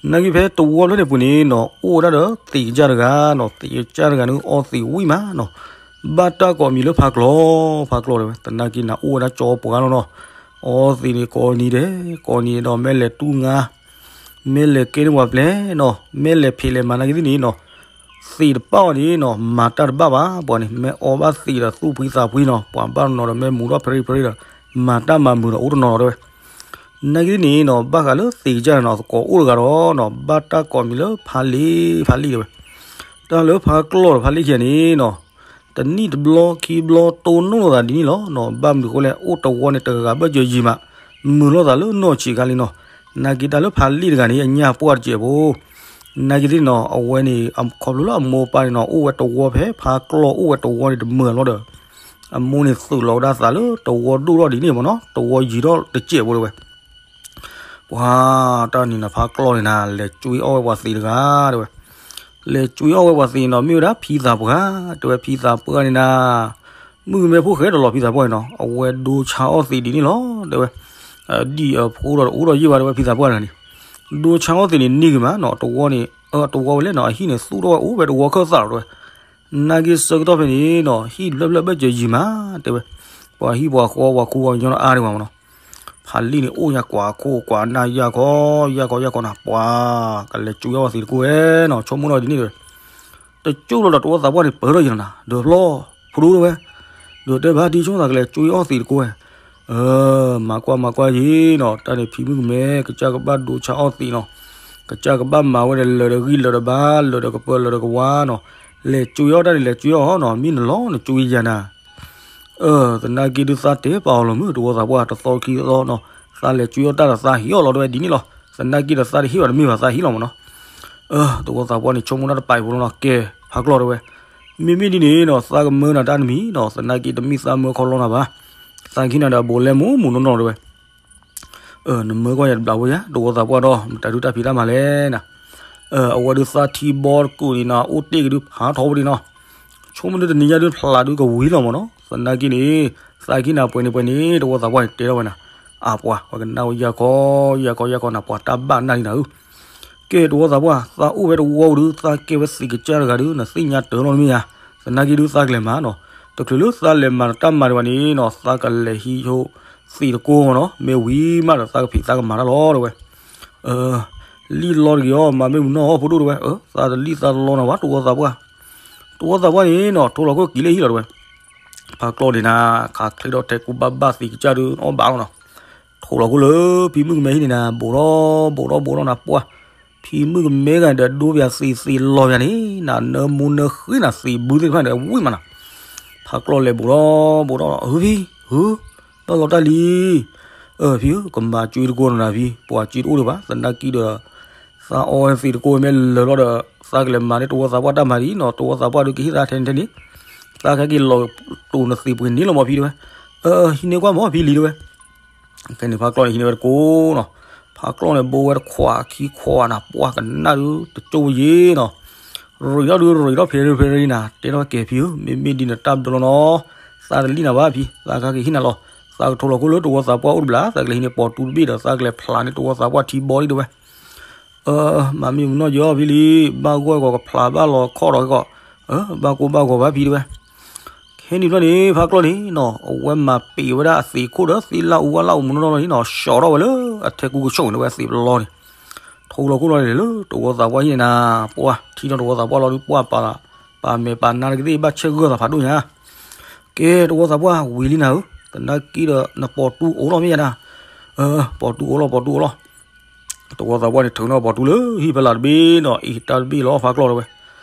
နာ်က့ဖဲတဝီဖျၢၣ်န့ၣ်ပူၤန့ၣ်နီၤ အိၣ်ဝဲဒၣ်ဒီးသံးကစၢ်တဂၤနီၤ, သံးကစၢ်တဂၤန့ၣ် အီသံးဝံၣ်မးနီၤ, ဘၣ်တၢ်ကိးမံၤလၢဖါကျီ, ဖါကျီတဲဝဲ, သနာ်က့နၤအိၣ်ဝဲဒၣ်ကၠီပှၢ်လီၤနီၤ, အီသံးန့ၣ်ကိးနံၤဒဲး ကိးနံၤဒီး မ့ၢ်လဲၤတူၢ်ငါ မ့ၢ်လဲၤကဲန့ၢ်ပှၤပျဲၢ်နီၤ, မ့ၢ်လဲၤဖံးလဲၤမၤနာ်က့သ့ၣ်န့ၣ်နီၤ, သံးတပာ်အီၤန့ၣ်နီၤ မၤတၢ်တဘၣ်ဘၣ်, ပှၤန့ၣ် မ့ၢ်အီဘၣ်သံးဒီးသူၣ်ဖှံသးဖှံနီၤ, ပှၤဘၣ်တနီၤဒီးမ့ၢ်မူၤထီၣ်ဖရံဖရံဒီး မၤတၢ်မၤမုာ်ဒီးအိၣ်တနီၤနီၤတဲဝဲ. နာ်က့သ့ၣ်န့ၣ်နီၤ ဘၣ်ဃးလၢသံးကစၢ်န့ၣ်နီၤ သကိးအိၣ်တဂၤဒီးနီၤ ဘၣ်တၢ်ကိးမံၤလၢဖါလံၤ ဖါလံၤတဲဝဲ. တၢ်လၢဖါကျီဒီးဖါလံၤခံဂၤန့ၣ်နီၤ တနံၣ်တဘျီခံဘျီတိၢ်နီၣ်လိာ်သးဒ်န့ၣ်လီၤနီၤ, ဘၣ်မနုၤအဃိလဲၣ် အိၣ်တဝီန့ၣ်တဂၤဂၤဘၣ်စၢၤယံၤမး, မုာ်လိာ်သးလၢနီၢ်ဆံးခါလံနီၤ. နာ်က့တၢ်လၢဖါလံၤတဂၤန့ၣ် အညၣ်ပှၢ်တစဲးဖိ, နာ်က့သ့ၣ်နီၤ အဝဲန့ၣ် အခီဖျိလၢအမိၢ်အပၢ်န့ၣ်နီၤ အိၣ်ဝဲတဝီဖဲဖါကျီအိၣ်ဝဲတဝီန့ၣ်တမုာ်လီၤဒီး အမိၢ်န့ၣ်သုးလီၤဝဲဒၣ်သးလၢတဝီဒိၣ်ထီၣ်ဒ်န့ၣ်မးနီၤ, တဝီယံၤထီၣ်တစဲးဖိတဲဝဲ. ပှၤတၢ်န့ၣ်နၤဖါကျီန့ၣ်နၤ လဲၤကွံအီၣ်ဝဲပှၤသံးတဂၤတဲဝဲ, လဲၤကွံအီၣ်ဝဲပှၤသံးနီၤ မ့ၢ်ဝဲဒၣ်ဖံသးပှၢ်တဲဝဲ, ဖံသးပှၢ်န့ၣ်နၤ မုၣ်ကမဲဖိဃဲဒီးလီၤဖံသးပှၢ်န့ၣ်နီၤ အဝဲဒိဆါအီၣ်သံးဒ်န့ၣ်လီၤတဲဝဲ. ဒ်အဖိဒီးတအိၣ်ဒီးယံာ်ဘၣ်တဲဝဲ ဖံသးပှၢ်တဂၤန့ၣ်, ဒိဆါအီၣ်သံးန့ၣ်န့ၢ်ဂ့ၤမးနီၤ တဝီန့ၣ်, တဝီဝဲလဲၣ်နီၤ အဟံၣ်န့ၣ်သူၣ်ထီၣ်ဝဲအိၣ်ဝဲတဝီခၢၣ်သးလီၤတဲဝဲ. နာ်က့ဆၢကတီၢ်ဖဲန့ၣ်နီၤ ဟံၣ်တဖျၢၣ်ဖျၢၣ်ဘၣ်စၢၤယံၤမးတဲဝဲ, ပှၤဟံၣ်ပှၤဃီပှၤခူပှၤကညီအါဒံးဘၣ်မးနီၤ. ဖးလံာ်န့ၣ်အိၣ်ညါကွၢ်ခိၣ်ကွၢ်နၢ်ယၢ်ခီ ယၢ်ခီယၢ်ခီနၤ ပှၤကလဲၤကွံအီၣ်သံးတကိးဝဲနီၤ ဆိကမိၣ်ထီၣ်ဒ်န့ၣ်တဲဝဲ. တကၠိၣ်လီၤဒီးတဝီသးပှၢ်န့ၣ် ပၢၢ်ထီၣ်ယံၤလီၤနၤ ဒီးဖျီ ဖရူတဲဝဲ, ဒီးတဲဘၣ်ဒ်ဆိကမိၣ်သးကလဲၤကွံအီၣ်သံးတကိးဝဲ, မၤကွၢ်မၤကွၢ်ယံၤနီၤ တၢ်န့ၣ်ဖံမုၣ်ကမဲ ကစၢ်ကဘၣ်ဒိဆါအီၣ်သံးနီၤ, ကစၢ်ကဘၣ်မၤဝဲဒီးလၢာ်ဒီးဂံၢ်လၢာ်ဒီးဘါ လၢာ်ဒီးကပၢၤလၢာ်ဒီးကဝါနီၤ, လဲၤကွံအီၣ်တၢ်န့ၣ်လဲၤကွံအီၣ်နီၤ မ့ၢ်နလီၤနကွံယၤနၤ သနာ်က့ဒုးသးတဲပာ်အီၤလီၤမုၢ် တဝီသးပှၢ်တသီခံသီနီၤ, သးလဲၤကွံအီၣ်တၢ်ဒီးသးဟ့ၣ်အီၤလီၤတဲဝဲဒ်န့ၣ်လီၤ. သနာ်က့ဒီးသးတဟ့ၣ်ဘၣ်တမ့ၢ်ဘၣ်သးဟ့ၣ်လီၤမးနီၤ. တဝီသးပှၢ်န့ၣ်ဆိကမိၣ်တၢ်တပာ်အံၤဖိလီၤနီၤ ကဲ ဖးကျီတဲဝဲ, မ့မ့ၢ်ဒ်န့ၣ်နီၤ သးကမၢနၤတၢ်တမံၤနီၤ သနာ်က့တမ့ၢ်သးမၢခီလီနၤဘၣ်. သးကဟံးနၤဒီးအဘူးလဲမူးမူးနီၢ်နီၢ်တဲဝဲ နမၢကွၢ်ယၤတဘျီဖိယၤ တဝီသးပှၢ်ဒီး မတၤဒုးတၢ်ဖံးတၢ်မၤလဲၣ်နၤ. အဝဲဒုးသးထံဘီတကူာ်န့ၣ်နီၤ အိၣ်တ့ၢ်ကဒုးဖးထီဘိဒံးနီၤ, ဆိကမိၣ်ဒုးတနံၤညါဒုးဖျးဒုးကဝံၤလီၤမးနီၤ. သနာ်က့န့ၣ် သးကဟံးနၤပှဲၤန့ၣ်ပှဲၤန့ၣ် တဝီသးပှၢ်န့ၣ်တဲထီၣ်ဝဲနၤ, အပှၤ ပှၤကနၣ်ဝဲယၤခီ ယၤခီယၤခီနၤ ပှၤတၢ်ဘၣ်နၢ်လံနၤဧၢ ကဲတဝီသးပှၢ် သးအိၣ်ဖဲတဝီပူၤဒုး သးကဲဝဲသံးကစၢ်တဂၤဒုး နသ့ၣ်ညါတၢ်လီၤတမ့ၢ်ဧါ. သနာ်က့ဒုးသးကလဲၤမၤနီၤ, တချုးလၢသးလဲၤမၤတၢ်မၤဒံးဘၣ်န့ၣ်နီၤ သးကလဲၤဟံးဆိသံးတကိးမးနီၤ, မ့ၢ်ဝံၤမးဒီးသးကဖံးသးကမၤတၢ်လီၤတဲဝဲ. လံၣ်လီတဂ့ၤအီၤ မၤမ့ၢ်မုာ်နီၢ်အီၤဖိဒိၣ်တဲဝဲ, သးတလံၣ်သးတလီနၤဘၣ် တဝီသးပှၢ်. တဝီသးပှၢ်န့ၣ်နီၤ ထိလီၤခိၣ်က့ၤလၢဟံၣ်လီၤတဲဝဲ. ဖးကျီန့ၣ်နၤ ခးချ့ထီၣ်ထဲကူဘၣ်ဘၣ်သံးကစၢ်ဒုးအီၣ်ဘၣ်လီၤနီၤ. ထိလီၤခိၣ်လၢဖံမုၣ်ကမဲဟံၣ်န့ၣ်နၤ ဘူးထီၣ်ဘူးထီၣ်ဘူးထီၣ်နၤပှၢ်. ဖံမုၣ်ကမဲဂၤဒီးဒိပၠးသံးသံးလီၤပၠးန့ၣ် နနၢမူနၢဃံနၤသံးဘုသ့ၣ်တဖၣ်န့ၣ် ဝံၣ်မးနီၤ. ဖါကျီၢ်လဲၤဘူးထီၣ်ဘူးထီၣ် အၢ ဖံ ဟၢ ဘၣ်လီၤတၢ်လံ. အၢ ဖံဧၢ ကမၤကၠွ့တကိးနီၤနၤဖံ ပှၤကၠွ့တအိၣ်ဒံးဘၣ် သနာ်က့ဒီး သးအီဝဲသံးတကိးမ့ၢ်လၢာ်လီၤဒီး သးကလဲၤမၤန့ၢ်တဝီသးပှၢ်တၢ်မၤဒ်နီၤ တဝီသးပှၢ်ဒုးကဟ့ၣ်သးထဲန့ၣ်ထဲန့ၣ် သးကဟဲက့ၤလီၤတိၢ်နသံးပှ့ၤန့ၣ်လီၤမးဖံတဲဝဲ. အၢ ဟံးန့ၢ်ကွၢ်မးဖံလံတဲဝဲ. ဖဲန့ၣ်ဖါကျီၢ်န့ၣ်ဟံးန့ၢ်ဝဲတကိးနီၤ. ဖါကျီၢ်န့ၣ်ဘိဝဲတခွးခံခွးနၤ ပှၢ်ကနၣ်ဒုးတကၠိယ့ၤနီၤ. ရံးထီၣ်ဒုးရံးထီၣ်ဖဲရံးဖဲရံးနၤ တဲထီၣ်ကဲဖံဧၢ မ့မ့ၢ်ဒ်န့ၣ်တၢ်ဘျုးလီၤနီၤ. သးတလံၣ်နၤဘၣ်ဖံ သးကဟဲက့ၤဟ့ၣ်နၤလီၤ. သးကထိးလီၤခိၣ်လၢတဝီသးပှၢ်အိၣ်တဘျီ သးကလဲၤဟံးန့ၢ်ပိာ်တူတဘ့ၣ်ဒီး သးကလဲၤဖျးန့ၢ်တဝီသးပှၢ်ထံဘီလံတဲဝဲ. အၢ မၤမ့ၢ်မနီၣ်ယီၤဖံလံ ဘၣ်ဂီၢ်ကီးကဖျးဘၣ်လီၤခီၣ်ဒီးကီး အၢ ဘၣ်ကိၢ်ဘၣ်ဂီၤဘၣ်ဖံတဲဝဲ. ခဲနံၣ်ဘျီန့ၣ် ဖါကျီၢ်န့ၣ်နီၤ အဝဲမၤပံာ်ဝဲဒၣ်အသံးခိၣ်ဒီးသ့ၣ်လၣ်အူဝါလၣ်အူမနီၣ်နီၣ်လီၤန့ၣ်နီၤ ဆှီးထီၣ်ဝဲလၢအထဲကူကဆိးန့ၣ်ဝဲသံးပလီန့ၣ် ထိးလီၤခိၣ်လီၤန့ၣ်လၢတဝီသးပှၢ်ဟံၣ်န့ၣ်နၤ ပှၢ်ထံၣ်ထီၣ်တဝီသးပှၢ်လီၤဒုးပှၢ်ပာ် ပာ်မဲာ်ပာ်နါတကသ့ၣ်ဘၣ်ဆဲးဂၢၢ်သးဖးဒိၣ်ညါ. ကဲတဝီသးပှၢ်ဝံၤလံနၤဧၢ သနာ်က့ဒီးနပိာ်တူအိၣ်လီၤမ့ၢ်ယါနၤ အၢ ပိာ်တူအိၣ်လီၤပိာ်တူအိၣ်လီၤ. တဝီသးပှၢ်န့ၣ်ထုးန့ၢ်ပိာ်တူလၢဟံၣ်ဖဲလးတဘ့ၣ်နီၤ အံၤတၢ်တဘ့ၣ်လီၤဖါကျီၢ်တဲဝဲ.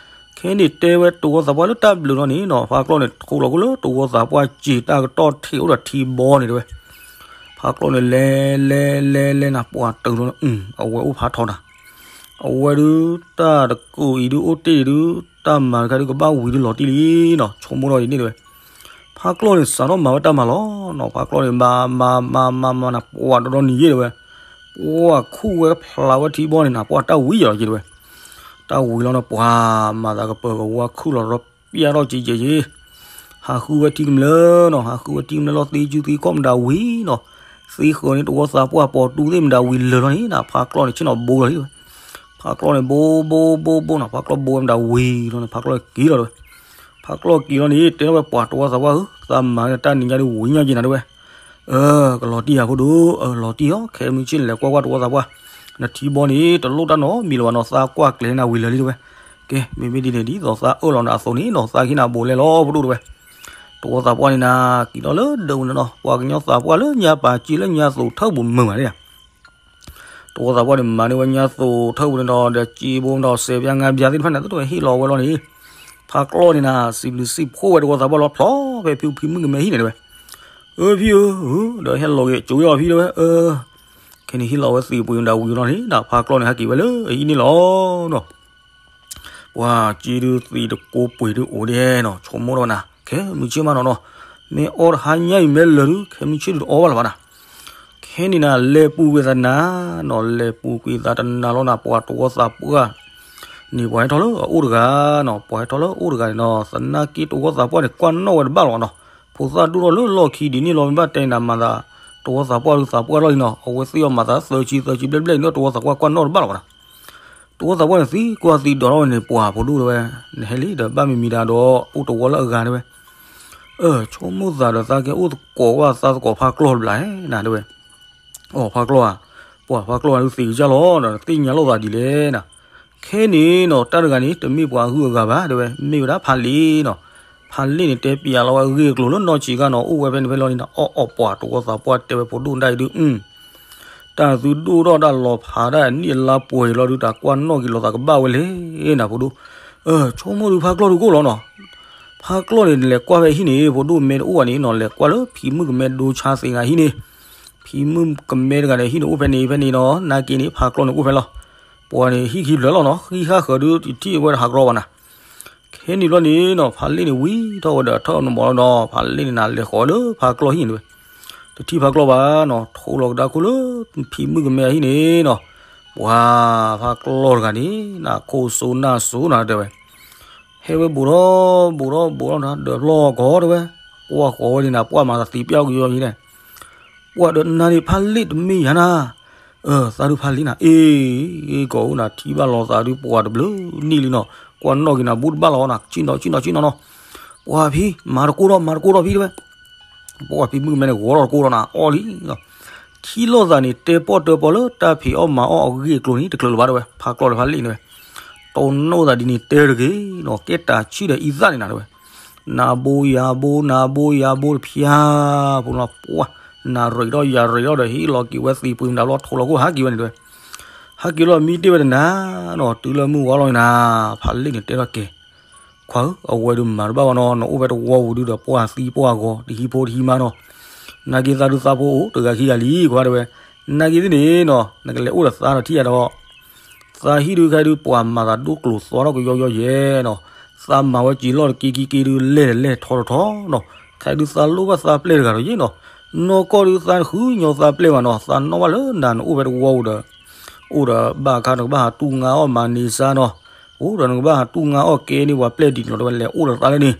ခဲန့ၣ်တဲဝဲတဝီသးပှၢ်လၢတၢ်ဘျုးလီၤန့ၣ်နီၤ ဖါကျီၢ်န့ၣ်ထိးလီၤခိၣ်လၢတဝီသးပှၢ်စံာ်တၢ်ကတီၢ်ထံးအိၣ်ဒီးထံဘီန့ၣ်တဲဝဲ. ဖါကျီၢ်န့ၣ်လဲၤလဲၤလဲၤလဲၤနၤ ပှၢ်တုၤလီၤ အဝဲအိၣ်ဖးထီနၤ အဝဲဒုးတၢ်တကိးအံၤဒုးအိၣ်တ့ၢ်ဒုး တၢ်မၤတခါဒုးကဘၣ်ဝံၤဒုးလီၤတံၢ်လံနီၤ ဆိကမိၣ်ထီၣ်ဒ်န့ၣ်တဲဝဲ. ဖါကျီၢ်န့ၣ်စးထီၣ်မၤဝဲတၢ်မၤလီၤနီၤ ဖါကျီၢ်န့ၣ်မၤမၤမၤမၤမၤနၤ ပှၢ်ဒီဒီနံၤယ့ၣ်တဲဝဲ. ပှၢ်ခူၣ်ဝဲဖျးဝဲထံဘီန့ၣ်နၤ ပှၢ်တၢ်ဝံၤယီၤလီၤက့တဲဝဲ. တၢ်ဝံၤလီၤန့ၣ် ပှၢ်မၤသးကပၢၤကဝါခုၣ်လီၤဒီးပျၢ်ထီၣ်က့ကဲက့ ဟးဃုဝဲထံကမျၢၢ်နီၤ ဟးဃုဝဲထံကမျၢၢ်လီၤသ့စုသ့ကီၢ်မတၤဝံၤနီၤ သ့ဃၢၤန့ၣ်တဝီသးပှၢ်ပိာ်တူသ့ၣ်မတၤဝံၤလၢာ်လီၤန့ၣ်နၤ ဖါကျီၢ်န့ၣ်ဆ့ၣ်နီၤဘိလီၤလံတဲဝဲ. ဖါကျီၢ်န့ၣ်ဘိဘိဘိဘိနီၤ ဖါကျီၢ်ဘိဝဲမတၤဝံၤလီၤန့ၣ် ဖါကျီၢ်က့ၤလီၤတဲဝဲ. ဖါကျီၢ်က့ၤလီၤန့ၣ် တဲထီၣ်ဝဲပှၢ်တဝီသးပှၢ်ဧၢ သးမၤန့ၣ်တၢ်နံၤညါဒုးဝံၤညါက့နၤတဲဝဲ. အၢ ကလီၤတံၢ်ဧါဖိဒိၣ် အၢ လီၤတံၢ်အီၤ ခဲမုၢ်ဆ့ၣ်န့ၣ်လဲၤကွၢ်ကွၢ်တဝီသးပှၢ် နထံဘီန့ၣ် တလိၣ်တၢ်နီတမံၤလၢၤဘၣ်နီၤ သးကွၢ်ကျဲၤနၤဝံၤလၢာ်လံတဲဝဲ. ကဲ မ့မ့ၢ်ဒ်န့ၣ်ဒ်သိးသးအၢၣ်လီၤနၤအသိးန့ၣ်နီၤ သးကဟ့ၣ်နၤဘိလဲလီၤဖိဒိၣ်တဲဝဲ. တဝီသးပှၢ်န့ၣ်နၤ က့ၤထီၣ်လၢဒၢးပူၤန့ၣ်နီၤ ပှၤကညီသးပှၢ်လၢညါပာ်က့လၢညါသိးထၢၣ်ပူၤမုာ်မးန့ၣ် တဝီသးပှၢ်န့ၣ် မၤန့ၢ်ဝဲညါသိးထၢၣ်ပူၤန့ၣ်ဒီး ဒီးစ့ဘိဒီးစဲးပၠါငါးပၠါသ့ၣ်တဖၣ်န့ၣ် တဝဲဟ့ၣ်လီၤဝဲလီၤန့ၣ် ဖါကျီၢ်န့ၣ်နၤ စံးဘျုးစံးဖှိၣ်ဝဲတဝီသးပှၢ်လီၤ ဖျီဖဲဖံဖံမုၣ်ကမဲဟံၣ်န့ၣ်တဲဝဲ. အၢ ဖံဧၢ ဒီးဟဲလီၤက့ၤကၠိအီၤဖံတဲဝဲ အၢ ခဲန့ၣ်ဟ့ၣ်လီၤဝဲသံးပှ့ၤမတၤဝံၤလီၤန့ၣ် ဒီးဖါကျီၢ်န့ၣ် ဟဲက့ၤဝဲလၢအဟံၣ်န့ၣ်လီၤနီၤ. ပှၤက့ဒုးသံးတကိးပှ့ၤဒုးအိၣ်ဒဲးနီၤ ဆိကမိၣ်ဒီးနၤ ခဲမုၢ်ဆ့ၣ်မးနီၤနီၤ မ့ၢ်အီတဟါညါအံၤမ့ၢ်လၢာ်ဒုး ခဲမုၢ်ဆ့ၣ်ဒုးတအီဘၣ်လၢၤဘၣ်နၤ. ခဲန့ၣ်နၤ လဲၤပူၤကွံာ်သးနၤနီၤ လဲၤပူၤကွံာ်သးတနၤလီၤနၤ ပှၤတဝီသးပှၢ်န့ၣ် ပှၤဟဲထီၣ်လၢအအိၣ်တဂၤနီၤ ပှၤဟဲထီၣ်လၢအအိၣ်တဂၤန့ၣ်နီၤ သနာ်က့တဝီသးပှၢ်န့ၣ် ကွၢ်နီၣ်ဝဲတဘၣ်လၢၤဘၣ်နီၤ. ဖိသၣ်ဒိၣ်ထီၣ်လၢလီၢ်ခံဒ်န့ၣ်လီၤ မ့ၢ်ဘၣ်တဲနၤမၤသး တဝီသးပှၢ်ဒုးသးပှၢ်ထီၣ်လံနီၤ အဝဲသ့ၣ်အီၤမၤသးသၢဆံသၢဆံဘျဲၣ်ဘျဲၣ်အံၤ တဝီသးပှၢ်ကွၢ်နီၣ်တဘၣ်လၢၤဘၣ်နီၤ. တဝီသးပှၢ်န့ၣ် သံကွၢ်သံဒိးထီၣ်ဝဲန့ၣ် ပှၤဖိဒိၣ်တဲဝဲ နဟဲလံဒီး ဘၣ်မံၤမံၤဒၣ်ဒီးအိၣ်တဝီလၢအဂၤတဲဝဲ. အၢ ဆိကမိၣ်သးဒီးသးကဲအိၣ်သကိးဝဲသးသကိးဖါကျီၢ်တဘျီဧါ နတဲဝဲ. အိ ဖါကျီၢ်ဧါ, ပှၤဖါကျီၢ်ဧါ ဒုးသံးကစၢ်လီၤ ဒီးသ့ၣ်ညါလိာ်သးဒ်လဲၣ်နၤ. ခဲန့ၣ်နီၤ တၢ်တဂၤန့ၣ် တမ့ၢ်ပှၤအဂုၤအဂၤဘၣ် တဲဝဲ မ့ၢ်ဝဲဒၣ်ဖါလ့ၣ်နီၤ. ဖါလ့ၣ်န့ၣ် တဲပျးလီၤဝဲအဂ့ၢ်အကျိၤလၢနီၢ်ဆံးခါနီၤ အိၣ်ဝဲဖဲန့ၣ်ဖဲလီၤန့ၣ်နီၤ အီၣ်အီၣ်ပှၤ တဝီသးပှၢ်တဲဝဲ ဖိဒိၣ်ဒၣ်အံၤဒုး အု တၢ်သုဒိၣ်ထီၣ်တၢ်လီၤဖးဒၣ်နံၣ်အလါပှဲၤလီၤဒုး တၢ်ကွၢ်နီၣ်က့ၤလိာ်သးကဘၣ်ဝဲလဲၣ်နၤ ဖိဒိၣ်. အၢ ဆိကမိၣ်ဒုးဖါကျီၢ်ဒုးကအိၣ်လီၤနီၤ. ဖါကျီၢ်န့ၣ် လဲၤကွၢ်ဖဲဟံၣ်န့ၣ် ဖိဒိၣ်မဲတအိၣ်ဘၣ်န့ၣ်နီၤ လဲၤကွၢ်လၢဖံမုၣ်ကမဲဒိဆါသ့ၣ်ဂၤဟံၣ်န့ၣ် ဖံမုၣ်ကမဲတဂၤန့ၣ် ဟံၣ်န့ၣ်အိၣ်ဖဲန့ၣ်ဖဲန့ၣ်နီၤ နာ်က့န့ၣ် ဖါကျီၢ်န့ၣ်အိၣ်ဖဲလီၤ. ပှၤန့ၣ်ဟံၣ်ခံဖျၢၣ်လီၤနီၤ ဟံၣ်ဃၣ်ဃၢၤဒုးတထံၣ်ဝဲတဟးကရီဘၣ်နၤ. ခဲန့ၣ်ဘျီန့ၣ်နီၤ ဖါလ့ၣ်န့ၣ်ဝံထီၣ်ဝဲဒီးထီၣ်နမီၤလီၤဒီး ဖါလ့ၣ်န့ၣ်နၤလဲၤဃီၤဝဲလၢဖါကျီၢ်ဟံၣ်န့ၣ်တဲဝဲ. တထံၣ်ဖါကျီၢ်ဘၣ်နီၤ ထိးလီၤကဒါခိၣ်လၢဖံမုၣ်ကမဲအဟံၣ်န့ၣ်နီၤ ပှၤဖါကျီၢ်တဂၤန့ၣ် နခိၣ်စိနၢ်စိနၤတဲဝဲ ဟဲဝဲဘူးထီၣ်ဘူးထီၣ်ဘူးထီၣ်နၤ ဒၢးဖျီၣ်ကီးတဲဝဲ ကွၢ်ဃီၤဝဲန့ၣ်နၤ ပှၢ်မၤသးသံးပျၢ်ကယီယံၤန့ၣ် ပှၤဒီးနၤန့ၣ် ဖါလ့ၣ်တမ့ၢ်ယၤနၤ. အၢ သးဒုးဖါလ့ၣ်နၤ အ့ ကီၢ်ဧၢနၤ ထံၣ်ဘၣ်လိာ်သးဒုးပှၤတဘျုးနံၣ်လံနီၤ ကွၢ်နီၣ်က့ၤနၤဘူးတဘၣ်လီၤနၤ ဆ့ၣ်နီၤဆ့ၣ်နီၤဆ့ၣ်နီၤနီၤ ပှၤဖံ မၤတကိၢ်ထီၣ်မၤတကိၢ်ထီၣ်ဖံတဲဝဲ ပှၤဖံမုၣ်ကမဲန့ၣ် ဂီၤထီၣ်တကိၢ်ထီၣ်နၤ အီၣ်လံနီၤ ထံၣ်လိာ်သးန့ၣ် တဲပီၣ်တဲပီလၢတၢ်ဖံးအီၣ်မၤအီၣ်အဂ့ၢ်အကျိၤန့ၣ် တချုးလၢၤဘၣ်တဲဝဲ ဖါကျီၢ်ဒီးဖါလ့ၣ်န့ၣ်ဝဲ တိၢ်နီၣ်သးဒ်န့ၣ်တဲတဂ့ၤနီၤ ကဲတၢ်ဆံၣ်ဒီးအံသၣ်န့ၣ်နၤတဲဝဲ နၤဘိယၤဘိ နၤဘိယၤဘိတဖၠၣ် ဖိနီၤ ပှၤ နၤရ့းထီၣ်ယၤရ့းထီၣ်ဒီး ဟ့ၣ်လီၤက့ၤဝဲသံးပှ့ၤမတၤဘျီ ထိးလီၤခိၣ်ဟးက့ၤဝဲန့ၣ်တဲဝဲ ဟဲက့ၤလီၤမံတ့ၢ်ဝဲတနၤနီၤ, တုၤလၢမုၢ်ဝါလီၤနၤ, ဖးလ့ၣ်န့ၣ်တဲထီၣ်က့ၤ, ခွါဧၢ, အဝဲဒုးမၤတဘၣ်ဘၣ်နီၤ, နအိၣ်ဖဲတဝီပူၤဒုးဒီးပှၤသံပှၤဂီၤ တဟံးဖိတဟံးမါနီၤ, နာ်က့သးဒုးသးဖိအိၣ်တဂၤခံဂၤလံ ခွါတဲဝဲ, နာ်က့သ့ၣ်န့ၣ်နီၤ နကလဲၤအိၣ်ဒီးသးဒီးထံၣ်ယၤဒီး သးဟံၣ်ဒုးခဲဒုး ပှၤမၤသးဒိၣ်ကျိၤသီထီၣ်ကယီယီယဲနီၤ, သးမၤဝဲစံာ်လီၢ်တက့ခံက့ဒုး လဲၢ်တလဲၢ်ထီတထီနီၤ, ခဲဒုးသးလိၣ်ဘၣ်သးပျဲၢ်တဂၤဒီးယဲနီၤ, နီၢ်ကီၢ်ဒုးသးတဃုညီသးပျဲၢ်ဘၣ်နီၤ, သးနီၣ်ဘၣ်လၢနၤ နအိၣ်ဖဲတဝီပူၤဒီး အိၣ်ဒီးဘၣ်ခါနကဘၣ်ဟးတူၢ်ငါအီၣ်မၤန့ၤဆါနီၤ, အိၣ်ဒီးနကဘၣ်ဟးတူၢ်ငါအီၣ်ကဲန့ၢ်ပှၤပျဲၢ်ဒ်န့ၣ်လီၤ, တဲဝဲလဲၤအိၣ်ဒီးသးလၢန့ၣ်,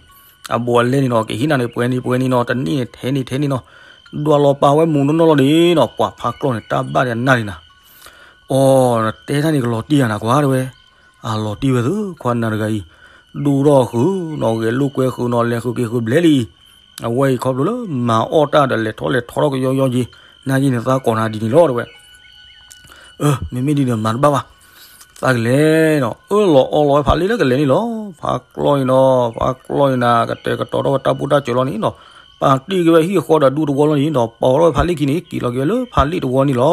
အဘူးအလဲန့ၣ်နီၤ ကဟ့ၣ်နၤန့ၣ်ပှဲၤန့ၣ်ပှဲၤန့ၣ်နီၤ, တနံၣ်န့ၣ်ထဲန့ၣ်ထဲန့ၣ်နီၤ, ဒွးလီၤပာ်ဝဲမူးနီၢ်နီၢ်လီၤန့ၣ်နီၤ, ပှၤဖးကျီၢ်န့ၣ် တၢ်ဘၣ်ဒံးအနၢ်န့ၣ်နၤ အိ နတဲတၢ်န့ၣ်ကလီၤတံၢ်ယၤနၤကွၢ်တဲဝဲ, အလီၤတံၢ်ဝဲသုခွါနၤတဂၤအံၤ, ဒိၣ်ထီၣ်ဃုာ်နီၤ ဂဲၤလိာ်ကွဲဃုာ်နီၤ လဲၤဃုာ်က့ၤဃုာ်ဘျဲၣ်လံ, အဝဲအံၤခီဖျိလၢမၤအီၣ်တၢ်ဒီးလဲၤထီၣ်လဲၤထီထီၣ်ကယီယီယံၤ, နာ်က့န့ၣ်သးကိးနၤဒ်န့ၣ်လီၤတဲဝဲ, အၢ မ့မ့ၢ်ဒ်န့ၣ်မၤတဘၣ်ဘၣ်, သးကလဲၤနီၤ, အၢၣ်လီၤအီလီၤဝဲဖးလ့ၣ်လၢကလဲၤန့ၣ်လီၤ, ဖးကျီၢ်န့ၣ်နီၤ ဖးကျီၢ်န့ၣ်နၤ ကတဲာ်ကတီၤထီၣ်ဝဲတၢ်ဘူၣ်တၢ်စၢၤလီၤန့ၣ်နီၤ, ပာ်တ့ၢ်က့ၤဝဲဟံၣ်ဃီဒီးဒူတဝီလီၤန့ၣ်နီၤ, ပိာ်ထီၣ်ဝဲဖးလ့ၣ်ခံန့ၣ် က့ၤလီၤက့ၤဝဲလၢဖးလ့ၣ်တဝီန့ၣ်လီၤ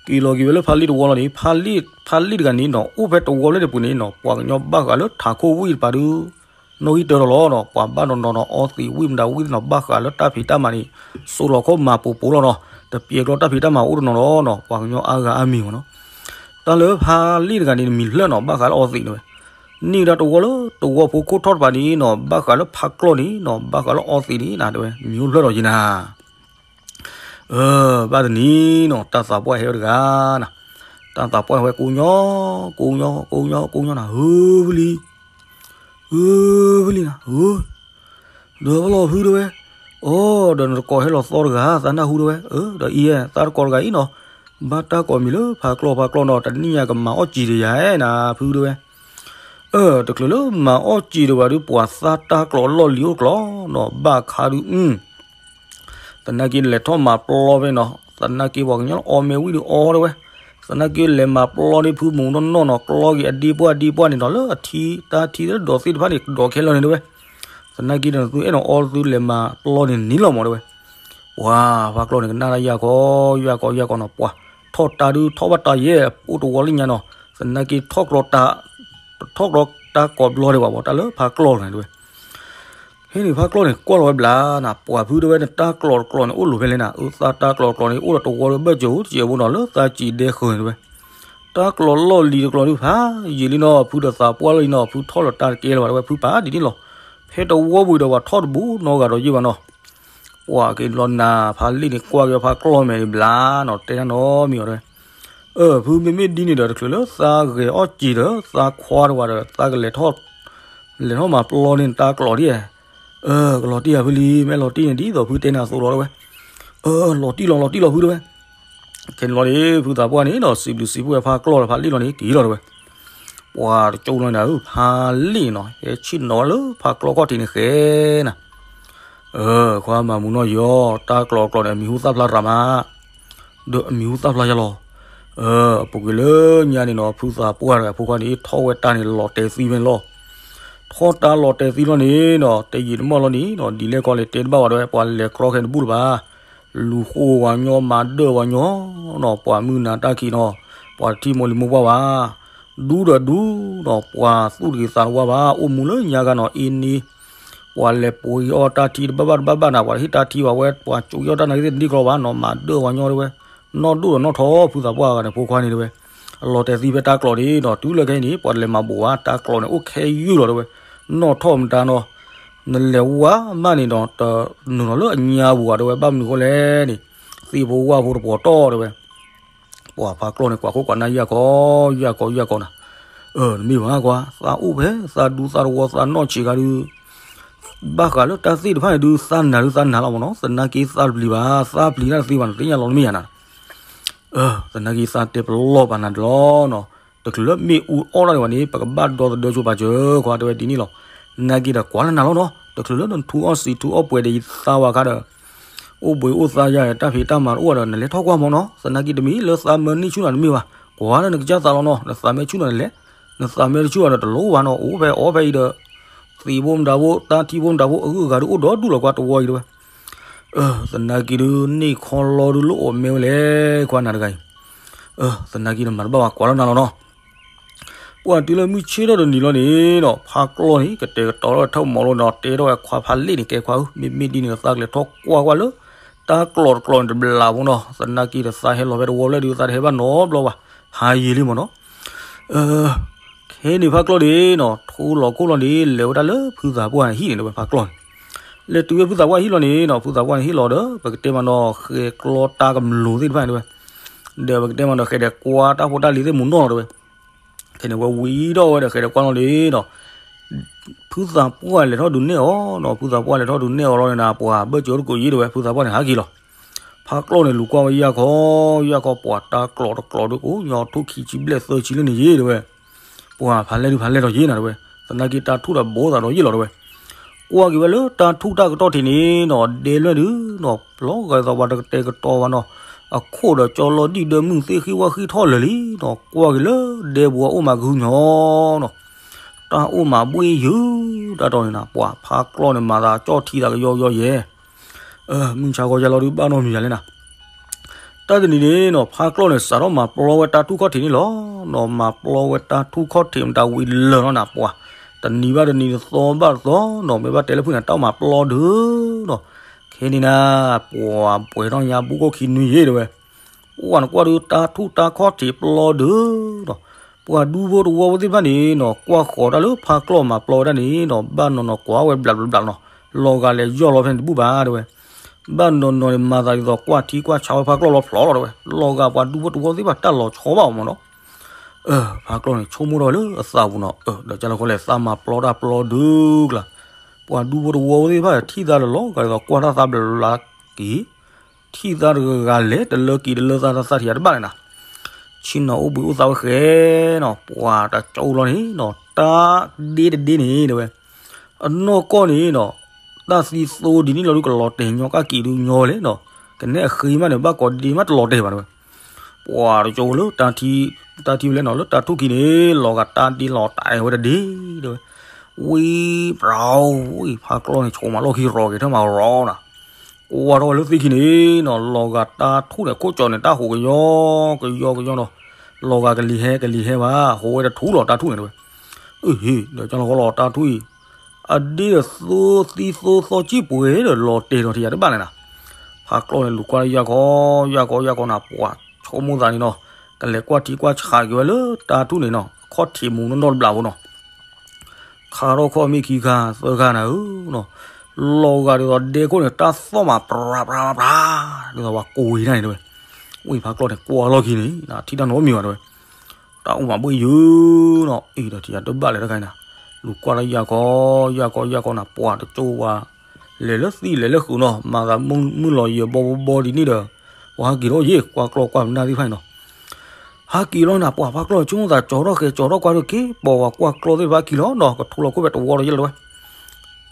က့ၤလီၤက့ၤဝဲလၢဖးလ့ၣ်တဝီလီၤန့ၣ်, ဖးလ့ၣ်တဂၤန့ၣ်နီၤ အိၣ်ဖဲတဝီလၢတပူၤန့ၣ်နီၤ ပှၤကညီဘၣ်ဃးလၢထးခိၣ်ဝံၣ်တပၤဒုး နီၣ်ဂံၢ်တၢထီၣ်လီၤနီၤ, ပှၤဘၣ်နီၤနီၤနီၤ အီသံးဝံၣ်မတၤဝံၣ်နီၤ ဘၣ်ဃးလၢတၢ်ဖံးတၢ်မၤန့ၣ် စိးလီၤခီၣ်မၤပူၤပူၤလီၤနီၤ, တပျဲၤကျီတၢ်ဖံးတၢ်မၤအိၣ်တနီၤလီၤနီၤ, ပှၤကညီအါဂၤအါမံၤမ့ၢ်နီၤ, တၢ်လၢဖးလ့ၣ်တဂၤန့ၣ် မံၤဖျၢၣ်နီၤ ဘၣ်ဃးလၢအီသံးန့ၣ်ဝဲ, န့ၢ်ဒၣ်တဝီလၢတဝီဖိခိၣ်ထီၣ်တပၤန့ၣ်နီၤ ဘၣ်ဃးလၢဖးကျီၢ်န့ၣ်နီၤ ဘၣ်ဃးလၢအီသံးန့ၣ်နၤတဲဝဲ မံၤအိၣ်ဖျၢၣ်လီၤက့ၤနၤ အၢ ဘၣ်တနံၤနီၤ တၢ်သးပှၢ်ဟဲဝဲတဂၤနၤ, တၢ်သးပှၢ်ဟဲဝဲကိးညီ ကိးညီ ကိးညီ ကိးညီနၤ ဟၢဖုလံ, ဟၢဖုလံနၤ ဟၢ, ဒီးဘၣ်လီၤဖုတဲဝဲ, အိ ဒီးနတကိးဟဲလီၤသီတဂၤ သးနၢ်ဟူတဲဝဲ, အၢ ဒီးအံၤ သးတကိးတဂၤအံၤနီၤ, ဘၣ်တၢ်ကိးမံၤလၢဖးကျီၢ်ဖးကျီၢ်နီၤ တနံၣ်ညါကမၤအီၣ်စံာ်တယၤနၤ ဖုတဲဝဲ အၢ တချုးလၢမၤအီၣ်စံာ်တဝဲဒုး ပှၤသးတၢ်ကျီးလီၢ်လံၤအိၣ်ကျီးနီၤ ဘၣ်ခါဒုး သနာ်က့လဲၤထီၣ်မၤပျီဖဲနီၤ သနာ်က့ပှၤကညီအီၣ်မ့ၢ်ဝံၣ်ဒုးအီတဲဝဲ, သနာ်က့လဲၤမၤပျီဒ်ဖုမူးနီၢ်နီၢ်နီၤ ကျီက့ၤအဒ့ပှၢ်ဒ့ပှၢ်န့ၣ်နီၤ လၢအထံတၢ်ထံတဒိးသ့ၣ်တဖၣ်န့ၣ် ကဒီးခဲလၢာ်န့ၣ်တဲဝဲ, သနာ်က့ဒီးနသုအဲၣ်ဒိးအီသုလဲၤမၤပျီန့ၣ်န့ၣ်လီၤမးတဲဝဲ ပှၤဖးကျီၢ်န့ၣ် ကနၣ်တၢ်ယၢ်ကီယၢ်ကီယၢ်ကီနီၤ ပှၤထီၣ်တၢ်ဒုးထီၣ်ဘၣ်တၢ်ယဲၢ် အိၣ်တဝီလၢညါနီၤ သနာ်က့ထီၣ်ကျီတၢ် ထီၣ်ကျီတၢ်ကိးဘျီဒံးဘၣ် တၢ်လၢဖးကျီၢ်န့ၣ်တဲဝဲ ဖဲန့ၣ်ဖးကျီၢ်န့ၣ် ကွၢ်လီၤဝဲဘျါနၤ ပှၤဖုတဲဝဲန့ၣ် တၢ်ကျီးတကျီးန့ၣ် အိၣ်လိၤဖဲလဲၣ်နၤ အၢ သးတၢ်ကျီးတကျီးန့ၣ် အိၣ်ဒီးတဝီလၢဘၢၣ်စၢၤအိၣ်တစဲးဖိနီၤ လၢသးစံးဒဲဃၢၤန့ၣ်တဲဝဲ တၢ်ကျီးလီၢ်လံၤတကျီးဒုးဖးယံာ်လံနီၤ ဖုဒီးသးပှၢ်လီၤလံနီၤ ဖုထီၣ်လီၤတၢ်တကဲလၢၤဘၣ်တဲဝဲ ဖုပာ်ဒ်န့ၣ်လီၤ ဖဲတဝီပူၤဒီးပှၤထီၣ်တဘူးနီတဂၤဒီးယ့ၢ်ဘၣ်နီၤ ပှၤက့ၤလီၤနၤ ဖးလ့ၣ်န့ၣ် ကွၢ်က့ၤဖးကျီၢ်မဲာ်န့ၣ်ဘျါနီၤ တဲတၢ်နီတမံၤအီၤတဲဝဲ အၢ ဖုမ့မ့ၢ်ဒ်န့ၣ်ဒီး တချုးလၢသးဂဲၤအီၣ်စံာ်ဒီး သးခွါတဝဲဒီး သးကလဲၤထီၣ် လဲၤထီၣ်မၤပျီန့ၢ်တၢ်ကျီးဒ် အၢ ကလီၤတံၢ်ယၤဖုလံ မ့ၢ်လီၤတံၢ်န့ၣ်ဒ်သိးဖုတဲနၤအသိးလီၤတဲဝဲ အၢ လီၤတံၢ်လီၤ လီၤတံၢ်လီၤဖုတဲဝဲ ခဲန့ၣ်လီၤန့ၣ် ဖုသးပှၢ်န့ၣ်ဒီး စံးဘျုးစံးဖှိၣ်ဝဲဖးကျီၢ်ဒီးဖးလ့ၣ်လီၤန့ၣ် က့ၤလီၤတဲဝဲ ပှၤတကၠိလီၤနၤဧၢ ဖးလ့ၣ်နီၤ ဟဲဆ့ၣ်နီၤဝဲလၢဖးကျီၢ်ခီၣ်ထံးန့ၣ်ဃဲနၤ အၢ ခွါမၤမူးနီၢ်ယီၤ တၢ်ကျီးကျီးန့ၣ် အမံၤဟူသၣ်ဖျါရၤမး ဒီးအမံၤဟူသၣ်ဖျါယၤလီၤ အၢ အပူၤကွံာ်လၢညါန့ၣ်နီၤ ဖုသးပှၢ်တဂၤဖိခွါန့ၣ် ထီၣ်ဝဲတၢ်န့ၣ်လီၤတဲာ်သံဖဲန့ၣ်လီၤ ထီၣ်တၢ်လီၤတဲာ်သံလီၤန့ၣ်နီၤ တယံာ်တမီၢ်လီၤန့ၣ်နီၤ ဒ်လဲၣ်ကီလဲၣ်တဲတဘၣ်ဝဲဒီး ပှၤလဲၤကြီခဲန့ၣ်တဘူၣ်လၢၤဘၣ် လူၤဃိဝဲညီ မၤဒၢၣ်ဝဲညီနီၤ ပှၤမုၢ်နၤတၢ်ခံးနီၤ ပှၤတထံၣ်မိၢ်လံၤမိၢ်ပှၢ်ဘၣ် ဒူဒီးဒူနီၤ ပှၤသူၣ်တဂ့ၤသးတဝါဘၣ် အိၣ်မူလၢညါဂၤနီၤ အ့န့ ပှၤလဲၤပှ့ၤအီၣ်တၢ်ထံတဘၣ်ဘၣ်တဘၣ်ဘၣ်နၤ ပှၤတဟ့ၣ်တၢ်ထံဘၣ်ဝဲ ပှၤကၠိအီၣ်တၢ်နာ်က့သ့ၣ်တနံၣ်ကျီဘၣ်နီၤ မၤဒၢၣ်ဝဲညီတဲဝဲ နီၢ်ဒိၣ်ဒီးနီၢ်ထီ ဖုသးပှၢ်ဂၤန့ၣ် ဖိခွါန့ၣ်တဲဝဲ အလီၤတဲာ်သံဖဲတၢ်ကျီးန့ၣ်နီၤ တုၤလၢခဲအံၤန့ၣ် ပှၤတလဲၤမၤဘူးဘၣ် တၢ်ကျီးန့ၣ် အိၣ်ခဲယုၢ်လီၤတဲဝဲ နီၢ်ထီၣ်မတၤနီၤ နလဲၤဝါမးန့ၣ်ဒီး တနုာ်လီၤလၢအညါပူၤဘၣ်တဲဝဲ ဘၣ်မနုၤဃိလဲၣ်န့ၣ် သ့ၣ်ဖိဝၣ်ဖိတပိၤတီၢ်တဲဝဲ ပှၤဖးကျီၢ်န့ၣ် ကွၢ်ခိၣ်ကွၢ်နၢ်ယၢ်ကီယၢ်ကီယၢ်ကီနၤ အၢ တမ့ၢ်ဘၣ်ကွၢ် သးအိၣ်ဖဲ သးဒူသးတဝီသးနီၢ်ဆံးခါဒုး ဘၣ်ဃးလၢတၢ်သ့ၣ်တဖၣ်န့ၣ်ဒုး သးနာ်ဒုးသးနာ်လီၤမးနီၤ သနာ်က့သးတပျံၤဘၣ် သးပျံၤတၢ်တသ့ဘၣ်န့ၣ် သ့ၣ်ညါလီၤတမ့ၢ်ယၤနၤ အၢ သနာ်က့သးတဲပလီၢ်ပာ်နၤတလီၤနီၤ တချုးလၢမ့ၣ်အူအီၣ်တၢ်ဒံးဘၣ်န့ၣ် ပကဘၣ်ဒီသဒၢဆိပာ်စၢၤ ခွါတဲဝဲဒ်န့ၣ်လီၤ နာ်က့ဒီးကွၢ်လၢနၤလီၤနီၤ တချုးလၢနထူအီၣ်စံးထူအီၣ်ပှဲၤဒီးယသးဝဲခါဒီး အိၣ်ဘှံးအိၣ်သါယၤ တၢ်ဖံးတၢ်မၤတအိၣ်ဒီး နလဲၤထီၣ်ကွၢ်မးနီၤ သနာ်က့တမ့ၢ်လၢသးမၢန့ၢ်ဆူၣ်နၤတမ့ၢ်ဘၣ် ကွၢ်လၢနကစၢ်သးလီၤနီၤ နသးမၢဆူၣ်နၤနလဲၤ နသးမၢတဆူၣ်အီၤဒီးတလိၣ်ဘၣ်နီၤ အိၣ်ဖဲအီၣ်ဖဲအံၤဒီး သံးဘိမတၤဘိ တၢ်ထံဘိမတၤဘိ အဂုၤအဂၤဒုးအိၣ်ဒီဒူၣ်လီၤကွၢ်တဝီအံၤတဲဝဲ အၢ သနာ်က့ဒုး န့ၢ်ခီလီဒုးလိၣ်အီၣ်မ့ၢ်ဝဲလဲၣ် ခွါနၤတဂၤအံၤ သနာ်က့ဒီးမၤတဘၣ်ဘၣ်ကွၢ်လီၤနၤလီၤနီၤ. ပှၢ်တုၤလၢမုၢ်ဆ့ၣ်ထီၣ်တနံၤလီၤန့ၣ်နီၤ ဖါကျီၢ်န့ၣ် ကတဲာ်ကတီၤထီၣ်ဝဲထၢၣ်မီၤလီၤဒီး တဲထီၣ်ဝဲခွါဖါလ့ၣ်န့ၣ် ကဲခွါဧၢ မ့မ့ၢ်ဒ်န့ၣ် သးကလဲၤထီၣ်ကွၢ်ကွၢ်လၢ တၢ်ကျီးတကျီးန့ၣ်တဘျီဖိနီၤ. သနာ်က့ဒီးသးဟဲလီၤဖဲတဝီဖျၢၣ်ဒုး သးတဟဲဘၣ်နီတဘျီဘၣ် ဟါယံာ်လံမ့ၢ်နီၤ. ခဲန့ၣ်ဖါကျီၢ်န့ၣ်နီၤ ထိလီၤခိၣ်လီၤန့ၣ် လဲၤဝဲဒၣ်လၢဖုသးပှၢ်န့ၣ်ဟံၣ်န့ၣ် တဲဝဲဖါကျီၢ်န့ၣ် လဲၤတုၤဝဲဖုသးပှၢ်ဟံၣ်လီၤန့ၣ်နီၤ ဖုသးပှၢ်န့ၣ်ဟံၣ်လီၤဒီး ပကတဲမးနီၤ ဃဲၤကျီတၢ်ကမျိၤသ့ၣ်တဖၣ်န့ၣ်တဲဝဲ ဒီးပကတဲမးနီၤ ဃဲၤဒီးကွၢ်တၢ်ဖိတၢ်လံၤသ့ၣ်မူၤနီၢ်လီၤတဲဝဲ. ခဲန့ၣ်ဝဲဝံၤဒီးဝဲဒီးဃဲၤဒီးကွၢ်လီၤန့ၣ်နီၤ ဖုသးပှၢ်လဲၤထီၣ်ဒုးနဲၣ်အီၤနီၤ ဖုသးပှၢ်လဲၤထီၣ်ဒုးနဲၣ်အီၤလီၤန့ၣ်နၤ ပှၤဘၢၣ်စၢၤအိၣ်တကိးယံၤတဲဝဲ ဖုသးပှၢ်န့ၣ်ဟးက့ၤလီၤ. ဖါကျီၢ်န့ၣ်လူၤကွၢ်ဝဲယၢ်ခီ ယၢ်ခီ ပှၤတၢ်ကျီးတကျီးဒုးအိၣ်ညီထူၣ်ခံဆံဘျဲၣ်သၢဆံလၢန့ၣ်ယံၤတဲဝဲ ပှၤဖးလဲၢ်ဒုးဖးလဲၢ်ထီၣ်ယံၤနၤတဲဝဲ သနာ်က့တၢ်ထူၣ်ဒီးဘိသးဒီးယံၤလီၤတဲဝဲ. ကွၢ်က့ၤဝဲလၢတၢ်ထူၣ်တၢ်ကတီၢ်ထံးန့ၣ်နီၤ ဒဲလွဲၢ်ဒုးနီၤ လီၤဂာ်ဒ်သိးပှၤတကတဲာ်ကတီၤဘၣ်နီၤ အခိၣ်ဒီးကၠီလီၤဒံၣ်ဒၢမုၢ်သ့ၣ်ဃံဝၣ်ဃံထီၣ်လၢာ်လံနီၤ ကွၢ်က့ၤလၢဒဲပူၤအအိၣ်မးကဟုညီနီၤ တၢ်အိၣ်မးဘှ့ၣ်ယုာ်တၢ်တီၤန့ၣ်နၤ ပှၤဖါကျီၢ်န့ၣ် မၤသးကၠီၣ်ထံသးကယီကယီယဲ မုၢ်ဆါခီယါလီၤဒုးဘၣ်နီတမံၤယၤလဲၣ်နၤ. တၢ်တနံၤန့ၣ်နီၤ ဖါကျီၢ်န့ၣ် စးထီၣ်မၤပျီဝဲတၢ်ထူၣ်ခီၣ်ထံးန့ၣ်လီၤနီၤ မၤပျီဝဲတၢ်ထူၣ်ခီၣ်ထံးမတၤဝံၤလၢာ်နီၤနၤ ပှၤ တနံၤဘၣ်တနံၤ တသီဘၣ်တသီနီၤ မ့ၢ်ဘၣ်တဲလၢဖုန့ၣ် တၢ်အိၣ်မးပျီဒုးနီၤ ခဲန့ၣ်နၤ ပှၤပှဲၤထီၣ်ညါဘူးခိၣ်ခံနွံယံၤတဲဝဲ ပှၢ်နကွၢ်ဒုးတၢ်ထူၣ်တၢ်ခီၣ်ထံးပျီဒုးနီၤ ပှၤဒူဖိတဝီဖိသ့ၣ်တဖၣ်န့ၣ်နီၤ ကွၢ်ဃီၤတၢ်လၢဖါကျီၢ်မၤပျီဝဲဒၣ်န့ၣ်နီၤ ဘၣ်နီၤနီၤကွၢ်ဝဲဘျးဘျးဘျးနီၤ လီၤဂာ်လဲၤယီၢ်လီၤဖဲန့ၣ်တဘူၣ်ဘၣ်တဲဝဲ ဘၣ်နီၤနီၤန့ၣ် မၤသးဒ်သိးကွၢ်ထံကွၢ်ဆးဝဲဖါကျီၢ်လီၤဖျိလီၤတဲဝဲ လီၤဂာ်ပှၤဒူဖိတဝီသ့ၣ်တဖၣ်တၢ်လီၤဆီဘၣ်အီၤမ့ၢ်နီၤ ဖါကျီၢ်န့ၣ် ဆိကမိၣ်ထီၣ်ဝဲလၢအသးပူၤနီၤ ဒီးကၢ်လီၤခီလဲၣ် သးမၤပျီတၢ်ပျီဒုးကျါ ပှၤဒူဖိတဝီဖိသ့ၣ်တဖၣ် ထံၣ်သးလၢလီၤဂာ်ဒ်သိးကွၢ်တၢ်သးဘျးဘျးက့ၤ ထံၣ်သးတဂၤဂၤလဲၤ တလၢက့ၤတလၢသးတၢ်သးထံးယၤတဘၣ်န့ၣ်နၤ ဆ့ၣ်နီၤအိၣ်ဘှံးအိၣ်သါဝဲဃဲနီၤ ပှၤတကၠိလီၤန့ၣ်နီၤ တၢ်ဒ့တဒ့န့ၣ်တဲဝဲ အနီၢ်ကီၢ်န့ၣ်နီၤ တၢ်သံသိဒ်န့ၣ်လီၤဒုး ကလီၤတဲာ်ညီကၣ်က့ၤဒုးညီလဲၣ်နီၤ ကနဲအဃ့မးန့ၣ် ဘၣ်ကိးဒ့မးတလီၤတဲာ်ဘၣ်တဲဝဲ ပှၤတကၠိလၢ တၢ်ထံၣ်ဝဲလဲၣ်နီၤ လၢတၢ်ထူၣ်ခံန့ၣ် လီၤဂာ်တၢ်ဒ့လီၤတၢ်အဲၣ်ဝဲတဒ့တဲဝဲ ဝံၤပြဝံၤ ဖါကျီၢ်န့ၣ် ဆိးမးလီၢ်ခံရီၤက့ၤထၢၣ်မးရီၤနၤ ကွၢ်ထီၣ်ဝဲလၢသ့ၣ်ခံန့ၣ်နီၤ လီၤဂာ်တၢ်ထူၣ်န့ၣ် ခိၣ်ကၠီန့ၣ် တၢ်ဟူးကယီ ကယီကယီနီၤ လီၤဂာ်ကလံၤဟဲကလံၤဟဲဘၣ် ဟူးဝဲတထူၣ်လီၤတၢ်ထူၣ်န့ၣ်တဲဝဲ အဟ့ၣ် ဒီးကၠီလီၤဃီလီၤတၢ်ထူၣ်အံၤ အဒ့ဒီးသိသံသိသီကံၢ်ပှဲၤဒီး လီၤတဲာ်ဒီးထံၣ်ယၤတဘၣ်လဲၣ်နၤ ဖါကျီၢ်န့ၣ် လူၤကွၢ်လၢယၢ်ခီ ယၢ်ခီ ယၢ်ခီနၤ ပှၤဆိကမိၣ်သးန့ၣ်နီၤ ကလဲၤကွၢ်ထံကွၢ်ဆးက့ၤဝဲလၢတၢ်ထူၣ်န့ၣ်နီၤ ခီၣ်ထံးမူၤနီၢ်နီၢ်တဘျီဖိနီၤ ခါထီၣ်ခီၣ်မ့ၢ်ခံခါသၢခါနၤဧၢနီၤ လီၤဂာ်ဒ်သိးဒဲခိၣ်န့ၣ် တၢ်သီၣ်မးပြးပြးပြး ဒ်သိးပှၤကိးဝံၤတၢ်န့ၣ်တဲဝဲ ဝံၤဖါကျီၢ်န့ၣ် ကွၢ်လီၢ်ခံန့ၣ် ထံၣ်တၢ်နီတမံၤဘၣ်တဲဝဲ တၢ်အိၣ်မးဘှ့ၣ်ယုာ်နီၤ အံၤဒီးထံၣ်ယၤတဘၣ်လဲၣ်တခါအံၤနၤ လူၤကွၢ်လၢယၢ်ခီ ယၢ်ခီ ယၢ်ခီနၤ ပှၤတကၠိဝဲ လဲၤလၢသံလဲၤလၢဃုာ်နီၤ မၤသးမုၢ်လီၤယံၤဘီဘီဘီဒ်န့ၣ်ဒီး ပှၤဟးက့ၤထီၣ်ယ့ၣ် ကွၢ်ကျီၢ်ကွၢ်ပနၢ်သ့ၣ်တဖၣ်အံၤနီၤ ဟးက့ၤလီၤနၤ ပှၤဖါကျီၢ်ဆိကမိၣ်သးကၠီထီၣ်ဃဲၤကၠီထီၣ်ကွၢ်ဒုးက့ၤ ပိာ်ပှၤကွၢ်ကျီၢ်သ့ၣ်တဖၣ်ခံလီၤနီၤ ကထူလီၤခိၣ်ဖဲတဝီဒီးယဲၢ်လီၤတဲဝဲ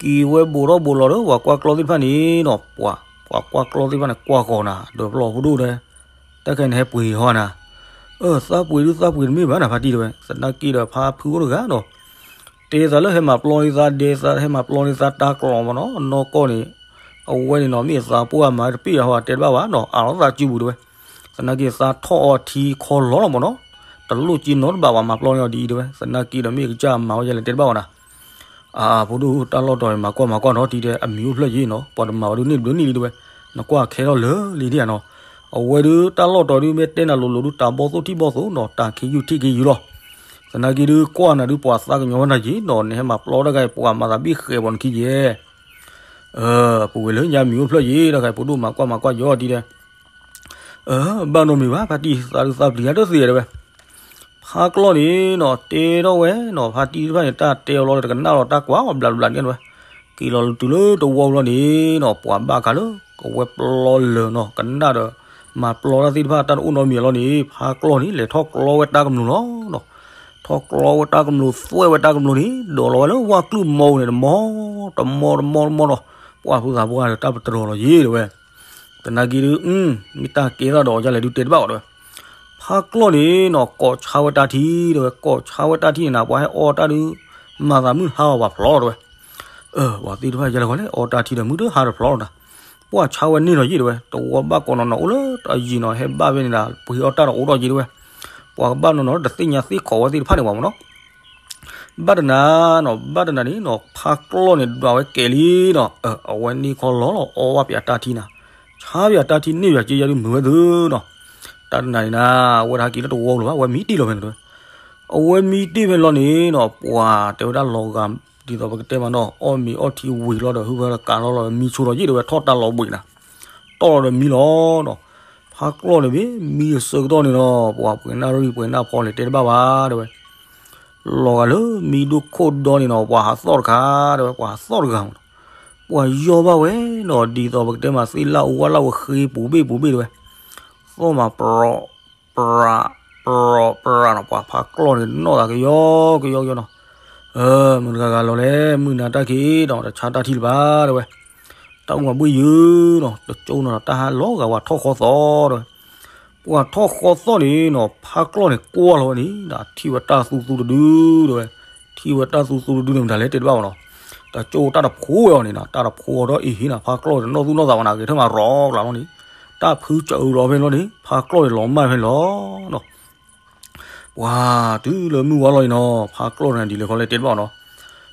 က့ၤဝဲဘူးထီၣ်ဘူးလီၤဒီး ပှၤကွၢ်ကျီၢ်သ့ၣ်တဖၣ်န့ၣ်နီၤ ပှၤ ပှၤကွၢ်ကျီၢ်သ့ၣ်တဖၣ်န့ၣ် ကွၢ်ဃီၤနၤ ဒီးပျီၢ်ဖိဒိၣ်တဲ တၢ်ခဲန့ၣ်ဟဲပှ့ၤဟီနၤ အၢ သးပှ့ၤဒုးသးပှ့ၤတမ့ၢ်ဘၣ်နၤ ဖါတံၢ်တဲဝဲ သနာ်က့ဒီးဖါဖုအိၣ်တဂၤနီၤ တဲသးလၢဟဲမၤပျီန့ၢ်သးဒဲ သးဟဲမၤပျီန့ၢ်သးတၢ်ကျီးမ့ၢ်နီၤ အနီၢ်ကီၢ်န့ၣ် အဝဲန့ၣ်နီၤ မ့ၢ်သးပှၢ်မၤတပ့ၢ်အဟီတဲတဘၣ်ဘၣ်နီၤ အးလီၤသးစုပူၤတဲဝဲ သနာ်က့သးထီၣ်အီထံခီလီၤလီၤမ့ၢ်နီၤ တလိၣ်က့နီတဘၣ်ဘၣ် မၤပျီန့ၢ်အီၤဒ်အံၤတဲဝဲ သနာ်က့ဒီးမ့ၢ်ကစၢ်မၤဝဲယဲလဲၣ်တဲတဘၣ်ဘၣ်နၤ အၢ ဖိဒိၣ် တၢ်လီၢ်တီၤအံၤ မၤကွၢ်မၤကွၢ်နီတထံတဲ အမံၤအိၣ်ဖျၢၣ်ယ့ၣ်နီၤ ပှၤတမၤဝဲဒုးန့ၢ်ဘျုးန့ၢ်လံတဲဝဲ နကွၢ်ခဲထီၣ်လၢာ်လံဒ်ဧါနီၤ အဝဲဒုးတၢ်လီၢ်တီၤဒုး မ့ၢ်တဲနၤလိၤလိၤဒုး တၢ်ဘီၣ်သိၣ်ထံၣ်ဘီၣ်သိၣ်နီၤ တၢ်ခံးယုၢ်ထံၣ်က့ၤယုၢ်လီၤ သနာ်က့ဒုး ကွၢ်နၤဒုး ပှၤသးကညီၤဝဲနၤယ့ၣ်နီၤ နဟဲမၤပျီတၢ်ဂၤအံၤ ပှၤမၤသးဘံၣ်ဃဲၤဘီနခံယဲၢ် အၢ ပဝဲလၢညါမံၤအိၣ်ဖျၢၣ်ယ့ၣ် တၢ်ဂၤအံၤ ဖိဒိၣ်မၤကွၢ်မၤကွၢ်ယီၤဒ်တဲ အၢ ဘၣ်နီတမံၤဘၣ် ဖါတံၢ်သးဒုးသးပျံၤတၢ်တသ့တဲဝဲ ဖါကျီၢ်န့ၣ်နီၤ တဲထီၣ်ဝဲနီၤ ဖါတံၢ်တဖၣ်န့ၣ် တၢ်တဲအီၤလီၤဒီး တကနၣ်လီၤတၢ်ကွၢ်ဘျးဘျးန့ၣ်တဲဝဲ က့ၤလီၤတုၤလၢတဝီလီၤန့ၣ်နီၤ ပှၤဘၣ်ဃးလၢ ကဝဲပျီလၢာ်နီၤ ကနၣ်ဒီး မၤပျီတၢ်သ့ၣ်တဖၣ်တၢ်တအိၣ်နီတမံၤလီၤန့ၣ် ဖါကျီၢ်န့ၣ် လဲၤထီၣ်ကျီဝဲတၢ်ကမျိၤလီၤနီၤ ထီၣ်ကျီဝဲတၢ်ကမျိၤ သွဲၣ်ဝဲတၢ်ကမျိၤန့ၣ် ဒိးလီၤဝဲလၢဝၣ်ကျုၢ်မီပူၤန့ၣ် တမီ တမီ တမီ တမီနီၤ ပှၢ်ဖုသးပှၢ်ဒီးတၢ်ပတြီၤလီၤယ့ၣ်တဲဝဲ သနာ်က့ဒုး မ့ၢ်တၢ်ကဲထီၣ်ဒီးအီၤဒ်လဲၣ်ဒုးတဲတဘၣ်ဘၣ်တဲဝဲ ဖါကျီၢ်န့ၣ်နီၤ ကိးဆါဝဲတၢ်ထံၣ်တဲဝဲ ကိးဆါဝဲတၢ်ထံၣ်န့ၣ်နၤ ပှၤဟဲအီတၢ်ဒုး မၤသးမုၢ်ဟါအီၤပှၤဖျီလီၤတဲဝဲ အၢ ပှၤသ့ၣ်တဖၣ်ယဲလၢခီလဲၣ် အီတၢ်ထံၣ်ဒီးမုၢ်တဟါတဖျီလီၤနၤ ပှၢ်ဆါဝဲန့ၣ်လီၤယံၤတဲဝဲ, တဝီဘၣ်ကိးနီၢ်နီၢ်အိၣ်လၢအယံၤနီၤ, ဟဲဘၣ်ဖဲန့ၣ်ဒီး ပှ့ၤအီၣ်တၢ်ဒီးအိၣ်ဒီးယံၤတဲဝဲ, ပှၤကဘၣ်နီၢ်နီၢ်လၢတသ့ၣ်ညါသ့ၣ်ခိးဝဲသ့ၣ်တဖၣ်န့ၣ်ဘၣ်မ့ၢ်နီၤ. ဘၣ်တနၤနီၤ, ဘၣ်တနၤန့ၣ်နီၤ, ဖါကျီၢ်န့ၣ်ဒွးဝဲကဲးလံနီၤ, အဝဲန့ၢ်ခီလီၤလီၤ အီၣ်ဝဲပၠးတၢ်ထံနၤ, ဆါပၠးတၢ်ထံန့ၢ်ပၠးက့ယၤဒုးမုာ်ဝဲသုနီၤ. တၢ်တနၤန့ၣ်နၤ, အဝဲတဟးက့ၤလၢတဝီလၢၤဘၣ်, အဝဲမံတ့ၢ်လီၤဖဲန့ၣ်တဲဝဲ. အဝဲမံတ့ၢ်ဖဲန့ၣ်လီၤန့ၣ်နီၤ, ပှၤတဲဝဲဒၣ်လီၤဂာ် ဒ်သိးပကတဲမးနီၤ, အီၣ်မ့ၤအီၣ်ထံဝံၤလီၤဒီး ဟုဖဲလၢကးလီၤလီၤ မံဆိလီၤယံၤတဲဝဲ, ထီၣ်တၢ်လီၤဘှံးနၤ, တီၢ်လီၤဒီးမံလီၤနီၤ. ဖါကျီၢ်န့ၣ်ဘၣ် မံအဆၢကတီၢ်န့ၣ်နီၤ, ပှၤပှဲၤနၢ်ရံၣ်ပှဲၤနၢ်ဖီလဲၣ်တဲတဘၣ်ဘၣ်တဲဝဲ. လီၤဂာ်လၢမံဒိၣ်ခိၣ်ဒီန့ၣ်နီၤ, ပှၤဟးသီၣ်တခါတဲဝဲ, ပှၤဟးသီၣ်တဂၤမးနီၤ. ပှၤယီၢ်ဘၣ်ဝဲနီၤ, ဒ်သိးပကတဲမးသ့ၣ်လၣ်အူဝၣ်လၣ်ဝဲဃ့ပူၤဘ့ၣ်ပူၤဘ့ၣ်တဲဝဲ. သီၣ်မး ပြးပြးပြးနီၤ, ပှၤဖါကျီၢ်န့ၣ်နီၣ်သးကယီကယီကယီနီၤ. မုၢ်တဂၤဂၤလီၤလဲၣ်, မုၢ်နၤတၢ်ခံးဒီး တဆါတၢ်ထံလၢၤဘၣ်တဲဝဲ. တၢ်အိၣ်မးဘှ့ၣ်ယုာ်နီၤ, တကၠိနီၤ, တၢ်ဟးလီၤဂာ်ပှၤထီၣ်ဃီသီတဲဝဲ. ပှၤထီၣ်ဃီသီန့ၣ်နီၤ, ဖါကျီၢ်န့ၣ်ကွၢ်လီၤဝဲန့ၣ်ဒီး ထံၣ်ဝဲတၢ်သူသူတဒုတဲဝဲ. ထံၣ်ဝဲတၢ်သူသူတဒုန့ၣ် မတၤလဲၣ်တဲတဘၣ်ဘၣ်နီၤ. တကၠိတၢ်တဖိဝဲအီၤန့ၣ်နီၤ, တၢ်တဖိအီၤဒီးအ့ၣ်ဟ့နီၤ, ဖါကျီၢ်န့ၣ်နီၣ်သူၣ်နီၣ်သးဝဲနၤ ဂဲၤထၢၣ်မးရီကျးလီၤန့ၣ်, တၢ်ဖုစၢအုးလီၤဖဲန့ၣ်လီၤန့ၣ်, ဖါကျီၢ်န့ၣ်လီၤမၢ်ဖဲန့ၣ်လီၤနီၤ. ပှၤတုၤလၢမုၢ်ဝါလီၤအံၤနီၤ, ဖါကျီၢ်န့ၣ်ဒ်လဲၣ်ခီလဲၣ်တဲတဘၣ်နီၤ.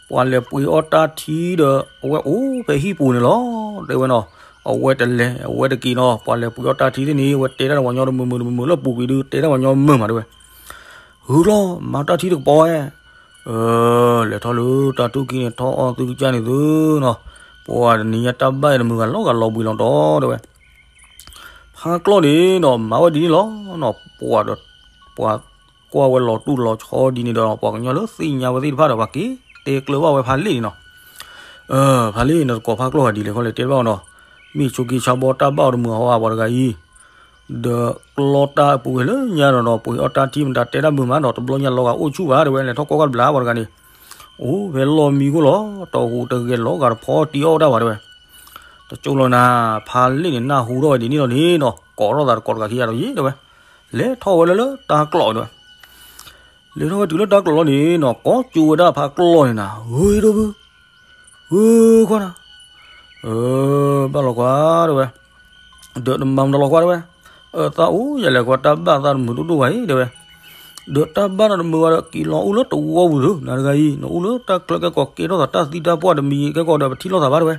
ပှၤလဲၤပှ့ၤအီၣ်တၢ်ထံဒီး အဝဲအိၣ်ဖဲဟံၣ်ပူၤန့ၣ်လီၤ တဲဝဲနီၤ. အဝဲတလဲၤ အဝဲတက့ၤနီၤ, ပှၤလဲၤပှ့ၤအီၣ်တၢ်ထံသ့ၣ်န့ၣ် အဝဲတဲတၢ်တဝီညီတမုာ်မုာ်တမုာ်မုာ်လၢပူၤကွံာ်ဒုး တဲတၢ်ဝီညီမုာ်မးတဲဝဲ. ဟုလီၤ မၤတၢ်ထံတကပီၤဝဲ လဲၤထီၣ်လၢတၢ်ထူၣ်ခံန့ၣ် ထီၣ်အီၣ်သုကစၢ်န့ၣ်သုနီၤ, ပှၤတနံၤညါတၢ်ဘၣ်အံၤတမုာ်ဂၤလီၤဂာ်လီၤဘှံးလီၤတီၤတဲဝဲ. ဖါကျီၢ်န့ၣ်နီၤ မၤဝဲဒ်န့ၣ်လီၤနီၤ, ပှၤဒီး ပှၤကွၢ်ဝဲလီၤတူၢ်လီၤဆီဒ်န့ၣ်ဒီး ပှၤကညီလၢသ့ၣ်ညါဝဲသ့ၣ်တဖၣ်ဒီး ပှၤက့ၤတဲကျၢၤဘၣ်ဝဲဖါလ့ၣ်န့ၣ်နီၤ. ဖါလ့ၣ်န့ၣ်တကိးဖါကျီၢ်ဂၤဒ်လဲၣ်ခီလဲၣ်တဲတဘၣ်နီၤ, မ့ၢ်ဆိးက့ဆါဘီတၢ်ဘၣ်အီၤတမုာ်အီၤဟီဧါပှၤတဂၤအံၤ ဒီးကျီတၢ်အပူၤဝဲလၢညါဒီးနီၤ, ပှ့ၤအီၣ်တၢ်ထံမတၤတဲတၢ်မုာ်မးနီၤ, တဘျီညါလီၤဂာ်အိၣ်ဆူၣ်ဘၣ်တဲဝဲ, လဲၤထီၣ်ကွၢ်ကီၢ်တဘျီပှၤတဂၤန့ၣ်, အိၣ်ဖဲလီၢ်မံခိၣ်လီၤ, တီၢ်ဟူးတဂဲၤလီၤဂာ်တဖီတံအီၣ်ဝဲဒၣ်ဘၣ်တဲဝဲ. တကၠိလီၤနၤ, ဖါလ့ၣ်န့ၣ်နၢ်ဟူထီၣ်ဝဲဒ်န့ၣ်လီၤန့ၣ်နီၤ, ကိးထီၣ်သးတကိးတဂၤခံဂၤဒီးယ့ၣ်တဲဝဲ, လဲၤထီၣ်ဝဲလၢလၢတၢ်ကျိးတဲဝဲ. လဲၤထီၣ်ဝဲတုၤလၢတၢ်ကျိးလီၤန့ၣ်နီၤ, ကိးကၠိဝဲဒၣ်ဖါကျီၢ်န့ၣ်နၤ, ဂ့ၤဒိၣ်ဘု ဂ့ၤခွါနၤ, ဘၣ်လီၤကွၢ်တဲဝဲ, ဒီးတမၤမတၤလီၤကွၢ်တဲဝဲ, သးအိၣ်ယၤလဲၤကွၢ်တၢ်ဘၣ်သးတမုာ်ဒိၣ်ဒိၣ်ဘၣ်အံၤတဲဝဲ, ဒီးတၢ်ဘၣ်နၤတမုာ်ဘၣ်ဒီး က့ၤလီၤအိၣ်လၢတဝီပူၤသု နၤတဂၤအံၤ နအိၣ်လၢတၢ်ချၢကဲကီး ကဲထီၣ်သးတၢ်သံတၢ်ပှၢ်တမံၤကဲကီးဒီး ပထံၣ်လိာ်သးဘၣ်တဲဝဲ.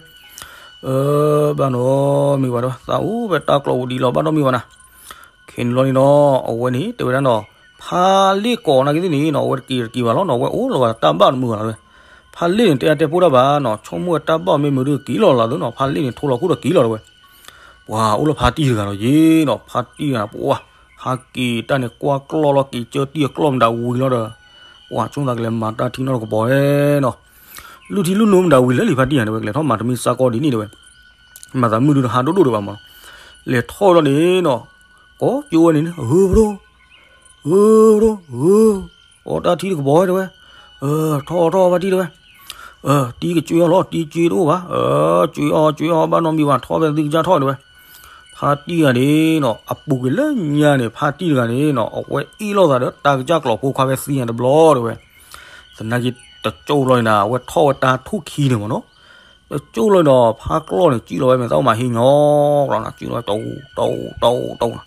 ဘၣ်နီတမံၤဘၣ်တဲဝဲ, သးအိၣ်ဖဲတၢ်ကျိးပူၤဒ်လီၤ ဘၣ်နီတမံၤဘၣ်နၤ. ခဲန့ၣ်လီၤန့ၣ်နီၤ, အဝဲန့ၣ်တဲဝဲဒၣ်နီၤ, ဖါလ့ၣ်ကိးနာ်က့သ့ၣ်န့ၣ်နီၤ, အဝဲတက့ၤတက့ၤဘၣ်လီၤနီၤ, အဝဲအိၣ်လီၤဂာ်တၢ်ဘၣ်တမုာ်ဘၣ်လီၤတဲဝဲ. ဖါလ့ၣ်န့ၣ် တဲအါတဲပိၢ်တၢ်ဘၣ်နီၤ, ဆိကမိၣ်ဝဲတၢ်ဘၣ်မ့ၢ်မုာ်ဒီးက့ၤလီၤလီၤသုနီၤ, ဖါလ့ၣ်န့ၣ် ထိလီၤခိၣ်ဒီးက့ၤလီၤတဲဝဲ. ပှၤအိၣ်လၢဖါတံၢ်တဂၤလီၤယ့ၣ်နီၤ, ဖါတံၢ်တဂၤန့ၣ် ပှၤဟးက့ၤတၢ်န့ၣ် ကွၢ်ကျီၢ်လီၤ က့ၤကၢတံၢ်အကျီၢ်မတၤဝံၤလီၤဒီး, ပှၤဆိသးကလဲၤမၤတၢ်ထံနီတကပီၤနီၤ, လုၢ်ထံလုၢ်နိမတၤဝံၤလၢလံဖါတံၢ်ဧါတဲဝဲ, ကလဲၤထီၣ်မၤတမံၤစးကီဒ်န့ၣ်တဲဝဲ. မၤသးမုၢ်ဒုးတဟးဒိၣ်ဒိၣ်ဒံးဘၣ်မး, လဲၤထီၣ်ဝဲလီၤန့ၣ်နီၤ, ကိးကၠိဝဲန့ၣ်, ဂ့ၤဘျိ, ဂ့ၤဘျိ, ဂ့ၤ, အီၣ်တၢ်ထံတကပီၤတဲဝဲ, ထီၣ်ထီၣ်ဖါတံၢ်တဲဝဲ, တံၤကကွ့အီၤလီၤ, တံၤကွ့တအိၣ်ဘၣ်, ကွ့အီၤကွ့အီၤ ဘၣ်နီတမံၤဘၣ်, ထီၣ်ဖဲသုကစၢ်ထီၣ်တဲဝဲ. ဖါတံၢ်တဂၤန့ၣ်နီၤ, အပူၤကွံာ်လၢညါန့ၣ် ဖါတံၢ်တဂၤန့ၣ်နီၤ, အဝဲအ့ၣ်လိာ်သးဒီးတၢ်ကစၢ်ကျိးဖိခွါဖဲသံညါတဘျီတဲဝဲ. သနာ်က့တကၠိလီၤန့ၣ် အဝဲထီၣ်ဝဲတၢ်ထူၣ်ခံန့ၣ်မးနီၤ. တကၠိလီၤဒီး ဖါကျီၢ်န့ၣ် စံၣ်လီၤဝဲ မ့ၢ်သးအိၣ်မးဟ့ၣ်ညီကျီၤနၤ, စံၣ်လီၤဝဲ တအူ တအူ တအူ တအူနၤ,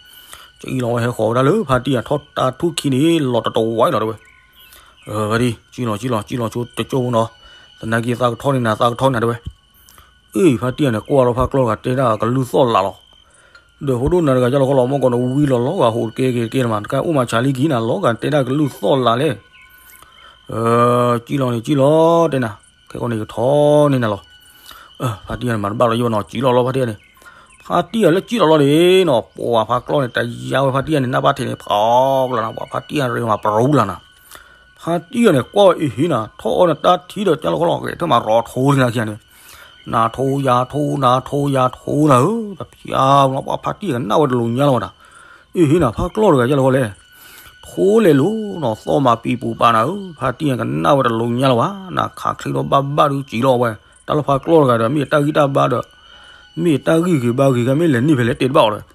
စံၣ်လီၤဝဲဟဲဃီၤဝဲဒၣ်လၢဖါတံၢ်အထီၣ်တၢ်ထူၣ်ခံန့ၣ် လီၤတတဝဲလီၤတဲဝဲ. ဖါတံၢ် စံၣ်လီၤ စံၣ်လီၤ စံၣ်လီၤဆိတကၠိဖိနီၤ, သနာ်က့သးကထီၣ်န့ၢ်နၤ သးကထီၣ်န့ၢ်နၤတဲဝဲ. အ့ၣ် ဖါတံၢ်ဧၢန့ၣ် ကွၢ်လီၤဖါကျီၢ်တဂၤတဲဒၣ်ကလုၢ်သီၣ်လးလီၤ. ဒီးဖိဒိၣ်နၤတဂၤ ကၢ်လီၤခီလီၤမီၢ်ကီၢ်န့ၣ် ဝံလီၤလီၤဂာ်ဟိးတကဲက့ၤတကဲလၢၤမး, တခါအိၣ်မးဆးလံက့ၤနၤ လီၤဂာ်တဲဒၣ်ကလုၢ်သီၣ်လးလဲၣ်. စံၣ်လီၤန့ၣ်စံၣ်လီၤတဲနၤ, ခဲကီန့ၣ်ကထီၣ်န့ၢ်နၤလီၤ. ဖါတံၢ်ဧၢန့ၣ် မၤတဘၣ်လီၤယိၣ်နီၤ, စံၣ်လီၤလီၤဖါတံၢ်ဧၢန့ၣ်. ဖါတံၢ်ဧၢလၢစံၣ်လီၤလီၤန့ၣ်နီၤ, ပှၤဖါကျီၢ်န့ၣ် တယါဝဲဖါတံၢ်ဧၢန့ၣ် နၢ်ဘၣ်ထဲန့ၣ် ဖီကလၤနၤ, ပှၤဖါတံၢ်ဧၢရ့မးပရူလၤနၤ. ဖါတံၢ်ဧၢန့ၣ် ကွၢ်ဝဲအ့ၣ်ဟ့ၣ်နၤ ထီၣ်အီၣ်နတၢ်ထံဒီး ကၢ်လီၤခီလီၤ ဂဲၤထၢၣ်မးရီထိလံနၤခံဂၤန့ၣ်, နၤထိယၤထိ နၤထိယၤထိနၤဧၢ, တဖျါနီၤ ပှၤဖါတံၢ်ဧၢကနၣ်ဝဲတလိၤညါလီၤဝဲဒၣ်. အ့ၣ်ဟ့ၣ်နၤ ဖါကျီၢ်တဂၤ ကၢ်လီၤခီလဲၣ်, ထိလဲၤလိၤနီၤ သီၣ်မးပံၤပူၤပာ်နၤဧၢ, ဖါတံၢ်ဧၢကနၣ်ဝဲတလိၤညါလီၤဝဲ, နၤခးချ့ထီၣ်ဘၣ်ဘၣ်ဒုးစံၣ်လီၤဝဲ, တၢ်လၢဖါကျီၢ်တဂၤဒီး မ့ၢ်တၢ်ဂံၢ်တၢ်ဘါဒီး မ့ၢ်တၢ်ဂံၢ်ဂ့ၤဘါဂ့ၤဂ့ၤ မ့ၢ်လဲၤန့ၢ်ဖဲလဲၣ်တဲတဘၣ်အီၤဒီး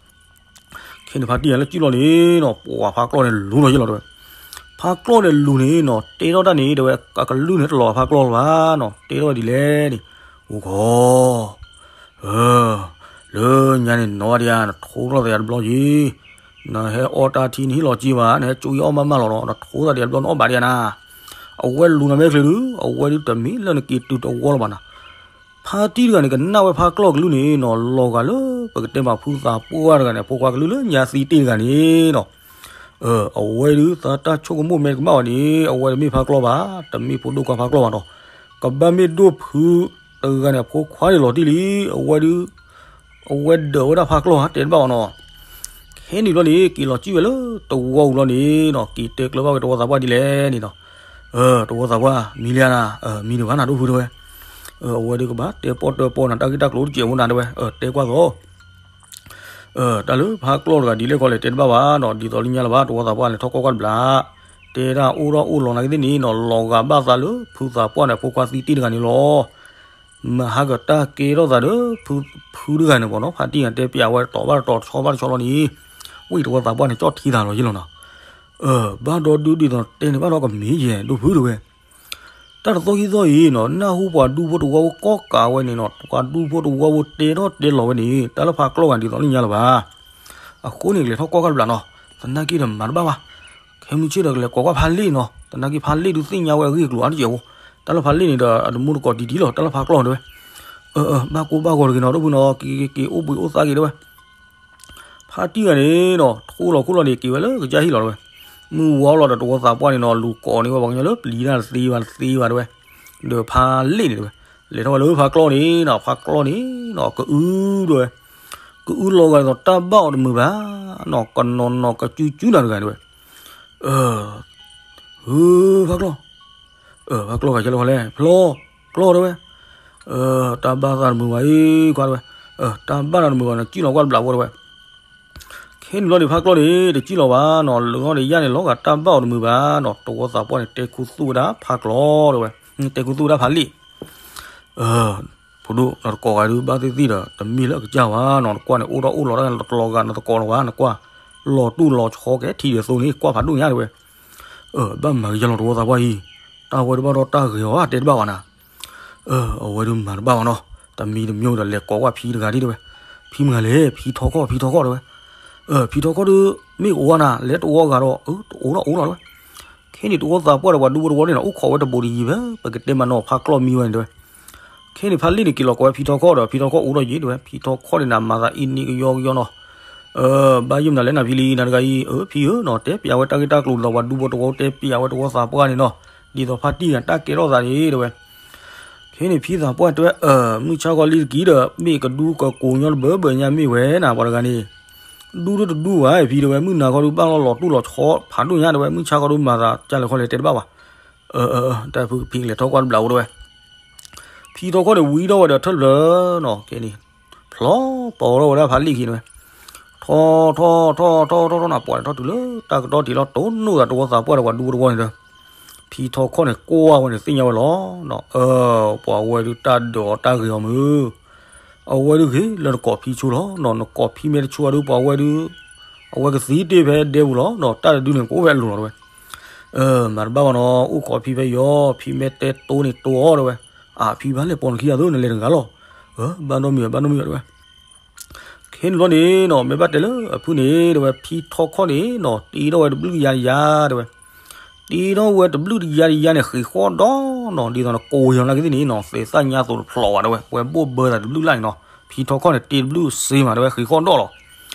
ခဲန့ၣ်ဖါတံၢ်ဧၢလၢစံၣ်လီၤန့ၣ်နီၤ, ပှၤဖါကျီၢ်န့ၣ်လူၤလီၤယဲလီၤတဲဝဲ. ဖါကျီၢ်န့ၣ်လူၤန့ၣ်နီၤ, တဲထီၣ်တၢ်န့ၣ်တဲဝဲ အကလုၢ်န့ၣ်တလီၤဖါကျီၢ်လၢၤဘၣ်နီၤ, တဲထီၣ်ဝဲဒ်လဲၣ်န့ၣ်, အိၣ်ဂီၤ, ဧၢ, လၢညါန့ၣ်နီၤဒံးဧါ, နထိထီၣ်သးယၤတဘျီယံၤ, နဟဲအီၣ်တၢ်ထံနဟ့ၣ်လီၤက့ၤဘၣ်, နဟဲကၠိယအီၣ်မးမးလီၤနီၤ, နထိသးဒံးတဘျီနအီၣ်ဘၣ်ဒံးဧါနၤ. အဝဲလူၤနၤမ့ၢ်ချုးဒု, အဝဲဒုတမ့ၢ်လၢနက့ၤတုၤတဝီလၢၤဘၣ်နၤ. ဖါတံၢ်တဂၤန့ၣ် ကနၣ်ဝဲဖါကျီၢ်ကလုၢ်န့ၣ်နီၤ, လီၤဂာ်လၢပကတဲမးဖုသးပှၢ်တဂၤန့ၣ် အဖိခွါကလုၢ်လၢညါသံတ့ၢ်တဂၤန့ၣ်နီၤ. အဝဲဒုသးတၢ်ဆိကမိၣ်မဲာ်တကမၣ်ဘၣ်န့ၣ်, အဝဲတမ့ၢ်ဖါကျီၢ်ဘၣ်, တမ့ၢ်ဖိဒိၣ်ခွါဖါကျီၢ်ဘၣ်နီၤ, ကဘၣ်မ့ၢ်ဒိၣ်ဖုတဂၤန့ၣ် အဖိခွါန့ၣ်လီၤတံၢ်လံ. အဝဲဒု အဝဲဒၢးဝဲဒၣ်ဖါကျီၢ်ဧါ, တဲတဘၣ်ဘၣ်နီၤ. ခဲန့ၣ်ဘျီန့ၣ် က့ၤလီၤစံၣ်ဝဲလၢတဝီပူၤလီၤန့ၣ်နီၤ, က့ၤတဲကျၢၤဘၣ်ဝဲတဝီသးပှၢ်ဒ်လဲၣ်န့ၣ်နီၤ. တဝီသးပှၢ်, မံၤလံဧါနၤ, မံၤတဘၣ်နၤဒိၣ်ဖုတဲဝဲ. အဝဲဒုကဘၣ်တဲပီၣ်တဲပီၣ်နၤ တၢ်ဂ့ၢ်တၢ်ကျိၤတစဲးဖိနၤတဲဝဲ, တဲကွၢ်သိး တၢ်လၢဖါကျီၢ်တဂၤဒ်လဲၣ်ခီလဲၣ် တဲတဘၣ်ဘၣ်နီၤ, ဒ်သိးလၢညါလၢၤဘၣ်, တဝီသးပှၢ်န့ၣ် ထီၣ်ကီၢ်ကွၢ်တဘျီ, တဲဒၣ်အိၣ်ထီၣ်အိၣ်လီၤနာ်က့သ့ၣ်န့ၣ်နီၤ, လီၤဂာ်ဘၣ်သးလၢဖုသးပှၢ်န့ၣ် အဖိခွါသံတ့ၢ်တဂၤန့ၣ်လီၤ. မဟါကတၢၢ်ကဲထီၣ်သးဒီး ဖုတဂၤန့ၣ်ဘၣ်နီၤ, ဖါတံၢ်ဂၤတဲပျးဝဲတတီၤဘၣ်တတီၤ တဆီဘၣ်တဆီလီၤန့ၣ်, ဝံၢ်တဝီသးပှၢ်န့ၣ် ကၠီၣ်ထံသးလီၤယ့ၢ်လီၤနီၤ. ဘၣ်ဒီဒုဒ်သိးတဲန့ၣ်ဘၣ်ဒီးကမ့ၢ်ယဲၢ်ဒိၣ်ဖုတဲဝဲ တၢ်တသီခံသီအံၤနီၤ, နၢ်ဟူပှၤဒူဖိတဝီဖိကိးကးဝဲန့ၣ်နီၤ, ပှၤဒူဖိတဝီဖိတဲထီၣ်တဲလီၤဝဲန့ၣ်, တၢ်လၢဖါကျီၢ်ဂၤဒ်သိးလၢညါလၢၤဘၣ်. အဃိန့ၣ် ကလဲၤထီၣ်ကီၢ်ကၢ်တဘျီနီၤ, သနာ်က့ဒီးမၤတဘၣ်ဘၣ်. ခဲမုၢ်ဆ့ၣ်ဒီးကလဲၤကိးကွၢ်ဖါလ့ၣ်နီၤ, သနာ်က့ဖါလ့ၣ်ဒုးသ့ၣ်ညါဝဲအဂ့ၢ်အကျိၤအါတက့ၢ်ဖိ, တၢ်လၢဖါလ့ၣ်န့ၣ်ဒီး အတမူတကိးတံၢ်တံၢ်လီၤ, တၢ်လၢဖါကျီၢ်တဲဝဲ. ဘၣ်ကိၢ်ဘၣ်ဂီၤတဂ့ၤနီၤ, ဒိၣ်ဖုနီၤ, က့ၤက့ၤက့ၤအိၣ်ဘှံးအိၣ်သါက့ၤတဲဝဲ. ဖါတံၢ်ဂၤန့ၣ်နီၤ, ထိလီၤခိၣ်လီၤန့ၣ် က့ၤဝဲလၢကစၢ်ဟံၣ်လီၤတဲဝဲ. မုၢ်ဝါလီၤဒီးတဝီသးပှၢ်န့ၣ်နီၤ, လူၤကိးန့ၢ်ဝဲပှၤကညီလၢပျံၤတၢ်တသ့ဘၣ်တသ့ဘၣ်တဲဝဲ, ဒီးဖါလ့ၣ်န့ၣ်တဲဝဲ, လဲၤထီၣ်ဝဲလၢဖါကျီၢ်န့ၣ်နီၤ, ဖါကျီၢ်န့ၣ်နီၤ ကအုတဲဝဲ, ကအုလီၤဂာ်ဒ်သိးတၢ်ဘၣ်အီၤတမုာ်ဘၣ်နီၤ, ကနီၤနီၤကစုကစုနၤတဂၤတဲဝဲ. ဟု ဖါကျီၢ်, ဖါကျီၢ်ဂၤကလဲၤခီလဲၣ်, ဖျီ ကျီၢ်တဲဝဲ. တၢ်ဘၣ်သးတမုာ်ဘၣ်အံၤခွါတဲဝဲ, တၢ်ဘၣ်သးတမုာ်ဘၣ်နီၤ, စံၣ်လီၤကွၢ်တဘျီဖိတဲဝဲ. ခဲန့ၣ်ဘျီန့ၣ် ဖါကျီၢ်န့ၣ် တစံၣ်လီၤဘၣ်နီၤ, လၢာ်ထီၣ်န့ၣ်ယၢ်န့ၣ် လီၤဂာ်တၢ်ဘၣ်အီၤတမုာ်ဘၣ်နီၤ, တဝီသးပှၢ်န့ၣ် တဲခူသူၣ်ဝဲဒၣ်ဖါကျီၢ်တဲဝဲ, တဲခူသူၣ်ဝဲဒၣ်ဖါလ့ၣ်. ဖိဒိၣ် နတကိးဂၤဒုး ဘၣ်သ့ၣ်သ့ၣ်ဒီး တမ့ၢ်လၢအကစၢ်ဘၣ်နီၤ, နကွၢ်န့ၣ် အိၣ်ထီၣ်အိၣ်လီၤတၢ်လီၤတလီၤဂာ် နတကိးလီၤဘၣ်, နကွၢ် လီၤတူၢ်လီၤဆီကဲထံဒ်သိးန့ၣ် ကွၢ်ဖးဒိၣ်ညါတဲဝဲ. ဘၣ်မၤကယၤလီၤတဝီသးပှၢ်အံၤ, တၢ်ဝဲတဘၣ်ဒီးတၢ်ဂ့ၤအီၤဧါ တဲတဘၣ်ဘၣ်နၤ. အဝဲဒုးမၤတဘၣ်ဘၣ်နီၤ, တမံၤတမံၤဒီး လဲၤကိးကွၢ်ဖံတဂၤဒ်တဲဝဲ, ဖံမုၢ်ဂၤလဲၣ်, ဖံထီခီၣ် ဖံထီခီၣ်တဲဝဲ. ဖံထီခီၣ်ဒုး မ့ၢ်ကအိၣ်ဝဲနၤ, လဲၤတဝီဂၤဒီး တအိၣ်ဒီးအိၣ်လီၤတဲဝဲ. ခဲန့ၣ်တဝီသးပှၢ်ဒီးပှၤဒူဖိတဝီန့ၣ်နီၤ, အိၣ်ခိးဝဲတဘူးတယံၤဘၣ်, ပကတဲမးနီၤ ဖါကျီၢ်မံဝဲန့ၣ်တဲဝဲ. ခဲန့ၣ်ဖါလ့ၣ်န့ၣ် က့ၤလီၤကိးဝဲဖံထီခီၣ်ဒီး ဖံထီခီၣ်အိၣ်ဒီးယံၤတဲဝဲ, ဖံထီခီၣ်န့ၣ်နၤ မၤသးအ့န့ၣ်ကယီကယီနီၤ. ဘၣ်ယိၣ်မနုၤလဲၣ်နၤဖံလံ နၤတဂၤအံၤ, ဖံဧၢနီၤ တဲပျးဝဲတၢ်ဂ့ၢ်တၢ်ကျိၤဒီးပှၤဒူဖိတဝီ တဲပျးဝဲတဝီသးပှၢ်န့ၣ်နီၤ, ဒ်သိးဖါတံၢ်ဂၤတၢ်ကဲထီၣ်သးန့ၣ်တဲဝဲ. ခဲန့ၣ်ဖံသးပှၢ်တဲဝဲ, မုၢ်ဆါခီလံတက့ၢ်ဒီး မ့ၢ်ကဒူကကိးညီတဘၢဘၢညါမ့ၢ်ဝဲနၤ ပှၤတဂၤန့ၣ် ဒူဒိၣ်တဒူဘၣ်ဖံတဲဝဲ, မုၢ်နၤခီဒုးဘၣ်လီၤလီၤတူၢ်လီၤဆီဖးဒိၣ်ညါတဲဝဲ, မုၢ်ဆါခီဒုးမၤသးကလဲၤခီလဲၤတဲတဘၣ်ဘၣ်. တၢ်ဖုဖံကလဲၤထီၣ်ကွၢ်တဘျီဖိတဲဝဲ. ဖံထီခီၣ်န့ၣ် ဝံထီၣ်ဝဲဒီးထၢၣ်ဖျၢၣ်နီၤ, ခဲန့ၣ် ဖျီပိာ်ထီၣ်ဝဲဒၣ်ဖါလ့ၣ်ခံန့ၣ်ဝဲ, ထီၣ်ထီၣ်ထီၣ်ထီၣ်ထီၣ်ထီၣ်နၤ ပှၤန့ၣ်ထီၣ်တုၤလၢတၢ်ကတီၢ်ထံးလီၤ တိၢ်နီၣ်သးတဝီသးပှၢ်ဒီးပှၤဒူဖိတဝီန့ၣ်ဒီး, ဖံထီခီၣ်န့ၣ် ကွၢ်ဝဲန့ၣ်သ့ၣ်ညါဝဲလီၤ. ပှၤဝဲဒုးတၢ်ဒၢးအီၤတၢ်ဂ့ၤအီၤမုၢ် အဝဲဒုးဂ့ၤလၢနကိးဖံဆိလီၤနီၤ, နကိးဖံမ့ၢ်တဆိဘၣ်ဒုး ပှၤဝဲဒုး အဝဲကသံတ့ၢ်ဖဲဒဲပူၤလီၤနီၤ, တၢ်တဒုန့ၣ် ကအိၣ်ဖဲအလိၤလီၤတဲဝဲ. မၤတဘၣ်ဘၣ်နီၤ, အိၣ်ခိးဖံဖဲယီၤ, ဖံမ့ၢ်တဲတိၢ်န့ၣ်တိၢ်အီၤတဲဝဲ. အါ ဖံဘၣ်လဲၤပိာ်နခံဂၤသိး နလဲၤတဂၤလီၤ. ဘၣ်နီတမံၤဘၣ်, ဘၣ်နီတမံၤဘၣ်တဲဝဲ. ခဲန့ၣ်ဘျီန့ၣ်နီၤ မ့ၢ်ဘၣ်တဲလၢအဖုန့ၣ်တဲဝဲ ဖံထီခီၣ်န့ၣ်နီၤ တ့ထီၣ်ဝဲတဘျုးကယၤတယၤတဲဝဲ. တ့ထီၣ်ဝဲတဘျုးတယၤတယၤန့ၣ် ဃ့ၢ်ဃီၣ်ဒီးနီၤ, ဒ်သိးနကိးယီၤနာ်က့သ့ၣ်န့ၣ်နီၤ သဲးသၣ်ညါသိးတဖျိးဘၣ်တဲဝဲ, ဝဲဘိၣ်ဘၢသးတဘျုးလၢ်န့ၣ်နီၤ, ဖံထီခီၣ်န့ၣ် တ့တဘျုးစ့မးတဲဝဲ ဃ့ၢ်ဃီၣ်ဒီးလီၤ.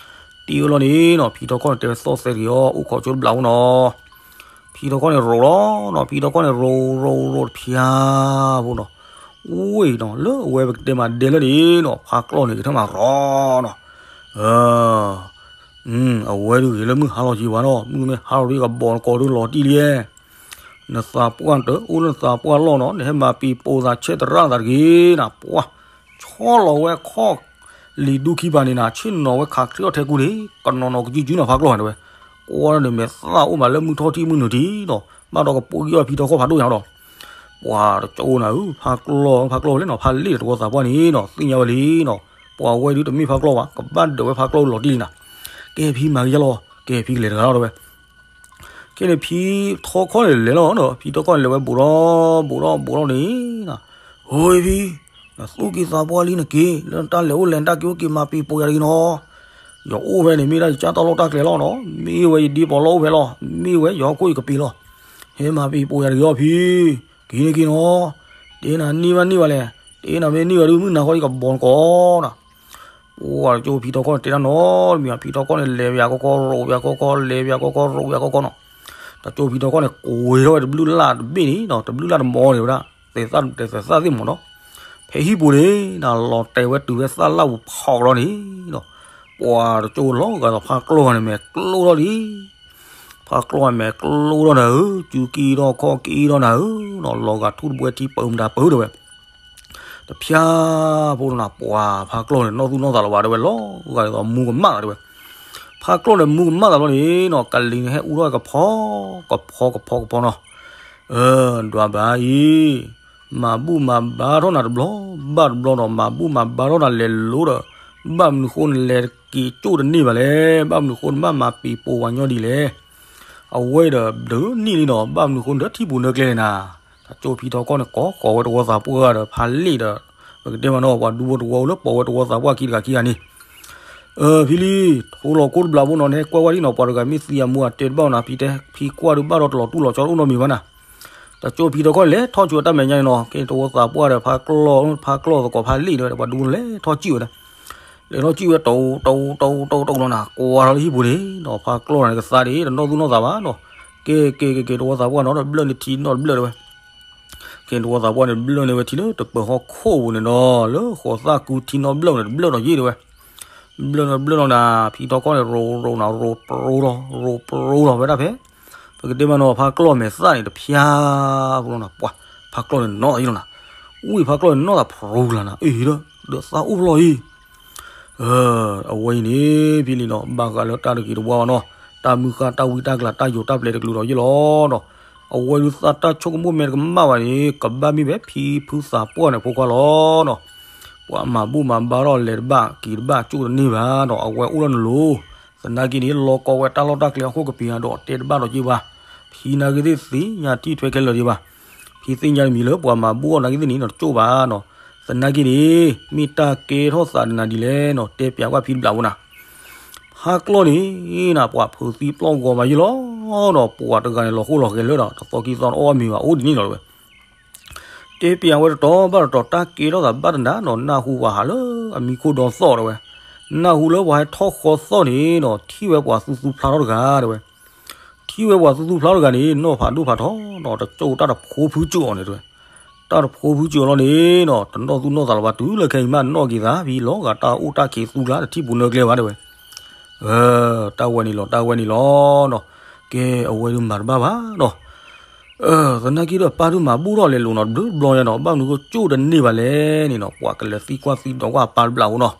တ့ဝဲလီၤန့ၣ်နီၤ ဖံထီခီၣ်န့ၣ် တဲဝဲသီၣ်သဲတဂ့ၤအီၤ အိၣ်ခိးဆိတဘျီဖိနီၤ. ဖံထီခီၣ်န့ၣ်ရိးလီၤနီၤ, ဖံထီခီၣ်န့ၣ် ရိးရိးရိးတဖျါဖိနီၤ. ဝ့ၢ်နီၤ လၢအဝဲပကတဲမးဒဲလၢန့ၣ်နီၤ ဖါကျီၢ်န့ၣ် ကထၢၣ်မးရီနီၤ. အဝဲဒုးဂ့ၤလၢမုၢ်ဟါလီၤက့ၤဝဲနီၤ, မုၢ်မ့ၢ်ဟါလီၤဒုး ကဘီနကိးဒုးလီၤတံၢ်လံ. နသးပှၢ်တအိၣ်လၢနသးပှၢ်လီၢ်နီၤ, နဟဲမၤပံၤပိာ်သးဆဲးသရၣ်သးတဂ့ၤနၤ, ပှၤ ဆီလီၤဝဲခီၣ် လံၤဒူခံပၤန့ၣ်နၤ, ဆ့ၣ်နီၤဝဲခးချ့အီၣ်ထဲကူန့ၣ် ကနီၤနီၤကစုကစုနၤ ဖါကျီၢ်တဲဝဲ. ကွၢ်ဒီးမဲာ်သၣ်အိၣ်မးလၢမုၢ်ထီၣ်ထံၣ်မုၢ်နုာ်ထံနီၤ, ဘၣ်ဒီးကပိာ်ကံၢ်အီၣ်ဖံထီခီၣ်ဖးဒိၣ်ညါဒီး ပှၤတကအိၣ်နၤဧၢ, ဖါကျီၢ် ဖါကျီၢ်ဝဲလဲၣ်နီၤ, ဖါလ့ၣ်တဝီသးပှၢ်န့ၣ်နီၤ သ့ၣ်ညါဝဲလံနီၤ, ပှၤဝဲဒုးတမ့ၢ်ဖါကျီၢ်ဘၣ်, ကဘၣ်ဒၢးဝဲဖါကျီၢ်လီၤတံၢ်လံနၤ. ကဲဖံမၤကယၤလီၤ, ကဲဖံကလဲၤတဂၤလီၤတဲဝဲ. ခဲန့ၣ်ဖံထီခီၣ်န့ၣ်လဲၤလီၤနီၤ, ဖံထီခီၣ်န့ၣ်လဲၤဝဲဘူးထီၣ်ဘူးထီၣ်ဘူးထီၣ်န့ၣ်, ဟိဖံ, နသူၣ်က့သးပှၢ်လံနက့ၤ လၢနတၢ်လဲၤအိၣ်လဲၤနတၢ်က့ၤအိၣ်က့ၤ မၤပံၤပိာ်ယၤတဂ့ၤနီၤ. ယအိၣ်ဖဲန့ၣ် မ့ၢ်ဒၣ်ယကၢ်တၢ်လီၢ်တၢ်ကျဲလီၤနီၤ. မ့ၢ်ဝဲယဒ့ပီၤလီၢ်အိၣ်ဖဲလီၤ. မ့ၢ်ဝဲယဟီၣ်ခိၣ်ယကပ့ၤလီၤ. ဟဲမၤပံၤပိာ်ယၤတဂ့ၤအီၤဖံ. က့ၤန့ၢ်က့ၤနီၤ. တဲနၤန့ၢ်ဘၣ်န့ၢ်ဘၣ်လဲၣ်. တဲနၤမ့ၢ်န့ၢ်ဘၣ်ဒီး မုၢ်နၤဃီဒီးကဘီနကိးနၤ. ပှၤတကၠိဖံထီခီၣ်န့ၣ်တဲတၢ်နီတမံၤဘၣ်. ဖံထီခီၣ်န့ၣ် လဲၤဝဲယၤကီကီ ရိးဝဲယၤကီကီ လဲၤဝဲယၤကီကီ ရိးဝဲယၤကီကီနီၤ. တကၠိဖံထီခီၣ်န့ၣ် ကွံာ်ထီၣ်ဝဲတဘျုးလၢ်တဘ့ၣ်န့ၣ်နီၤ, တဘျုးလၢ်တမီၤန့ၣ်ဝဲဒၣ်, သဲးသၣ်သ့ၣ်မီၤနီၤ. ဖဲဟံၣ်ပူၤန့ၣ် နလီၤတဲာ်ဝဲတုၤဖဲသၣ်လၣ်ပူၤဖီကဒီးန့ၣ်နီၤ, ပှၤတကၠိလီၤဂာ်ဒီးဖါကျီၢ်ဂၤန့ၣ် မဲာ်ကျိထီၣ်လံ. ဖါကျီၢ်ဂၤမဲာ်ကျိထီၣ်နၤဧၢ, စုကံထီၣ်ခီၣ်ကံထီၣ်နၤဧၢနီၤ, လီၤဂာ်ထူၣ်တဘှဲထံပၢၤမတၤပၢၤတဲဝဲ တဖၠၣ်ဖိလီၤနၤ, ပှၤဖါကျီၢ်န့ၣ် နီၢ်သူၣ်နီၢ်သးလၢၤဘၣ်တဲဝဲ, လီၤဂာ်ဒ်သိးမူကမၣ်သးတဲဝဲ. ဖါကျီၢ်န့ၣ်မူကမၣ်သးဘျီန့ၣ်နီၤ, ကလံၤန့ၣ်ဟဲအူထီၣ်ကဖီ, ကဖီကဖီကဖီနီၤ. အၢ ဒွးဘၣ်အံၤ, မၤဘူၣ်မၤဘါထီၣ်နၤတဘျီဘၣ်တဘျီနီၤ, မၤဘူၣ်မၤဘါထီၣ်နၤလဲၤလိၤဒီး, ဘၣ်မနုၤဃိနလဲၤက့ၤကၠိၣ်တန့ၢ်ဘၣ်လဲၣ်, ဘၣ်မနုၤဃိနဘၣ်မၤပံၤပိာ်ဝဲညီဒ်လဲၣ်. အဝဲဒီးဒုးန့ၢ်လံနီၤ, ဘၣ်မနုၤဃိနဒၢထံပူၤနၢကျဲန့ၣ်နၤ. တကၠိဖံထီခီၣ်န့ၣ် ကိးဃီၤဝဲတဝီသးပှၢ်ဒီးဖါလ့ၣ်ဒီး, ပကတဲမးနီၤ ပှၤဒူဖိတဝီအိၣ်လၢပိာ်ဝဲတဝီသးပှၢ်ခံတဂၤခံဂၤန့ၣ်, အၢ ဖံလံ, ထိလီၤကိၢ်တဘျီဖိနီၤ, နဟဲကွၢ်ဝဲဒ်နီၤ, ပှၤတဂၤမ့ၢ်သံအမူအတဲတဘၣ်နီၤ, ဖံတဲ ဖံကွၢ်ဒုးဘၣ်ဒီးတလီၤတူၢ်လီၤဆီအိၣ်နီတမံၤဘၣ်နၤ. တကၠိဖံထီခီၣ်လဲၤထီၣ်ကၠိတၢ်မဲာ်ညါန့ၣ်နီၤ, ကဲတဝီသးပှၢ်ဒီးဖါကျီၢ်, ဖါကျီၢ်သကိးဖါလ့ၣ်တဲဝဲ, ပှၤဒူဖိလဲၤထီၣ်ကၠိဝဲဒၣ် လဲၤထီၣ်ကၠိဝဲ တိၢ်တိၢ်တိၢ်တိၢ်တိၢ်လီၤနၤ, ကွၢ်ထီၣ်လၢဟံၣ်ပူၤန့ၣ်နီၤ, ဖါကျီၢ်န့ၣ်ကသါဒ်တနီၢ်သူၣ်နီၢ်သးဘၣ်နီၤ. ကဲကဲကဲကဲ တဝီသးပှၢ်နီၤ, ဒီးဘျၢၣ်န့ၢ်ထံနီတဘျၢၣ်တဲဝဲ. ကဲတဝီသးပှၢ်န့ၣ် ဘျၢၣ်န့ၢ်ဝဲထံလၢတပၢၤဟီၣ်ခိၣ်ပူၤန့ၣ်နီၤ, လၢဃိးသၣ်ကူထံနီတဘျၢၣ်န့ၣ် တဘျၢၣ်ဒီးယ့ၢ်တဲဝဲ. ဘျၢၣ်န့ၣ်ဘျၢၣ်လီၤနၤ, ဖံထီခီၣ်န့ၣ် ရိၤရိၤနၤ, ရိၤပရိၤလီၤ, ရိၤပရိၤလီၤဝဲဒၣ်ဖဲ ပကတဲမးနီၤ, ဖါကျီၢ်မဲာ်သၣ်န့ၣ် တဖၠၣ်ဖိလီၤနၤ, ပှၤဖါကျီၢ်န့ၣ်နီၢ်ယ့ၢ်လီၤနၤ. ဝံၤဖါကျီၢ်န့ၣ် နီၢ်သးဖရူလီၤနၤ, အ့ဒီး ဒီးသးအိၣ်ဖျီၣ်အံၤ အဝဲအံၤန့ၣ် ဖဲလံနီၤ, ဘၣ်ဃးလၢတၢ်တဂ့ၤတဝါဘၣ်နီၤ, တၢ်မုၢ်ဃၢ်တၢ်ဝံတၢ်ကျး တၢ်ယိာ်တၢ်ပျဲၤတကလုာ်ဒီးယ့ၢ်လီၤနီၤ. အဝဲဒုးသးတၢ်ဆိကမိၣ်မဲာ်တကမၣ်ဘၣ်န့ၣ် ကဘၣ်မ့ၢ်ဝဲဖံဖုသးပှၢ်န့ၣ်ဖိခွါလီၤနီၤ. ပှၤမၤဘူၣ်မၤဘါထီၣ်လဲၤတဘၣ်က့ၤတဘၣ်ကၠိၣ်တန့ၢ်ဘၣ်နီၤ, အဝဲအိၣ်လၢနလိၤ. သနာ်က့န့ၣ် လီၤကီဝဲတၢ်လီၢ်တၢ်ကျဲအဃိ ကပ့ၤအဒိးတဲတဘၣ်ဒီးက့ၤဘၣ်. ဖံနာ်က့သ့ၣ်သ့ၣ်ညါထံၣ်ထွဲခဲလၢာ်ဒံးဘၣ်. ဖံသ့ၣ်ညါတမံၤလၢပှၤမၤဘူၣ်အီၤနာ်က့သ့ၣ်န့ၣ် တကၠိၣ်ဘၣ်နီၤ. သနာ်က့န့ၣ် မ့ၢ်တၢ်ကဲထီၣ်သးဒီးနၤဒ်လဲၣ်နီၤ, တဲပျးကွၢ်ဖံတဘျးဖိနၤ. ဖါကျီၢ်န့ၣ်နၤ ပှၤဖုးသံပျီၢ်ဂီၤမးယ့ၢ်လီၤနီၤ, ပှၤတဂၤန့ၣ် လီၤဃိလီၤဃဲၤလၢဒီး တသီခံသီတအီၣ်မ့ၤဘၣ် အိၣ်ဒ်န့ၣ်လီၤတဲဝဲ. တဲပျးဝဲတတီၤဘၣ်တတီၤ တၢ်ကဲထီၣ်သးဘၣ်တနၤနီၤ, နၢ်ဟူပှၤဟးလၢအမံခိၣ်ဒီသီၣ်တဲဝဲ. နၢ်ဟူလၢပှၤဟဲထီၣ်ဃီသီၣ်န့ၣ်နီၤ, ထံၣ်ဝဲပှၤသူသူဖျါထီၣ်တဂၤတဲဝဲ. ထံၣ်ဝဲပှၤသူသူဖျါထီၣ်တဂၤန့ၣ် နီၢ်ဖးဒိၣ်ဖးထီနီၤ, တကၠိၣ်တၢ်တဖိဖုကၠိၣ်အီၤန့ၣ်တဲဝဲ. တၢ်တဖိဖုကၠိၣ်အီၤလီၤန့ၣ်နီၤ, တနီၢ်သူၣ်နီၢ်သးလၢၤဘၣ်, တုၤလၢခဲအံၤမးနီၣ်က့ၤသး ဖံလီၤဂာ်တၢ်အိၣ်တၢ်ခံးသူကျါ တထံၣ်ပူၤနၢကျဲဘၣ်တဲဝဲ. အၢ တၢ်ဝဲန့ၣ်လီၤ တၢ်ဝဲန့ၣ်လီၤနီၤ. ကဲ အဝဲဒုးမၤတဘၣ်ဘၣ်နီၤ. သနာ်က့ဒီး ပၢ်ဒုးမၤဘူၣ်ထီၣ်လဲၤလိာ်နီၤ တဘျုးတဘျီညါနီၤ, ဘၣ်မနုၤဃိကၠိၣ်တန့ၢ်ဘၣ်လဲၣ်န့ၣ်နီၤ, ပှၤကလဲၤသံကွၢ်သံဒိးကွၢ်ပၢ်တဘျးဖိနီၤ.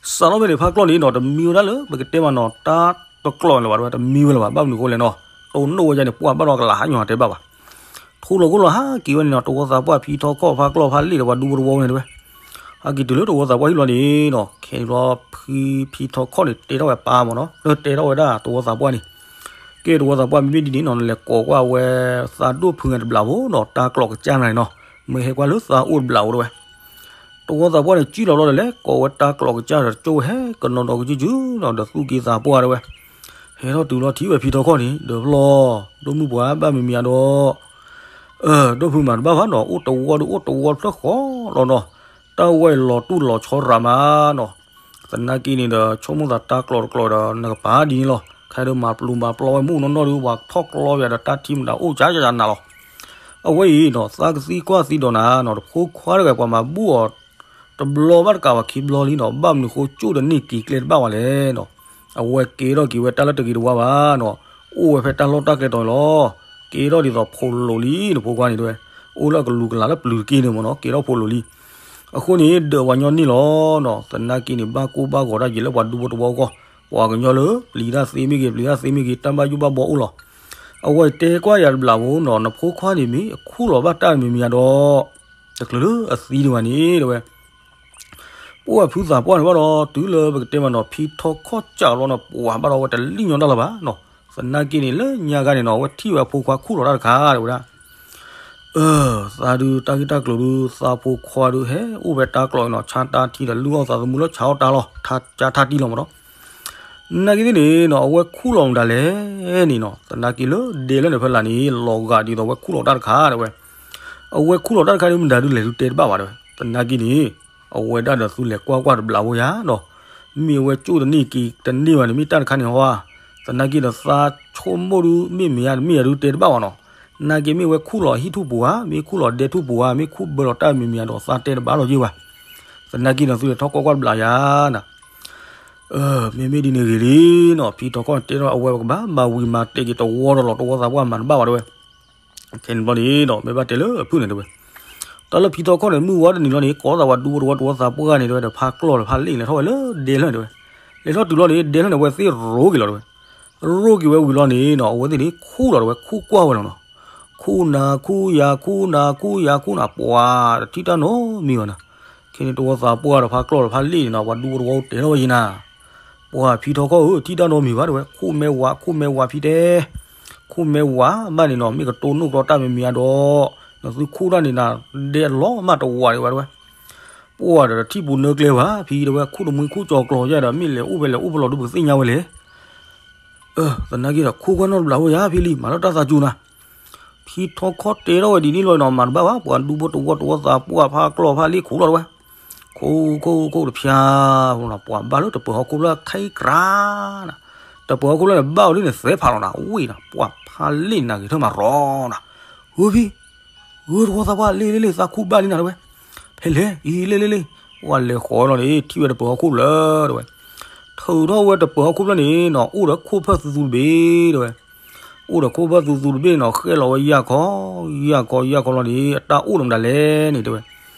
စးထီၣ်ဖဲန့ၣ် ဖါကျီၢ်န့ၣ်နီၤ, တမံဝဲဒၣ်လၢ ပကတဲမးနီၤ တၢ်တကျိၤလၢၤဘၣ်တဲဝဲ, တမံဝဲလၢၤဘၣ်. ဘၣ်မနုၤဃိလဲၣ်နီၤ, တိၢ်နီၣ်ဝဲဒၣ်န့ၣ် ပှၢ်ဘၣ်ဒီးကလၤဟးညီတဲဘၣ်ဘၣ်. ထိၣ်လီၤခိၣ်လီၤဟးက့ၤဝဲန့ၣ်နီၤ, တဝီသးပှၢ် ဖံထီခီၣ် ဖါကျီၢ် ဖါလ့ၣ်ဒီး ပှၤဒူဖိတဝီန့ၣ်တဲဝဲ. ဟဲက့ၤတုၤလၢတဝီသးပှၢ်ဟံၣ်လီၤန့ၣ်နီၤ, ခဲန့ၣ်ဘျီ ဖံ ဖံထီခီၣ်န့ၣ် တဲထီၣ်ဝဲပၢ်မးနီၤ, လၢတဲထီၣ်ဝဲဒၣ်တဝီသးပှၢ်န့ၣ်. ကဲ တဝီသးပှၢ် မ့မ့ၢ်ဒ်န့ၣ်နီၤ, နလဲၤကိးကွၢ်ဝဲ သးဒိၣ်ဖုဂၤတဘျးဖိနီၤ, တၢ်ကျိးကစၢ်နၤန့ၣ်နီၤ, မ့ၢ်ဟဲကွၢ်လၢသးအိၣ်တဘျးဖိတဲဝဲ. တဝီသးပှၢ်န့ၣ် ကံၣ်လီၤဘျီဒီး လဲၤကိးဝဲတၢ်ကျိးကစၢ်ဒီး ကၠိၣ်ဟဲကနီၤဒီးကစုၣ်စုၣ်နီၤ, ဒီးသူၣ်က့သးပှၢ်တဲဝဲ. ဟဲထီၣ်တုၤလီၤထံၣ်ဝဲဖံထီခီၣ်န့ၣ် ဒီးဖျီၣ် ဒိၣ်မုၢ်ပှၤဘၣ်မံၤမံၤအဒိ အၢ ဒိၣ်ဖုမၤတဘၣ်ဘၣ်နီၤ, အိၣ်တဝီဒုးအိၣ်တဝီတဖျၢၣ်ဃီလီၤနီၤ. တၢ်ဝဲအံၤလီၤတူၢ်လီၤဆီရၤမးနီၤ. သနာ်က့န့ၣ်ဒီး ဆိကမိၣ်သးတၢ်ကျိးတကျိးဒီး နကပာ်ဒ်န့ၣ်လီၤ. ခဲဒီးမၤပျီမၤပျီဝဲမုၢ်နီၢ်နီၢ်ဒုး ပှၤထီၣ်ကျီဝဲဒီးတၢ်ထံမတၤအိၣ်ကၢကၢနၤလီၤ. အဝဲအံၤနီၤ သးကသံကွၢ်သံဒိးနၤနီၤ, တဖိခွါတဂၤပှၤမၤဘူၣ်အီၤ တဘျီဘၣ်တကးဘၣ်ခံဘျီလံနီၤ, ဘၣ်မနုၤဃိကၠိၣ်တန့ၢ်က့ၤကျဲတဘၣ်ဝဲလဲၣ်နီၤ. အဝဲကဲထီၣ်က့ၤဝဲတၢ်လၢတဂ့ၤတဝါဘၣ်နီၤ, အိၣ်ဝဲဖဲတၢ်လီၢ်တၢ်ကျဲတီၤန့ၣ်လီၤ. ကဲထီၣ်ဒ်သိးဖိးလိာ်လံ နဖိခွါန့ၣ်တဲဝဲ, အိၣ်လၢအကလူးကလးလၢပျုၤတက့ၢ်န့ၣ်မ့ၢ်နီၤ, ကဲထီၣ်ဖိးလိာ်လံ. အဃိန့ၣ် ဒၢးပှၤညီန့ၢ်လီၤနီၤ. သနာ်က့န့ၣ် ဘၣ်ကိၢ်ဘၣ်ဂီၤတၢ်ယံာ်လၢပှၤဒူဖိတဝီအဂီၢ်, ပှၤကညီလၢပျံၤတၢ်သ့မ့ၢ်ဂ့ၤ ပျံၤတၢ်သ့မ့ၢ်ဂ့ၤ တၢ်ဘၣ်ယိၣ်ဘၣ်ဘှီအိၣ်လီၤ. အဝဲတဲကွၢ်ယၤတဘျးဖိနီၤ, နဖိခွါန့ၣ်မ့ၢ်အခူၣ်လီၤဘၣ်တၢ်မံၤမံၤအဒိ တချုးလၢအသံဒံးဘၣ်န့ၣ်တဲဝဲ. ပှၢ်ဖုသးပှၢ်န့ၣ်ဘၣ်ဒီး တုၤလၢပကတဲမးနီၤ ဖံထီခီၣ်စၢ်လီၤနီၤ, ပှၢ်ဘၣ်ဒီးအဝဲတလံၣ်ညီတၢ်လၢၤဘၣ်နီၤ. သနာ်က့န့ၣ် လၢညါဂၤန့ၣ်နီၤ အဝဲထံၣ်ဝဲအဖိခွါခူၣ်လီၤတၢ်တခါတဲဝဲဒၣ်. အၢ သးဒုးတၢ်ဂ့ၢ်တၢ်ကျိၤဒုး သးဖိခွါဒုး ဟဲအိၣ်ဖဲတၢ်ကျိၤနီၤ ဆါတၢ်ထံဒီး လုၢ်အီၣ်သးသမူလၢဆါအီၣ်တၢ်လီၤ ထါကၢ်ထါတံၢ်လီၤမးနီၤ. နာ်က့သ့ၣ်န့ၣ်နီၤ အဝဲခူၣ်လီၤမတၤလဲၣ်န့ၣ်နီၤ သနာ်က့လၢဒဲလၢန့ၣ်ဖဲလၢ်န့ၣ် လီၤဂာ်ဒ်သိးအဝဲခူၣ်လီၤတၢ်တခါတဲဝဲ. အဝဲခူၣ်လီၤတၢ်တခါဒုး မတၤဒုးလဲၤဒုးတဲတဘၣ်ဘၣ်တဲဝဲ. သနာ်က့န့ၣ် အဝဲဒၣ်ဒီးသုလဲၤကွၢ်ကွၢ်တဘျးဖိယၤနီၤ. မ့ၢ်အဝဲကၠိၣ်တန့ၢ်က့ၤတန့ၢ်ဘၣ်န့ၣ် မ့ၢ်တၢ်တခါန့ၣ်ဟီဧါ. သနာ်က့ဒီးသးဆိကမိၣ်ဒုး မ့ၢ်မ့ၢ်ဧါတမ့ၢ်ဧါဒုးတဲတဘၣ်ဘၣ်နီၤ. နာ်က့မ့ၢ်ဝဲခူၣ်လီၤဟံၣ်ထူၣ်ပူၤဧါ မ့ၢ်ခူၣ်လီၤဒဲထူၣ်ပူၤဧါ မ့ၢ်ခူၣ်ဘၢလီၤတၢ်မံၤမံၤဧါဒီးသးတဲတဘၣ်လီၤယ့ၢ်ဘၣ်. သနာ်က့ဒီးသုလဲၤထီၣ်ကွၢ်ကွၢ်တဘျးယၤနၤ. မ့မ့ၢ်ဒ်န့ၣ်ဂ့ၤလံနီၤ ဖံထီခီၣ်န့ၣ်တဲထီၣ်အဝဲကဘၣ်မၤဝံၤမၤတဲာ်က့ၤတဝီဒီးလီၤ တဝီသးပှၢ်မၤတဘၣ်ဘၣ်တဲဝဲ. ခဲန့ၣ်ဘျီန့ၣ်ဒီး မ့ၢ်ဘၣ်တဲလၢဖုၣ်န့ၣ်တဲဝဲ. တၢ်လၢဖံထီခီၣ်န့ၣ် မုၢ်ဝါတနံၤလီၤန့ၣ် ကိးသးဝဲဒူဖိတဝီတဝီသးပှၢ်ဂၤန့ၣ်တဲဝဲ ဒီးဖးကျီၢ်ဒီးဖးလ့ၣ်န့ၣ် လဲၤထီၣ်ဝဲလၢဒဲလၢန့ၣ်တဲဝဲ. လဲၤထီၣ်တုၤလီၤန့ၣ် ဒဲလၢန့ၣ် အဝဲသ့ၣ်ရိက့ၤလီၤတဲဝဲ. ရိက့ၤဝဲဝံၤလီၤန့ၣ်နီၤ အဝဲသ့ၣ်န့ၣ်ခူၣ်လီၤတဲဝဲ ခူၣ်ကွၢ်ဝဲလီၤနီၤ. ခူၣ်နၤခူၣ်ယၤ ခူၣ်နၤခူၣ်ယၤ ခူၣ်နၤ ပှၤတထံၣ်တၢ်နီတမံၤဘၣ်နၤ. ခဲန့ၣ်တဝီသးပှၢ်ဒီးဖးကျီၢ်ဒီးဖးလ့ၣ်န့ၣ်နီၤ ပှၤဒူဖိတဝီအိၣ်တဲထီၣ်ဝဲယံၤနၤ. ပှၤဖံထီခီၣ်ဧၢ ထံၣ်တၢ်နီတမံၤဘၣ်တဲဝဲ ခိၣ်မဲဝး ခိၣ်မဲဝးဖံတဲ, ခိၣ်မဲဝးဘၣ်န့ၣ်နီၤ မ့ၢ်ကတိၢ်နီၣ်ကျီတၢ်မံၤမံၤဧါဒီး နသုခိၣ်တၢ်န့ၣ်နၤ ဒဲအလီၤမးတဝးဒံးဘၣ်တဲဝဲ. ပှၤဒီးတထံၣ်ပူၤနၢကျဲဘၣ် ဖံတဲဝဲ ခိၣ်တမှံခိၣ်ကၠီၤကျီၤယါဒီး မ့ၢ်လဲၤအိၣ်ဖဲလဲၤအိၣ်ဖဲလီၤဒုး ပကသ့ၣ်ညါဝဲလဲၣ်. သနာ်က့ဒီး ခိၣ်ကွၢ်နီၣ်တဘျီဖိယါ ဖံလံ မၤလၢတၢ်သးစူၤနၤ. ဖံထီခီၣ်တဲထီၣ်ဝဲဒ်န့ၣ်လီၤနီၤ မၤတဘၣ်ဘၣ် ပှၤဒူဖိတဝီတဝီသးပှၢ်ဖးကျီၢ်ဖးလ့ၣ်ခူၣ်လီၤတဲဝဲ. ခိၣ်ခိၣ်ခိၣ်တဖၠါ ပှၤဘၣ်လၢတပၢၤဟီၣ်ခိၣ်ဖျၢၣ်ခဲအံၤကြၢးနၤ. တပၢၤဟီၣ်ခိၣ်ဖျၢၣ်န့ၣ် ဘၣ်အီၤဒ်န့ၣ်သဲဖးလီၤနၤ ဝ့ၢ်နၤ ပှၤဖးလ့ၣ်နၤဂ့ၤထၢၣ်မးရီနၤ. ဧၢဖံ ဧၢတဝီသးပှၢ်လ့ၣ်လ့ၣ်လ့ၣ် သးခူၣ်ဘၣ်လံနၤတဲဝဲ. ဖဲလဲၣ်အံၤလ့ၣ်လ့ၣ်လ့ၣ် ပှၤလဲၤဃီၤလီၤန့ၣ် ထံၣ်ဝဲတပၢၤဟီၣ်ခိၣ်ဖျၢၣ်တဲဝဲ. ထုးထီၣ်ဝဲတပၢၤဟီၣ်ခိၣ်ဖျၢၣ်န့ၣ်နီၤ အိၣ်ဒီးခိၣ်ဖၢၣ်သူသူတဘ့ၣ်တဲဝဲ. အိၣ်ဒီးခိၣ်ဖၢၣ်သူသူတဘ့ၣ်နီၤ ဃဲလီၤဝဲယၢ်ခီ, ယၢ်ခီယၢ်ခီလီၤန့ၣ် အတၢ်အိၣ်ဒီးမတၤလဲၣ်န့ၣ်တဲဝဲ.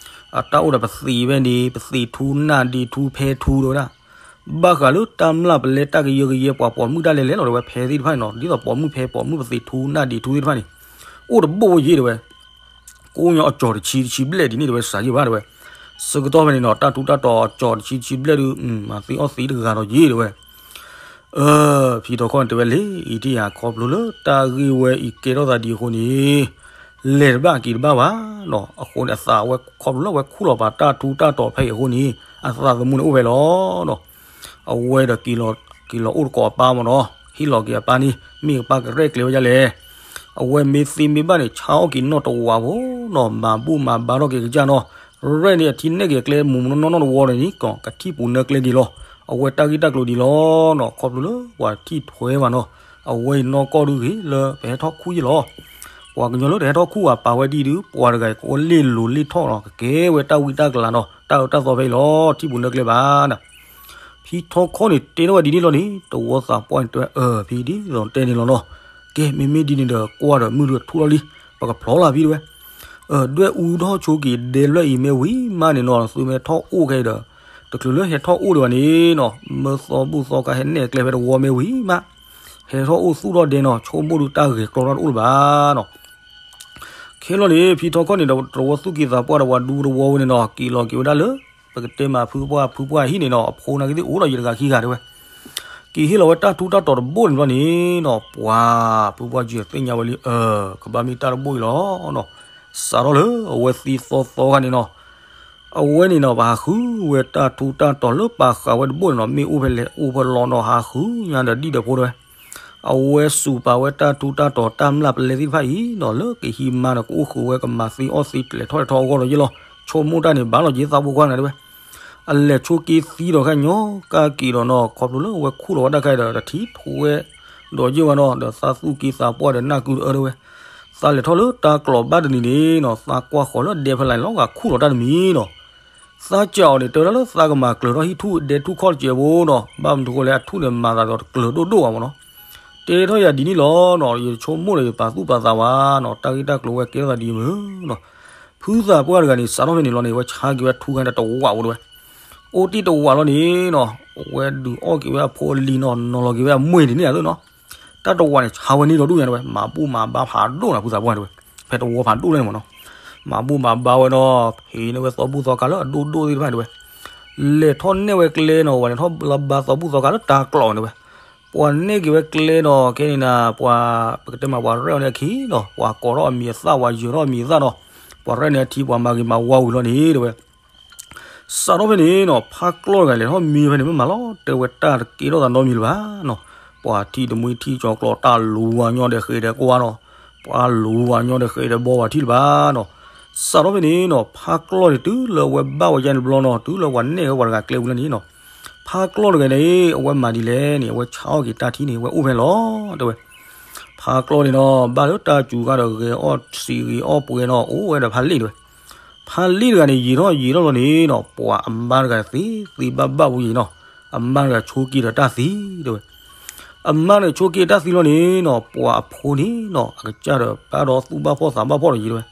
အတၢ်အိၣ်ဒီးပသံးဝဲန့ၣ် ပသံးထူ နၣ်ဒံးထူ ဖဲထူတဲဝဲဒၣ်. ဘၣ်ဃးလၢတၢ်မျၢ်ပလဲတၢ်ကယၢကယဲပှၤပိာ်မုၣ်တၢ်လဲၤလဲၤလီၤတဲဝဲ ဖဲသ့ၣ်တဖၣ်န့ၣ်နီၤ ဒ်သိးပိာ်မုၣ်ဖဲပိာ်မုၣ်ပသံးထူ နၣ်ဒံးထူသ့ၣ်တဖၣ်န့ၣ် အိၣ်တဘိၣ်ယ့ၢ်တဲဝဲ. ကိးညီအကၠီၤတဆံတဆံဘျဲၣ်ဒ်န့ၣ်တဲဝဲ စးယံာ်ဘၣ်တဲဝဲ. ဆၢကတီၢ်ဖဲန့ၣ်နီၤ တၢ်ထူတၢ်တီၤအကၠီၤတဆံတဆံဘျဲၣ်ဒုး မၤသ့အီၣ်သ့တဂၤဒီးယ့ၢ်တဲဝဲ. အၢ ဖံထီခီၣ်န့ၣ်တဲဝဲလံ အံၤတယၤခီဖျိလၢတၢ်ဂ့ၢ်ဝဲအံၤကဲထီၣ်သးဒ်အဃိန့ၣ် လဲၤတဘၣ်က့ၤတဘၣ်ဘၣ်နီၤ. အဃိန့ၣ် အသးဝဲခီဖျိလၢအဝဲခူၣ်လီၤပာ်တၢ်ထူတၢ်တီၤဖဲအံၤအဃိန့ၣ် အသးသမူန့ၣ်အိၣ်ဖဲလီၤနီၤ. အဝဲဒီးက့ၤလီၤအိၣ်တကိးအပၢ်မးနီၤ ဟ့ၣ်လီၤက့ၤအပၢ်န့ၣ် မ့ၢ်အပၢ်ကရဲၣ်ကျဲၤဝဲဒ်လဲၣ်. အဝဲမ့ၢ်သ့မ့ၢ်ဘၣ်န့ၣ် ဆါအီၣ်က့ၤနီၢ်တဝးဖိနီၤ မၤဘူၣ်မၤဘါထီၣ်က့ၤကစၢ်နီၤ. ရဲၣ်န့ၣ် အထံနဲၣ်က့ၤအကျဲမုၢ်မုၢ်နီၢ်နီၢ်တဝီန့ၣ်န့ၣ် ကထံၣ်ပူၤနၢကျဲက့ၤလီၤ. အဝဲတၢ်ဂ့ၢ်တၢ်ကျိၤဒ်လီၤနီၤ ခီဖျိလၢပှၤထံၣ်ထွဲဘၣ်နီၤ. အဝဲအံၤနီၢ်ကီၢ်ဒုးဂ့ၤလၢပဟဲထီၣ်ခူၣ်ယ့ၢ်လီၤ. ပှၤကညီလၢတဟဲထီၣ်ခူၣ်ဘၣ်ပာ်ဝဲဒ်အံၤဒုး ပှၤတဂၤအံၤကအိၣ်လ့ၢ်လိၤလ့ၢ်ထီၣ်နီၤ ကကဲဝဲတၢ်ဝံတၢ်ကလၤနီၤ တၢ်အၢတၢ်သီဖဲအံၤလီၤ ထံၣ်ပူၤနၢကျဲဘၣ်နၤ. ဖံထီခီန့ၣ်တဲထီၣ်ဝဲဒ်န့ၣ်လီၤန့ၣ် တဝီသးပှၢ်န့ၣ်တဲဝဲ အၢ ဖံဒ်သိးတဲန့ၣ်လီၤနီၤ. ကဲ မ့မ့ၢ်ဒ်န့ၣ်ဒီး ကွၢ်ဒီးမုၢ်ဒုးထူၣ်လီၤလံ ပကဖျီလၢ်ဖံတဲဝဲ. ဒွဲၣ်အူထီၣ်ဆိက့ၤဒဲလွဲၢ်အံၤမ့ၢ်ဝံၤမးန့ၣ်နီၤ သုမ့ၢ်ထီၣ်အိၣ်ခဲအံၤဒီး တချုးလၢဟဲထီၣ်အိၣ်ဒံးဘၣ်န့ၣ်နီၤ မၢသီဘူၣ်သီခါဟဲနဲၣ်ကျဲဖဲတဝီမ့ၢ်ဝံၤမး ဟဲထီၣ်အိၣ်သူၣ်ထီၣ်ဒဲနီၤ ဆိကမိၣ်ဒုးတၢ်ဂဲၤကျီထီၣ်တအိၣ်လၢၤဘၣ်နီၤ. ခဲလီၤန့ၣ် ဖံထီခီန့ၣ်ဒီး တဝီသူၣ်က့သးပှၢ်ဒီးပှၤဒူတဝီဝဲန့ၣ်နီၤ က့ၤလီၤက့ၤဝဲဒၣ်လၢ ပကတဲမးဖုပှၢ်ဖုပှၢ်ဟံၣ်န့ၣ်နီၤ အဖိနာ်က့သ့ၣ်အိၣ်ဒီးယတဂၤခံဂၤတဲဝဲ. က့ၤဟ့ၣ်လီၤဝဲတၢ်ထူတၢ်တီၤတဘိန့ၣ်ဘျီန့ၣ်နီၤ ပှၤဖုပှၢ်ကၠီသ့ၣ်ညါဝဲလံ အၢ ကဘၣ်မ့ၢ်တၢ်တဘိအံၤလီၤနီၤ. စးထီၣ်လၢအဝဲသံသီသီခါန့ၣ်နီၤ အဝဲန့ၣ်နီၤ ပဟးဃုဝဲတၢ်ထူတၢ်တီၤလၢပာ်ဃာ်ဝဲတဘိန့ၣ်နီၤ မ့ၢ်အိၣ်ဖဲလဲၣ်အိၣ်ဖဲလီၤနီၤ ဟးဃုညါဒီးဒံၣ်ဒီးဖိတဲဝဲ. အဝဲစူးပာ်ဝဲတၢ်ထူတၢ်တီၤတၢ်မျၢ်ပလဲသ့ၣ်တဖၣ်အံၤနီၤ လၢကဟံးမါဒီးကအိၣ်ဃုာ်ဝဲကမၤသ့အီၣ်သ့တလဲၤထီၣ်လဲၤထီအဂီၢ်ဒီးယ့ၢ်လီၤ. ဆိကမိၣ်တၢ်န့ၣ် ဘၣ်လီၤက့ၤသးဖိခွါန့ၣ်တဲဝဲ. အလဲၤဆိက့သံဒီးခါညီကါက့ၤဒီးနီၤ ခီဖျိလၢအဝဲခူၣ်လီၤဝဲဒၣ်ခဲအံၤဒီး တထံၣ်ထွဲဒီးယ့ၢ်ဝဲနီၤ ဒီးသးသူၣ်က့သးပှၢ်ဒီးနၢ်ကုတအၢတဲဝဲ. သးလဲၤထီၣ်လၢတၢ်ကျီၤဘၣ်တနံၤန့ၣ်နီၤ သးကွၢ်ဃီၤလၢဒဲဖဲလဲၣ်လီၤဂာ်ခူၣ်လီၤတၢ်တမံၤနီၤ သးစံးအီၤန့ၣ် တဲဝဲဒၣ်လၢသးကမၤကျၢၤထီၣ်ဟံၣ်ထူၣ်ဒဲထူၣ်ခီၣ်တစဲးဖိနီၤ ဘၣ်မနုၤဃိလဲၣ် အထူၣ်န့ၣ်မၤသးဒီးတကျၢၤဒိၣ်ဒိၣ်ဘၣ်မးနီၤ. တဲထီၣ်ယၤဒ်န့ၣ်လီၤနီၤ ယဆိကမိၣ်ဒီးယပာ်သူၣ်ပာ်သးဝဲနီၤ တၢ်ဂ့ၢ်တၢ်ကျိၤဝဲကဲထီၣ်သးဒ်အံၤမ့ၢ်နီၤ. ဖုသးပှၢ်တဂၤန့ၣ် စးထီၣ်ဖဲန့ၣ်လီၤန့ၣ် အဝဲဆါက့ၤဝဲထူခါန့ၣ်တဝးဖိတဲဝဲ. အိၣ်တ့ၢ်တဝးလီၤန့ၣ်နီၤ အဝဲဒုးအီၣ်က့ၤဝဲအဖိအလံၤနီၤ နီၤလီၤက့ၤဝဲအမှဲၣ်ဒ်န့ၣ်အသိးနီၤ. တၢ်တဝးန့ၣ် ဆါဝဲန့ၢ်ဒီးဒိၣ်ညါတဲဝဲ မၤဘူၣ်မၤဘါဖးဒိၣ်နၤ ဖုသးပှၢ်တဲဝဲ. ဖဲတဝီဖးဒိၣ်လၢန့ၣ်မးနီၤ မၤဘူၣ်မၤဘါဝဲနီၤ ဖံးန့ၢ်ဝဲသီဘူၣ်သီခါလၢအဒိၣ်ဒိၣ်သ့ၣ်တဖၣ်တဲဝဲ. လဲၤထီၣ်နဲၣ်ဝဲကျဲနီၤ ဝဲလဲၤထီၣ်လၢဘါသီဘူၣ်သီခါလၢတၢ်ကျီၤန့ၣ်တဲဝဲ. ပှၤနဲၣ်က့ၤဝဲကျဲဒီး ခဲန့ၣ်နၤ ပှၤ ပကတဲမး ပှၤရဲၣ်အီၤန့ၣ်အခံနီၤ, ပှၤကိးထီၣ်အမံၤအသၣ် ပှၤယၢၤထီၣ်အမံၤအသၣ်နီၤ, ပှၤရဲၣ်န့ၣ်အထံ ပှၤမၤဂ့ၤမၤဝါဝံၤလီၤန့ၣ် တဲဝဲ. စးထီၣ်ဖဲန့ၣ်နီၤ ဖါကျီၢ်တဂၤလဲၤထီၣ်မံဖဲန့ၣ် မ့ၢ်မၤလီၤတဲဝဲ တၢ်တကဲထီၣ်သးနီတမံၤလၢၤဘၣ်နီၤ, ပှၤထံၣ်တမှံထံၣ်ကၠီကျီ တၢ်လူၤဝၤညီဒီးဃဲးဒီးကွၢ်နီၤ, ပှၤလူၤဝၤညီဒီးဃဲးဒီးဘီပှၤထံၣ်လၢၤဘၣ်နီၤ. စးထီၣ်ဖဲန့ၣ်နီၤ ဖါကျီၢ်န့ၣ် တုၤလၢအဝဲဘၣ်ဝဲယါန့ၣ်တဘျီနီၤ, တုၤလၢပှၤနဲၣ်ဝဲပှၤတဂၤကျဲဝံၤလီၤန့ၣ်နီၤ, ဖါကျီၢ်တဂၤန့ၣ် အဝဲမၤဒ်လဲၣ်န့ၣ် အဝဲဆါအီၣ်က့ၤတၢ်ထံန့ၣ် အဝဲအိၣ်ဖဲန့ၣ်လီၤ တဲဝဲ. ဖါကျီၢ်န့ၣ်နီၤ ဘၣ်လၢတၢ်စူၤခါဒီး ဂဲၤအီၣ်စံာ်ဂ့ၤအီၣ်ပှဲၤနီၤ အိၣ်ဝဲဒီးဖါလ့ၣ်တဲဝဲ. ဖါလ့ၣ်တဂၤန့ၣ် ယံာ်ထီၣ်ယံာ်ထီၣ်လီၤန့ၣ်နီၤ ပှၤအမါတဂၤသ့သ့ဘၣ်ဘၣ်ဝံၤနီၤ, အမါတဂၤဆိးက့ဒီးတၢ်သံ တဲဝဲ. အမါန့ၣ်ဆိးက့တၢ်သံလီၤန့ၣ်နီၤ ပှၤအဖိန့ၣ်နီၤ အကစၢ်ဒီးဘၣ်ဒီးသူၣ်ဘၣ်ဖှီၣ်သးဘၣ်ဖှီၣ်ဒီးယံာ်တဲဝဲ.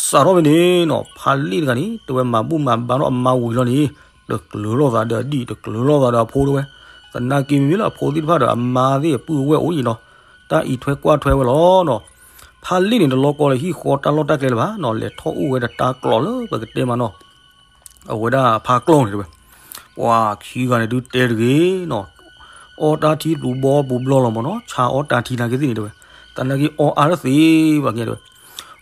စးထီၣ်ဖဲန့ၣ်နီၤ ဖါလ့ၣ်တဂၤန့ၣ် တဲဝဲ မၤဘူၣ်မၤဘါထီၣ်အမါဝံၤလီၤန့ၣ် တကျၢၤလိာ်သးဒီးအဒံၣ် တကျၢၤလိာ်သးဒီးအဖိတဲဝဲ. သနာ်က့မ့မ့ၢ်လၢအဖိသ့ၣ်တဖၣ်ဒီးအမါသ့ၣ်အပုၢ်အဝဲၢ်အိၣ်အံၤနီၤ, တၢ်အံးထွဲကွၢ်ထွဲဝဲလီၤနီၤ. ဖါလ့ၣ်န့ၣ် တလီၤကီလၢဟံၣ်ဃီတၢ်လီၢ်တၢ်ကျဲလၢၤဘၣ်နီၤ, လဲၤထီၣ်အိၣ်ဝဲဒီးတၢ်ကျီၢ်လၢပကတဲမးနီၤ အဝဲဒၣ်ဖါကျီၢ်န့ၣ်တဲဝဲ. ပှၤခံဂၤန့ၣ်ဒုးတဲတဂ့ၤနီၤ, အီတၢ်ထံပူၤဘီပူၤဘျီလီၤမးနီၤ, ဆါအီတၢ်ထံနာ်က့သ့ၣ်န့ၣ်တဲဝဲ. သနာ်က့အီအါတသ့ဘၣ်ကဲတဲဝဲ.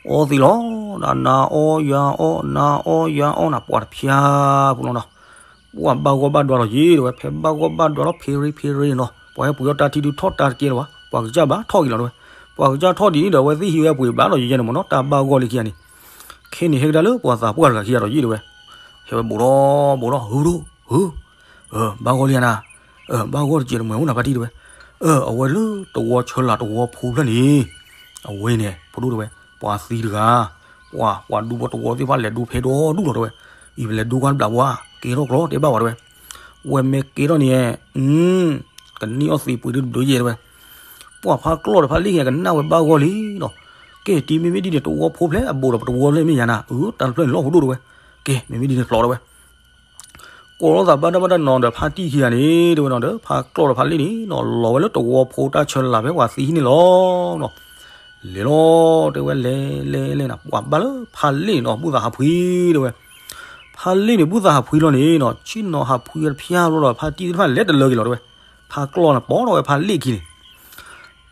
အီသ့လီၤ, နၤအီယၤအီ နၤအီယၤအီနၤ ပှၤတဖၠါဖိလီၤနီၤ. ပှၤဘၣ်ဂီၢ်ဘၣ်ဒွးလီၤယံၤတဲဝဲ, ဖဲဘၣ်ဂီၢ်ဘၣ်ဒွးလီၤ ဖ့ရ့ဖ့ရ့နီၤ, ပှၤဟဲပှ့ၤအီၣ်တၢ်ထံဒုးထီၣ်တၢ်တကဲလၢၤဘၣ်, ပှၤကစၢ်ဘၣ်ထီၣ်က့ၤလီၤတဲဝဲ. ပှၤကစၢ်ထီၣ်ဒ်န့ၣ်ဒီး အဝဲသ့ၣ်ဟံးဝဲပှ့ၤဘၣ်လီၤယဲၢ်န့ၣ်မးနီၤ, တၢ်ဘၣ်ဂီၢ်လၢခံဂၤန့ၣ် ခဲန့ၣ်ဟဲကဒါလၢပှၤသးပှၢ်တဂၤခံဂၤဒီးယံၤတဲဝဲ. ဟဲဝဲဘူးထီၣ်ဘူးထီၣ် ဟုဒိၣ် ဟု, ဘၣ်ဂီၢ်လံဧါနၤ, ဘၣ်ဂီၢ်တကဲးတမှဲၤအိၣ်နၤဖါတံၢ်တဲဝဲ. အဝဲလၢတဝီဆၢလၤတဝီဖိဖျၢၣ်န့ၣ်, အဝဲန့ၣ် ဖိဒိၣ်တဲဝဲ, ပှၤသံတဂၤ, ပှၤ ပှၤဒူဖိတဝီသ့ၣ်တဖၣ်လဲၤဒိဖဲဒီဒူၣ်လီၤတဲဝဲ. အံၤပလဲၤဒိကွၢ်တဘျးဝဲ, ကဲထီၣ်ကျီတဲဘၣ်ဝဲတဲဝဲ. ဝဲမ့ၢ်ကဲထီၣ်န့ၣ် ကန့ၢ်အီၣ်သံးပှ့ၤဒုးဒုးယဲၢ်တဲဝဲ. ပှၤဖါကျီၢ်ဒီးဖါလ့ၣ်ခံဂၤကနၣ်ဝဲဘၣ်ဂီၢ်လံနီၤ. ကဲတံၤမ့မ့ၢ်ဒ်န့ၣ် တဝီဖိဖျဲးအဘူးဒီးပတဝီဖျဲးမ့ၢ်ယၤနၤ, အၢ တၢ်တဖျၢၣ်န့ၣ်လီၤဖိဒိၣ်တဲဝဲ. ကဲ မ့မ့ၢ်ဒ်န့ၣ်ကျီတဲဝဲ. ကိးလိာ်သးဘၣ်တၢ်ဘၣ်တၢ်နီၤဒီးဖါတံၢ်ခံဂၤန့ၣ် တဲဝဲနီၤဒီး ဖါကျီၢ်ဒီးဖါလ့ၣ်န့ၣ်နီၤ လီၤဝဲလၢတဝီဖိတၢ်ဆၢလၤဖဲပှၤသံဟံၣ်န့ၣ်လီၤနီၤ. လဲၤလီၤတဲဝဲလဲၤလဲၤလဲၤနၤ ပှၤဘၣ်လၢဖါလ့ၣ်န့ၣ်နီၤ ဘူၣ်သးဟးဖှံတဲဝဲ. ဖါလ့ၣ်န့ၣ် ဘူၣ်သးဟးဖှံလီၤန့ၣ်နီၤ ဆ့ၣ်နီၤဟးဖှံတဖျါလီၤဒီး ဖါတံၢ်သ့ၣ်တဖၣ်လဲၤတလၢက့ၤလီၤတဲဝဲ. ဖါကျီၢ်န့ၣ် ပိာ်ထီၣ်ဝဲဖါလ့ၣ်ခံန့ၣ်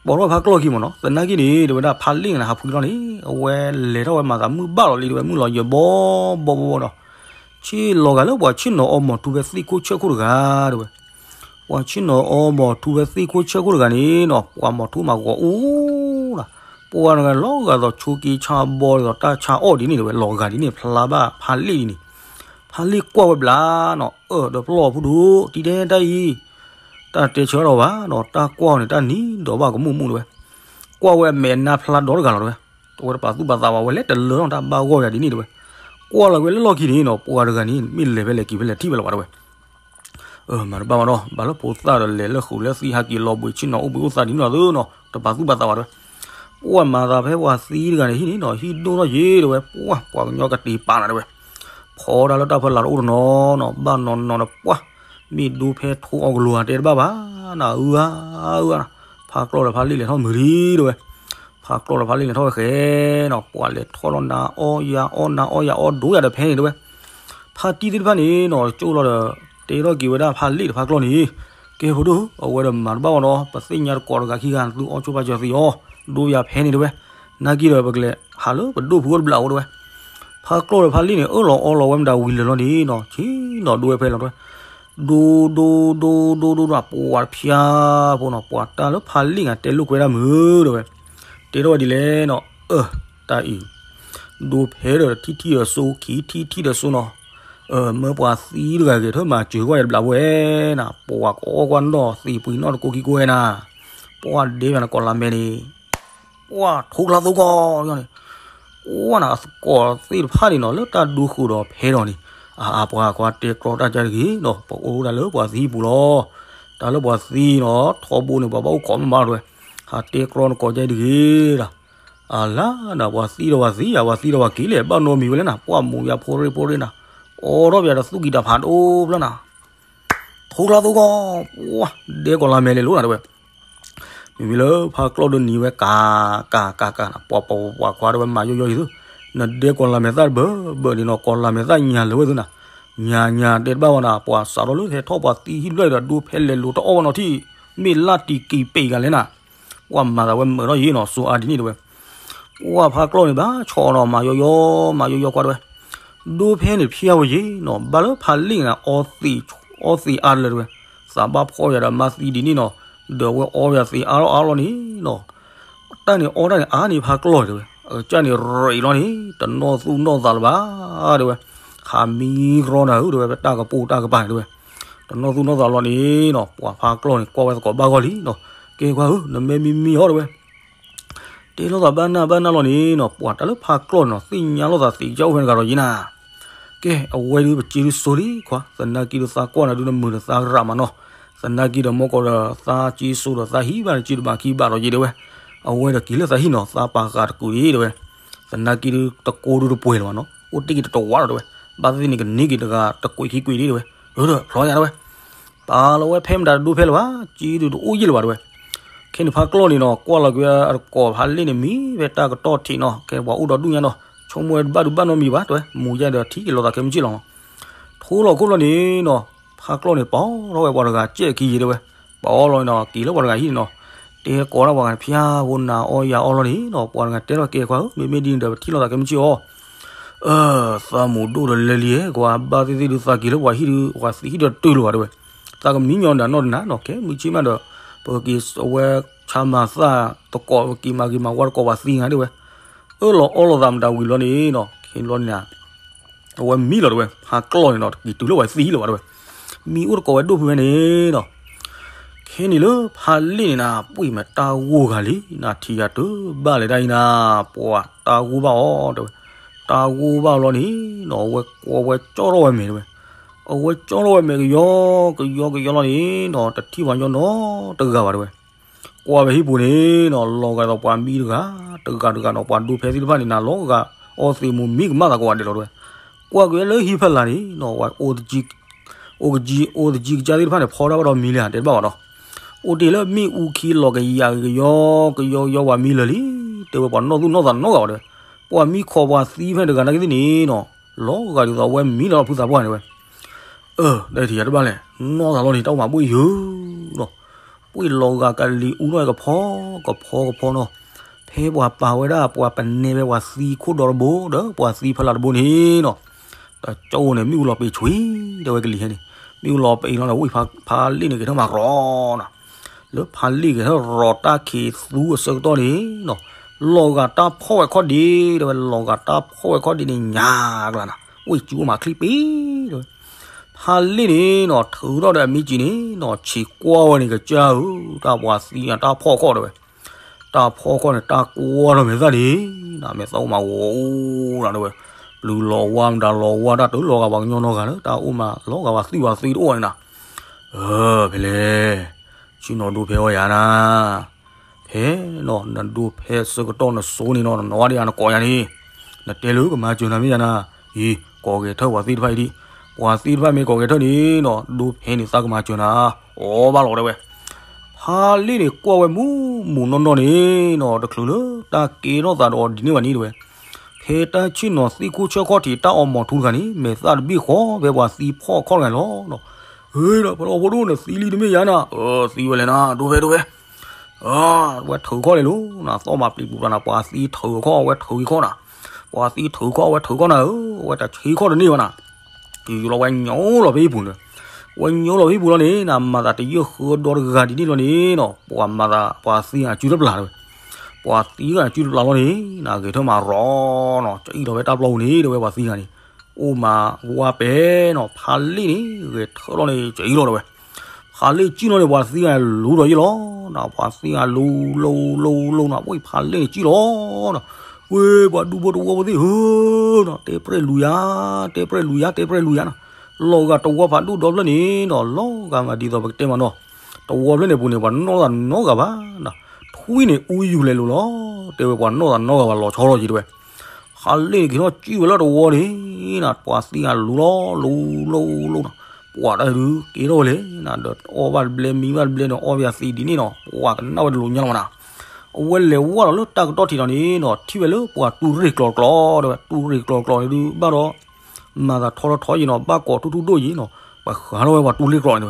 ပိာ်ထီၣ်ဖါကျီၢ်ခံမ့ၢ်နီၤ သနာ်က့န့ၣ် တဲဝဲဒၣ်ဖါလ့ၣ်န့ၣ် ဟးဖှံလီၤန့ၣ် အဝဲလဲၤထီၣ်ဝဲမၤသးမုၢ်ဘၣ်လီၤလံတဲဝဲ မုၢ်လီၤယၢၤဘီဘီဘီဘီဒီး ဆ့ၣ်လီၤဂာ်လၢပှၤဆ့ၣ်နီၤအီမီၤထူဖဲသ့ၣ်ခိၣ်ဆၢခိၣ်တဂၤတဲဝဲ. ပှၤဆ့ၣ်နီၤအီမီၤထူဖဲသ့ၣ်ခိၣ်ဆၢခိၣ်တဂၤန့ၣ်နီၤ ပှၤမီၤထူမၤဂီၤအူနီၤ ပှၤတဂၤလီၤဂာ်သိးဆိးက့ဆါဘီဒီးတၢ်ဆါအီၣ်ဒ်န့ၣ်တဲဝဲ လီၤဂာ်ဒ်န့ၣ် ဖျါဘၣ်ဖါလ့ၣ်ဒ်န့ၣ် ဖါလ့ၣ်ကွၢ်ဝဲဘျါနီၤ အၢ ဒီးပျီၢ်ဖိဒိၣ် တံၤတဲတၢ်အံၤ တၢ်တဲဆၢထီၣ်ဘၣ်နီၤ တၢ်ကွၢ်အီၤန့ၣ် တၢ်နံၤဒီးဘၣ်ကမူၣ်မူၣ်တဲဝဲ. ကွၢ်ဝဲအမဲာ်နါဖျါဒီတဂၤလီၤတဲဝဲ. တဲဝဲတပာ်သူၣ်ပာ်သးဘၣ်ဝဲလဲၤတလၢထီၣ်တၢ်ဘၣ်ဂီၢ်ယၤဒ်န့ၣ်တဲဝဲ. ကွၢ်လီၤက့ၤဝဲလၢလီၢ်ခံန့ၣ်နီၤ ပှၤတဂၤန့ၣ် မ့ၢ်လဲၤဖဲလဲၣ်က့ၤဖဲလဲၣ်ထံၣ်ဖဲလဲၣ်ဘၣ်တဲဝဲ. မၤတဘၣ်ဘၣ်ဒီး ဘၣ်လၢဖိသၣ်ဒီးလဲၤလၢဃုာ်လၢသံဟးက့ၤလီၤဘှံးဆ့ၣ်နီၤအိၣ်ဘှံးအိၣ်သါဒ်န့ၣ်လီၤသ့နီၤ တပာ်သူၣ်ပာ်သးဘၣ်တဲဝဲ. ပှၤမၤသးဖဲပှၤသံတဂၤန့ၣ်ဟံၣ်န့ၣ်နီၤ ဟံၣ်ဒိၣ်ထီၣ်ယ့ၢ်တဲဝဲ ပှၤ ပှၤကညီကတ့ၤပာ်နၤတဲဝဲ. ဖီတၢ်လၢတၢ်ဖီလာ်တအိၣ်တနီၤနီၤ ဘၣ်နီၤနီၤဒီးပှၤ မ့ၢ်ဒိဖဲထိအီကလိၤဧါတဲတဘၣ်ဘၣ်နၤ အၢဧါ အၢဧါနၤ. ဖါကျီၢ်ဒီးဖါလ့ၣ်လဲၤထီၣ်မုာ်လံတဲဝဲ. ဖါကျီၢ်ဒီးဖါလ့ၣ်လဲၤထီၣ်ဝဲဃဲနီၤ ပှၤလဲၤထီၣ်လီၤနၤအီယၤအီနၤအီယၤအီဒိၣ်ယၤဒီးဖဲန့ၣ်တဲဝဲ. ဖါတံၢ်သ့ၣ်တဖၣ်န့ၣ်နီၤ ကၠိၣ်လီၤဒီး တဲထီၣ်က့ၤဝဲဒၣ်ဖါလ့ၣ်ဒီးဖါကျီၢ်န့ၣ် ကဲဖိဒိၣ် အဝဲဒီးမၤတဘၣ်ဘၣ်ဒီး ပသ့ၣ်ညါတကိးတဂၤခံဂၤ သုအီၣ်ဆိပာ်စၢၤသံအီၤ ဒိယၤဖဲန့ၣ်တဲဝဲ. နာ်က့ဒီးပကလဲၤဟးလၢပဒိၣ်ဖုအိၣ်တဘျီအိၣ်တဲဝဲ. ဖါကျီၢ်ဒီးဖါလ့ၣ်န့ၣ် အၢၣ်လီၤအီလီၤဝဲမတၤဝံၤလၢာ်လီၤန့ၣ်နီၤ ဆ့ၣ်နီၤဒိဝဲဖဲလီၤတဲဝဲ. ဒိဒိဒိဒိဒိဒိ ပှၤတဖျါဖိနီၤ ပှၤတၢ်လၢဖါလ့ၣ်ဂၤတဲလိာ်ကွဲဒၣ်မုာ်တဲဝဲ. တဲထီၣ်ဝဲဒ်လဲၣ်နီၤ အၢ တၢ်အံၤ ဒိဖဲဒီးထံၣ်ထံၣ်ဒီးစိ ခံထံၣ်ထံၣ်ဒီးစိနီၤ မၢပှၤသံတဂၤဂဲၤထၢၣ်မၤစၢၤကွၢ်ယၤတဘျီဝဲနၤ ပှၤကအီၣ်ကွၢ်နီၣ်သံးပှံၤနီၣ်တကိးခံကိးဝဲနၤ ပှၤဒဲဘၣ်နကိးလါမဲန့ၣ် ပှၤထိကျါသိကီၢ်န့ၣ် ကွၢ်နၤသကိးသ့ၣ်တဖၣ်န့ၣ်နီၤ လၢတၢ်ဒိဃုာ်ဒီးဖဲဒီးန့ၣ် အါအါပှၤကွၢ်တဲကြီတၢ်ကါတဂ့ၤနီၤ ပအိၣ်ဒၣ်လၢပှၤသံပူၤလီၤ တၢ်လၢပှၤသံနီၤ ထီဘိန့ၣ် ပှၤဘၣ်အိၣ်ခိးမးမးတဲဝဲ ဟးတဲကြီနကိးကါတဂ့ၤဒီး အလါနၤ ပှၤသံဒီးပှၤသံယၤ ပှၤသံဒီးပှၤက့ၤလဲၣ် ဘၣ်နီတမံၤဝဲလဲၣ်နၤ ပှၤမိၢ်ယၤဖိရ့ဖိရ့နၤ အိးထီၣ်ပယၤတသူၣ်ကံၤတၢ်ဖးဒိၣ်ဖျၢၣ်နၤ ထိကျါသိကီၢ် ပှၤဒဲကီးလါမဲလဲၤလိၤနၤတဲဝဲ မ့မ့ၢ်လၢဖါကျီၢ်ဒိနံၤဝဲကၤ ကၤ ကၤ ကၤနၤ ပှၤ ပှၤ ပှၤခွါတဲဝဲမၤယီယီယံၤသု နဒဲကီးလါမဲသၣ်တဘၢဘၢန့ၣ်နီၤ ကီးလါမဲသၣ်ညါလၢာ်ဝဲသုနၤ ညါညါတဲတဘၣ်ဝဲနၤ ပှၤစးထီၣ်လၢဟဲထီၣ်ပှၤသံဟံၣ်တဖျၢၣ်ဒီး ဒိဖဲလဲၤလိၤတအီၣ်ဝဲနီၤထံၣ် မ့ၢ်လၢ်တံၢ်ကံၢ်ပ့ၢ်ဂၤလဲၣ်နၤ, ပှၤမၤသးဝဲမုာ်ထီၣ်ယံၤနီၤ စိၤအါဒ်န့ၣ်တဲဝဲ, ပှၤဖါကျီၢ်န့ၣ်ဘၣ်ဆီၣ်နီၤ မၤယီယီ မၤယီယီကွၢ်တဲဝဲ, ဒိဖဲန့ၣ်ဖျါဝဲယံၤနီၤ ဘၣ်လၢဖးလ့ၣ်န့ၣ် အီသံးအါတလၢတဲဝဲ, သးဘၣ်ဖှီၣ်ယၤဒီးမၤသံဒ်န့ၣ်နီၤ, ဒီးအဝဲအီယၤသံးအါလီၤအါလီၤန့ၣ်နီၤ တၢ်န့ၣ်အီတၢ်န့ၣ် အါန့ၢ်ဖါကျီၢ်တဲဝဲ, အကစၢ်န့ၣ်ရ့လီၤန့ၣ် တနီၢ်သူၣ်နီၢ်သးလၢၤဘၣ်တဲဝဲ, ခးမံကြီနၤဧၢတဲဝဲ ပတၢ်ကပိာ်တၢ်ကပၤန့ၣ်တဲဝဲ, တနီၢ်သူၣ်နီၢ်သးလီၤန့ၣ်နီၤ ပှၤဖါကျီၢ်န့ၣ် ကွၢ်ဝဲသကိးဘၣ်ဂီၢ်လံနီၤ, ကဲကွၢ်ဧၢ နမ့ၢ်မံမံအီၤတဲဝဲ တဲလိာ်သးဘၣ်နၢ်ဘၣ်နၢ်လီၤန့ၣ်နီၤ ပှၤတၢ်လၢဖါကျီၢ်န့ၣ်နီၤ သ့ၣ်ညါလိာ်သးသံးကစၢ်အိၣ်ဖဲန့ၣ်တဂၤဒီးယံၤနၤ ကဲ အဝဲဒုးပစ့ဒုးစိၤလံခွါ, သနာ်က့ဒုးသးကွၢ်နၤဒုးနမုာ်ဒီးသးရးမးနီၤ, သနာ်က့ဒီးမ့ၢ်ကီးဒီးသးစ့စိၤဒီးသးဟံၣ်ဘၣ်န့ၣ် စ့တဘၣ်ခံဘၣ်ဒီးယံၤတဲဝဲ, အဝဲဒီးက့ၤလၢသးဟံၣ်နီၤ သးပာ်ဃာ်တကူာ်အံၤတဲဝဲ, သနာ်က့ဒုးတကိးဒုးတပှဲၤလၢၤဘၣ်နီၤ အိၣ်တ့ၢ်က့ၤတတဝးလီၤတဲဝဲ, ဘၣ်သ့ၣ်သ့ၣ်န့ၣ်ကန့ၢ်က့ၤတဂၤတကွဲးခံကွဲးဒ်တဲဝဲ, အၢဒီးဖျီယၤတဲဝဲ ပာ်လီၤဝဲဖဲမတၤတဒိဖဲလၢၤဘၣ်, စ့ဒုးတအိၣ်ယံာ်လၢၤဘၣ်တဲဝဲ, ခဲန့ၣ်ဖါကျီၢ်န့ၣ်နီၤ ကွၢ်လီၤက့ၤအတကိးဖးလ့ၣ်န့ၣ်မံဖဲတၢ်ကတီၢ်ထံးနီၤ ကဲပှၤအိၣ်ဒီဒူၣ်ညါနီၤ ဆိကမိၣ်ဝဲတဘၣ်ဒုးဘၣ်နီတမံၤဘၣ်တဲဝဲ, မူၤယါဒီးထံၣ်က့ၤလိာ်သးခဲမုၢ်ဆ့ၣ်လီၤနီၤ, ထိလီၤခိၣ်လီၤန့ၣ်နီၤ ဖါကျီၢ်န့ၣ် ပီထီၣ်ဝဲပှၤတဂၤစဲးခံယံၤတဲဝဲ, ပီလီၤနီၤ က့ၤလၢပှၤတဂၤဟံၣ်န့ၣ်နီၤ, တဲကိးဒၣ်ပှၤဂၤန့ၣ် ဖၠါဖိနၤအီယၤအီလီၤန့ၣ်နီၤ ပှၤတဂၤတဲလီၤကဲခွါဧၢ မ့မ့ၢ်ဒ်န့ၣ်ဒီးပထံၣ်လိာ်သးခဲမုၢ်ဆ့ၣ်အီၤ အၢ သးမူးဒိၣ်ဒီးလဲၤလံဧါ ကွၢ်ဘၣ်သ့ၣ်သ့ၣ်ဒုးသးက့ၤလၢပှၤဟံၣ်ဒုး ပှၤသံဟံၣ်ဒီးတတုၤလၢၤဘၣ်တဲဝဲ, သးကမံညီနၤနီၢ်တနၤနီၤ ခဲမုၢ်ဆ့ၣ်မးဒီး ပကက့ၤအဝဲဆါမၤသၣ်သကိး ပက့ၤမၤဂ့ၤမၤဝါသကိးပှၤသံဂၤတဲဝဲ, အၢၣ်လီၤအီလီၤသးမတၤဝံၤလီၤန့ၣ်နီၤ ခဲလီၤန့ၣ် အဝဲမံလီၤတဲဝဲ ဖါကျီၢ်န့ၣ်နီၤ တက့ၤတုၤလၢပှၤသံလၢၤဘၣ်တဲဝဲ, မံအိၣ်သကိးဝဲဒိၣ်ဖုဝဲန့ၣ်နီၤ ခဲန့ၣ်လၢဖးလ့ၣ်န့ၣ်နၤ ပှ့ၢ်မးတၢ်ဂိၢ်ဂၤလံ နထံၣ်ယၤတဘၣ်လဲၣ်ဒၣ်အံၤနၤ ပှၤတၢ်ဂိၢ်ဘၣ်အီၤတဲဝဲ, တၢ်ဂိၢ်ဘၣ်လီၤန့ၣ်နီၤ အဝဲကွၢ်ဝဲကၠီထီၣ်ဝဲမဲာ်တဲဝဲ, အဝဲကၠီထီၣ်ဝဲမဲာ်ကယီကယီကယီလီၤန့ၣ်နီၤ တထံၣ်ပှၤညီနီတဂၤဘၣ်တဲဝဲ, ကွၢ်ဝဲဟံၣ်ပူၤန့ၣ်နီၤ လီၤဂာ်ဒီးပှၤမံတဂၤ တဂၤတဂၤနီၤ ပှၤဒိဖဲသ့ၣ်တဖၣ်န့ၣ် နၤလီၤဂာ်အီသံးမူၤမံကမၣ်သးကိးဂၤဒဲးလီၤတဲဝဲ, ကွၢ်ကွံာ်လၢဟံၣ်ဖီလာ်န့ၣ်နီၤ ပှၤအိၣ်တကံ အိၣ်ကံ အိၣ်တကံကစၢ်သ့ၣ်တဖၣ်န့ၣ် ဖီတၢ်ဘၣ်ဒီးမံလံဧါ တဲတဘၣ်ဘၣ်ဒီး, အိၣ်တ့ၢ်လၢမ့ၣ်အူခံလီၤကယၤကယီကယီကယီ ပှၤမံလၢာ်လံ, တဲဝဲပှၤနီၢ်သူၣ်နီၢ်သးနီတဂၤဘၣ်တဲဝဲ, ပှၤမံခိးပှၤသံဖဲန့ၣ်တဂၤနာ်က့သ့ၣ်န့ၣ်နီၤ လီၤဂာ်ဒ်သိးအဝဲမံလီၤဖုသးပှၢ်န့ၣ်ဝဲ အၢ ဒီးထံၣ်ယၤတဘၣ်လဲၣ် နီၢ်သးလီၤန့ၣ် တၢ်အိၣ်မးဘှ့ၣ်ယုာ်နီၤ, ဘှ့ၣ်လီၤဂာ်ကလံၤအူနီၢ်ကဖီကဖီကဖီနီၤ, ဖဲပှၤပာ်ဝဲဒၣ်ပှၤပနဲဖဲပှၤသံခိၣ်ဒီတဘိ ဒီးပှၤသံဖီလာ်တဘိန့ၣ်နီၤ, တကၠိန့ၣ် မ့ၣ်အူလီၤပံာ်ဆွံ တဲဝဲကလံၤဟဲန့ၣ်, မ့ၣ်အူလီၤပံာ်လီၤန့ၣ် ဝံၣ်ဖးလ့ၣ်န့ၣ် က့ၤထီၣ်မၤရီၤနီၤ လၢဖးလ့ၣ်က့ၤထီၣ်ရီၤတၢ်ခံးသူအဆၢကတီၢ်န့ၣ်နီၤ, လီၤဂာ်တၢ်ဖီၣ်ဝဲခီၣ်ဒ့ တဲဝဲ လီၤဂာ်တၢ်ဖီၣ်ဝဲခီၣ်ဒ့န့ၣ် ညါကလါနၤ, ဝံၣ်စူၤအိၣ်မးချံပံၤ တဲဝဲ, ဖးလ့ၣ်န့ၣ်နီၤ ထုးထီၣ်ဒီးအမံကံၤန့ၣ်နီၤ ဆံးကွၢ်ဝဲန့ၣ် ကစၢ်ဧၢ, တၢ်ပှၤသံန့ၣ် တၢ်ဖီၣ်ခီၣ်တဲဝဲ, တၢ်ဖီၣ်ခီၣ်န့ၣ် တၢ်ကွၢ်ထီၣ်မဲာ်သၣ်န့ၣ် နမဲာ်သၣ်အိၣ်မးဂီၤအိၣ်နၤတဲဝဲ, ပျုၤလီၤဝါမတၤလီၤဝါ တၢ်တုၤလီၤဂာ်ပှၤကညီနီတဂၤလၢ တၢ်အိၣ်မးလီၤဂာ်ပှၤသွံၣ်ပှၤသွံၣ်တအိၣ်န့ၣ်နၤ, အၢ ဖဲလဲၣ် ဆ့ၣ်နီၤဒိဖဲအီယၤနၤ ဖဲနီၤ နဒိဖဲဆၢကတီၢ်နစိန့ၣ်နီၤ နဝၤဒ်ယၤနကိးယၤန့ၣ်, နတဲလၢကမၤစၢၤနၤမ့ၢ်ယၤနၤ, အံၤ ကိးဂဲၤထၢၣ်ပှၤသံတဖၣ်အံၤဒံး, ပှၤသံတဖၣ်မ့ၢ်ကိးဂဲၤထၢၣ်န့ၣ်နီၤ ဒိဖဲန့ၣ်သးကမၤစၢၤနၤ, အီဘၣ်လီၤတဲဝဲ, ဖးလ့ၣ်န့ၣ်ကွၢ်ဝဲမူးမူးနီၢ်နီၢ်န့ၣ်နီၤ တချုးလၢတၢ်ကဲထီၣ်သးဒီးအီၤဒ်န့ၣ်ဘၣ်န့ၣ်တဲဝဲ, ဖဲတၢ်ဆ့ၣ်နီၤသံၣ်ခိၣ်ဆၢခီၣ်ထံးတၢ်အီၣ်မီၤထူတခါန့ၣ် မဲာ်သၣ်တဘ့ၣ်ဃီဖဲပှၤသံဖီၣ်ခီၣ်တဂၤန့ၣ်လီၤ. အ့ဒီး ပှၤဖိဒိၣ်န့ၣ်သံလံတမ့ၢ်ယၤနၤ, အၢ သံဝဲလဲၣ်နၤ ဒိဖဲဒိဖဲ အဝဲထုးခီၣ်လဲၣ်လီၤနၤ သီၣ်မးပျံၤပူၤပျါနၤ ပှၤသံထုးခီၣ် အဝဲထုးခီၣ်နၤ, ပှၤသံထုးခီၣ် အဝဲထုးခီၣ်နၤဧၢ, အဝဲတၢ်ဆံးခီၣ်တန့ၢ်ဘၣ်နၤ, ယူၤလီၤဝဲညိလီၤဖဲဟံၣ်ပူၤန့ၣ်, ဝဲညိလီၤဖဲဟံၣ်ပူၤလီၤန့ၣ် နမၤသးတယၢၢ်ဃုဒီတဂၤဒ်န့ၣ်လီၤန့ၣ်နီၤ ပှၤမၤသး ပှၤသံဂၤစုတပျၢ်တဲဝဲ, ပှၤသံဂၤစုတပျၢ်လီၤန့ၣ် နဂဲၤထၢၣ်မၤရီနီၤ ကအံၣ်ထီၣ်ဖဲတၢ်ပျီပူၤန့ၣ် တဲဝဲပှၤသံဂၤန့ၣ်, အိၣ်မးဝါပဲနီၤ ဖးလ့ၣ်န့ၣ် ဂဲၤထၢၣ်လီၤန့ၣ် ကအံၣ်လီၤတဲဝဲ ဖးလ့ၣ်ကံၣ်လီၤန့ၣ် ပှၤသံဂၤလူၤဒီးယ့ၢ်လီၤနၤ, ပှၤသံဂၤလူၤ လူၤ လူၤ လူၤနၤ, ဝံၣ်ဖးလ့ၣ်န့ၣ်ကံၣ်လီၤနၤ, ဝ့ၢ်ပှၤဒူဖိတဝီဖိသ့ၣ်ဧၢနၤ, တဲပြဲၢ်လူၤယၤ, တဲပြဲၢ်လူၤယၤ, တဲပြဲၢ်လူၤယၤနၤ, လီၤဂာ်တဝီဖးဒိၣ်ဒီဖျၢၣ်န့ၣ်နီၤ, လီၤဂာ်မးဒ်သိးပကတဲမးနီၤ, တဝီဖျၢၣ်န့ၣ်ပူၤန့ၣ် ပှၤနီၢ်သးနီဂၤဘၣ်နၤ, ထွံၣ်န့ၣ်အူယူၤလဲၤလိာ်လီၤ, တဲဝဲပှၤနီၢ်သးနီဂၤဘၣ်လီၤဆီလီၤက့ၤတဲဝဲ ဖးလ့ၣ်န့ၣ်က့ၤထီၣ်ကံၣ်ဝဲလၢတဝီန့ၣ်နၤ, ပှၤသံဂၤလူၤလီၤ လူၤ လူၤ လူၤနၤ, ပှၤတၢ်ဒုးက့ၤထီၣ်ဝဲလဲၣ်နၤ, ဒီးအီၣ်ဘၣ်တဘျဲမံဘၣ်တဘျဲန့ၣ် အီၣ်ဘၣ်သံဒ်န့ၣ်နီၤ, ပှၤကနၣ်ဝဲတလိၤညါလီၤမးနၤ, အဝဲလဲၤဝဲဒီးလၢတၢ်ကတီၢ်ထံးဒီးန့ၣ်နီၤ ထံၣ်ဝဲလၢပှၤတူၢ်ရ့ၣ်ကျီၤကျီၤတဲဝဲ, တူၢ်ရ့ၣ်ကျီၤကျီၤန့ၣ်ဒုးဘၣ်ဒီး မၤသးထီထီထီယံၤနီၤ, ဘၣ်ကိးထူၣ်ထူၣ်ဒိၣ်ယံၤနီၤ, ပှၤဃးထီၣ်ဝဲပှၤတူၢ်ရ့ၣ်ကျီၤန့ၣ်တဲ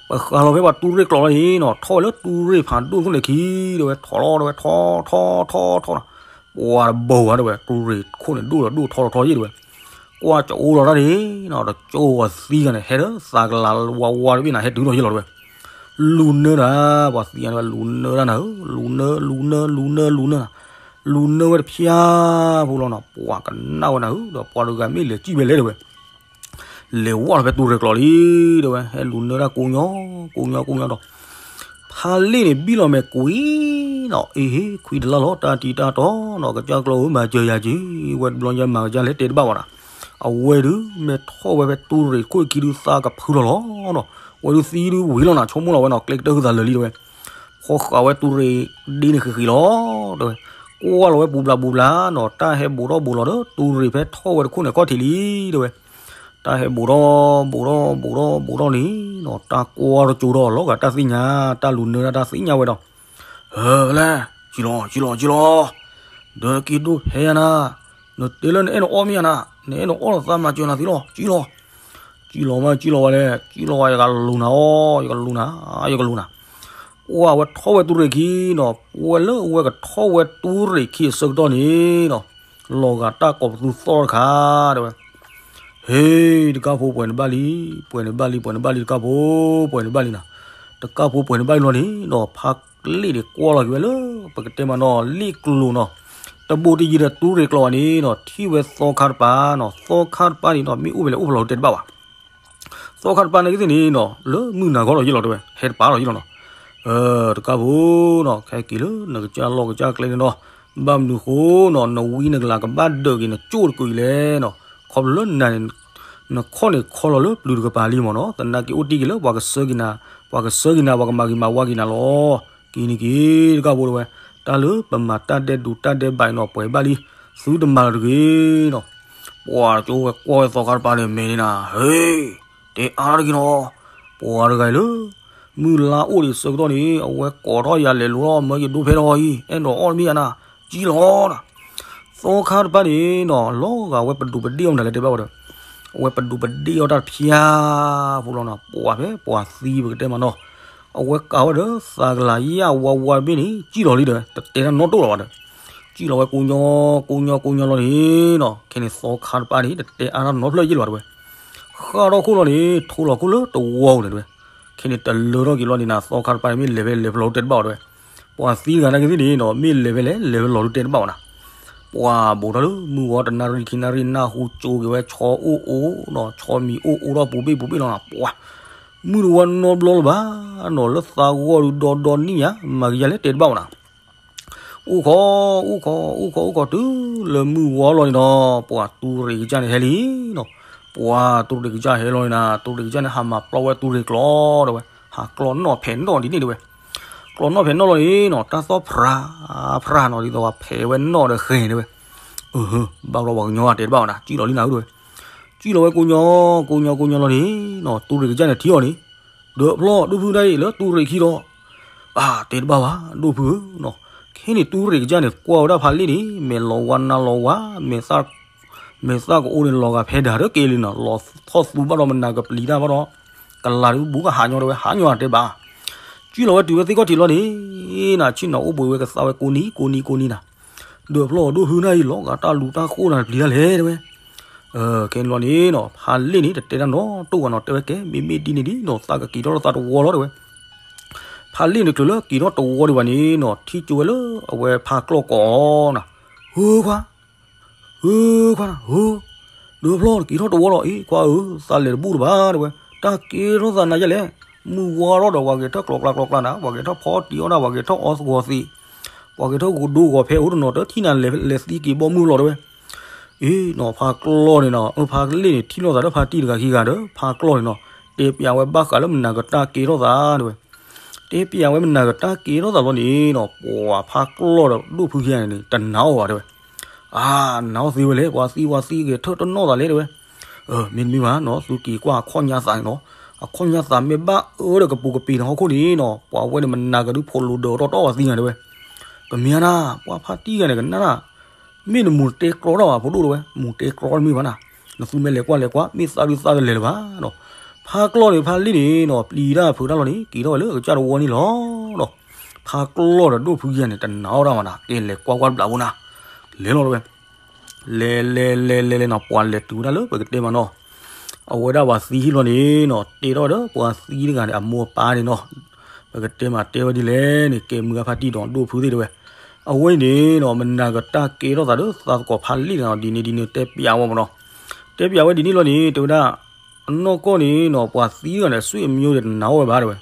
ဝဲ, ပဃးလီၤဖဲပှၤတူၢ်ရ့ၣ်ကျိးလီၤန့ၣ်နီၤ, ထီၣ်ဝဲလၢတူၢ်ရ့ၣ်ဖးဒိၣ်ခိၣ်န့ၣ်ခံ, တဲဝဲ ထီၣ်လီၤ တဲဝဲ ထီၣ် ထီၣ် ထီၣ် ထီၣ်နီၤ, ပှၤတဘိဝဲ တဲဝဲ တူၢ်ရ့ၣ်ခိၣ်န့ၣ်ဒိၣ်ဒီးဒိၣ် ထီၣ်လီၤထီၣ်ယဲၢ် တဲဝဲ, ကွၢ်ကၠိလီၤတၢ်န့ၣ်နီၤ, တကၠိပှၤသံဂၤန့ၣ် ဟဲဒီးသးကလၤဝါဝါတဘ့ၣ်နၤ ဟဲတုၤထီၣ်ယဲၢ်လီၤ တဲဝဲ, လူၤနၢတၢ်, ပှၤသံဂၤန့ၣ် လူၤနၢတၢ်နၤဧၢ, လူၤနၢ လူၤနၢ လူၤနၢ လူၤနၢနၤ, လူၤနၢဝဲတဖျါဖိလီၤနီၤ, ပှၤကနၣ်ဝဲနၤဧၢ, ဒီးပှၤတဂၤမ့ၢ်လဲၤစံၣ်ဝဲလဲၣ် တဲဝဲ လဲၤဝဲလီၤဖဲတူၢ်ရ့ၣ်ကျိးလံ တဲဝဲ, ဟဲလူၤနၢတၢ်ကိညီ ကိညီ ကိညီဒီး ဖါလ့ၣ်န့ၣ်ဘံၣ်လီၤမဲာ်ကွံာ်နီၤ, အ့ဟ့ ခွံတလါလီၤ တၢ်တံၢ်တၢ်တီနီၤ, ကစၢ်ကျိဝဲမၤစၢၤယၤက့ၤ, ဝဲတဘျီညါမၤကစၢ်လဲၤတဲတဘၣ်ဘၣ်နီၤ, အဝဲဒုး မ့ၢ်ထီၣ်ဝဲဖဲတူၢ်ရ့ၣ်ခိၣ်ခံဒုးသးကဖုလီၤလီၤနီၤ, ဝဲဒုးသံဒုးဝံၤလီၤနၤ, ဆိကမိၣ်လီၤဝဲနီၤ, ကျဲကတၢၢ်ဃုသးလၢာ်လံ တဲဝဲ, ဖီဃာ်ဝဲတူၢ်ရ့ၣ်ဒ့န့ၣ်ဃံးဃံးလီၤ တဲဝဲ, ကွၢ်လီၤဝဲပူၤဘျးပူၤဘျးနီၤ, တၢ်ဟဲဘူးထီၣ်ဘူးလီၤဒီး တူၢ်ရ့ၣ်ဖဲထီၣ်ဝဲတခိၣ်န့ၣ် ခီၣ်ထံးလံ တဲဝဲ, တၢ်ဟဲဘူးထီၣ်ဘူးထီၣ်ဘူးထီၣ်ဘူးထီၣ်န့ၣ်နီၤ, တၢ်ကွၢ်တကၠိဒီးလီၤဂာ်တၢ်သ့ၣ်ညါ, တၢ်လူၤနၢတၢ်သ့ၣ်ညါဝဲဒီး, ဟဲလဲၣ်, ကံလီၤ ကံလီၤ ကံလီၤ, ဒီးက့ၤဒိၣ်ဖဲယၤနၤ, နတဲလၢနအဲၣ်နအီၣ်မ့ၢ်ယၤနၤ, နအဲၣ်နအီၣ်လီၤသးမၤစၢၤနၤသ့လီၤ, ကံလီၤ ကံလီၤမး ကံလီၤဝဲလဲၣ်, ကံလီၤဝဲ ယကလူၤနၤအီၤ, ယကလူၤနၤ, ယကလူၤနၤ, ကွၢ်ဝဲထီၣ်ဝဲတူၢ်ရ့ၣ်ခံနီၤ, ပဝဲလၢအဝဲကထီၣ်ဝဲတူၢ်ရ့ၣ်ခံအဆၢကတီၢ်န့ၣ်နီၤ, လီၤဂာ်တၢ်ကိးပသူသီၣ်တခါ တဲဝဲ, ဟ့ တကၢ်ဖိ ပှဲၤန့ၣ်ဘၣ်လံ, ပှဲၤန့ၣ်ဘၣ်လံ ပှဲၤန့ၣ်ဘၣ်လံတကၢ်ဖိ, ပှဲၤန့ၣ်ဘၣ်လံနၤ, တကၢ်ဖိ ပှဲၤန့ၣ်ဘၣ်လံလီၤန့ၣ်နီၤ, ဖါလ့ၣ်န့ၣ်ကွၢ်လီၤက့ၤဝဲလၢ ပကတဲမးနီၤ လ့ၣ်ကျိၤနီၤ, တဘိတယံၤဒီးတူၢ်ရ့ၣ်ကျိၤဘၣ်န့ၣ်နီၤ, ထံၣ်ဝဲသီခါတပၤနီၤ, သီခါတပၤန့ၣ်နီၤ မ့ၢ်အိၣ်ဖဲလဲၣ် အိၣ်ဖဲလဲၣ်လီၤတဲတဘၣ်ဘၣ် သီခါတပၤန့ၣ်ကသ့ၣ်န့ၣ်နီၤ, လၢမုၢ်နၤဂီၢ်လီၤယဲၢ်လီၤတဲဝဲ, ဟဲတပၤလီၤယဲၢ်လီၤနီၤ, တကၢ်ဖိနီၤ, ခဲက့ၤလၢနကစၢ်လီၢ်ကစၢ်ကျဲန့ၣ်နီၤ, ဘၣ်မနုၤဃိနီၤ, နဝံနကလၤကဘၣ်ဒၢးက့ၤနကၠိၣ်တကုာ်အံၤလဲၣ်နီၤ, ခီဖျိလၢနၤန့ၣ်, နခီၣ်န့ၣ်ခီလီၤလၢပျုၤတကပၤလံမ့ၢ်နီၤ, သနာ်က့အိၣ်တ့ၢ်က့ၤလၢ ပှၤကဆှၢက့ၤနၤ, ပှၤကဆှၢက့ၤနၤ ပှၤကမၤဂ့ၤမၤဝါက့ၤနၤလီၤ, က့ၤန့ၣ်က့ၤ တကၢ်ဖိတဲဝဲ, တၢ်လၢပမၤတၢ်ဒဲးဒိးတၢ်ဒဲးဘးအံၤနီၤ ပှဲၤဘၣ်လံ, သုတမၤလၢၤတဂ့ၤနီၤ ပှၤကၠိဝဲကွၢ်ဝဲသီခါတပၤန့ၣ် မဲာ်န့ၣ်နၤ, ဟ့, တဲအါတဂ့ၤနီၤ, ပှၤတဂၤအံၤလၢ မုၢ်လါအိၣ်ဒံးဆၢကတီၢ်န့ၣ် အဝဲကိးထီၣ်ယၤလဲၤလိၤလီၤ မၢယဒိဖဲထီၣ်အံၤ အဲၣ်ဒိးအီၣ်မ့ၢ်ယၤနၤ, ကံလီၤနၤ, သီခါတပၤန့ၣ်နီၤ လီၤဂာ်ဝဲပဒိးပဒ့ၣ်အီၣ်မနုၤလဲၣ်တဲဘၣ်ဝဲဒီး, အဝဲပဒိးပဒ့ၣ်အီၣ်တၢ်တဖၠါဖိလီၤနီၤ, ပှၤဖဲပှၤသံပကတဲမးနီၤ, အဝဲကးဝဲဒီး သးကလၤယၢ်ဝါဝါတဘ့ၣ်န့ၣ် ကံလီၤလံဒီး တတဲတၢ်နီတတီၢ်လၢၤဘၣ်ဒီး ကံလီၤဝဲကိညီ, ကိညီ ကိညီလီၤန့ၣ်နီၤ, ခဲန့ၣ်သီခါတပၤန့ၣ် တတဲအါထီၣ်နီတဖျၢၣ်ယဲၢ်လၢၤဘၣ်တဲဝဲ, ဃၣ်ထီၣ်ခိၣ်လီၤန့ၣ် ထိလီၤခိၣ်လၢတဝီပူၤန့ၣ်တဲဝဲ, ခဲန့ၣ်တလၢထီၣ်က့ၤလီၤန့ၣ်နၤ သီခါတပၤန့ၣ် မ့ၢ်လဲၤဖဲလဲၤဖဲလဲၣ်တဲတဘၣ်ဝဲတဲဝဲ, ပှၤသံတဂၤနာ်က့သ့ၣ်န့ၣ်နီၤ မ့ၢ်လဲၤဖဲလဲၣ်လဲၤဖဲလဲၣ်တဲတဘၣ်ဝဲနၤ, ပှၤဘူးထီၣ်လၢမုၢ်ဝီတနၣ်ရံၣ်ခံနၣ်ရံၣ် နၢ်ဟူကၠိက့ၤဝဲ ဆီအိၣ်အိၣ်နီၤ, ဆီမံၤအိၣ်အိၣ်ထီၣ်ပူၤဘ့ၣ်ပူၤဘ့ၣ်လီၤနၤ, ပှၤ မုၢ်တဝါနီတဘျီလၢၤဘၣ်နီၤ, လၢသးဂီၢ်ဒုးဒီဒီနံၣ်ညါ မၤကယၤလဲၣ်တဲတဘၣ်ဝဲနၤ အိၣ်ခိး, အိၣ်ခိး, အိၣ်ခိး, အိၣ်ခိးတုၤလၢမုၢ်ဝီလီၤန့ၣ်ဒီး ပှၤတူၢ်ရ့ၣ်ကစၢ်န့ၣ်ဟဲလံနီၤ, ပှၤတူၢ်ရ့ၣ်ကစၢ်ဟဲလီၤန့ၣ်နၤ, တူၢ်ရ့ၣ်ကစၢ်န့ၣ် ဟးမၤပျီဝဲတူၢ်ရ့ၣ်ကျိၤတဲဝဲ, ဟးကျီနီၣ်ဖဲးနီၣ်ဒ်န့ၣ်တဲဝဲ, ကျီနီၣ်ဖဲးနီၣ်လီၤန့ၣ်နီၤ, တၢ်သီၣ်ဖြး, ဖြးနီၤ ဒ်သိးဝဲဖဲးဝဲနီၣ်ဒီးဃဲၤတဲဝဲ, ဘၣ်ဘျီပှၤကညီတဲတဘၣ်ဝဲနၤ, ကံၣ်လီၤလံနၤဧၢတဲဝဲ, ကံၣ်လီၤဝဲကိညီ, ကိညီ ကိညီလီၤန့ၣ်နီၤ, တူၢ်ရ့ၣ်ကစၢ်န့ၣ်ထံၣ်အီၤန့ၣ် ဒီးဖျီၣ်ဒိၣ်ဖုဒၣ်အံၤလၢတူၢ်ရ့ၣ်ခံဒီး, အါ တဲတဘၣ်ဘၣ် ဒိၣ်ဖုဧၢနီၤ, ခဲန့ၣ်တူၢ်ရ့ၣ်ကစၢ်န့ၣ် ကွၢ်ဝဲဒၣ်ဖးလ့ၣ်န့ၣ် မဲာ်လီၤဝါနါလီၤဝါ, မဲာ်သၣ်, မဲာ်သၣ်ကအိၣ်န့ၣ်လီၤဂာ်ဖဲဒၣ်တက့ၢ်လံနီၤ, လီၤထီၣ်သူဘၣ်ဒီးမနၤကပျံၤတၢ်ဘၣ်ဒီး, ကလၤဒုးဘူးကဟးညီတဲဝဲ ဟးညီတဲဘၣ်, ကံၣ်လီၤဝဲတုၤဝဲသ့ၣ်ခီၣ်ထံးလီၤန့ၣ်, နၤဆ့ၣ်နီၤအိၣ်ဘှံးဝဲကသါဝဲကိးနံၤကိးနံၤကိးနံၤနၤ, ဒီးဖျီၣ်ဒိၣ်ဖုဒၣ်အံၤလီၤဂာ်တၢ်လူၤတၢ်ဃိၣ်နၤတပျံၤတၢ်လဲၣ်တဲဝဲ ခဲန့ၣ်လီၤန့ၣ်နီၤ ဖးလ့ၣ်န့ၣ် တတဲတၢ်နီတတီၢ်ဘၣ်နီၤ, တဲဝဲကဲ မ့မ့ၢ်ဒ်န့ၣ်ဒ်နီၤ သးကက့ၤထီၣ်လၢသးတဝီလီၤတဲဝဲ, ဖးလ့ၣ်န့ၣ်ချုးလၢက့ၤထီၣ်တဝီဒံးဘၣ်န့ၣ်နီၤ ထံၣ်ကၠိဝဲလၢအဝဲဖးကျီၢ်ကိးအီၤနၤ, ဧၢခွါ, ဧၢခွါနၤ ဧၢ, ဒီးဖျီၣ်က့ၤထီၣ်တဝီလီၤ အ့ ခွါဧၢ, သးလဲၤတဘူၣ်လၢၤဘၣ်တဲဝဲ, တၢ်က့ၤထီၣ်သးနၤယဲလဲၣ်, မုၢ်ဝါထီၣ်ဒီး ပှၤဂဲၤထၢၣ်ကျီကျါကျီကျါနၤ, ပှၤဂဲၤထၢၣ်ဖီတံၢ်အီၣ်နၤ, ပှၤဂဲၤထၢၣ်အီသဂီၤသံး ပှၤဂဲၤထၢၣ်ဂိၤဒိဂီၤဖဲအိၣ်တနီၤ တထံၣ်နၤလဲၤသံက့ၤဘီမုၢ်လီၤတဲဝဲ, အ့နီၤ ဖးကျီၢ်န့ၣ်နီၤ ဖးလ့ၣ်န့ၣ် ထံၣ်လိာ်သးလၢဖးတံၢ်တဂၤခံဂၤဒီး ဖးကျီၢ်န့ၣ်နီၤ တဲပျးဝဲဘၣ်ဃးလၢမနၤကတၢ်က့ၤထီၣ်သးတဲဝဲ, တဲပျးဝဲမနၤကတၢ်က့ၤထီၣ်သးဘျီန့ၣ်နီၤ ပှၤဖးကျီၢ်ဒီးဒိၣ်ဖုခံဂၤန့ၣ် တနာ်အီၤဘၣ်တဲဝဲ, အါ နာ်အီၤသ့ဝဲလဲၣ် ပှၤသံပှၤသံဂဲၤထၢၣ်တနီၣ်သးလဲၣ်တဲဝဲ, မ့တမ့ၢ်ဘၣ်နီၤ သုက့ၤကွၢ်အခီၣ်ညါသးန့ၣ်နီၤ, အခီၣ်ညါသးမ့ၢ်ဘၣ်အၢဒီးကပူၤကပ့ၤန့ၣ်ဟီၣ်ခိၣ်န့ၣ်နီၤ ပှၤဝဲန့ၣ်မနၤကဒုးဖိးလိာ်ဒၢးအီၤတီတီဝဲသံဂၤတဲဝဲ, ကမ့ၢ်နၤ ပှၤဖးတံၢ်ဂၤန့ၣ်ကနၣ် မ့ၢ်နမူၤတဲကြီတၢ်ဘၣ်ဖိဒိၣ်တဲဝဲ မူၤတဲကြီတမ့ၢ်ဘၣ်နၤ, နသုမ့ၢ်လဲၤကွၢ်လဲၤကွၢ် မ့ၢ်သးဒုးသးတလဲၤလၢၤဘၣ်နီၤ, ဖ ဖါကျီၢ်န့ၣ် ဖါလ့ၣ်န့ၣ်နီၤ ပျံၤတၢ်ဖုးတၢ်လီၤန့ၣ် က့ၤထီၣ်ဝဲလၢကစၢ်တဝီန့ၣ်လီၤနီၤ. ဖါကျီၢ်ဒီးဒိၣ်ဖုခံဂၤန့ၣ် တနာ်အီၣ်တၢ်မးနၤ ကဲလဲၤကွၢ်ကွၢ်တဘျီဖိနၤ လဲၤလီၤတဝဲ လဲၤလဲၤလဲၤလဲၤလဲၤနီၤ ပှၤလဲၤတုၤဝဲဒၣ်လၢပကတဲမးနီၤ အဝဲဒၣ်ပှၤသံဟံၣ်လီၤန့ၣ်နီၤ တဲထီၣ်ဒီးပှၤသံတဂၤန့ၣ် အမိၢ်အပၢ်န့ၣ်နီၤ ပကတဲမးတဲဝဲဒ်လဲၣ်န့ၣ် ကဲမုၢ်ဂၢ်ဖါတံၢ်ဒီးဒိၣ်ဖုသ့ၣ်တဝဲ အဝဲအံၤန့ၣ်နီၤ မနၤကတၢ်ကဲထီၣ်သးဒီးသးသကိးဖါလ့ၣ်တဂၤနီၤ ဒ်န့ၣ်ဒ်န့ၣ်တဲပျးဝဲမးနီၤ တဲပျးဝဲဒ်န့ၣ်လီၤန့ၣ် တဲဝဲဒၣ် အနီၢ်ကီၢ်န့ၣ်နီၤ ပှၤသံတဂၤန့ၣ် အဆွေမျိုးန့ၣ် တနာ်အီၣ်ဝဲဘၣ်တဲဝဲ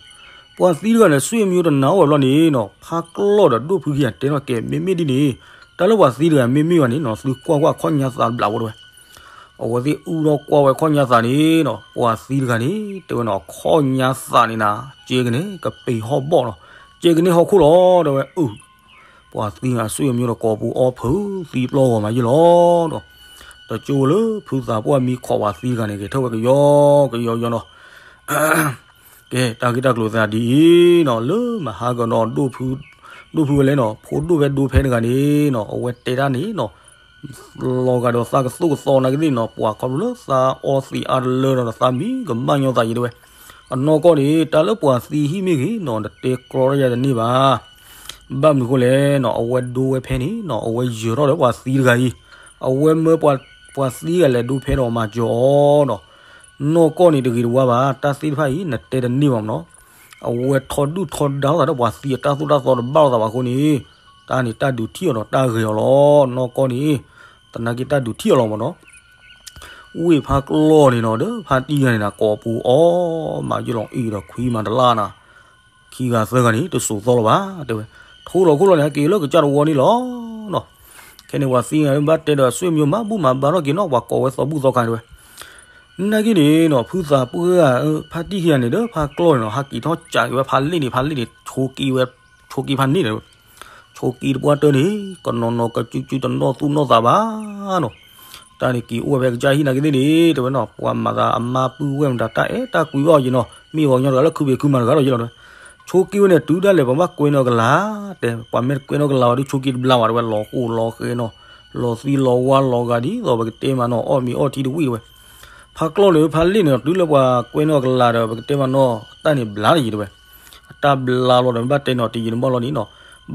ပှၤသံတဂၤန့ၣ် အဆွေမျိုးတနာ်အီၣ်ဝဲဘျီန့ၣ်နီၤ ဖါကျီၢ်ဒီးဒိၣ်ဖုခံဂၤတဲထီၣ်ကဲ မ့မ့ၢ်ဒ်န့ၣ် တၢ်လၢပှၤသံတဂၤမ့မ့ၢ်ဘၣ်န့ၣ်နီၤ သုကွၢ်ကွၢ်ခီၣ်ညါသးတဘျီဖိတဲဝဲ အဝဲသ့ၣ်အူထီၣ်ကွၢ်ဝဲခီၣ်ညါသးန့ၣ်နီၤ ပှၤသံတဂၤန့ၣ် တဲဝဲနီၤ ခီၣ်ညါသးန့ၣ်နၤ ကဲကန့ၣ် ကပ့ၤဟီၣ်ဘီၣ်နီၤ ကဲကန့ၣ်ဟီၣ်ခိၣ်လီၤ တဲဝဲ အု ပှၤသံဂၤအဆွေမျိုးဒီးကိးပူၤအီဖုးသံပျီဂီၤမးယ့ၢ်လီၤဒီး တကၠိလၢဖုသးပှၢ်မံခီးပှၤသံတဂၤန့ၣ် ဂဲၤထၢၣ်ဝဲကယီကယီယီနီၤ ကဲ တၢ်ဂ့ၢ်တၢ်ကျိၤသးဒ်အံၤနီၤ လၢမဟါကနီၤ ဒိၣ်ဖုဝဲလဲၣ်နီၤ ဖိဒိၣ်ဖဲဒိဖဲတဂၤန့ၣ်နီၤ အဝဲတဲတၢ်န့ၣ်နီၤ လီၤဂာ်ဒီးသးကသိၣ်ကသီနာ်က့သ့ၣ်နီၤ ပှၤခီဖျိလၢသးအီသံးအါတလၢဒီးသးမံကမၣ်ညီသးယံၤတဲဝဲ အနီၢ်ကီၢ်န့ၣ် တၢ်လၢပှၤသံဟံၣ်မ့ၢ်ဂ့ၤနီၤ နတဲကြီတၢ်ယၤတန့ၢ်ဘၣ် ဘၣ်မနုၤဃိလဲၣ်နီၤ အဝဲဒိဝဲဖဲန့ၣ်နီၤ အဝဲယၢၤထီၣ်ဒီးပှၤသံတဂၤအံၤ အဝဲမၢပှၤသံဂၤလဲၤဒိဖဲဒီးမၤစၢၤအီၤနီၤ နီၢ်ကီၢ်န့ၣ်တဂ့ၤတဝါဘၣ် တၢ်သ့ၣ်တဖၣ်အံၤ နတဲတန့ၢ်ဘၣ်မးနီၤ အဝဲထီဒုၣ်ထီဒါလိာ်သးဒီးပှၤသံအတၢ်သိၣ်တၢ်သီတဘၣ်လိာ်သးဘၣ်အဃိန့ၣ် တၢ်န့ၣ်တၢ်ဒုးထံၣ်အီၤဒီးတၢ်ဂဲၤအီၤလီၤ နီၢ်ကီၢ်န့ၣ် သနာ်က့တၢ်ဒုးထံၣ်အီၤလီၤမးနီၤ ဝ့ၢ်ဖါကျီၢ်န့ၣ်နီၤ ဒီးဖါတံၢ်ဂၤန့ၣ်နၤ ကိးပူၤအီမးယ့ၢ်လီၤအံၤဒီးခွံမၤတလၢ်နၤ ခံဂၤသၢဂၤန့ၣ် တစိၤသီလီၤဘၣ် တဲဝဲ ထိလီၤခိၣ်လီၤန့ၣ် ဟဲက့ၤလၢကစၢ်တဝီန့ၣ်လီၤနီၤ ခဲန့ၣ်ပှၤသံဂၤဘၣ်တဲဒီး ဆွေမျိုးမၤဘူၣ်မၤဘါထီၣ်က့ၤနီၤ ပှၤကိးဝဲသီဘူၣ်သီခါတဲဝဲ နာ်က့န့ၣ်နီၤ ဖုသးပှၢ် ဖါတံၢ်ခံဂၤန့ၣ်ဒီးဖါကျီၢ်န့ၣ်နီၤ ဟးက့ၤထီၣ်ကးက့ၤဝဲဖါလ့ၣ်န့ၣ် ဖါလ့ၣ်န့ၣ် ဆိက့ဝဲ ဆိက့ဖါန့ၣ်တဲဝဲ ဆိက့တပှၢ်တၢၢ်န့ၣ် ကနီၤနီၤကစုကစုတနီၣ်သူၣ်နီၣ်သးဘၣ်နီၤ တၢ်န့ၣ်က့ၤအိၣ်ဝဲဖဲကစၢ်ဟံၣ်နာ်က့သ့ၣ်န့ၣ် တဲဝဲနီၤ ပှၤမၤသးအမါပုၢ်ဝဲၢ်မတၤတၢ်အဲၣ်တၢ်ကွံဘၣ်အီၤယံၤနီၤ မ့ၢ်ပှၤကညီတဂၤလၢခုဖံးခုမၤတဂၤဒီးယ့ၢ်လီၤတဲဝဲ ဆိက့ဝဲန့ၣ် တုၤဒၣ်လဲာ် ပှၤဘၣ်ကွဲနီၢ်ကလၤ တဲ ပှၤမ့ၢ်တကွဲနီၢ်ကလၤဘၣ်ဒီး ဆိက့တဘျါဘၣ်တဲဝဲ လီၤဃိလီၤဃဲနီၤ လီၤသံလီၤဝါလီၤဂာ်ဒ်သိးပကတဲမးနီၤ အီၣ်မ့ၤအီထံတဝံၣ်တဲဝဲ ဖါကျီၢ်န့ၣ် ဖါလ့ၣ်န့ၣ် တုၤလၢပှၤကွဲနီၢ်ကလၤဒီး ပကတဲမးနီၤ အတၢ်န့ၣ်ဘျါတယံၤတဲဝဲ အတၢ်ဘျါလီၤဒီး ဘၣ်တဲနီၤတယံၤတဘီလီၤန့ၣ်နီၤ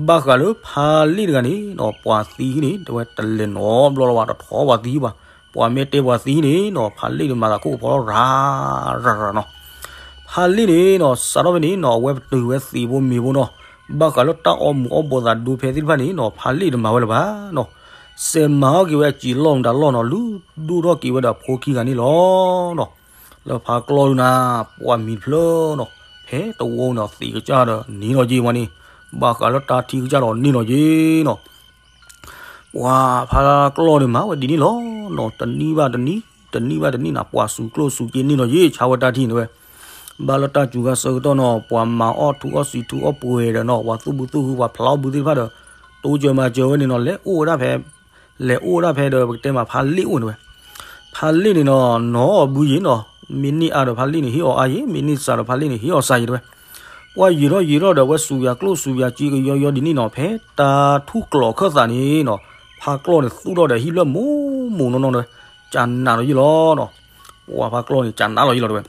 ဘၣ်ဃးလၢဖါလ့ၣ်တဂၤန့ၣ်နီၤ ပှၤသံဟံၣ်န့ၣ် တဲဝဲ တလဲၤနီတဘျီလၢၤဘၣ် တထီၣ်ပှၤသံဟံၣ်ဘၣ် ပှၤမ့ၢ်တဲပှၤသံဟံၣ်န့ၣ်နီၤ ဖါလ့ၣ်န့ၣ်မၤသးခိၣ်ကဖီလီၤ ရၤရၤရၤနီၤ ဖါလ့ၣ်န့ၣ်နီၤ စးထီၣ်ဖဲန့ၣ်နီၤ အဝဲပတုာ်ဝဲသံးဖိမ့ၤဖိနီၤ ဘၣ်ဃးလၢတၢ်အီမူၤအီဘှီးသးဒိဖဲသ့ၣ်တဖၣ်န့ၣ်နီၤ ဖါလ့ၣ်တမၤဝဲလၢၤဘၣ်နီၤ စဲးမၤအီၣ်က့ၤဝဲအစံာ်လီၢ်မတၤလီၢ်နီၤ လူၤဒိၣ်ထီၣ်က့ၤဝဲဒီးအဖိခံဂၤန့ၣ်လီၤနီၤ လၢဖါကျီၢ်ဒုနၤ ပှၤမံၤတဖျၢၣ်နီၤ ဖဲတဝီန့ၣ်သံးကစၢ်ဒီးန့ၢ်လီၤက့ၤဝဲန့ၣ် ဘၣ်ဃးလၢတၢ်ထံကစၢ်ဒီးန့ၢ်လီၤက့ၤနီၤ ပှၤဖါကျီၢ်န့ၣ်မၤဝဲဒ်န့ၣ်လီၤနီၤ တနံၣ်ဘၣ်တနံၣ် တနံၣ်ဘၣ်တနံၣ်နၤ ပှၤစူၤကျိၣ်စူၤစ့န့ၢ်လီၤက့ၤ ဆါဝဲတၢ်ထံန့ၣ်ဝဲ ဘၣ်လၢတၢ်စူၤခါဆၢကတီၢ်နီၤ ပှၤမၤအီၣ်ထူအီၣ်စံးထူအီၣ်ပှဲၤဒီးနီၤ ပှၤသူၣ်ဘုသူၣ်ဟု ပှၤဖျါအီၣ်ဘုသ့ၣ်တဖၣ်ဒီး တိစၢၤမၤစၢၤဝဲန့ၣ်နီၤ လဲၤအိၣ်ဝဲဒၣ်ဖဲ လဲၤအိၣ်ဝဲဒၣ်ဖဲဒီး ပကတဲမးဖါလ့ၣ်အိၣ်န့ၣ်ဝဲ ဖါလ့ၣ်န့ၣ်နီၤ နီၢ်အီၣ်ဘုယံၤနီၤ မ့ၢ်န့ၢ်အါဒီးဖါလ့ၣ်န့ၣ် ဟ့ၣ်အီၤအါယံၤ မ့ၢ်န့ၢ်စှၤဒီးဖါလ့ၣ်န့ၣ် ဟ့ၣ်အီၤစှၤယံၤတဲဝဲ ပှၤယံာ်ထီၣ်ယံာ်ထီၣ်ဒီး အဝဲစူၤယၤကျိၣ်စူၤယၤစ့ကယီယီဒ်န့ၣ်နီၤ ဖဲတၢ်ထူၣ်ကျိၤခၢၣ်သးန့ၣ်နီၤ ဖါကျီၢ်န့ၣ် သူၣ်ထီၣ်ဒီးဟံၣ်ဖျၢၣ်မူးမူးနီၢ်နီၢ်တဲဝဲ ကနးလီၤယံၤလီၤနီၤ ပှၤဖါကျီၢ်န့ၣ် ကနးလီၤယံၤလီၤတဲဝဲ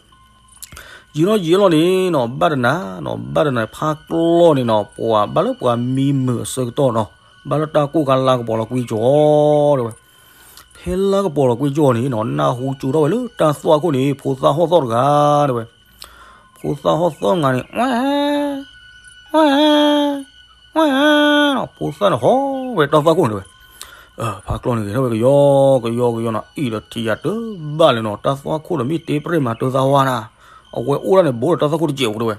ယံာ်ထီၣ်ယံာ်လီၤန့ၣ်နီၤ ဘၣ်တနၤနီၤ ဘၣ်တနၤ ဖါကျီၢ်န့ၣ်နီၤ ပှၤဘၣ်လၢပှၤမံမုာ်အဆၢကတီၢ်နီၤ ဘၣ်လၢတၢ်ကိၢ်ခါလါကပီၤလီၤကွံကၠီတဲဝဲ ဖဲလါကပီၤလီၤကွံကၠီန့ၣ်နီၤ နၢ်ဟူကၠိထီၣ်ဝဲလၢတၢ်သွၣ်ခိၣ်န့ၣ် ဖိသၣ်ဟီၣ်သီၣ်တဂၤတဲဝဲ ဖိသၣ်ဟီၣ်သီၣ်တဂၤန့ၣ် ဝဲ ဝဲ ဝဲ ဖိသၣ်န့ၣ်ဟီၣ်ဝဲတၢ်သွၣ်ခိၣ်န့ၣ်တဲဝဲ ဖါကျီၢ်န့ၣ်ဂဲၤထီၣ်ဝဲကယီကယီကယီနီၤ အံၤဒီးထံၣ်ယၤတဘၣ်လၢၤနီၤ တၢ်သွၣ်ခိၣ်ဒီးမ့ၢ်တ့ပရ့ၣ်မၤတၢ်သးဝါနၤ အဝဲအိၣ်ဒၣ်န့ၣ် ဘိးဒီးတၢ်သွၣ်ခိၣ်တစဲးဖိတဲဝဲ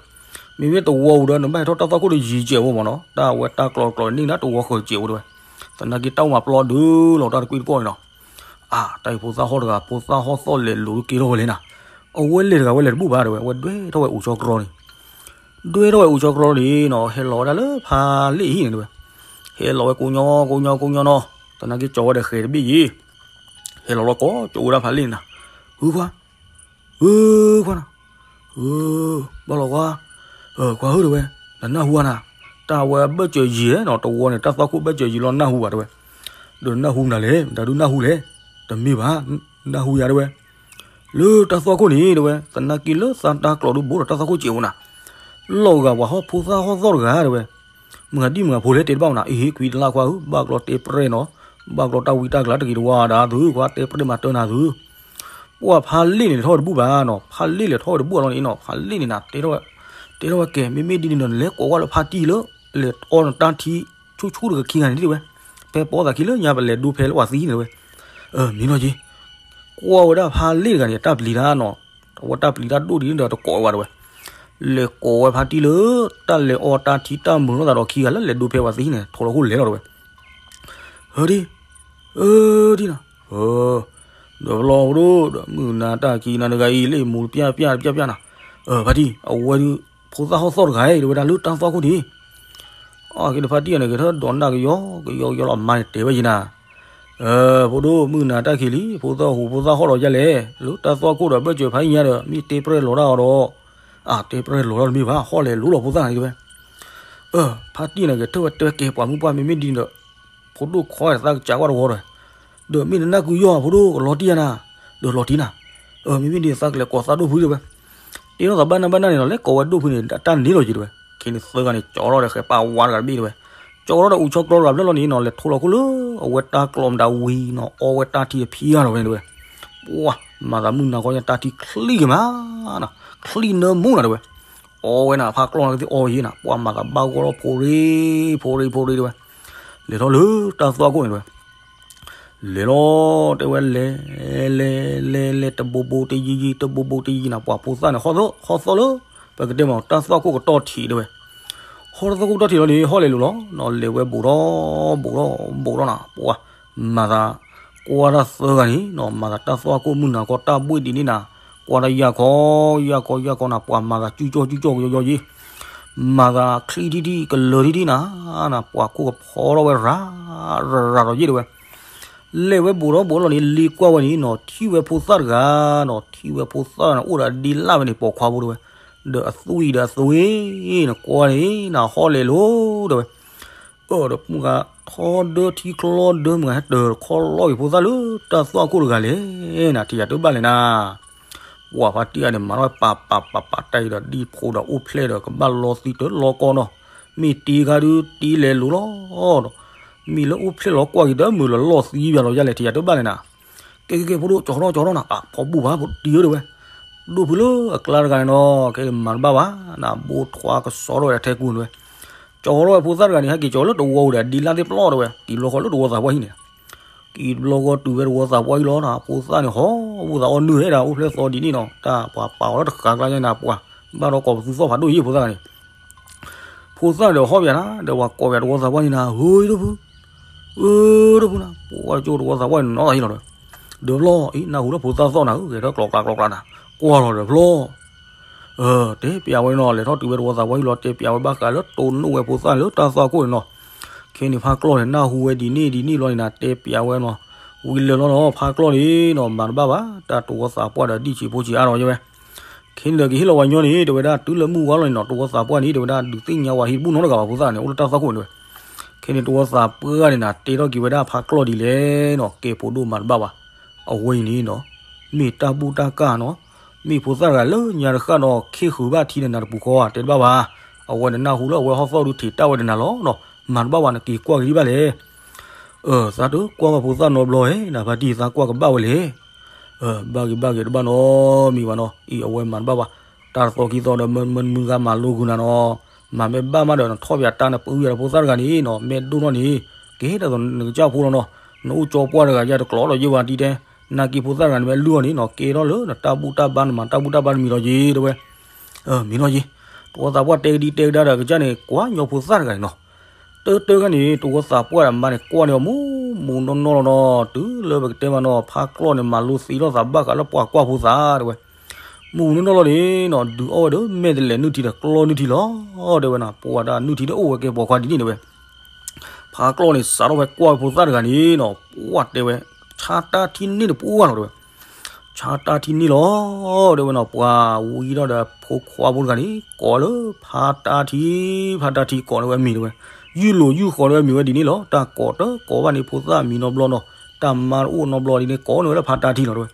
မ့မ့ၢ်တဝီပူၤဒီး နဘၣ်ဟဲထီၣ်တၢ်သွၣ်ခိၣ်တယံၤစဲးဖိမးနီၤ တၢ်အဝဲတၢ်ကျီၤကျီၤန့ၣ်နၤ တဝီဃၢၤစဲးဖိတဲဝဲ သနာ်က့တၢ်အိၣ်မးပျီဒုလီၤတၢ်တကွံတကီၢ်န့ၣ်နီၤ အါ တၢ်အံၤဖိသၣ်ဟီၣ်တဂၤ ဖိသၣ်ဟီၣ်သီၣ်လဲၤလိၤက့ၤထီၣ်ဝဲလဲၣ်နၤ အဝဲလဲၤတဂၤဝဲလဲၤတဘူၣ်ဘၣ်တဲဝဲ အဝဲဒွဲထီၣ်ဝဲအိၣ်ဆီကြီန့ၣ် ဒွဲထီၣ်ဝဲအိၣ်ဆီကြီန့ၣ်နီၤ ဟဲလီၤဝဲဒၣ်လၢဖါလ့ၣ်အဟံၣ်န့ၣ်တဲဝဲ ဟဲလီၤဝဲကိးညီကိးညီကိးညီနီၤ သနာ်က့ကၠီဝဲဒီးဃဲၤတဘ့ၣ်ယံၤ ဟဲလီၤလီၤကိးကၠိဝဲဒၣ်ဖါလ့ၣ်န့ၣ်နၤ ဧၢခွါ ဧၢခွါနီၤ ဧၢ ဘၣ်လီၤခွါ ခွါဧၢတဲဝဲ နနၢ်ဟူဧါနၤ တၢ်အဝဲဘၢၣ်စၢၤယံၤနီၤ တဝီန့ၣ် တၢ်သွၣ်ခိၣ်ဘၢၣ်စၢၤယံၤလီၤနၢ်ဟူဘၣ်တဲဝဲ ဒီးနနၢ်ဟူမနုၤလဲၣ် မတၤဒုနၢ်ဟူလဲၣ် တမ့ၢ်ဘၣ် နၢ်ဟူယၤတဲဝဲ လၢတၢ်သွၣ်ခိၣ်န့ၣ် တဲဝဲ, သနာ်က့လၢသးတၢ်ကျိးဒုးဘိဒီးတၢ်သွၣ်ခိၣ်စဲးအိၣ်နၤ, လီၤဂာ်ပှၤဟီၣ်ဖိသၣ်ဟီၣ်သီၣ်တဂၤ တဲဝဲ, မုၢ်ဂၤဒံၣ်မုၢ်ဂၤဖိလဲၣ်တဲတဘၣ်မနၤ, အဟ့ၣ်ကွံာ်တလါခွါဧၢ, ဘၣ်ကျီတဲပြဲၣ်နီၤ, ဘၣ်ကျီတၢ်ဝံတၢ်ကျါတဂ့ၤတဝါဒၣ်သု, ခွါတဲပြဲၣ်မၤတၢ်နၤသု, ပှၢ်ဖါလ့ၣ်န့ၣ်လဲၤထီၣ်ဝဲတဘူၣ်ဘၣ်နီၤ, ဖါလ့ၣ်လဲၤထီၣ်ဝဲတဘူၣ်အလီၢ်န့ၣ်နီၤ, ဖါလ့ၣ်န့ၣ်နၤ, တဲထီၣ်ဝဲကဲ မ့မ့ၢ်ဒ်န့ၣ်ဒီး နလဲၤကိးဝဲလၢဖါတံၢ်လၢ လဲၤအီနတၢ်ထံ ဆူၣ်ဆူၣ်တဂၤခံဂၤန့ၣ်တဲဝဲ, ဖဲပိာ်သးခံလၢညါပလဲၤဒိဖဲလၢပှၤသံန့ၣ်တဲဝဲ, မ့ၢ်နီၤက့ ကွၢ်ဝဲဒၣ်ဖါလ့ၣ်တဂၤန့ၣ် တၢ်ပျံၤတၢ်နီၤ, အဝဲတၢ်ပျံၤတၢ်ဒိၣ်ဒ်န့ၣ်ဒီးတကိးဝဲဘၣ်တဲဝဲ, လဲၤကိးဝဲဖါတံၢ်လၢ တၢ်လဲၤအီတၢ်ထံတၢ်မုာ်လိာ်သးဒီးခံဂၤလၢလဲၤဒိဖဲပှၤသံန့ၣ် ထိးလီၤခိၣ်လဲၤလီၤတဲဝဲ, ဟဒံ အဒံနၤ, ဒီးပလီၢ်ဖိဒိၣ်ဒီး မုၢ်နၤတၢ်ခံနၤတဂၤအံၤ လ့ၣ်မူၤတပျၢ်ပျၢ်တပျၢ်ပျၢ်နၤ, ဖါတံၢ် အဝဲဒုး ဖိသၣ်ဟီၣ်သီၣ်တဂၤတဲဝဲဒၣ်လၢတၢ်သွၣ်ခိၣ်န့ၣ်, အက့ၤဒီးဖါတံၢ်အန့ၣ် ကထၢၣ်ဒိးနၢ်ကယီကယီကယီလီၤ အမါန့ၣ်တဲဝဲယံၤနၤ, ဖိဒိၣ်မုၢ်နၤတၢ်ခံလံ ဖိသၣ်ဟူးဖိသၣ်ဟီၣ်ဒီးယဲလဲၣ် လၢတၢ်သွၣ်ခိၣ်ဒီးဘၢၣ်စၢၤဖးယံၤညါဒီး မ့ၢ်တဲပြဲၣ်လီၤတၢ်အီၤဒီး, အတဲပြဲၣ်လီၤတၢ်တမ့ၢ်ဘၣ် ဟီၣ်လဲၤလိၤလီၤဖိသၣ်န့ၣ်တဲဝဲ, ဖါတံၢ်န့ၣ်ကထၢၣ်ဝဲတဲဝဲကဲပှၤမုၣ်ပှၢ်မ့မ့ၢ်ဒ်န့ၣ်ဒီး, ဖိဒိၣ်ခီသးကစးကွၢ်တဝီဒီး, ဒီးမ့ၢ်နနၢ်ကုယီၢ်ဖိဒိၣ်ကလီၤတံၢ်ယၤနၤ, ဒီးလီၤတံၢ်နၤ, မ့မ့ၢ်ဒ်န့ၣ်သးကလဲၤကိးသးဒိၣ်ဖုတဲဝဲ, တဲထီၣ်သးဘၣ်နၢ်ဘၣ်နၢ်န့ၣ်ဒီး လဲၤကိးဝဲဒိၣ်ဖုန့ၣ် တၢ်န့ၣ်လီၤက့ၤတဲဝဲ, ခဲန့ၣ်သၢဂၤန့ၣ် ကၠီထီၣ်ဒီးဃဲၤပာ်ဝါတဂၤတဘ့ၣ်တဲဝဲ, ကၠီထီၣ်ဒီးအူဆီကျီတဂၤဖျၢၣ်လီၤန့ၣ်နီၤ လဲၤထိလီၤခိၣ်လၢ အဝဲတၢ်ကျီးမတၤဝံၤနီၤ အီဝဲတၢ်ထံတဖံဂၤဒီးဝဲန့ၣ်တဲဝဲ, ပှၢ် မၤသးမုၢ်နၤခီညါတၢ်ထံချံက့ၤမး, ချံနၢမူနၤတဲဝဲ, အီဝဲနၤဖးကျီၢ်နၤကသ့ၣ်အီဝဲယံၤနၤ ပှၢ်မၤသးဘၣ်ဂီၢ်လီၤဖိရ့ ဖိရ့ ဖိရ့တဲဝဲ, လဲၤထီၣ်လၢတၢ်သွၣ်ခိၣ်န့ၣ်တဲဝဲ လဲၤလီၤ တဲဝဲလဲၤ လဲၤ လဲၤ လဲၤ တဘိဘိတယံၤယံၤ တဘိဘိတယံၤနၤ ပှၤဖိသၣ်န့ၣ် ဟီၣ်သီၣ် ဟီၣ်သီၣ်လၢ ပကတဲမ့ၢ် တၢ်သွၣ်ခိၣ်ကတီၢ်ထံးတဲဝဲ, ဟီၣ်တၢ်သွၣ်ခိၣ်ကတီၢ်ထံးလီၤန့ၣ် ဟီၣ်လဲၤလိၤလီၤ နီၤ လဲၤဝဲဘူးထီၣ် ဘူးထီၣ် ဘူးထီၣ်နၤ ပှၤ မၤသး ကွၢ်တၢ်သၢဂၤန့ၣ်နီၤ မၤသးတၢ်သွၣ်ခိၣ်မုၢ်နၤခီတၢ်ဘှ့ၣ်ဒ်န့ၣ်နၤ ကွၢ်တၢ်ယၢ်ခီ ယၢ်ခီ ယၢ်ခီနၤ ပှၤမၤသးကၠူကၠီၣ် ကၠူကၠီၣ်ကယီယီယံၤ မၤသးချံထံထံ ကလၢၤထံထံနၤ နၤ ပှၤခိၣ်ကဖီထီၣ်ဝဲရၤ ရၤရၤဒီးယံၤတဲဝဲ, လဲၤဝဲဘူးထီၣ်ဘူးထီၣ်လီၤန့ၣ် လ့ကွၢ်ဝဲန့ၣ်နီၤ ထံၣ်ဝဲဖိသၣ်တဂၤနီၤ ထံၣ်ဝဲဖိသၣ်န့ၣ် အိၣ်ဒီးအဒ့လၣ်ဝဲန့ၣ် ပိာ်ခွါဖိတဲဝဲ, ဒီးအသွံၣ်ဒီးအသွံၣ်နကွၢ်န့ၣ် နဟီၣ်လဲၤလိၤတဲဝဲ, အၢ ဒီးမုၢ်ဂၤ ထီဒၢထံချီဒၢမုၢ်ဂၤ ဟဲတၢၢ်ခီလီက့ၤဖိသၣ်လၢတၢ်သွၣ်ခိၣ်တဂၤလဲၣ် နၤ ထံၣ်ယၤတဘၣ်လဲၣ်နၤ ပှၤဖါတံၢ်ဂၤန့ၣ် မၤထီၣ်ပာ်ပာ်ပာ်ပာ်တၢ်အံၤဒီး ဒ်ဖိဒီးအိၣ်ဖျဲၣ်ဒီး ကဘၣ်လီသံတၢ်လီကီနီၤ, မ့ၢ်တ့ခါဒုးတ့လဲၤလိၤလီၤဒီး, မ့ၢ်လၢအိၣ်ဖျဲၣ်လီၤကွၢ်က့ၤဒီး မုာ်လီၤလီသံယၤလီၤယၤလဲၣ် ထံၣ်ယၤတဘၣ်လဲၣ်နၤ, ကဲကဲကဲ ဖိဒိၣ် ကၠီထီၣ်ကၠီထီၣ်နၤ ပာ်ဖီဘူၣ်ဘၣ် ဖိတံၢ်ဧၢတဲဝဲ, ဒိၣ်ဖုလၢအကျါတဂၤန့ၣ်နီၤ ခဲမၤတဘၣ်ဘၣ်နၤ ဘိထွါကစီထီၣ်ဝဲထဲကူၣ်န့ၣ်ဝဲ, ကၠီထီၣ်ဝဲဖိသၣ်တဂၤန့ၣ် ဟဲက့ၤကၠီလၢတဝီပူၤဒီး ဒ့လၣ်သ့ၣ်ပျီတဲဝဲ ကံၤဘျီဃီလၢတဝီသးပှၢ်ဟံၣ်န့ၣ် ကံၤဘျီဃီတုၤဝဲတဝီသးပှၢ်ဟံၣ်လီၤနၤ ဖိသၣ်န့ၣ် ဟီၣ်ဝူသးအီၣ်နုၢ်ဟဲဒၣ် အိၣ်ဖျဲၣ်သီဒ်န့ၣ်နီၤ တၢ်ပှၤပာ်အီၤလၢတဃာ်ကျါညါနၤ ပှၤ ဘၣ်ဒီးကိးပသူသီၣ်ဖးဒိၣ်ယံၤဖိသၣ်တဂၤန့ၣ် ဖိသၣ်ဒီးဟီၣ်ပယၤနၤ ဒီးပှၤကိးပယၤတဝီသးပှၢ်န့ၣ်နၤ ဟိဒိၣ်ဖု အၢ ဒိၣ်ဖုနၤ ပှၤကၠိတဝီသးပှၢ်န့ၣ်နီၤသးဟံၣ်လီၤဒီး, ဒီးဖျီ အံၤ နၢ်ဟူလၢဖိသၣ်သီၣ်နၤဧၢ ဂဲၤထီၣ်ကျီကျါကျီကျါနၤ, ကွၢ်လီၤဒီးဖျီ တဲပျးဝဲနီၤ လဲၤထီၣ်တုၤဝဲတဝီသးပှၢ်ဟံၣ်လီၤ တဲပျးဝဲဘၣ်ဃးလၢတိၢ်နီၣ်ဝဲဖိသၣ်န့ၣ်လၢတၢ်သွၣ်ခိၣ်န့ၣ်နီၤ, ခဲန့ၣ်ဖါကျီၢ်န့ၣ် နၢ်ဟူဝဲဒ်န့ၣ်ဒ်န့ၣ်လီၤန့ၣ်နၤ တဲပျးဝဲနီၤ, ဝံၤလၢာ်လီၤနီၤ ဖါကျီၢ်န့ၣ်နီၤ မၤတဘၣ်ဘၣ် တၢ်တဝီသးပှၢ်ဒီးဒ်ဆံးဖိဆံးအါထီၣ်ယဲဝဲ ခဲန့ၣ်ဒီးကဟ့ၣ်လီၤဝဲညီန့ၣ် တဲဝဲဒၣ် တုၤလၢမုၢ်ဝါလီၤန့ၣ်နီၤ တဝီသးပှၢ်န့ၣ် တဲဝဲဒၣ် ဒုးသ့ၣ်ညါဝဲဟံၣ်တဘူၣ်နီတဂၤဘၣ် ဖိသၣ်န့ၣ် အိၣ်လၢတၢ်သွၣ်ခိၣ်န့ၣ်တဲဝဲ, ခဲန့ၣ်တဝီသးပှၢ်န့ၣ်နၤ တဲထီၣ်က့ၤဝဲဒၣ်ဖါကျီၢ်ဒ်လဲၣ်နီၤ ကဲဖိဒိၣ်မၤတဘၣ်ဘၣ်, အဝဲအံၤန့ၣ်နီၤ မ့ၢ်တၢ်ဘူၣ်တၢ်ကၢ်နီၤ, မ့ၢ်ဖိသၣ်တဂၤလၢညါတဃၣ်နီၤ ခ့ဃုာ်ဘၣ်ထံန့ၣ်နၤတပူၤဃီဧါ တဲတဘၣ်ဘၣ်, အဝဲန့ၣ်နၢ်ဟူလၢအဝဲဟီၣ်သီၣ်ဒုးထံးတၢ်ဝဲဒၣ်နၤလီၤနီၤ, မၤတဘၣ်ဘၣ် နက့ၤကွၢ်က့ၤဒံးဘၣ်လဲၣ် အၢ သးတကွၢ်ဘၣ်ဖိသၣ်နီတဘျီဧါ နဖါတံၢ်သးကွၢ်ကဘၣ်ဝဲလဲၣ်, ဘၣ်ဂ့ၤဘၣ်ဂ့ၤတဘၣ်နီတမံၤဘၣ်နီၤ အံၤအဝဲမၤတဘၣ်ဘၣ်, တၢ်တသီခံသီဒီး မုၢ်မုၢ်ဂၤမၤလိဂုာ်နၤနီၤ, မၤမ့ၢ်ဘၣ်မးဒီး နထီၣ်ပၠးတၢ်နပၢဝံၤဒီးဖိသၣ်တဂၤန့ၣ်နီၤ မ့ၢ်ဒိၣ်ထီၣ်န့ၣ် ကဟ့ၣ်တၢ်သိးနကစၢ်ဖိလီၤနီၤ, နအိၣ်ကၠီပှၢ်တဂၤယါတကျိးဒီးယ့ၢ်ဝဲတံၢ်တဲ, နာ်က့ဖိသၣ်တဂၤန့ၣ်မ့ၢ်လုၢ်အီၤန့ၣ်နီၤ ကဲထီၣ်လၢနတၢ်ဘူၣ်တၢ်ဘါ နမၤတၢ်ဘူၣ်တၢ်ဘါတမံၤလီၤက့ၤတဲဝဲ မ့ၢ်နီၤယ့ၢ်, တဝီသးပှၢ်တဲကဒံတဲကဒါဒီးကစၢ်န့ၣ် ကွၢ်ညီဖိသၣ်တဂၤန့ၣ်နီၤ, တၢ်တၢ်ခါန့ၣ် တဝီသးပှၢ်ဒီးမါန့ၣ် ကွၢ်န့ၢ်အီၤမူမူနီၢ်နီၢ်လီၤနီၤ, တုၤလၢပကတဲမးနီၤ ဖါကျီၢ်န့ၣ် မၤလိသံထီၣ်သးဘၣ်ဃးလၢပှၤကွၢ်ဖိသးတဲဝဲ, မူမူနီၢ်နီၢ်လီၤန့ၣ်နီၤ ဒုးအီၣ်ဝဲဒီးမဲာ်တလဲးနုၢ်ထံဒီးကျီနုၢ်ထံလီၤ, တဲဝဲနီၤ ပှၤဒၣ်နုၢ်ထံဒီးအိၣ်ဝဲကဲပိာ်ခွါဒ်န့ၣ်တဲဝဲ ဖါကျီၢ်န့ၣ် စးထီၣ်ဝဲကွၢ်ဖိသၣ်တဂၤန့ၣ်နီၤ ပှၢ်တဲဝဲ, ဆါတၢ်ထံန့ၣ်တပူၤဘၣ်လီၤတဲဝဲ, ဆါတၢ်ထံန့ၣ်လီၤ, တဲဝဲနီၤ ပှၤဝံထီၣ်ဒီးဖိခွါဖိတဂၤန့ၣ် ကိးလၢဖါတၢ်ထံ, ဖါတၢ်ထံကိးန့ၢ်ဝဲမံၤတဲဝဲ, ယုၢ်လိာ်ယုၢ်ဃီၤန့ၢ်ဝဲမံၤဝဲဒ်န့ၣ်လီၤ, တၢ်ကိးတကိးဘၣ်န့ၣ်ဖိသၣ်မံၤနီတဘျီနီၤ, တၢ်မါတအိၣ်နီတဘျီဒ်န့ၣ် ကိးန့ၢ်ဝဲလၢဖါတၢ်ထံလီၤတဲဝဲ,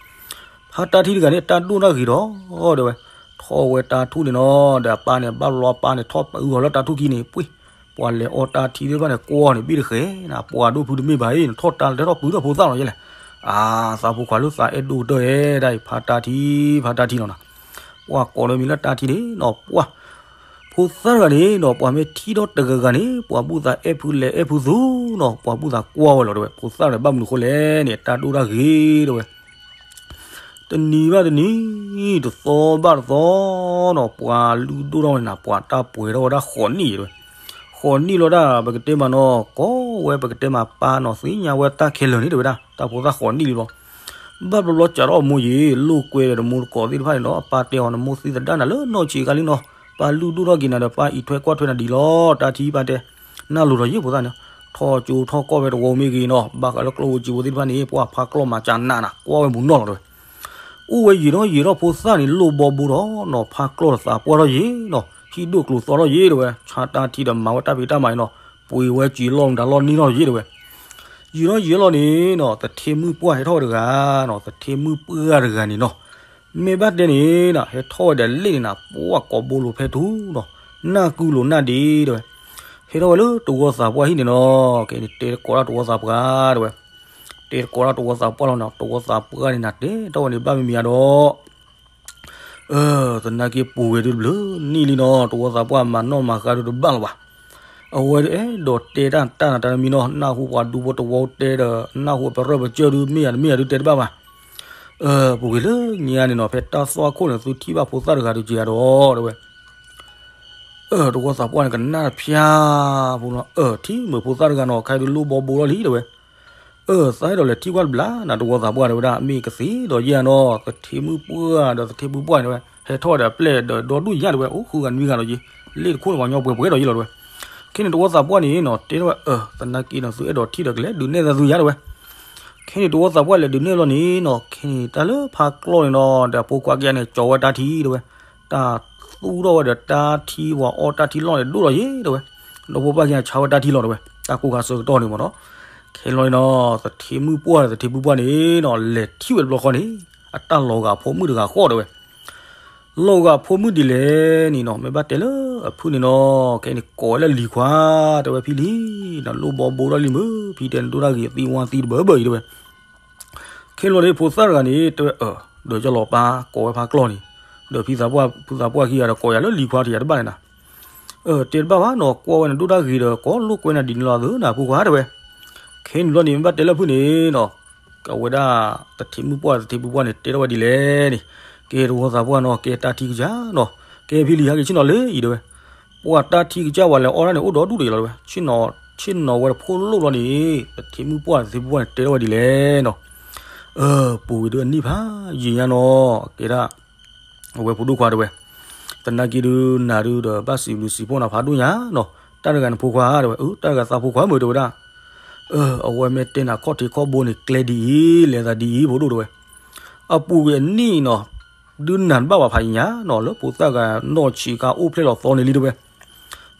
ဖ ဖါတၢ်ထံတဂၤန့ၣ် တၢ်ဒိၣ်တၢ်ဂ့ၤဒီး တဲဝဲ, ထီၣ်ဝဲတၢ်ထူၣ်န့ၣ်နီၤ, ဒီးအပၢ်န့ၣ် ဘၣ်ဘျီအပၢ်န့ၣ် ထီၣ်ပအုးအီၤလၢတၢ်ထူၣ်ခံန့ၣ် ပှ့ၤ, ပှၤလဲၤအီတၢ်ထံသ့ၣ်တဖၣ်န့ၣ် ကွီၢ်န့ၣ် ဘ့ၣ်တဃဲၤနၤ, ပှၤဒိၣ်ဖုတမ့ၢ်ဘၣ်အံၤ နထီၣ်တၢ်လဲၤထီၣ်ပှ့ၤထီၣ်ဖိသၣ်လီၤယဲလဲၣ်. အါ, သးဖိခွါလၢသးအဲၣ်ဒိၣ်ကတၢၢ်ဧဲဒၣ်အံၤ ဖါတၢ်ထံ, ဖါတၢ်ထံလီၤနီၤ. ပှၤကိးလၢမံၤလၢတၢ်ထံန့ၣ်နီၤ, ပှၤ ဖိသၣ်တဂၤန့ၣ်နီၤ, ပှၤမ့ၢ်ထံၣ်ထီၣ်တဂၤဂၤန့ၣ် ပှၤဘူၣ်သးအဲၣ်ဖုလဲၤအဲၣ်ဖုသူနီၤ, ပှၤဘူၣ်သးကွၢ်ဝဲလီၤတဲဝဲ, ဖိသၣ်တဂၤဘၣ်မနုၤဃိလဲၣ်န့ၣ် တၢ်ဒိၣ်တၢ်ဂ့ၤတဲဝဲ. တနံၤဘၣ်တနံၤ, တသီဘၣ်တသီနီၤ, ပှၤလုၢ်ဒိၣ်ထီၣ်ဝဲန့ၣ်နၤ, ပှၤတၢ်ပှဲၤထီၣ်ဝဲဒၣ်ဃိးနံၣ်တဲဝဲ. ဃိးနံၣ်လီၤဒၣ် ပကတဲမးနီၤ, ကိးဝဲပကတဲမးပၢ်နီၤ, သ့ၣ်ညါဝဲတၢ်ခဲလၢာ်န့ၣ်တဲဝဲဒၣ်, တၢ်ဖိသၣ်ဃိးနံၣ်လံလီၤ. ဘၣ်ဘျီဘျီစးထီၣ်အမိၢ်ယံၤ လိာ်ကွဲဒီးတမူတကိးသ့ၣ်တဖၣ်န့ၣ်နီၤ, အပၢ်တဲအီၤ နမိၢ်သံသဒၣ်နၤလၢနီၢ်ဆံးခါလံနီၤ, ပၢ်လုၢ်ဒိၣ်ထီၣ်က့ၤနၤဒီး ပၢ်အံးထွဲကွၢ်ထွဲနၤဒံးလီၤ, တၢ်ထံပၢ်တဲ. နၢ်လိၤဒီးယဲၢ်ဖိသၣ်န့ၣ်, ထီၣ်ကၠိထီၣ်ကီၢ်ဖဲတဝီမ့ၢ်ဂ့ၤနီၤ, ဘၣ်ဃးလၢကျိၣ်ဧိၤစ့ဧိၤသ့ၣ်တဖၣ်န့ၣ် ပှၤဖးကျီၢ်မၤစးနးနၤ, ကွၢ်ဝဲမုာ်နီၢ်လီၤတဲဝဲ. အိၣ်ဝဲယံာ်ထီၣ်ယံာ်ထီၣ်ဖိသၣ်န့ၣ် လိၣ်ဘီဘိဒီးနီၤ, ဖးကျီၢ်ဒီးသးပှၢ်ထီၣ်ယံၤနီၤ, ဟံၣ်ဒိၣ်ကျိၤသီထီၣ်ယံၤတဲဝဲ, ဆါတၢ်ထံဒီးမၤဝဲတၢ်ဖံးတၢ်မၤအံၤနီၤ, ပှ့ၤဝဲစံာ်လီၢ်မတၤလီၢ်နံၣ်ထီၣ်ယံၤတဲဝဲ. ယံာ်ထီၣ်ယံာ်ထီၣ်လီၤန့ၣ်နီၤ, သထ့မုၣ်ပှၢ်ဟဲထီၣ်ဝဲတဂၤနီၤ, သထ့မုၣ်ပှၢ်တဂၤန့ၣ်နီၤ, မ့ၢ်ဘၣ်တဲန့ၣ်နီၤ, ဟဲထီၣ်ဝဲဒီးလ့ၣ်န့ၣ်နၤ, ပှၤကိးဘိလိာ်ဖဲထူနီၤ, နၢ်ကုလိာ်နၢ်ဒ့တဲဝဲ. ဟဲထီၣ်ဝဲလၢတဝီသးပှၢ်ဟံၣ်န့ၣ်နီၤ, ကဲန့ၣ်တဲတကိးတၢ်တဝီသးပှၢ်တဲဝဲ. တဲတကိးတၢ်တဝီသးပှၢ်လီၤနီၤ, တဝီသးပှၢ်န့ၣ်နၤ တဲထီၣ်ဝဲန့ၣ်ဘၣ်မံၤမံၤဧါဒီး သနာ်က့ပူၤကွံာ်ဒုးတဘျုးနံၣ်လံနီၤ, တဝီသးပှၢ်မၤနီၣ်မၤဃါဒုးတဘၣ်လၢၤဘၣ်. အဝဲဒုးအဲၣ်ဒိးတဲတၢ်တၢ်နၤတၢ်တမံၤနီၤ, နၢ်ဟူပှၤဒူဖိတဝီတဲဒီး နၢ်ဟူပရၢပစၢၢ်ဒုး မ့ၢ်ယၤတမ့ၢ်ယၤဒုးတဲတဘၣ်ဘၣ်. ပူၤကွံာ်လၢညါန့ၣ်နီၤ, ဖဲတၢ်သွၣ်ခိၣ်န့ၣ် သုထံၣ်ဘၣ်ဖိသၣ်တဂၤဒုးက့ၤဧါဒီးတဲဝဲ. တဝီသးပှၢ်န့ၣ် ကနၣ်တဖျါဖိနီၤ, ထံၣ်မုာ်ဖိသၣ်တဂၤနီၤ, ခဲအံၤဒုးလိၣ်ဘီဘိထီၣ်လံတဲဝဲ. သးအဲၣ်ဒိးလဲၤထံၣ်ကွၢ်တဘျီနၤ, တဝီသးပှၢ်တဲဝဲဒၣ်, မ့ၢ်ကသ့ဒီးယဲၢ်နီၤ, သထ့မုၣ်ပှၢ်ဒီးသထ့မုၣ်ပှၢ်န့ၣ်တဲဝဲ, ဟဲထီၣ်ဒီးအပျဲၢ်ဒီးဒီဒူၣ်ညါတဲဝဲ, အိၣ်ဃုဂၤနွံဂၤဒီးယံၤ, လ့ၣ်တခိၣ်န့ၣ်ပှၤညီပှဲၤပှဲၤဒီးယံၤလီၤတဲဝဲ. ခဲန့ၣ်တဝီသးပှၢ်န့ၣ်နီၤ, တဲထီၣ်ဝဲ, သနာ်က့နီၤ သုအဲၣ်ဒိးထံၣ်ဒီးကလဲၤဒုးနဲၣ်သးသုယါတဲဝဲ. ခဲန့ၣ်တဝီသးပှၢ်လဲၤဒုးနဲၣ်လီၤန့ၣ်နီၤ, ခဲန့ၣ်တၢ်လၢဖါကျီၢ်န့ၣ်နီၤ, ဒီးဖိခွါက့န့ၣ် ကၠီၤဝဲတၢ်ထံတဲဝဲ. တၢ်သူၣ်ထီၣ်ဝဲဒီးတၢ်ထံဝဲအီတၢ်ထံလီၢ်န့ၣ်ဒိၣ်လီၤယံၤတဲဝဲ. ဒီဖိပၢ်က့န့ၣ် ဆါဝဲတၢ်ထံလီၤတဲဝဲ, တၢ်ကိၢ်ခါဆၢကတီၢ်န့ၣ်မ့ၢ်နီၤ. ခဲလီၤန့ၣ်နီၤ, သထ့မုၣ်ပှၢ်ဒီးသထ့မုၣ်ပှၢ်န့ၣ်နီၤ, လဲၤထံၣ်ဝဲတဘျီဃီန့ၣ်, အတၢ်လီၤဂာ်ဖိမုၣ်တဂၤဃီတဲဝဲ. လီၤဂာ်ဖိမုၣ်ဒ်လဲၣ်န့ၣ်နီၤ, မ့ၢ်ဘၣ်တဲလၢအဖုၣ်န့ၣ်နီၤ, ခဲန့ၣ်ကိးဝဲလၢလံၤခွါတဲဝဲ, ဖံလံၤ, နလိၣ်ဘီဘိထီၣ်လံမုၢ်, ဖံတဲနဒိၣ်တၢ်ဂ့ၤသံဝါသံတဘၢဘၢအံၤတဲဝဲ. ခဲလီၤန့ၣ်ဖိသၣ်တဂၤန့ၣ် တဲဝဲ, ဒီးကၠီလီၤပၢ်ကိးဝဲဖါကျီၢ်န့ၣ်, ဒီးဖံသးပှၢ်ဖုသးပှၢ်ခံဂၤဒီး ကိးယၤလၢလံၤခွါတယၤတဘၣ်န့ၣ်နၤ. တဲတဘၣ်ဘၣ်နီၤ, ကွၢ်ဝဲနဒိၣ်တၢ်ဂ့ၤဒီး ကိးလိာ်ကွဲနၤဒ်န့ၣ်လီၤသ့နၤဖိခွါတဲဝဲ. ခဲန့ၣ်ဘျီန့ၣ် မ့ၢ်ဘၣ်တဲလၢဖုၣ်န့ၣ်နီၤ, အဝဲဒၣ်သထ့မုၣ်ပှၢ်သထ့မုၣ်ပှၢ်န့ၣ် တဲထီၣ်ဝဲဒ်လဲၣ်န့ၣ်, ကဲတဝီသးပှၢ်နီၤ, ကဲတၢ်ထံကစၢ်နီၤ, ကဲဖံလံၤ ဟဲက့ၤဆ့ၣ်နီၤလၢအံၤတဲဝဲ. ပှၤတၢ်ထံကစၢ်ဝဲလဲၤအီၣ်တၢ်န့ၣ် အိၣ်ဒီဒူၣ်ဒီးယလီၤတဲဝဲ, ဆ့ၣ်နီၤဝဲတဖိလိၣ်ဘျီန့ၣ်, သထ့မုၣ်ပှၢ်သထ့မုၣ်ပှၢ်န့ၣ် တဲထီၣ်ဝဲဒ်လဲၣ်နီၤ. ပူၤကွံာ်ဒုးအနံၣ်ဖးယံာ်ညါနီၤ, ကဲဒၣ် အဝဲဖိဒိၣ်ခွါတဲဝဲ, သနာ်က့ဒုး နၤဒုးဒီးဘၣ်စံးဘျုးစံးဖှိၣ်နၤဖးဒိၣ်ညါနီၤ, တၢ်တဂၤန့ၣ်ဖိခွါတဲဝဲ, တၢ်တဂၤသးဖိခွါမုၢ်တဲဝဲဒၣ်. အဝဲမ့ၢ်တဲနၤခီၣ်ထံးခီၣ်ဘိန့ၣ် ကျဲဒ်အံၤ လဲၤသးဒ်အံၤ ဖိဒိၣ်တဲဝဲ. အပူၤကွံာ်အနံၣ်နီၤ, ဒုးနၤတဘၣ်ဘၣ်ဖးယံာ်ညါနီၤ, လၢဖိသၣ်ဂၤနီၢ်ဆံးခါအိၣ်ဖျဲၣ်လီၤသီန့ၣ်လံတဲဝဲ.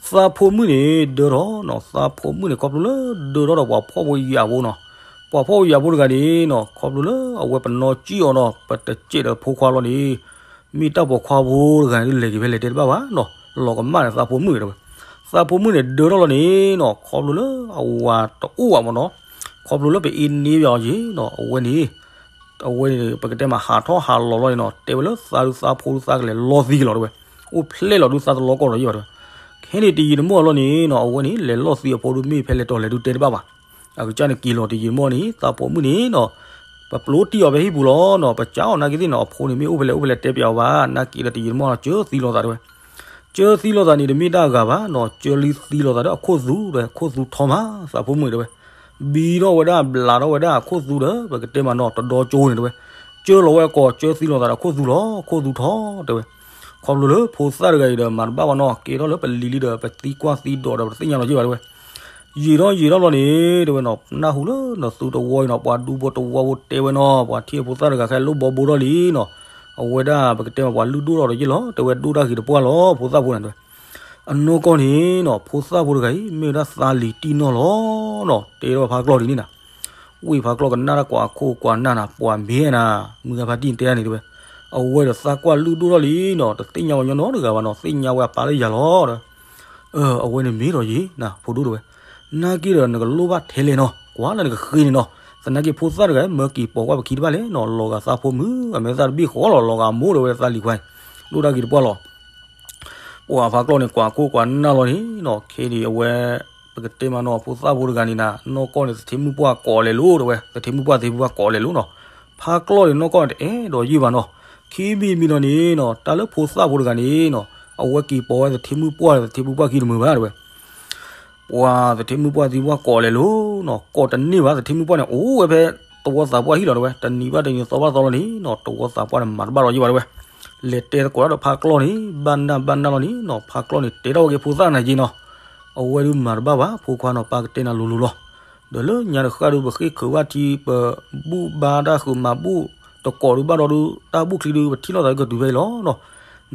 သးဖိမုၣ်န့ၣ်ဒၢထီၣ်နီၤ, သးဖိမုၣ်န့ၣ် ခီဖျိလၢဒၢထီၣ်ဒီးပှၤဖှီၣ်ဖိယာ်ဖိနီၤ, ပှၤဖှီၣ်ဖိယာ်ဖိတဂၤန့ၣ်နီၤ, ခီဖျိလၢအဝဲပနီၢ်ကံၣ်အီၤနီၤ, ပတစဲးဒီးဖိခွါလီၤန့ၣ်, မ့ၢ်တၢ်ပိာ်ခွါဖိတဂၤန့ၣ် လဲၤက့ၤဖဲလဲၣ်တဲတဘၣ်ဘၣ်နီၤ, လီၤကမၣ်န့ၣ်သးဖိမုၣ်တဲဝဲ. သးဖိမုၣ်န့ၣ်ဒၢထီၣ်လီၤန့ၣ်နီၤ, ခီဖျိလၢအဝၤတအိၣ်ဘၣ်မ့ၢ်နီၤ, ခီဖျိလၢပအ့န့ၢ်ဘၣ်အီၤယ့ၣ်နီၤ, အဝဲန့ၣ် အဝဲန့ၣ် ပကတဲမးဟးထီၣ်ဟးလီၤလီၤန့ၣ်နီၤ, တဲဝဲလၢသးဒုးသးဖိဒုးသးကလဲၤလီၤသံက့ၤလီၤတဲဝဲ, အိၣ်ဖျဲၣ်လီၤဒုးသးတလီၤကီၢ်လီၤယ့ၣ်ဘၣ်တဲဝဲ. ခဲန့ၣ်တယံာ်တမီၢ်လီၤန့ၣ်နီၤ, အဝဲန့ၣ်လဲၤလီၤသံအဖိဒုးမ့ၢ်ဖဲလဲၣ်တီၤလဲၣ်ဒုးတဲတဘၣ်ဘၣ်. အကစၢ်န့ၣ်က့ၤလီၤတယံာ်တမီၢ်န့ၣ် သးဖိမုၣ်န့ၣ်နီၤ, ပပျိတံၢ်အီၤဖဲဟံၣ်ပူၤလီၤနီၤ, ပစံးအီၤနာ်က့သ့ၣ်နီၤ, အဖိန့ၣ်မ့ၢ်အိၣ်ဖဲလဲၣ်အိၣ်ဖဲလဲၣ်တဲပျးအီၤဘၣ်, နာ်က့ဒီးတယံာ်တမီၢ်နီၤ ကၢသံလိာ်သးတဲဝဲ. ကၢသံလိာ်သးန့ၣ် တမ့ၢ်တၢ်အဂၤဘၣ်နီၤ, ကၢလံသံလိာ်သးဒီးအခိၣ်သူဒီး ခိၣ်သူထီမး သးဖိမုၣ်တဲဝဲ. ဘံထီၣ်ဝဲဒၣ်ဘျးထီၣ်ဝဲဒၣ်အခိၣ်သူဒီး ပကတဲမးနီၤ တဒီကၠိန့ၣ်တဲဝဲ. ကၢလီၤဝဲအကိာ် ကၢသံလိာ်သးဒီးခိၣ်သူလီၤ, ခိၣ်သူထီတဲဝဲ. ခီဖျိလၢဖိသၣ်တဂၤအံၤဒီး မၤတဘၣ်ဘၣ်နီၤ, ကဲထီၣ်လၢပလံၤလံဒီး ပသံကွၢ်သံဒိးဒီး ပတသ့ၣ်ညါလီၤယ့ၣ်ဘၣ်တဲဝဲ. ယံာ်ထီၣ်ယံာ်ထီၣ်လီၤန့ၣ် တဲဝဲနီၤ, နၢ်ဟူလၢနသုတဝီအံၤနီၤ, ပှၤဒူဖိတဝီဖိတဲဝဲနီၤ, ပှၤထံၣ်ဖိသၣ်တဂၤခဲလိၣ်ဘီဘိထီၣ်လံနီၤ, အဝဲဒၣ်ပကတဲမးပှၤလုၢ်ဒိၣ်ထီၣ်ဒီးယ့ၣ်လီၤ, တဲဝဲဒိၣ်တၢ်ဂ့ၤတပှၢ်လီၤ ဖိသၣ်ဖိန့ၣ်တဲဝဲ. အနီၢ်ကီၢ်န့ၣ်နီၤ ဖိသၣ်ဖိတဂၤအံၤ မ့ၢ်ဝဲဒၣ်သးလံၤတံၢ်နီၢ်လီၤနီၤ, တဲထီၣ်ဖးကျီၢ်ဒ်န့ၣ်နၤ. ဝ့ၢ်ဖါကျီၢ်ကနၣ်တၢ်ကွၢ်ခိၣ်ကွၢ်နၢ်နၤ ပှၤမ့ၢ်နၤ, မုၢ်ဂၤဖါတံၢ်တဲဒၣ်န့ၣ်တဲဝဲ, အဝဲဒီးသးကွၢ်လုၢ်ဒိၣ်ထီၣ်လံနီၤ, တသ့ၣ်ညါဝဲညီနီတဂၤဘၣ်နီၤ, သ့ၣ်ညါဝဲအပၢ်လၢယၤလီၤဒီး, အဝဲန့ၣ်မ့ၢ်ဒီးယံၤနၤ ဖိဒိၣ်တဲဝဲ, နာ်က့ဒီးနကလိၣ်ဘၣ်ထဲလဲၣ်နီၤ, ကွၢ်လၢနကဃ့န့ၣ်နီၤ, သနာ်က့ဖိသၣ်တဂၤ မၢက့ၤပိာ်ကွၢ်ပခံတဘၣ်လဲၣ်နီၤ, လီၤဂာ်သးဖိမုၣ် အမဲာ်သၣ်တဘ့ၣ်ဃီလီၤ, လီၤဂာ်မိၢ်တဲဝဲသးလံၤခွါ, ဒိၣ်တၢ်ဂ့ၤတပှၢ်လီၤ ပှၤဖါကျီၢ်န့ၣ် ကွၢ်ခိၣ်ကွၢ်နၢ်လီၤန့ၣ်နီၤ, ခဲဒံးအဝဲ ပကတဲမးနီၤ ဖိသၣ်ဖိတဂၤန့ၣ်နၤ နီၢ်ကီၢ်န့ၣ် သထ့မုၣ်ပှၢ်ကိးလဲၤလိၤတဲဝဲ, သထ့မုၣ်ပှၢ်သထ့မုၣ်ပှၢ်ကိးလဲၤလိၤနီၤ, ဖါကျီၢ်န့ၣ် နီၢ်ကီၢ်န့ၣ် တအဲၣ်ဒိးယံာ်ဘၣ်နီၤ, ခံမံၤမံၤဒီးန့ၣ်နီၤ တၢ်လၢဖိသၣ်ဖိတဂၤန့ၣ်နီၤ, အဝဲက့ၤပိာ်ဝဲသထ့မုၣ်ပှၢ် သထ့မုၣ်ပှၢ်ခံတမုာ်ဘၣ်တဲဝဲ ပှၤသထ့မုၣ်ပှၢ်သထ့မုၣ်ပှၢ်ကိးလဲၤလိၤနီၤ, ကိးတန့ၢ်ဘၣ် သထ့မုၣ်ပှၢ်န့ၣ် အိၣ်ဝဲဖဲသဝီသးပှၢ်ဟံၣ်လီၤတဲဝဲ, တနံၤဘၣ်တနံၤသီဘၣ်သီလီၤန့ၣ်နီၤ, သဝီသးပှၢ်န့ၣ်မၤတဘၣ်လီၤယံာ်ဘၣ်တဲဝဲ, လဲၤတဲသကိးတၢ်ဒီးဖါကျီၢ်န့ၣ် ဘၣ်နၢ်ဘၣ်နၢ်လီၤန့ၣ်နီၤ, ဖါကျီၢ်န့ၣ် တဲထီၣ်ဝဲက့ၤဖိသၣ်နၤက့နီၤ, အဝဲဒုးမၤတဘၣ်ဘၣ် ဖိခွါနီၤ ပၢ်ကတဲနၤလိၤလိၤလီၤ, ဒီးလၢညါတဃၣ်ဒုး ပဃ့ၢ်ခုးဘၣ်ထံ ပဘူၣ်ဘါတၢ်ဃုာ်မၤဘူၣ်တကိးဒုးဘၣ်ဒီးဒုး တၢ်ဘူၣ်ချံဒုး ပထံၣ်လိာ်သးကတုၤဖဲအံၤလီၤနီၤ,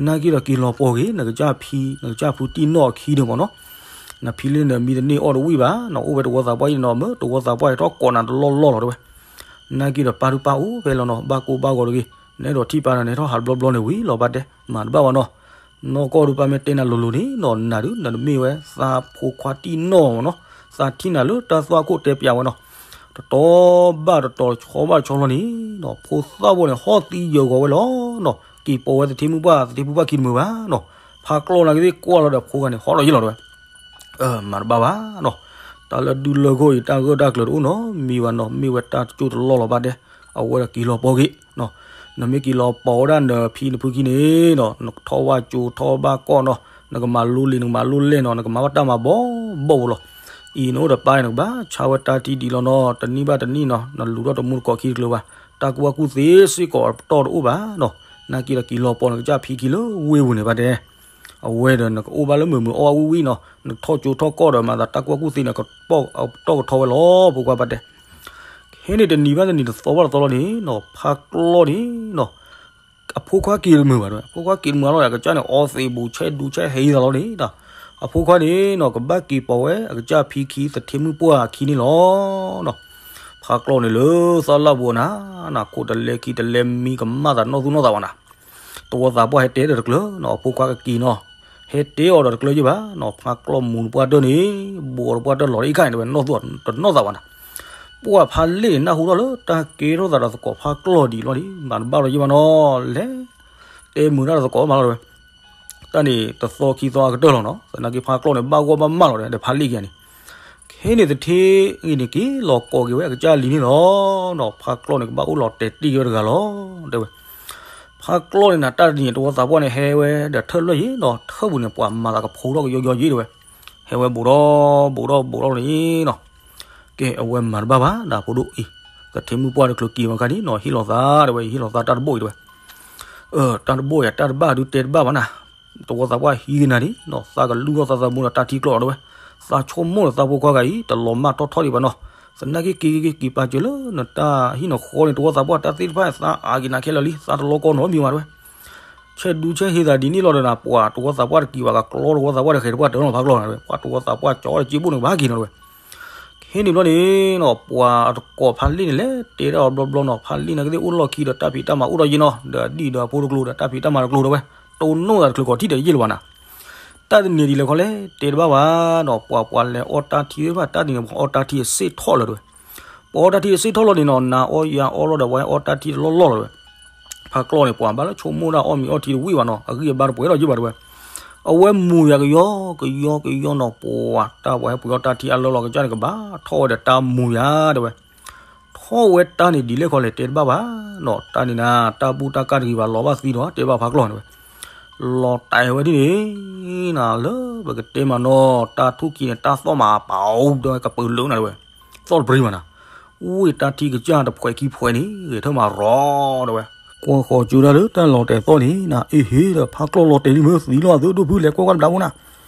နာ်က့ဒီးက့ၤလီၤပှီၤဂ့ၤ နကစၢ်ဖံ နကစၢ်ဖုတံၢ်နီၣ်အခံန့ၣ်မ့ၢ်နီၤ, နဖံလၢနမံတန့ၢ်အီၣ်တဝံၣ်ဘၣ်နီၤ, အိၣ်ဝဲသဝီသးပှၢ်အံၤန့ၣ်နီၤ, မ့ၢ်သဝီသးပှၢ်အံၤထီၣ်ကိးနၤတလီၢ်လီၢ်လီၤတဲဝဲ, နာ်က့ဒီးပၢ်ဒုးပၢ်အိၣ်ဖဲလီၤနီၤ, ဘၣ်ကိၢ်ဘၣ်ဂီၤတဂ့ၤ, နအဲၣ်ဒိးထံၣ်ပၢ်ဒီး နဟဲထီၣ်ဟးတဘျီဘျီန့ၣ်ဝံၤလီၤဘၣ်တဲ, မၤတဘၣ်ဘၣ်နီၤ, နီၢ်ကီၢ်ဒုး ပၢ်မ့ၢ်တဲနၤလိၤလိၤန့ၣ်နီၤ, နၤဒုး နတမ့ၢ်ဝဲသးဖိခွါတံၢ်နီၣ်မ့ၢ်နီၤ, သးထံၣ်နၤလၢတၢ်သွၣ်ခိၣ်တဲပၠးဝဲနီၤ, တတီၤဘၣ်တတီၤ တဆီဘၣ်တဆီလီၤန့ၣ်နီၤ, ဖိသၣ်ဖိန့ၣ် ဟီၣ်သံယၢၤဂီၤဝဲလီၤနီၤ, က့ၤပိာ်ဝဲသထ့မုၣ်ပှၢ် သထ့မုၣ်ပှၢ်ခံတမုာ်ဘၣ်နီၤ, ဖါကျီၢ်နာ်က့သ့ၣ်ကွၢ်လီၤဒီးဖိဂၤန့ၣ် ဟီၣ်လီၤယံာ်လီၤတဲဝဲ မၤတဘၣ်ဘၣ်နီၤ, တၢ်လၢဒုလၢဂီၢ်အံၤ တၢ်ဂၢၢ်တၢ်ကျၢၤတအိၣ်နီတမံၤဘၣ်နီၤ, မ့ၢ်ဝဲတၢ်တကၠိၢ်တလီၢ်လီၤဘၣ်တဲ, အဝဲဒီးက့ၤလီၤပှီၤဂ့ၤနီၤ, နမ့ၢ်က့ၤလီၤပိာ်ဝဲဒၣ်နဖံနဖုခံန့ၣ်နီၤ, နထီၣ်ဝၣ်ကၠိထီၣ်ဘၣ်ကီၢ်နီၤ, နကမၤလိလံာ် နကမၤလိလဲၢ်နီၤ, နကမၤဘၣ်တၢ်မၤဘီဘီဖိလီၤ, အံၤနအိၣ်ဒီးပၢ်န့ၣ် နကဘၣ်ဆါဝဲတၢ်ထံဒံးလီၤနီၤ, တနံၣ်ဘၣ်တနံၣ်နီၤ, နလူၤထီၣ်တမူတကိးခံတကျၢၤဘၣ်, တၢ်ကူၣ်ဘၣ်ကူၣ်သ့စ့ၢ်ကီးအပတီၢ်တအိၣ်ဘၣ်နီၤ, နာ်က့ဒီးက့ၤလီၤပိာ်နကစၢ်ဖံခံလၢဝ့ၢ်ပူၤန့ၣ်ဘၣ်တဲ အဝဲဒီးနကအိၣ်ဘၣ်လၢမုာ်မုာ်အီၣ်ဘၣ်ဝံၣ်ဝံၣ်နီၤ, နထီၣ်ကၠိထီၣ်ကီၢ်ဒီးမၤသးတၢ်ကူၣ်ဘၣ်ကူၣ်သ့န့ၣ် အပတီၢ်ကထီဝဲလီၤ ဖိခွါဘၣ်တဲ, ခဲန့ၣ်တနံၤဘၣ်တနံၤတသီဘၣ်တသီလီၤန့ၣ်နီၤ, ဖါကျီၢ်န့ၣ်နီၤ, အဖိခွါက့ၤတမုာ်ဘၣ်တဲဝဲ, အဖိခွါက့ၤတမုာ်လီၤဒီး အကစၢ်န့ၣ် အီသံးဘူးဆဲးဒူဆဲးဟ့သးလီၤန့ၣ်ဒီး, အဖိခွါန့ၣ်နီၤ ကဘၣ်က့ၤပိာ်ဝဲအကစၢ်ဖံခံသထ့မုၣ်ပှၢ်အခံန့ၣ်လီၤနီၤ, ဖါကျီၢ်န့ၣ်လၢသီလၢ်ပူၤနၤ, နခိၣ်တလဲခံတလဲမံကမၣ်သးနီၢ်သူၣ်နီၢ်သးဘၣ်နၤ, သဝီသးပှၢ်ဟဲတဲဒီးတကျၢၤနီၤ, အဖိခွါကက့ၤနီၤ, ဟဲတဲအီၤဒီးတကျၢၤယ့ၢ်ဘၣ်နီၤ, ဖါကျီၢ်မူၤတပှၢ်တၢၢ်န့ၣ်, ဘူးအီၤတပှၢ်တၢၢ်လီၤတအံၣ်ခါန့ၣ်တဲဝဲ နီၢ်သူၣ်တနီၢ်သးဘၣ်နၤ, ပှၢ်ဖါလ့ၣ်န့ၣ် နၢ်ဟူထီၣ်လၢတၢ်ကဲထီၣ်သးဒီးသကိးဖါကျီၢ်ဒံးလီၤန့ၣ် မၤတဘၣ်လီၤယ့ၢ်ဘၣ်နီၤ, လဲၤတဲမုာ်တၢ်ဒီးသကိးမးလီၤတဲဝဲ တၢ်န့ၣ်တသီခံသီအကတၢၢ်လီၤနီၤ, သနာ်က့ဖါကျီၢ်န့ၣ် ဘၣ်ဂီၢ်ဘၣ်မးလီၤဒီး ဖါလ့ၣ်က့ၤန့ၣ်, ခဲန့ၣ်သထ့ဂ့ၤန့ၣ် က့ၤလီၤကိးက့ၤဝဲအကစၢ်လံၤန့ၣ်လီၤနီၤ, ဖါကျီၢ်န့ၣ် ကဘၣ်အိၣ်လီၤတဲာ်တံၢ်က့ၤဝဲတဂၤလီၤ တဲဝဲ, ဖါကျီၢ်န့ၣ်နၤ တၢ်တနံၤန့ၣ် သဝီသးပှၢ်န့ၣ် ဟဲဝဲဒီးထၢၣ်လွဲၢ်ယ့ၢ်နီၤ, ထၢၣ်ပူၤန့ၣ် ပှၤမၤသးကဖိထီၣ်ကယီကယီယ့ၢ်တဲဝဲ, ဟဲဝဲဘူးဒီးဘူးဒီးဘူးဒီးန့ၣ်နီၤ, ကဲ အဝဲမၤတဘၣ်ဘၣ် ဒၣ်ဖိဒိၣ်အံၤ, သထ့မုၣ်ပှၢ်တကျၢၤက့ၤမးခါန့ၣ်နီၤ, ဟ့ၣ်လီၤသးတဲဝဲ ဟ့ၣ်လီၤသးတၢ်တဘိအံၤတဲဝဲ တၢ်တဘိယၤ တၢ်တဘၣ်ဒုးတဲတဘၣ်ဘၣ်နၤ, သဝီသးပှၢ်ဟံးက့ၤနၤဒ်နီၤ, သးကလူၢ်ထီၣ်သးသမူဒီးတၢ်ထံကျိအီၤတဲဝဲ, သးဆိကမိၣ်ဒီးသးဖိခွါဂၤအံၤ တလီၤမၢ်ထီၣ်ထီၣ်ဒံးဘၣ်နီၤ, သနာ်က့က့ၤက့ၤက့ၤပာ်စၢၤလၢနတၢ်ဟံၣ်နဃီန့ၣ် သဝီသးပှၢ်တၢ်သ့ၣ်တဖၣ် သးအါက့ၤနၤခဲလၢာ်လံ သးတလီၤကီနီတမံၤဘၣ်တဲဝဲ, ဆဲးဒူဆဲးဟ့သးဒ်န့ၣ်လီၤဒီးနၤ ပှၤသဝီသးပှၢ်တက့ၤဘၣ်ကကျီသဝီသးပှၢ်ဒီးဃဲၤတပှၢ်တၢၢ်နီၤ ဖါကျီၢ်နၤတဲဝဲ, ပှၤသဝီသးပှၢ်ကၠီဒီးက့ဘိၣ်န့ၣ်ဘၣ်က့ၤနီၤတဲဝဲ ခဲန့ၣ်ဘျီန့ၣ်နီၤ ပှၤတကိးဖါလ့ၣ်န့ၣ်လဲၤတဲဒၣ်အီၤဘျီဘျီနီၤ, ဖါလ့ၣ်နာ်က့သ့ၣ်အိၣ်လီၢ်ခံဒီးတၢ်ဖံးတၢ်မၤအိၣ်ဒီးယ့ၢ်နီၤ, ဒီးအဒံၣ်ဒီးအဖိတကျိၤဒီးတၢ်ဖံးတၢ်မၤတကျိၤတဲဝဲ, တိၢ်နီၣ်သးတချုးကီးထံၣ်ဒီးယ့ၢ်လၢၤဘၣ်နၤ, တၢ်တနံၤဒ်လဲၣ်ခီလဲၣ် တဲတဘၣ်ဘၣ်နီၤ, ပှၤပှၤလဲၤအီၣ်တၢ်ထံသ့ၣ်တဖၣ် တၢ်တနံၤန့ၣ် ပှၤအီၣ်တၢ်ထံအစ့ၣ်ထီၣ်လၢၤတဲဝဲ, ပှၤအီၣ်တၢ်ထံအစ့ၣ်ထီၣ်လီၤန့ၣ်နီၤ, နၤအီၣ်ယၤအီၣ်လီၤဒီး ပှၤဟဲအီၣ်တၢ်ထံတလီၢ်လီၢ်လီၤတဲဝဲ ဖါကျီၢ်န့ၣ် ပှၤဘၣ်လၢဆိကမိၣ်ဒၣ်အီၣ်မ့ၤအီၣ်ထံတဝံၣ်ဘၣ်နီၤ, အဂံၢ်အဘါတပှဲၤထီၣ်ယ့ၢ်ဘၣ်တဲဝဲ, အဝဲမူၤယၤကယီကယီကယီနီၤ, ပှၤတၢ်ပှၤဟဲပှ့ၤအီၣ်တၢ်ထံအလၢလီၤကစၢ်န့ၣ် ကဘၣ်ထီၣ်ဝဲဒီးတၢ်မူၤယၤတဲဝဲ, ထီၣ်ဝဲတၢ်န့ၣ်ဒ်လဲၣ်ခီလဲၣ် တဲတဘၣ်ဘၣ်နီၤ, တၢ်န့ၣ်နၤ တၢ်ဘူၣ်တၢ်ကၢ်တဂ့ၤဘၣ် လီၤဘၣ်သံဒီး တဲဘၣ်ဖါကျီၢ်န့ၣ်ဝဲ လီၤတဲာ်ဝဲဒ်န့ၣ် နၤလၢပကတဲမးနီၤ, တၢ်ထူၣ်ကံန့ၣ် တၢ်သီၣ်မးပာ်အိၣ်ဒီးကပၢၤလၢနၤတဲဝဲ, သီၣ်တပြံမးနၤ, ဝ့ၢ်တၢ်ထံကစၢ်တဖှဲးခံဖှဲးန့ၣ် ဂဲၤထၢၣ်မးရီၤတဲဝဲ, ကွၢ်ဃီၤကၠိဒၣ်လၢတၢ်လီၤတဲာ်သီၣ်န့ၣ်နၤ, အ့ဟ့ဒီး ဖါကျီၢ်လီၤတဲာ်လံမ့ၢ်သံလီၤအသုဒိၣ်ဖုလဲၤကွၢ်ကွၢ်တဘျီဖိနၤ,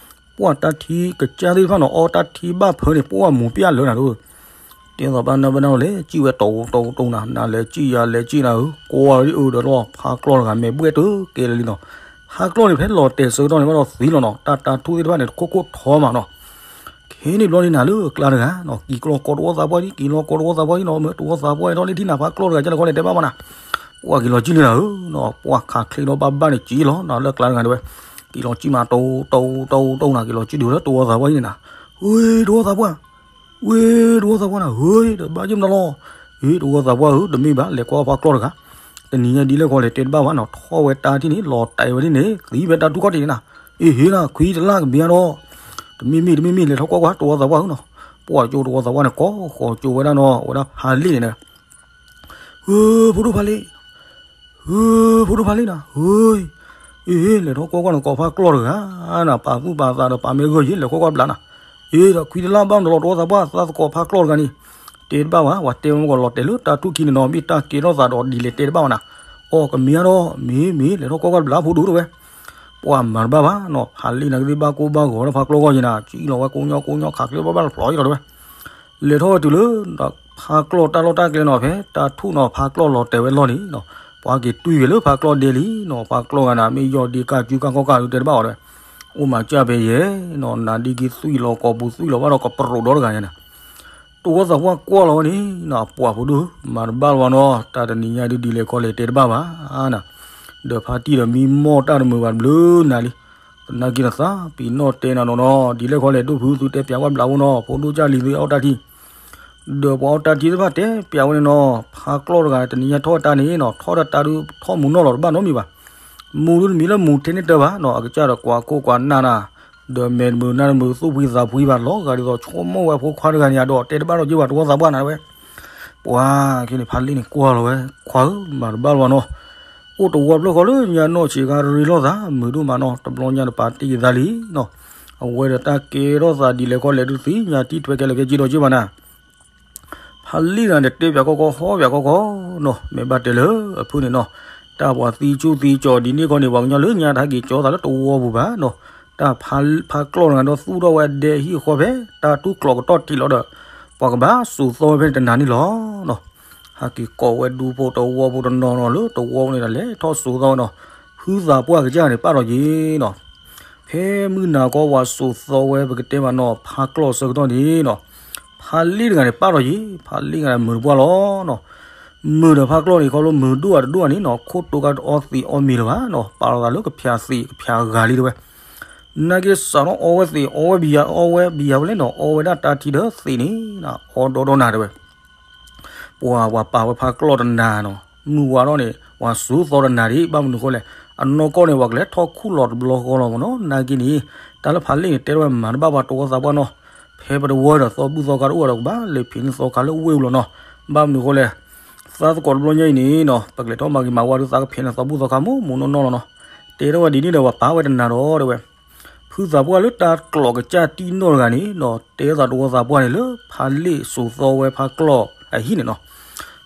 ပှၤတၢ်ထံကစၢ်သ့ၣ်တဖၣ်နီၤ အီၣ်တၢ်ထံဘၣ်ဖၢန့ၣ် ပှၤမူၤပျၢ်လၢနၤဒိၣ် တဲသိးဘၣ်နၢ်ဘၣ်နၢ်လဲၤစံၣ်ဝဲတီတီတီနၤ, နၤလဲၤစံၣ်ယၤလဲၤစံၣ်နၤဧၢ, ကွၢ်ဒ်အုးဒီးလီၤ ဖါကျီၢ်တဂၤမဲာ်ဘှဲၣ်တကဲလၢာ်လံနီၤ, ဖါကျီၢ်န့ၣ် ဖဲလီၤတဲာ်ဆၢကတီၢ်န့ၣ်ဘၣ်ဒီးသံလီၤနီၤ, တၢ်တၢ်ထူၣ်သ့ၣ်တဖၣ်န့ၣ် တခိၣ်ခိၣ်ထီမးနီၤ, ခဲ ဟဲန့ၣ်ဘျီန့ၣ်နၤလၢကျါတဂၤနီၤ က့ၤလီၤကိးတဝီသးပှၢ်ဒ် က့ၤလီၤကိးတဝီသးပှၢ်ဒ်နီၤ မ့ၢ်တဝီသးပှၢ်အံၤထီၣ်န့ၢ်ထံနၤဖးကျီၢ်တဂၤကန့ၣ်ခီလဲၣ် တဲဘၣ်မးနၤ, ပှၢ်က့ၤလီၤကံၣ်လံနၤဧၢနီၤ ပှၢ်ခးချ့ဒီးဘၣ်ဘၣ်န့ၣ်က့ၤလီၤနၤ လၢကျါတဂၤတဲဝဲ, က့ၤလီၤကံၣ်မး တိတိတိတိနၤ က့ၤလီၤကံၣ်ဒံးလၢတဝီသးပှၢ်အံၤန့ၣ်နၤ, ဝ့ၢ်တဝီသးပှၢ် ဝ့ၢ်တဝီသးပှၢ်နၤ ဟ့ၣ် ဒီးဘၣ်က့ၤမနုၤလီၤ, ဟ့ၣ် တဝီသးပှၢ်ဧၢ တမ့ၢ်ဘၣ် လဲၤကွၢ်ဖးကျီၢ်တဂၤ, တနံၤညါဒ်လဲၣ်ခီလဲၣ် တဲတဘၣ်ဘၣ်နီၤ ထီၣ်ဝဲတၢ်ထံၣ်န့ၣ် လီၤတဲာ်ဝဲဒ်န့ၣ် သံဖဲတၢ်ထူၣ်ခီၣ်ထံးန့ၣ်နၤ, အ့ၣ် ဟ့ၣ်နၤ ခွံတလၢ်ကမ့ၢ်အါဒီး, တမ့ၢ်မ့ၢ် တမ့ၢ်မ့ၢ် လဲၤထီၣ်ကွၢ်ကွၢ် တဝီသးပှၢ်ဧၢနီၤ, ပှၢ်ကၠိတဝီသးပှၢ်န့ၣ် ကိးဃီၤကၠိဝဲဒၣ်နီၤ ဝဲဒၣ်ဖးလ့ၣ်န့ၣ်နၤ ဧၢ ဖိဒိၣ်ဖးလ့ၣ်, ဧၢ ဖိဒိၣ်ဖးလ့ၣ်နၤ ဧၢ, အ့ၣ် လဲၤထီၣ်ကွၢ်ကွၢ်နၤ ကိးဖးကျီၢ်တဂၤနၤ ပာ်သူၣ်ပာ်သးဒီးပာ်မ့ၢ်ဂၢၢ်ယ့ၣ် လဲၤကွၢ်ကွၢ်ဘျးနၤ, အ့ၣ် ဒီးခွံတလၢ်ဘၣ်မနုၤလီၤ တဝီသးပှၢ် သးသကိးဖးကျီၢ်တဂၤန့ၣ်, တဲတဘၣ်ဝဲ ပှၤတဲဝဲမ့ၢ်ကီးလီၤတဲာ်လၢတၢ်ထူၣ်ခံန့ၣ်နီၤ မ့ၢ်တၢ်ကဲထီၣ်သးဒီးဒ်လဲၣ်တဲတဘၣ်ဝဲနၤ, အီၣ်ကမ့ၢ်အါဒီး မ့ၢ်မ့ၢ် လဲၤထီၣ်ကွၢ်ကွၢ်ဘျးဖိဒိၣ်တဲဝဲ ပှၤမၤတဘၣ်ဘၣ်နီၤ ဖးလ့ၣ်နၤကသ့ၣ်ဘၣ်ကိၢ်ဘၣ်ဂီၤလၢဖးကျီၢ်ဂီၢ်ယ့ၣ်နၤ ကံၣ်လီၤဝဲကိညီကိညီခးချ့ဘၣ်ဘၣ်လီၤဖျိးယ့ၣ်လီၤတဲဝဲ, လဲၤထီၣ်ဝဲတုၤလၢ ဖးကျီၢ်တၢ်လီၢ်တၢ်ကျဲနီၤ ဖဲတၢ်ထူၣ်နီၤ ဖးကျီၢ်လီၤတဲာ်ဝဲလီၢ်န့ၣ်နီၤ, ပှၤက့ၤတွံၢ်ဝဲလၢဖးကျီၢ်ဒဲလံနီၤ ဖးကျီၢ်ဂၤနၤ မ့ၢ်ယီၢ်ဒ့ကၢ်စုကၢ်ခီၣ်ကၢ်ဒုးတဲတဘၣ်အီၤတဲဝဲ, အိၣ်မးကၢ်ဖဲယဲၢ်နီၤ နၤဒ့က့သွံၣ်လီၤကိာ်ပူၤသွံၣ်လီၤဘၣ်ဒီးကပရိးဒီတဂၤယဲၢ်နၤ တဝီသးပှၢ်ကွၢ်လီၤဝဲန့ၣ်နီၤ အပှၤဖိဒိၣ် မၤတဘၣ်လၢၤဘၣ်နီၤ တၢ်တနံၤညါဒ်ဒ်လဲၣ်ခီလဲၣ်တဲတဘၣ်ဘၣ်နၤ, ဒီးဖါတံၢ်ဒီးမံမီၢ်တၢ်တမုာ်ဘၣ်တဘျုးနၤလံ, သနာ်က့ဒီးသးပ့ၤနီၣ်တဲနၤနီၤနီၤ ဒ်လဲၣ်ခီလဲၣ် ဒိၣ်ဖုသုတဲပၠးကွၢ်ဘျးဝဲနီၤ ဖိဒိၣ်ကၢ်လံၤသုအီၣ်တၢ်ထံ ဒီးပှၤအီၣ်တၢ်ထံသ့ၣ်တဖၣ်တဲပၠးဝဲန့ၣ်နီၤ ဖးကျီၢ်တဂၤတနံၤညါထီၣ်တၢ်န့ၣ်နီၤ ထီၣ်တၢ်တၢ်ဒုးထီၣ်မူနီၢ်လီၤတဘၣ်နီတမံၤဘၣ်, မူဒုတမံၤလၢမူထဲန့ၣ်တၢ်ဘၣ်နီၤ အကစၢ်ဒီးကွၢ်ခိၣ်ကွၢ်နၢ်နၤ ဒီးမဲာ်တမုာ်နၢ်တမုာ်သူၣ်ဖှံသးဖှံဘၣ်လီၤ ဂၤဒ်သိးဆိကမိၣ်ဝဲဖိခွါတဂၤန့ၣ်ဒီးတဲတဘၣ်ဒီးက့ၤဘၣ်တဝီသးပှၢ်နၤတဲဝဲ, ပှၤက့ၤန့ၣ်ဖးလ့ၣ်န့ၣ်ကွၢ်လီၤဝဲ ခွါဧၢ မၤတဘၣ်လၢၤဘၣ်နီၤ အိၣ်တဝီဖျၢၣ်ဃီလၢညါနီၢ်ဆံးခါရ့လိာ်သး မုာ်ဒိၣ်မးနီၤ တဘျီညါတပာ်တ့ၢ်ယသးလံနီၤ, အဝဲဒီးတၢ်ကဲထီၣ်သးဒ်လဲၣ်ခီလဲၣ်ဒုးသ့ၣ်ညါတံၢ်ထွဲကဲလၢာ်ကဲက့ဒီးက့ဘၣ်နၤ, ဖးလ့ၣ်တဂၤန့ၣ် တဲပၠးခီခီ ဟီပၠးခီခီနီၤ မ့ၢ်ဘၣ်တဲလၢအဖုန့ၣ်နီၤ, တၢ်ပှၤသံဆူၣ်သံကၠီၤဒ်န့ၣ်ခီန့ၣ် ပှၤကညီလၢညါတဟဲက့ၤကၠီသးလၢတဝီပူၤဘၣ်နီၤ, တၢ်ဖးကျီၢ်တဂၤဒီးသူၣ်ထီၣ်ဝဲဒဲဟံၣ်ဃီဖဲ တၢ်ထူၣ်ကျိးကတီၢ်ထံးလီၤဒီး ပှၤကဘၣ်စိာ်သီဝဲဖဲန့ၣ်တနၤန့ၣ်လီၤနီၤ ဟဲက့ၤကိးဝဲဒူဖိတဝီဖိတနီၤနီၤလၢတဝီန့ၣ်ဒီး လဲၤထီၣ်စိာ်သီဝဲနီၤ, ဖုသးပှၢ်ကစၢ်န့ၣ်ပာ်လီၤက့ၤနီၤ, ဖဲမုၢ်နၤကီၢ်ဝဲစိာ်သီဝဲပကတဲမးနီၤ ဖးကျီၢ်ဆၢကတီၢ်န့ၣ်နီၤ, ဖးလ့ၣ်တဂၤန့ၣ်ပာ်လီၤက့ၤ ဖးလ့ၣ်တဂၤန့ၣ်မုာ်တပှၢ်လီၤနီၤ, မုာ်ဒီးဖးကျီၢ်န့ၣ် ခီဖျိမုာ်ဒိၣ်အတဒိၣ်န့ၣ်နီၤ ခိၣ်တိၤကအီသံးအီမံၤလၢၤဘၣ်နီၤ ပာ်လီၤသးလၢကဖၠးသံးကဖၠးဂၤလံတဲဝဲ, နာ်က့စးထီၣ်အီဝဲသံး အီဝဲဘံယၤ အီဝဲဘံယၤဝဲလဲၣ်နီၤ အီဝဲဒၣ်တၢ်ထံဒီးသံးန့ၣ် အီဒီဒီနၤတဲဝဲ, ပှၤပှၤပာ်ဝဲဖးကျီၢ်တနၤနီၤ မုၢ်ဝါထီၣ်န့ၣ် ပှၤစိာ်သီတနၤဒံး ဘၣ်မနုၤဃိလဲၣ် အနီၢ်ကီၢ်န့ၣ် ပှၤကလဲၤထီၣ်ခူၣ်လီၤတဘျီဃီလီၤမးနီၤ နာ်က့န့ၣ် တၢ်လၢဖးလ့ၣ်န့ၣ် တဲထီၣ်ဝဲမၤတဘၣ်ပှၤတဝီသးပှၢ်နီၤ ဖဲပတဝီဒီးသီဘူၣ်သီခါတအိၣ်ဒီးကဘၣ်လဲၤဖံးန့ၢ်သီခါလၢဝ့ၢ်ပူၤလီၤနီၤ ဘၣ်မနုၤဃိလဲၣ် သးသကိးတဘျီညါအံၤန့ၣ်နီၤ ပကလဲၤထီၣ်မၤဂ့ၤမၤဝါဒုးသးကဖံးန့ၢ်သီဘူၣ်သီခါမ့ၢ်မ့ၢ်နီၢ်နီၢ်လီၤနီၤ တဲထီၣ်ဝဲဒ်န့ၣ်ဒီးပှၤပာ်ဝဲတနၤဒီးတဲဝဲ ဖုသးပှၢ်လၢတၢ်ကျိးကစၢ်တံၢ်နီၢ်တဂၤန့ၣ်နီၤ တဲသးတဝီသးပှၢ်န့ၣ်လၢဖးလ့ၣ်စိာ်သီဝဲဖးကျီၢ်အဟံၣ်န့ၣ်နီၤ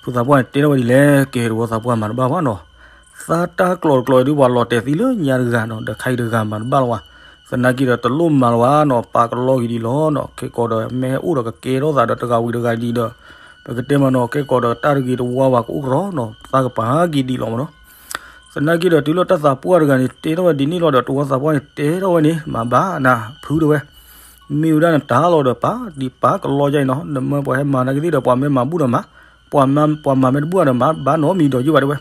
ဖုသးပှၢ်န့ၣ်တဲထီၣ်ဝဲဒ်လဲၣ် ကဲတဝီသးပှၢ်မၤတဘၣ်ဘၣ်နီၤ သးတၢ်ကျိးတကျိးဒုးပှၤလီၤတဲာ်သံလၢညါတဂၤနီၤ ဒီးခါအံၤတဂၤမၤတဘၣ်လၢၤဝဲ သနာ်က့ဒီးတလိၣ်မၤလၢၤဝဲနီၤ ပာ်ကလီက့ၤဒံးလီၤနီၤ ခဲကိာ်ဒီးမ့ၢ်ဟဲအိၣ်ဒီးကကဲထီၣ်သးဒီးတဂၤဝံၤတဂၤဒံးဒီး ပကတဲမးနီၤ ခဲကိာ်ဒီးတၢ်တဂ့ၤတဝါဘၣ်ကအိၣ်ကရီနီၤ သးကပာ်က့ၤဒံးလီၤမးနီၤ သနာ်က့ဒီးတုၤလၢတၢ်သးပှၢ်တဂၤန့ၣ် တဲထီၣ်ဝဲဒ်န့ၣ်လီၤဒီး တဝီသးပှၢ်န့ၣ် တဲထီၣ်ဝဲန့ၣ် မၤဘၣ်နၤ ဖုတဲဝဲ မ့ၢ်ဝဲဒၣ်နတၢ်လီၤဒီးပာ်ဒံးပာ်ကလီယါအံၤနီၤ နမၢပှၤဟဲမၤနာ်က့သ့ၣ်ဒီး ပှၤမ့ၢ်မၤဘူၣ်ဒီးမၤ ပှၤမၤ ပှၤမၤမ့ၢ်တဘူၣ်ဒီးမၤဘၣ်နီတမံၤဒီးယုၢ်ဘၣ်တဲဝဲ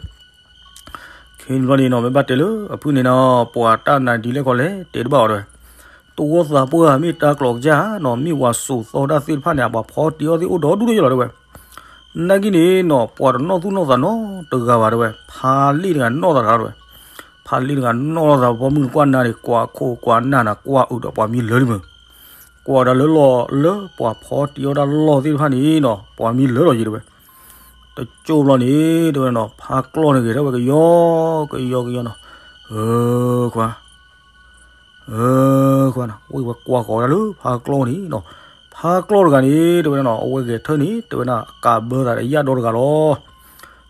ခဲန့ၣ်ဘျီန့ၣ်နီၤ မ့ၢ်ဘၣ်တဲလၢအဖုန့ၣ်နီၤ ပှၤတၢ်နာ်ဒ်လဲၣ်ခီလဲၣ် တဲတဘၣ်အီၤတဲဝဲ တဝီသးပှၢ်မ့ၢ်တၢ်ကျိးကစၢ်နီၤ မ့ၢ်ပှၤစိာ်သီတၢ်သ့ၣ်တဖၣ်န့ၣ် ပှၤဖီတံၢ်အီၣ်သ့ၣ်အိၣ်ဒီဒူၣ်ဒီယိာ်လီၤတဲဝဲ နာ်က့န့ၣ်နီၤ ပှၤတနီၣ်သူၣ်နီၣ်သးနီတဂၤဘၣ်တဲဝဲ ဖးလ့ၣ်တဂၤနီၣ်သးတဂၤတဲဝဲ ဖးလ့ၣ်တဂၤနီၣ်သး ဘီမုၢ်တကွၢ်နၤန့ၣ် ကွၢ်ခိၣ်ကွၢ်နၢ်နၤ ကွၢ်အုးဒီးပှၤမံလၢာ်လံမုၢ် ကွၢ်ဒၣ်လၢလီၢ်လၢပှၤဖီတံၢ်အီၣ်တၢ်လီၢ်သ့ၣ်တဖၣ်န့ၣ်နီၤ ပှၤမံလၢာ်လီၤယံၤတဲဝဲ တကၠိၢ်ဘျီန့ၣ် တဲဝဲနီၤ ဖးကျီၢ်န့ၣ်ဂဲၤထီၣ်ဝဲကယီကယီကယီနီၤ ဧၢ ခွါ ဧၢ ခွါနီၤ ဝဲကွၢ်ဃီၤဝဲဒၣ်လၢဖးကျီၢ်န့ၣ်နီၤ ဖးကျီၢ်တဂၤန့ၣ် တဲဝဲဒၣ်နီၤ အဝဲဂဲၤထၢၣ်န့ၣ် တဲဝဲဒၣ် အကးဘၢသးဒီးယၣ်ဒီတဂၤလီၤ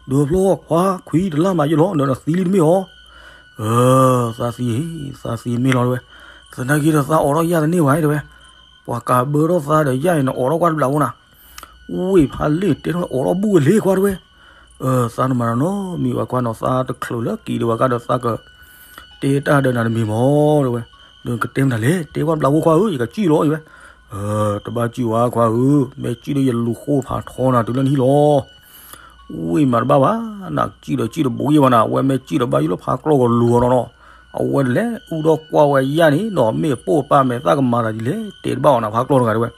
ဒုးဖျိခွါ ခွံတလၢ်မးယိၣ်လီၤ နသံလံတမ့ၢ်အီၤ ဧၢ သးသံ သးသံမ့ၢ်လီၤတဲဝဲ သနာ်က့ဒီးသးအိးထီၣ်ယၣ်တန့ၢ်ဘၣ်တဲဝဲ ပှၤကးဘၢထီၣ်သးဒီးယၣ်အံၤန့ၣ် အိးထီၣ်ကွၢ်တဘျးဖိနၤ ဝ့ၢ်ဖးလ့ၣ်တဲထီၣ်န့ၣ် အိးထီၣ်ဘူၣ်ဝဲလ့ခွါတဲဝဲ သးနမၤနီတမံၤဘၣ်ခွါနီၤ သးတချုးလၢက့ၤဒံးဘၣ်ကဒီးသးက တဲတၢ်ဒီးနၤတမံၤမးတဲဝဲ ဒီးကတဲမနုၤလဲၣ် တဲကွၢ်တဘျးဖိခွါဧၢ ယကစံၣ်လီၤတဲဝဲ တဘၣ်စံၣ်ဝဲခွါဧၢ, မ့ၢ်စံၣ်ဒီးယလူၤဃိဖးထီနၤတုၤလၢနဟံၣ်လီၤ. ဝံၣ်မၤတဘၣ်ဘၣ်, နစံၣ်ဒီးစံၣ်တဘူးယဲၢ်ဘၣ်နၤ, အဝဲမ့ၢ်စံၣ်ဒီးဘၣ်ယိၣ်လၢဖးကျီၢ်ကလူၤအီၤနီၤနီၤ, အဝဲလဲၤအူဒီးကွၢ်ဝဲယၣ်န့ၣ်နီၤ, မ့ၢ်ပိၢ်ပၢ်မဲာ်သၣ်ကမၤတၢ်ဒ်လဲၣ် တဲတဘၣ်အီၤနၤ ဖးကျီၢ်တဂၤတဲဝဲ.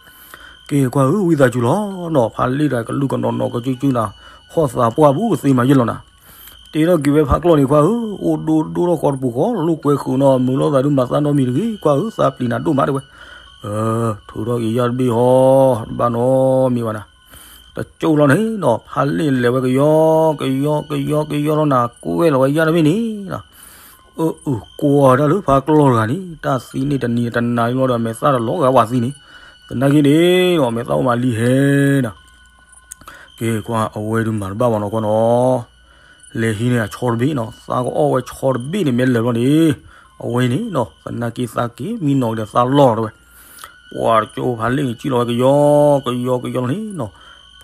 ကဲခွါဧၢ ဝံသးစူၤလီၤနီၤ, ဖးလ့ၣ်တဂၤကလူးကနီၤနီၤကစုကစုနၤ, ဟီၣ်သးပှၢ်ဘူးကသ့မၤယဲၢ်လီၤနၤ. တ့ထီၣ်က့ၤဝဲဖးကျီၢ်န့ၣ်ခွါဧၢ, အိၣ်ဒိၣ်ဒိၣ်ထီၣ်ဃီတပူၤဃီ, လိာ်ကွဲဃုာ်နီၤ, မုာ်လိာ်သးဒုးမၤသးနီတမံၤတဂ့ၤ, ခွါဧၢ သးပျံၤနၤဒိၣ်မးတဲဝဲ. ထုးထီၣ်က့ၤယၣ်တဘ့ၣ်ဟီ, တဘၣ်နီတမံၤဘၣ်နၤ. တကၠိၣ်လီၤန့ၣ်နီၤ, ဖးလ့ၣ်န့ၣ်လဲၤဝဲကယီကယီကယီကယီလီၤနၤ, ကွဲလီၤဝဲယၣ်တဘ့ၣ်န့ၣ် အၢအုၣ်ကွၢ်တၢ်လၢဖးကျီၢ်တဂၤန့ၣ်, တၢ်သံန့ၣ်တနံၤတနၤလီၤဒီး မဲာ်သၣ်တလီၤဂာ်ဝဲသံန့ၣ်, သနာ်က့န့ၣ်နီၤ မဲာ်သၣ်အိၣ်မးလံဟဲနၤ. ကဲခွါအဝဲဒုးမၤတဘၣ်ဘၣ်နီၤခွါနီၤ, လဲၤဟံးန့ၢ်အဆီတဘ့ၣ်နီၤ, သးကအီၣ်ဝဲဆီတဘ့ၣ်န့ၣ် မ့ၢ်လၢာ်ဘျီန့ၣ်, အဝဲန့ၣ်နီၤ သနာ်က့သးက့ၤမံနီၤကဒီးသးလီၢ်တဲဝဲ. ပှၤတကၠိဖးလ့ၣ်န့ၣ် စံၣ်လီၤဝဲကယီကယီကယီလီၤန့ၣ်နီၤ,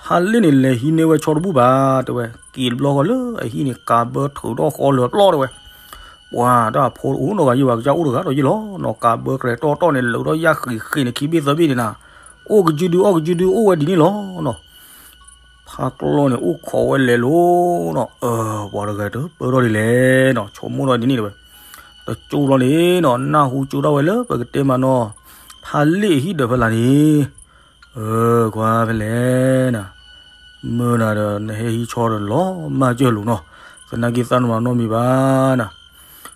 ဖးလ့ၣ်န့ၣ် လဲၤဟံးန့ၢ်ဝဲဆီတဘူၣ်ဘၣ်တဲဝဲ, က့ၤတဘျီဃီလၢအဟံၣ်န့ၣ် ကးဘၢထုးထီၣ်ဃီလၢာ်ပျီၢ်တဲဝဲ. ပှၤတၢ်ဖိတအိၣ်နီတဂၤယဲၢ်ဘၣ်, ကစၢ်အိၣ်တဂၤဒီးယဲၢ်လီၤနီၤ, ကးဘၢကြဲးတီၢ်တီၢ်န့ၣ် လၢာ်ဒီးယၣ်ဃံးဃံးန့ၣ် ခံဘ့ၣ်သၢဘ့ၣ်န့ၣ်နၤ, အိၣ်ကစုဒု အိၣ်ကစုဒု အိၣ်ဝဲဒ်န့ၣ်လီၤနီၤ. ဖးကျီၢ်န့ၣ် အိၣ်ခိးဝဲလဲၤလိၤနီၤ, အၢ ပှၤတဂၤတပၢၢ်ထီၣ်ဒ်လဲၣ်နီၤ, ဆိကမိၣ်ထီၣ်ဒ်န့ၣ်တဲဝဲ. တကၠိဘျီန့ၣ်နီၤ နၢ်ဟူကၠိထီၣ်ဝဲလၢပကတဲမးနီၤ, ဖးလ့ၣ်အဟံၣ်ဒၢးဖဲလၢ်န့ၣ်, အၢ ကွၢ်ဖဲလဲၣ်နၤ, မၢနၤဒီးနဟဲဟံးဆီဒီးလီၤမၢ်ကၢၢ်လိာ်နီၤ, သနာ်က့သးနမၤနီတမံၤဘၣ်နၤ.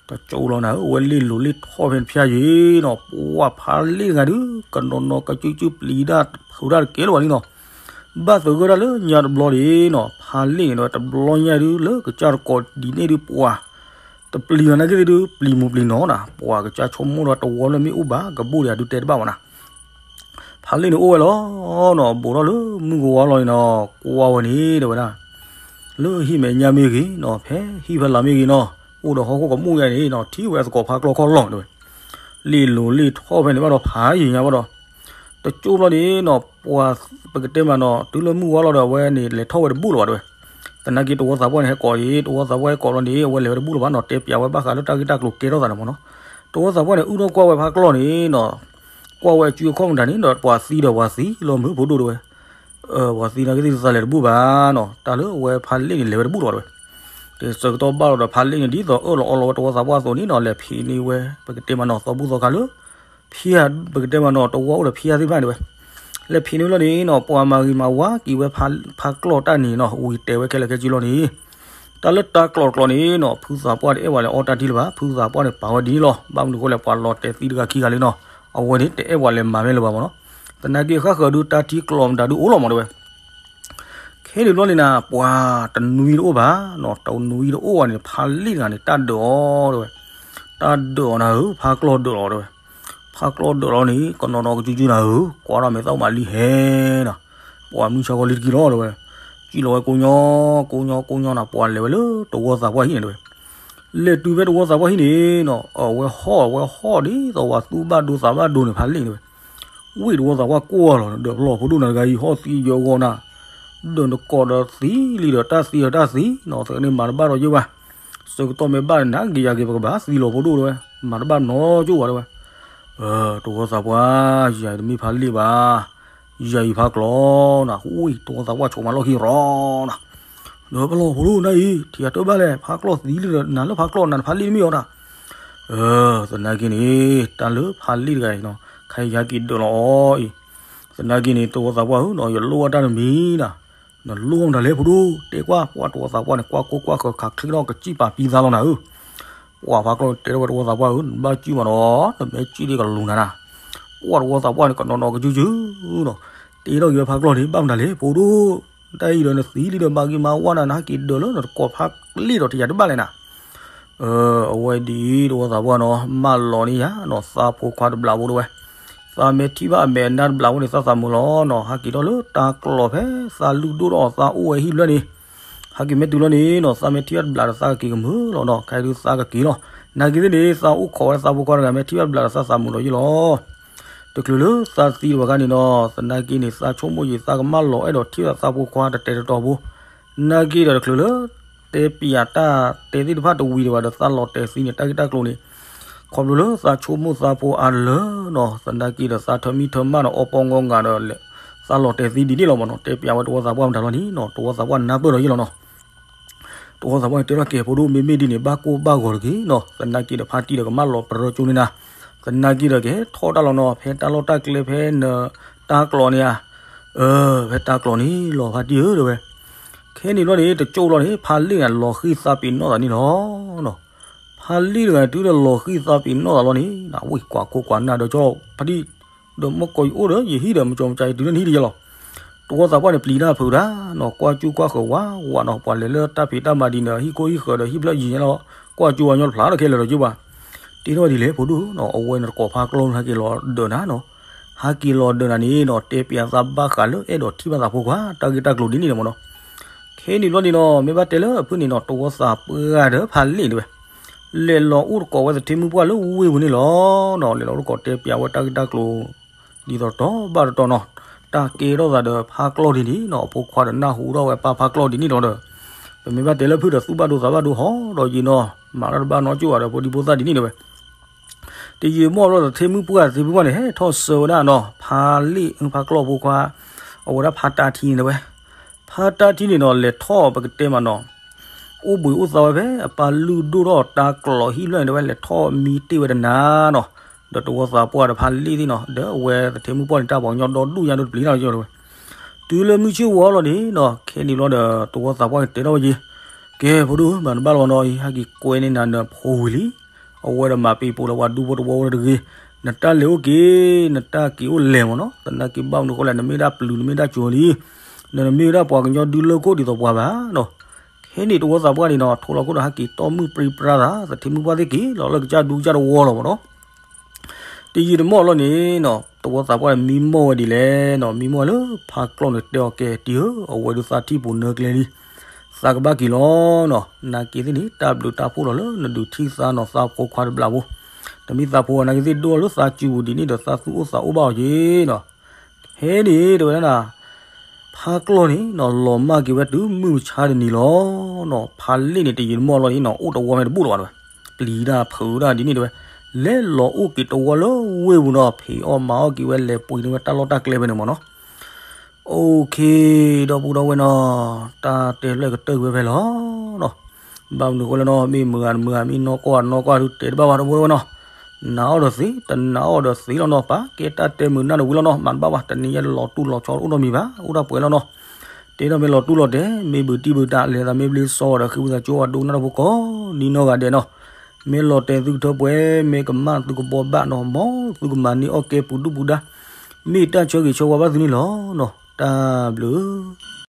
တကၠိလီၤနၤဧၢ, အဝဲလ့ၣ်လိၤလ့ၣ်ထီၣ်ဖဲန့ၣ်ဖၠါယံၤနီၤ, ပှၤဖးလ့ၣ်တဂၤဒုး ကနီၤနီၤကစုကစုပျံၤတၢ်ဖုးတၢ်တကဲလၢၤဘၣ်လံနီၤ. ဘၣ်သဂၢၢ်တၢ်လၢညါတဘျီန့ၣ်နီၤ, ဖးလ့ၣ်န့ၣ်ဒီး တဘျီညါဒုးလၢကစၢ်တကိးဒ်န့ၣ်ဒုး ပှၤတပျံၤဘၣ်နာ်က့သ့ၣ်ဒုး ပျံၤမူၤပျံၤနီၤနၤ, ပှၤကစၢ်ဆိကမိၣ်ဒီးတဝီလၢမ့ၣ်အူဘၣ် ကဘူၣ်ဒံးအဒုးတဲတဘၣ်ဘၣ်နၤ. ဖးလ့ၣ်န့ၣ်အိၣ်ဝဲလီၤနီၤ, ဘူးထီၣ်လၢမုၢ်ကဝါလီၤန့ၣ်နီၤ, ကွၢ်ဝဲန့ၣ်တဲဝဲဒၣ်, လၢဟံၣ်မဲာ်ညါမ့ၢ်ဂ့ၤနီၤ, ဖဲဟံၣ်ဖဲလၢ်မ့ၢ်ဂ့ၤနီၤ, အိၣ်ဒီးဟီၣ်ခိၣ်ကမူၣ်ယါန့ၣ်နီၤ, ထံၣ်ဝဲအသကိးဖးကျီၢ်ခီၣ်လီၢ်တဲဝဲ. လ့ၣ်လိၤလ့ၣ်ထီၣ်ဖဲန့ၣ်ဘၣ်ဒီး ဖးယံၤညါဘၣ်ဒီး တကၠိဘျီန့ၣ်နီၤ, ပှၤပကတဲမးနီၤ, တုၤလၢမုၢ်ဝါလီၤဒီး အဝဲန့ၣ် လဲၤထီၣ်ဝဲတဘူၣ်လၢၤဘၣ်တဲဝဲ. သနာ်က့တဝီသးပှၢ်န့ၣ် ဟဲကိးအံၤ, တဝီသးပှၢ်ဟဲကိးလီၤန့ၣ် အဝဲလဲၤဝဲတဘူၣ်လၢၤဘၣ်နီၤ, တဲပျးဝဲဘၣ်ဃးလၢတၢ်ဂ့ၢ်တၢ်ကျိၤကဲထီၣ်သးန့ၣ်မးနီၤ. တဝီသးပှၢ်န့ၣ် အုၣ်ထီၣ်ကွၢ်ဝဲဖးကျီၢ်န့ၣ်နီၤ, ကွၢ်ဝဲအစုအခီၣ်မတၤန့ၣ်ဒီး ပှၤသံဒီးပှၤသံလီၤမုၢ်ဖိဒိၣ်တဲဝဲ. ပှၤသံနာ်က့သ့ၣ်တသးလဲၤတဘူၣ်ဘၣ်နီၤ, တၢ်လၢအဝဲဖးလ့ၣ်န့ၣ် လဲၤဝဲတဘူၣ်လၢၤဘၣ်တဲဝဲ. တဆၢကတီၢ်ဘၣ်လီၤဒီး ဖးလ့ၣ်န့ၣ် ဒ်သိးအၢၣ်လီၤအီလီၤဝဲတဝီသးပှၢ်အသိးန့ၣ်နီၤ, လဲၤဖံးန့ၢ်ဝဲ ပကတဲမးနီၤ, သီဘူၣ်သီခါလၢ ဖံး ပကတဲမးနီၤ, တဝီအိၣ်ဒီးဖံးသ့ၣ်တဖၣ်န့ၣ်ဝဲ. လဲၤဖံးန့ၢ်လီၤန့ၣ်နီၤ, ပှၤမၤဂ့ၤမၤဝါက့ၤဝဲဖးကျီၢ်တၢ်န့ၣ်နီၤ, ဝံၤတဲဝဲခဲလၢာ်ခဲဆ့လီၤန့ၣ်, တၢ်လၢတၢ်ကျီၢ်တကျီၢ်န့ၣ်နီၤ, ဖုသးပှၢ်တအဲၣ်ဝဲလဲၤအီတၢ်ထံလၢၤဘၣ်, ဖုသးပှၢ်န့ၣ် ပာ်ဝဲဒ်န့ၣ်လီၤ. ဘၣ်မနုၤအဃိလဲၣ်, ပှၤလီၤတဲာ်သံတဂၤခံဂၤလံနီၤ, အဝဲန့ၣ်တအဲၣ်ဝဲလဲၤမၤမ့ၢ်လၢၤဘၣ်မးနီၤ. သနာ်က့ဃၣ်ဃၢၤဒုး တၢ်ထံကျီၢ်မတၤဒုးအိၣ်လီၤမးတဲဝဲ. ခဲန့ၣ်ဘျီန့ၣ်နၤ, ပှၤတနွံတအိၣ်ဘၣ်နီၤ, တနွံတအိၣ်ဘၣ်န့ၣ် ဖးလ့ၣ်တဂၤန့ၣ် တၢ်ဒၢးအီၤတဲဝဲ. တၢ်ဒၢးအီၤနၤဧၢ, ဖးကျီၢ်ဒၢးလီၤတဲဝဲ. ဖးကျီၢ်ဒၢးလီၤန့ၣ် ကနီၤနီၤကစုကစုနၤဧၢ, ကွၢ်ထီၣ်မဲာ်သၣ်အိၣ်မးလံဟဲနၤ, ပှၤမုၢ်ဆါခီလံတက့ၢ်လီၤတဲဝဲ. စံၣ်လီၤဝဲကိညီကိညီကိညီနၤ, ပှၤလဲၤဝဲလၢတဝီသးပှၢ်ဟံၣ်န့ၣ်တဲဝဲ. လဲၤတုၤဖဲတဝီသးပှၢ်ဟံၣ်န့ၣ်နီၤ, အဝဲဟီၣ်ဝဲဟီၣ်ဒ်သိးပှၤသူၣ်ဘၣ်ဒိသးဘၣ်ဒိန့ၣ် ဖးလ့ၣ်န့ၣ်တဲဝဲ. ဝံၣ်တဝီသးပှၢ်ကွၢ်လီၤ, ဒီးပလီၢ်ဖိဒိၣ်နၤတဂၤအံၤ ဟီၣ်သံယၢဂီၤနၤ, ဒီးနကိးဒီးသံလံဒီးတၢ်သံဒီးတၢ်သံနီၤ, သကန့ၣ်မၤတဘၣ်ဒီးယဲၢ်ဘၣ်. ဆၢကတီၢ်မ့ၢ်ဘၣ်န့ၣ် နက့ၤယၤက့ၤ ပကဘၣ်သံလီၤဖိဒိၣ်တဲဝဲ, မၤတဘၣ်နီကၠိၣ်ဘၣ်တဲဝဲ. တဝီသးပှၢ်, ယၤအံၤတမ့ၢ်ဖးလ့ၣ်ဘၣ်, ယၤအံၤဖးကျီၢ်နၤ. ဝံၣ်တဝီသးပှၢ်ဆိးမးလီၢ်ခံရီနၤ, ဒီးပလီၢ်ဖိဒိၣ်နၤအံၤ ထံၣ်ယၤတဘၣ်လဲၣ်, ဖးကျီၢ်သံလံဒီး နၤလၢဖးကျီၢ်နၤ ဖးလ့ၣ်တမ့ၢ်အီၤနၤ. သနာ်က့န့ၣ် တၢ်လၢဖးလ့ၣ်တဂၤအံၤနီၤ, ခဲအံၤယဟဲက့ၤဒၢးလီၤအီၤအံၤ. သနာ်က့န့ၣ် တဝီသးပှၢ်ဧၢနီၤ, ယလိၣ်ဘၣ်တၢ်တမံၤနၤ, နလိၣ်မတၤလဲၣ်ဖိဒိၣ်, တဲကွၢ်. ပှၤတဝီသးပှၢ်န့ၣ် ကွၢ်ကိၢ်ကွၢ်ဃၢၤ ခးချ့ထီၣ်ကစံၣ်ပာ်ပံသးလီၤနၤဧၢ. ပှၤဖးကျီၢ်န့ၣ် တဲထီၣ်ဝဲတဝီသးပှၢ်ဧၢ, နဘၣ်စံၣ်မးနီၤ, နမ့ၢ်စံၣ်ဒ်ကလူၤနၤနၤ. ပှၤတဝီသးပှၢ်န့ၣ် ကနီၤနီၤကစုကစုနီၤ, တဲထီၣ်က့ၤဝဲဖးကျီၢ်န့ၣ် ဘၣ်မတၤလဲၣ်ဖိဒိၣ်, တၢ်အံၤဒီးနသံလံဒီး မၤဂ့ၤမၤဝါနၤ, နဟဲက့ၤဒၢးလၢနတကိးဖးလ့ၣ်ဒီး ထံၣ်ယၤတဘၣ်လဲၣ်နၤ. အဝဲဒ်အံၤ တဝီသးပှၢ်နီၤ, မၢလီၤန့ၢ်ယၤနီၤ, သးဖိခွါတဘျးဖိတဲဝဲ. သးမ့ၢ်ထံၣ်ဘၣ်အမဲာ်အနါတဘျးဖိန့ၣ် သးသးမုာ်လီၤနီၤ, ဟဲက့ၤထီၣ်လၢတၢ်ကျီၢ်ဖဲ သးလုၢ်ဒိၣ်ထီၣ်အီၤ သးအိၣ်ဝဲဟံၣ်ဖျၢၣ်န့ၣ်, ဟဲက့ၤမ့ၢ်တုၤလီၤန့ၣ်နီၤ, သးမ့ၢ်ထံၣ်ဘၣ်တဘျးဒီး သးကက့ၤကမုာ်လီၤနီၤ, ခဲဒုးသးကက့ၤလီၤ. နာ်က့သ့ၣ်န့ၣ် သးအိၣ်ခိးဝဲသးဖိခွါတဂၤ မ့ၢ်ထံၣ်ဘၣ်တဘျးဒီး သးသးမုာ်လီၤယံလီၤ. တချုးလၢသးသံတဝဲခါန့ၣ်နီၤ, သနာ်က့န့ၣ် သးဆိကမိၣ်ယံာ် သးကမၢလီၤအဲၣ်ဒိးထံၣ်ဘၣ်သးဖိခွါတတဲာ်တတီၤဖိ, နာ်က့ဒီးတချုးလၢ တဲပျးတၢ်တဲသ့ၣ်တဖၣ်တဝံၤဒံးဘၣ်ဒီး သးလီၤတဲာ်သံန့ၣ် တၢ်ဂ့ၢ်တၢ်ကျိၤန့ၣ်, ခီဖျိလၢသးဆိကမိၣ်သးဖိအါလၢနီၤ, သနာ်က့ဒီးသးထၢမံထၢမးဒီးအီပီငီငၤဒီး သးလီၤတဲာ်သံဒ်န့ၣ်လီၤမ့ၢ်နီၤ, တဲပၠးဝဲတဝီသးပှၢ်မတၤလီၤန့ၣ်နီၤ, တဝီသးပှၢ်နၢ်ပၢၢ်လီၤယ့ၣ်လီၤနီၤ. တဝီသးပှၢ်န့ၣ်တဲထီၣ်ကဲ ဖိဒိၣ် မ့မ့ၢ်ဒ်န့ၣ် ဘၣ်ကိၢ်ဘၣ်ဂီၤတဂ့ၤနီၤ, သနာ်က့ဒီးဖါတံၢ်ဒီးကမၣ်လီၤပရၢကၠိန့ၣ်နၤ, သနာ်က့ဒီးကဟဲထီၣ်တၢ်လီၤနီၤ, ဖဲတၢ်လီၢ်တၢ်ကျဲဖဲနတၢ်ကျိးန့ၣ်ဧါ, အၢ ဖဲတၢ်ကျိးန့ၣ်လီၤ ဖါတံၢ်ဧၢ တဲဝဲ. ခဲန့ၣ်ဘျီန့ၣ် တကၠိၢ်ဘျီန့ၣ် ဖါလ့ၣ်န့ၣ် လီၤဃံၢ်သးပ့ၤနီၣ်သးန့ၣ်လီၤ. ဖါလ့ၣ်တဂၤ တုၤဒီးလီၤဃံၢ်သးပ့ၤနီၣ်သးလီၤန့ၣ် ဝံၢ်ကွၢ်ခိၣ်ကွၢ်နၢ်ဒီး ကၠီဖါတံၢ် ဒီးမ့ၢ်ကီးယအိၣ်ဒီး ယဟံၣ်ဒီး မကၠီမကၠီ ယတုၤလၢနဟံၣ်တယဲလီၤ. တဝီသးပှၢ်န့ၣ် ပျံၤတၢ်ဖုးတၢ်နီၤ, ကွၢ်ကၠူကွၢ်ဃၢၤဝးဝးနီၤ, ပှၤလဲၤလၢတၢ်ဖံးတၢ်မၤဒ်န့ၣ် ဟံၣ်ခိၣ်ဟံၣ်ဃၢၤဒီး ဟံၣ်ဖျၢၣ်ယံၤညါလီၤ, ကွၢ်ကၠူအညီတဖျါဒီး ခဲလၢာ်ဒီးကၠိဘၣ်. တဲထီၣ်ဒ်လဲၣ် ဖိဒိၣ်နီၤ, အဝဲန့ၣ်တကိးဖါကျီၢ်ဟဲက့ၤလီၤဒၢးနၤနီၤ. ဟဲက့ၤလီၤဒၢးနၤန့ၣ်နီၤ, တဲပၠးသးဘၣ်ဃးလၢအဲၣ်ဒိးထံၣ်ဘၣ်သးဖိခွါ တၢ်ဂ့ၢ်တၢ်ကျိၤဒ်န့ၣ်လီၤမ့ၢ်နီၤ. ခဲန့ၣ်ဘျီန့ၣ်နီၤ, မ့ၢ်ဘၣ်တဲလၢအဖုၣ်န့ၣ်နီၤ, တဝီသးပှၢ်ဒီးဖါလ့ၣ်တဲဝဲ လဲၤလီၤအိၣ်တကိးဝဲသထ့မုၣ်ပှၢ်လၢဝ့ၢ်ပူၤန့ၣ်လီၤနီၤ. လဲၤလီၤအိၣ်တကိးတဲပၠးဝဲတၢ်ဂ့ၢ်တၢ်ကျိၤ ဒ်သိးတီဘၣ်တတီနီၤ, တၢ်ကဲထီၣ်သးဒီးဖါကျီၢ်ဒ်န့ၣ်နီၤ, အဖိခွါဒီးနၢ်ဟူထီၣ်ဝဲပၢ်ဖါကျီၢ်ဒ်န့ၣ်လီၤဒီး ပမ့ၢ်ဘၣ်တဲလၢဖုၣ်ဒီးသူၣ်ဘၣ်ဒိသးဘၣ်ဒိဟီၣ်ဒီးယံၤနီၤ, မၤတၢ်တဘၣ်နီကၠိၣ်ဘၣ်ဒီးဖိဒံဖိသၣ်ဒ်န့ၣ်တဲဝဲ. တယံာ်မီၢ်ဘျီဒီး သထ့မုၣ်ပှၢ် သထ့မုၣ်ပှၢ်န့ၣ် ဟဲထီၣ်ဆၢဝဲဒၣ်နီၤ, ဖါလ့ၣ်ဖါကျီၢ်ဖိခွါ အဝဲဒၣ်ဖါတၢ်ထံန့ၣ်တဲဝဲ. ဖါတၢ်ထံန့ၣ်နီၤ လဲၤထီၣ်ပကတဲမးနီၤ အိၣ်ဘှံးအိၣ်သါဝဲဖဲအပၢ်လုၢ်ဒိၣ်ထီၣ်တၢ်ကျိးဟံၣ်ဖျၢၣ်န့ၣ်တဲဝဲ, လဲၤထီၣ်မံတ့ၢ်ဝဲတနၤနီၤ, ဒီးတဝီသးပှၢ်ဒီးဖါလ့ၣ်သ့ၣ်နီၤ, ဒီးအဝဲသထ့မုၣ်ပှၢ်န့ၣ် တၢ်ပှၤကညီဒီဒူၣ်ညါဒိၣ်တပျံၤနီၤတဲဝဲ. တုၤလၢမုၢ်ဆ့ၣ်ဝီလီၤန့ၣ်နီၤ, ခဲန့ၣ်ဘျီဒီး တဝီသးပှၢ်န့ၣ်တဲထီၣ်ဝဲက့ၤ, ကဲ ဖိဒိၣ် မၤတဘၣ်လီၤနီၤ, ယဟဲက့ၤကွဲန့ၢ်နၤနဖိဝံၤလံ အဝဲဒီးမၤပံာ်ပူၤလၢပှၤဒူဖိတဝီဝဲတဂ့ၤ, နတၢ်လဲၤအိၣ်က့ၤ, နတၢ်က့ၤအိၣ်လဲၤမးနီၤ, သနာ်က့ဘၣ်မနုၤအဃိလဲၣ်, နမ့ၢ်ဒၣ်ပျုၤ နမ့ၢ်ဒၣ်ကၠိၤလံ, နမ့ၢ်ဝဲဒၣ်ပှၤကညီဒုလၢခိၣ်ဒ်သိးပှၤဘၣ်နီၤ. ခဲန့ၣ်တဝီသးပှၢ်န့ၣ်နီၤ ထိလီၤခိၣ်ဒီးဟဲက့ၤတီၢ်မုၢ်ပြံပြါသး, သထ့မုၣ်ပှၢ်သ့ၣ်က့ၤလီၤလၢကစၢ်ဒူကစၢ်တဝီလီၤမးနီၤ. တယံာ်တမီၢ်လီၤန့ၣ်နီၤ, တဝီသးပှၢ်န့ၣ်မံမီၢ်ဝဲဒ်လဲၣ်နီၤ, မံမီၢ်ဝဲလၢဖါကျီၢ်န့ၣ်တဲအီၤကဲ တံၤဧၢ, အဝဲဒုးသးထံၣ်ပူၤနၢကျဲလံ, သးကဘၣ်က့ၤလီၤနီၤ, နာ်က့သ့ၣ်န့ၣ် တၢ်ဘျုးတၢ်ဖှိၣ်လီၤလၢနဒုးထံၣ်သးနီၤ, သးဖိခွါတဘျီဖိ, တမ့ၢ်သးဖိနာ်က့သ့ၣ်ဒိၣ်လီၤလၢသးစူၤပူၤဒ်န့ၣ်ဒီး သးသူၣ်အိၣ်သးအိၣ်ဘၣ်အီၤက့ၤနီၤ. ဟဲန့ၣ်တဲဝဲဒၣ် ဖါကျီၢ်န့ၣ်နီၤ လီၤမၢ်က့ၤဝဲတုၤမုၢ်မဆါတနံၤလီၤနီၤ, ဖါလ့ၣ်န့ၣ် တယံာ်တမီၢ်လီၤန့ၣ်နီၤ အိၣ်တဝီမ့ၢ်တဘူၣ်လၢၤဘၣ်တဲဝဲ, ပျံၤတၢ်ဖုးတၢ်ဒ်န့ၣ်တဲဝဲ, လဲၤလီၤအိၣ်က့ၤတဝီလၢဝ့ၢ်ပူၤနီၤ, ဖံးအီၣ်မၤအီၣ်က့ၤဝဲ လဲၤပှ့ၤန့ၢ်ဝဲတၢ်လီၢ်တၢ်ကျဲဖဲန့ၣ်မးနီၤ. အိၣ်ခ့ ဒီပုၢ်ဒီဝဲၢ်နီၤ, တၢ်တဲဖျၢၣ်ကတၢၢ်ကွံာ်ဝဲဖဲလီၤနီၤ. ဘၣ်မနုၤအဃိလဲၣ်နီၤ, မ့ၢ်မုာ်ဂၤတမုာ်ဂၤ, မ့ၢ်နီၢ်ကီၢ်ဂၤတနီၢ်ကီၢ်ဂၤ ဒုးတဲတဘၣ်ဘၣ် ဒီပုၢ်ဒီဝဲၢ်နီၤ. နာ်အီၤဒီးသ့, တနာ်အီၤဒီးသ့လီၤနီၤ, ပာ်ကဲတၢ်တဲမုာ်နၢ်တဝံၤလီၤနီၤ, မၤတဘၣ်ဘၣ်, တနံၤညါလီၤတူၢ်လီၤဆီအိၣ်နီတမံၤဘၣ်, အိၣ်ဒၣ်ပှဲၤလီၤနီၤ. တဲဒီးမ့ၢ်လီၤတူၢ်လီၤတဲာ်, မ့ၢ်ဘုးတံၢ်ဘုးတၢ် လဲၤသးမ့ၢ်ဘျ့စီဒီး ဃ့ဝံသးစူၤအီၤဒိကနၣ်တၢ်ဖိကိးနီၢ်ဂၤဒဲးနီၤ. မ့ၢ်လီၤတဲာ်သုကထၢပှဲၤ, မ့ၢ်ကမၣ်သုကဘီဘၣ်နီၤ, မ်သုကမၤန့ၢ်အီၣ်ကဲပူၤဒူၣ်ပူၤဒါ, မ့ၢ်တၢ်ဆၢဂ့ၤဆၢဝါဘၣ်သုန့ၣ်လီၤနီၤ. တၢ်ဘျုး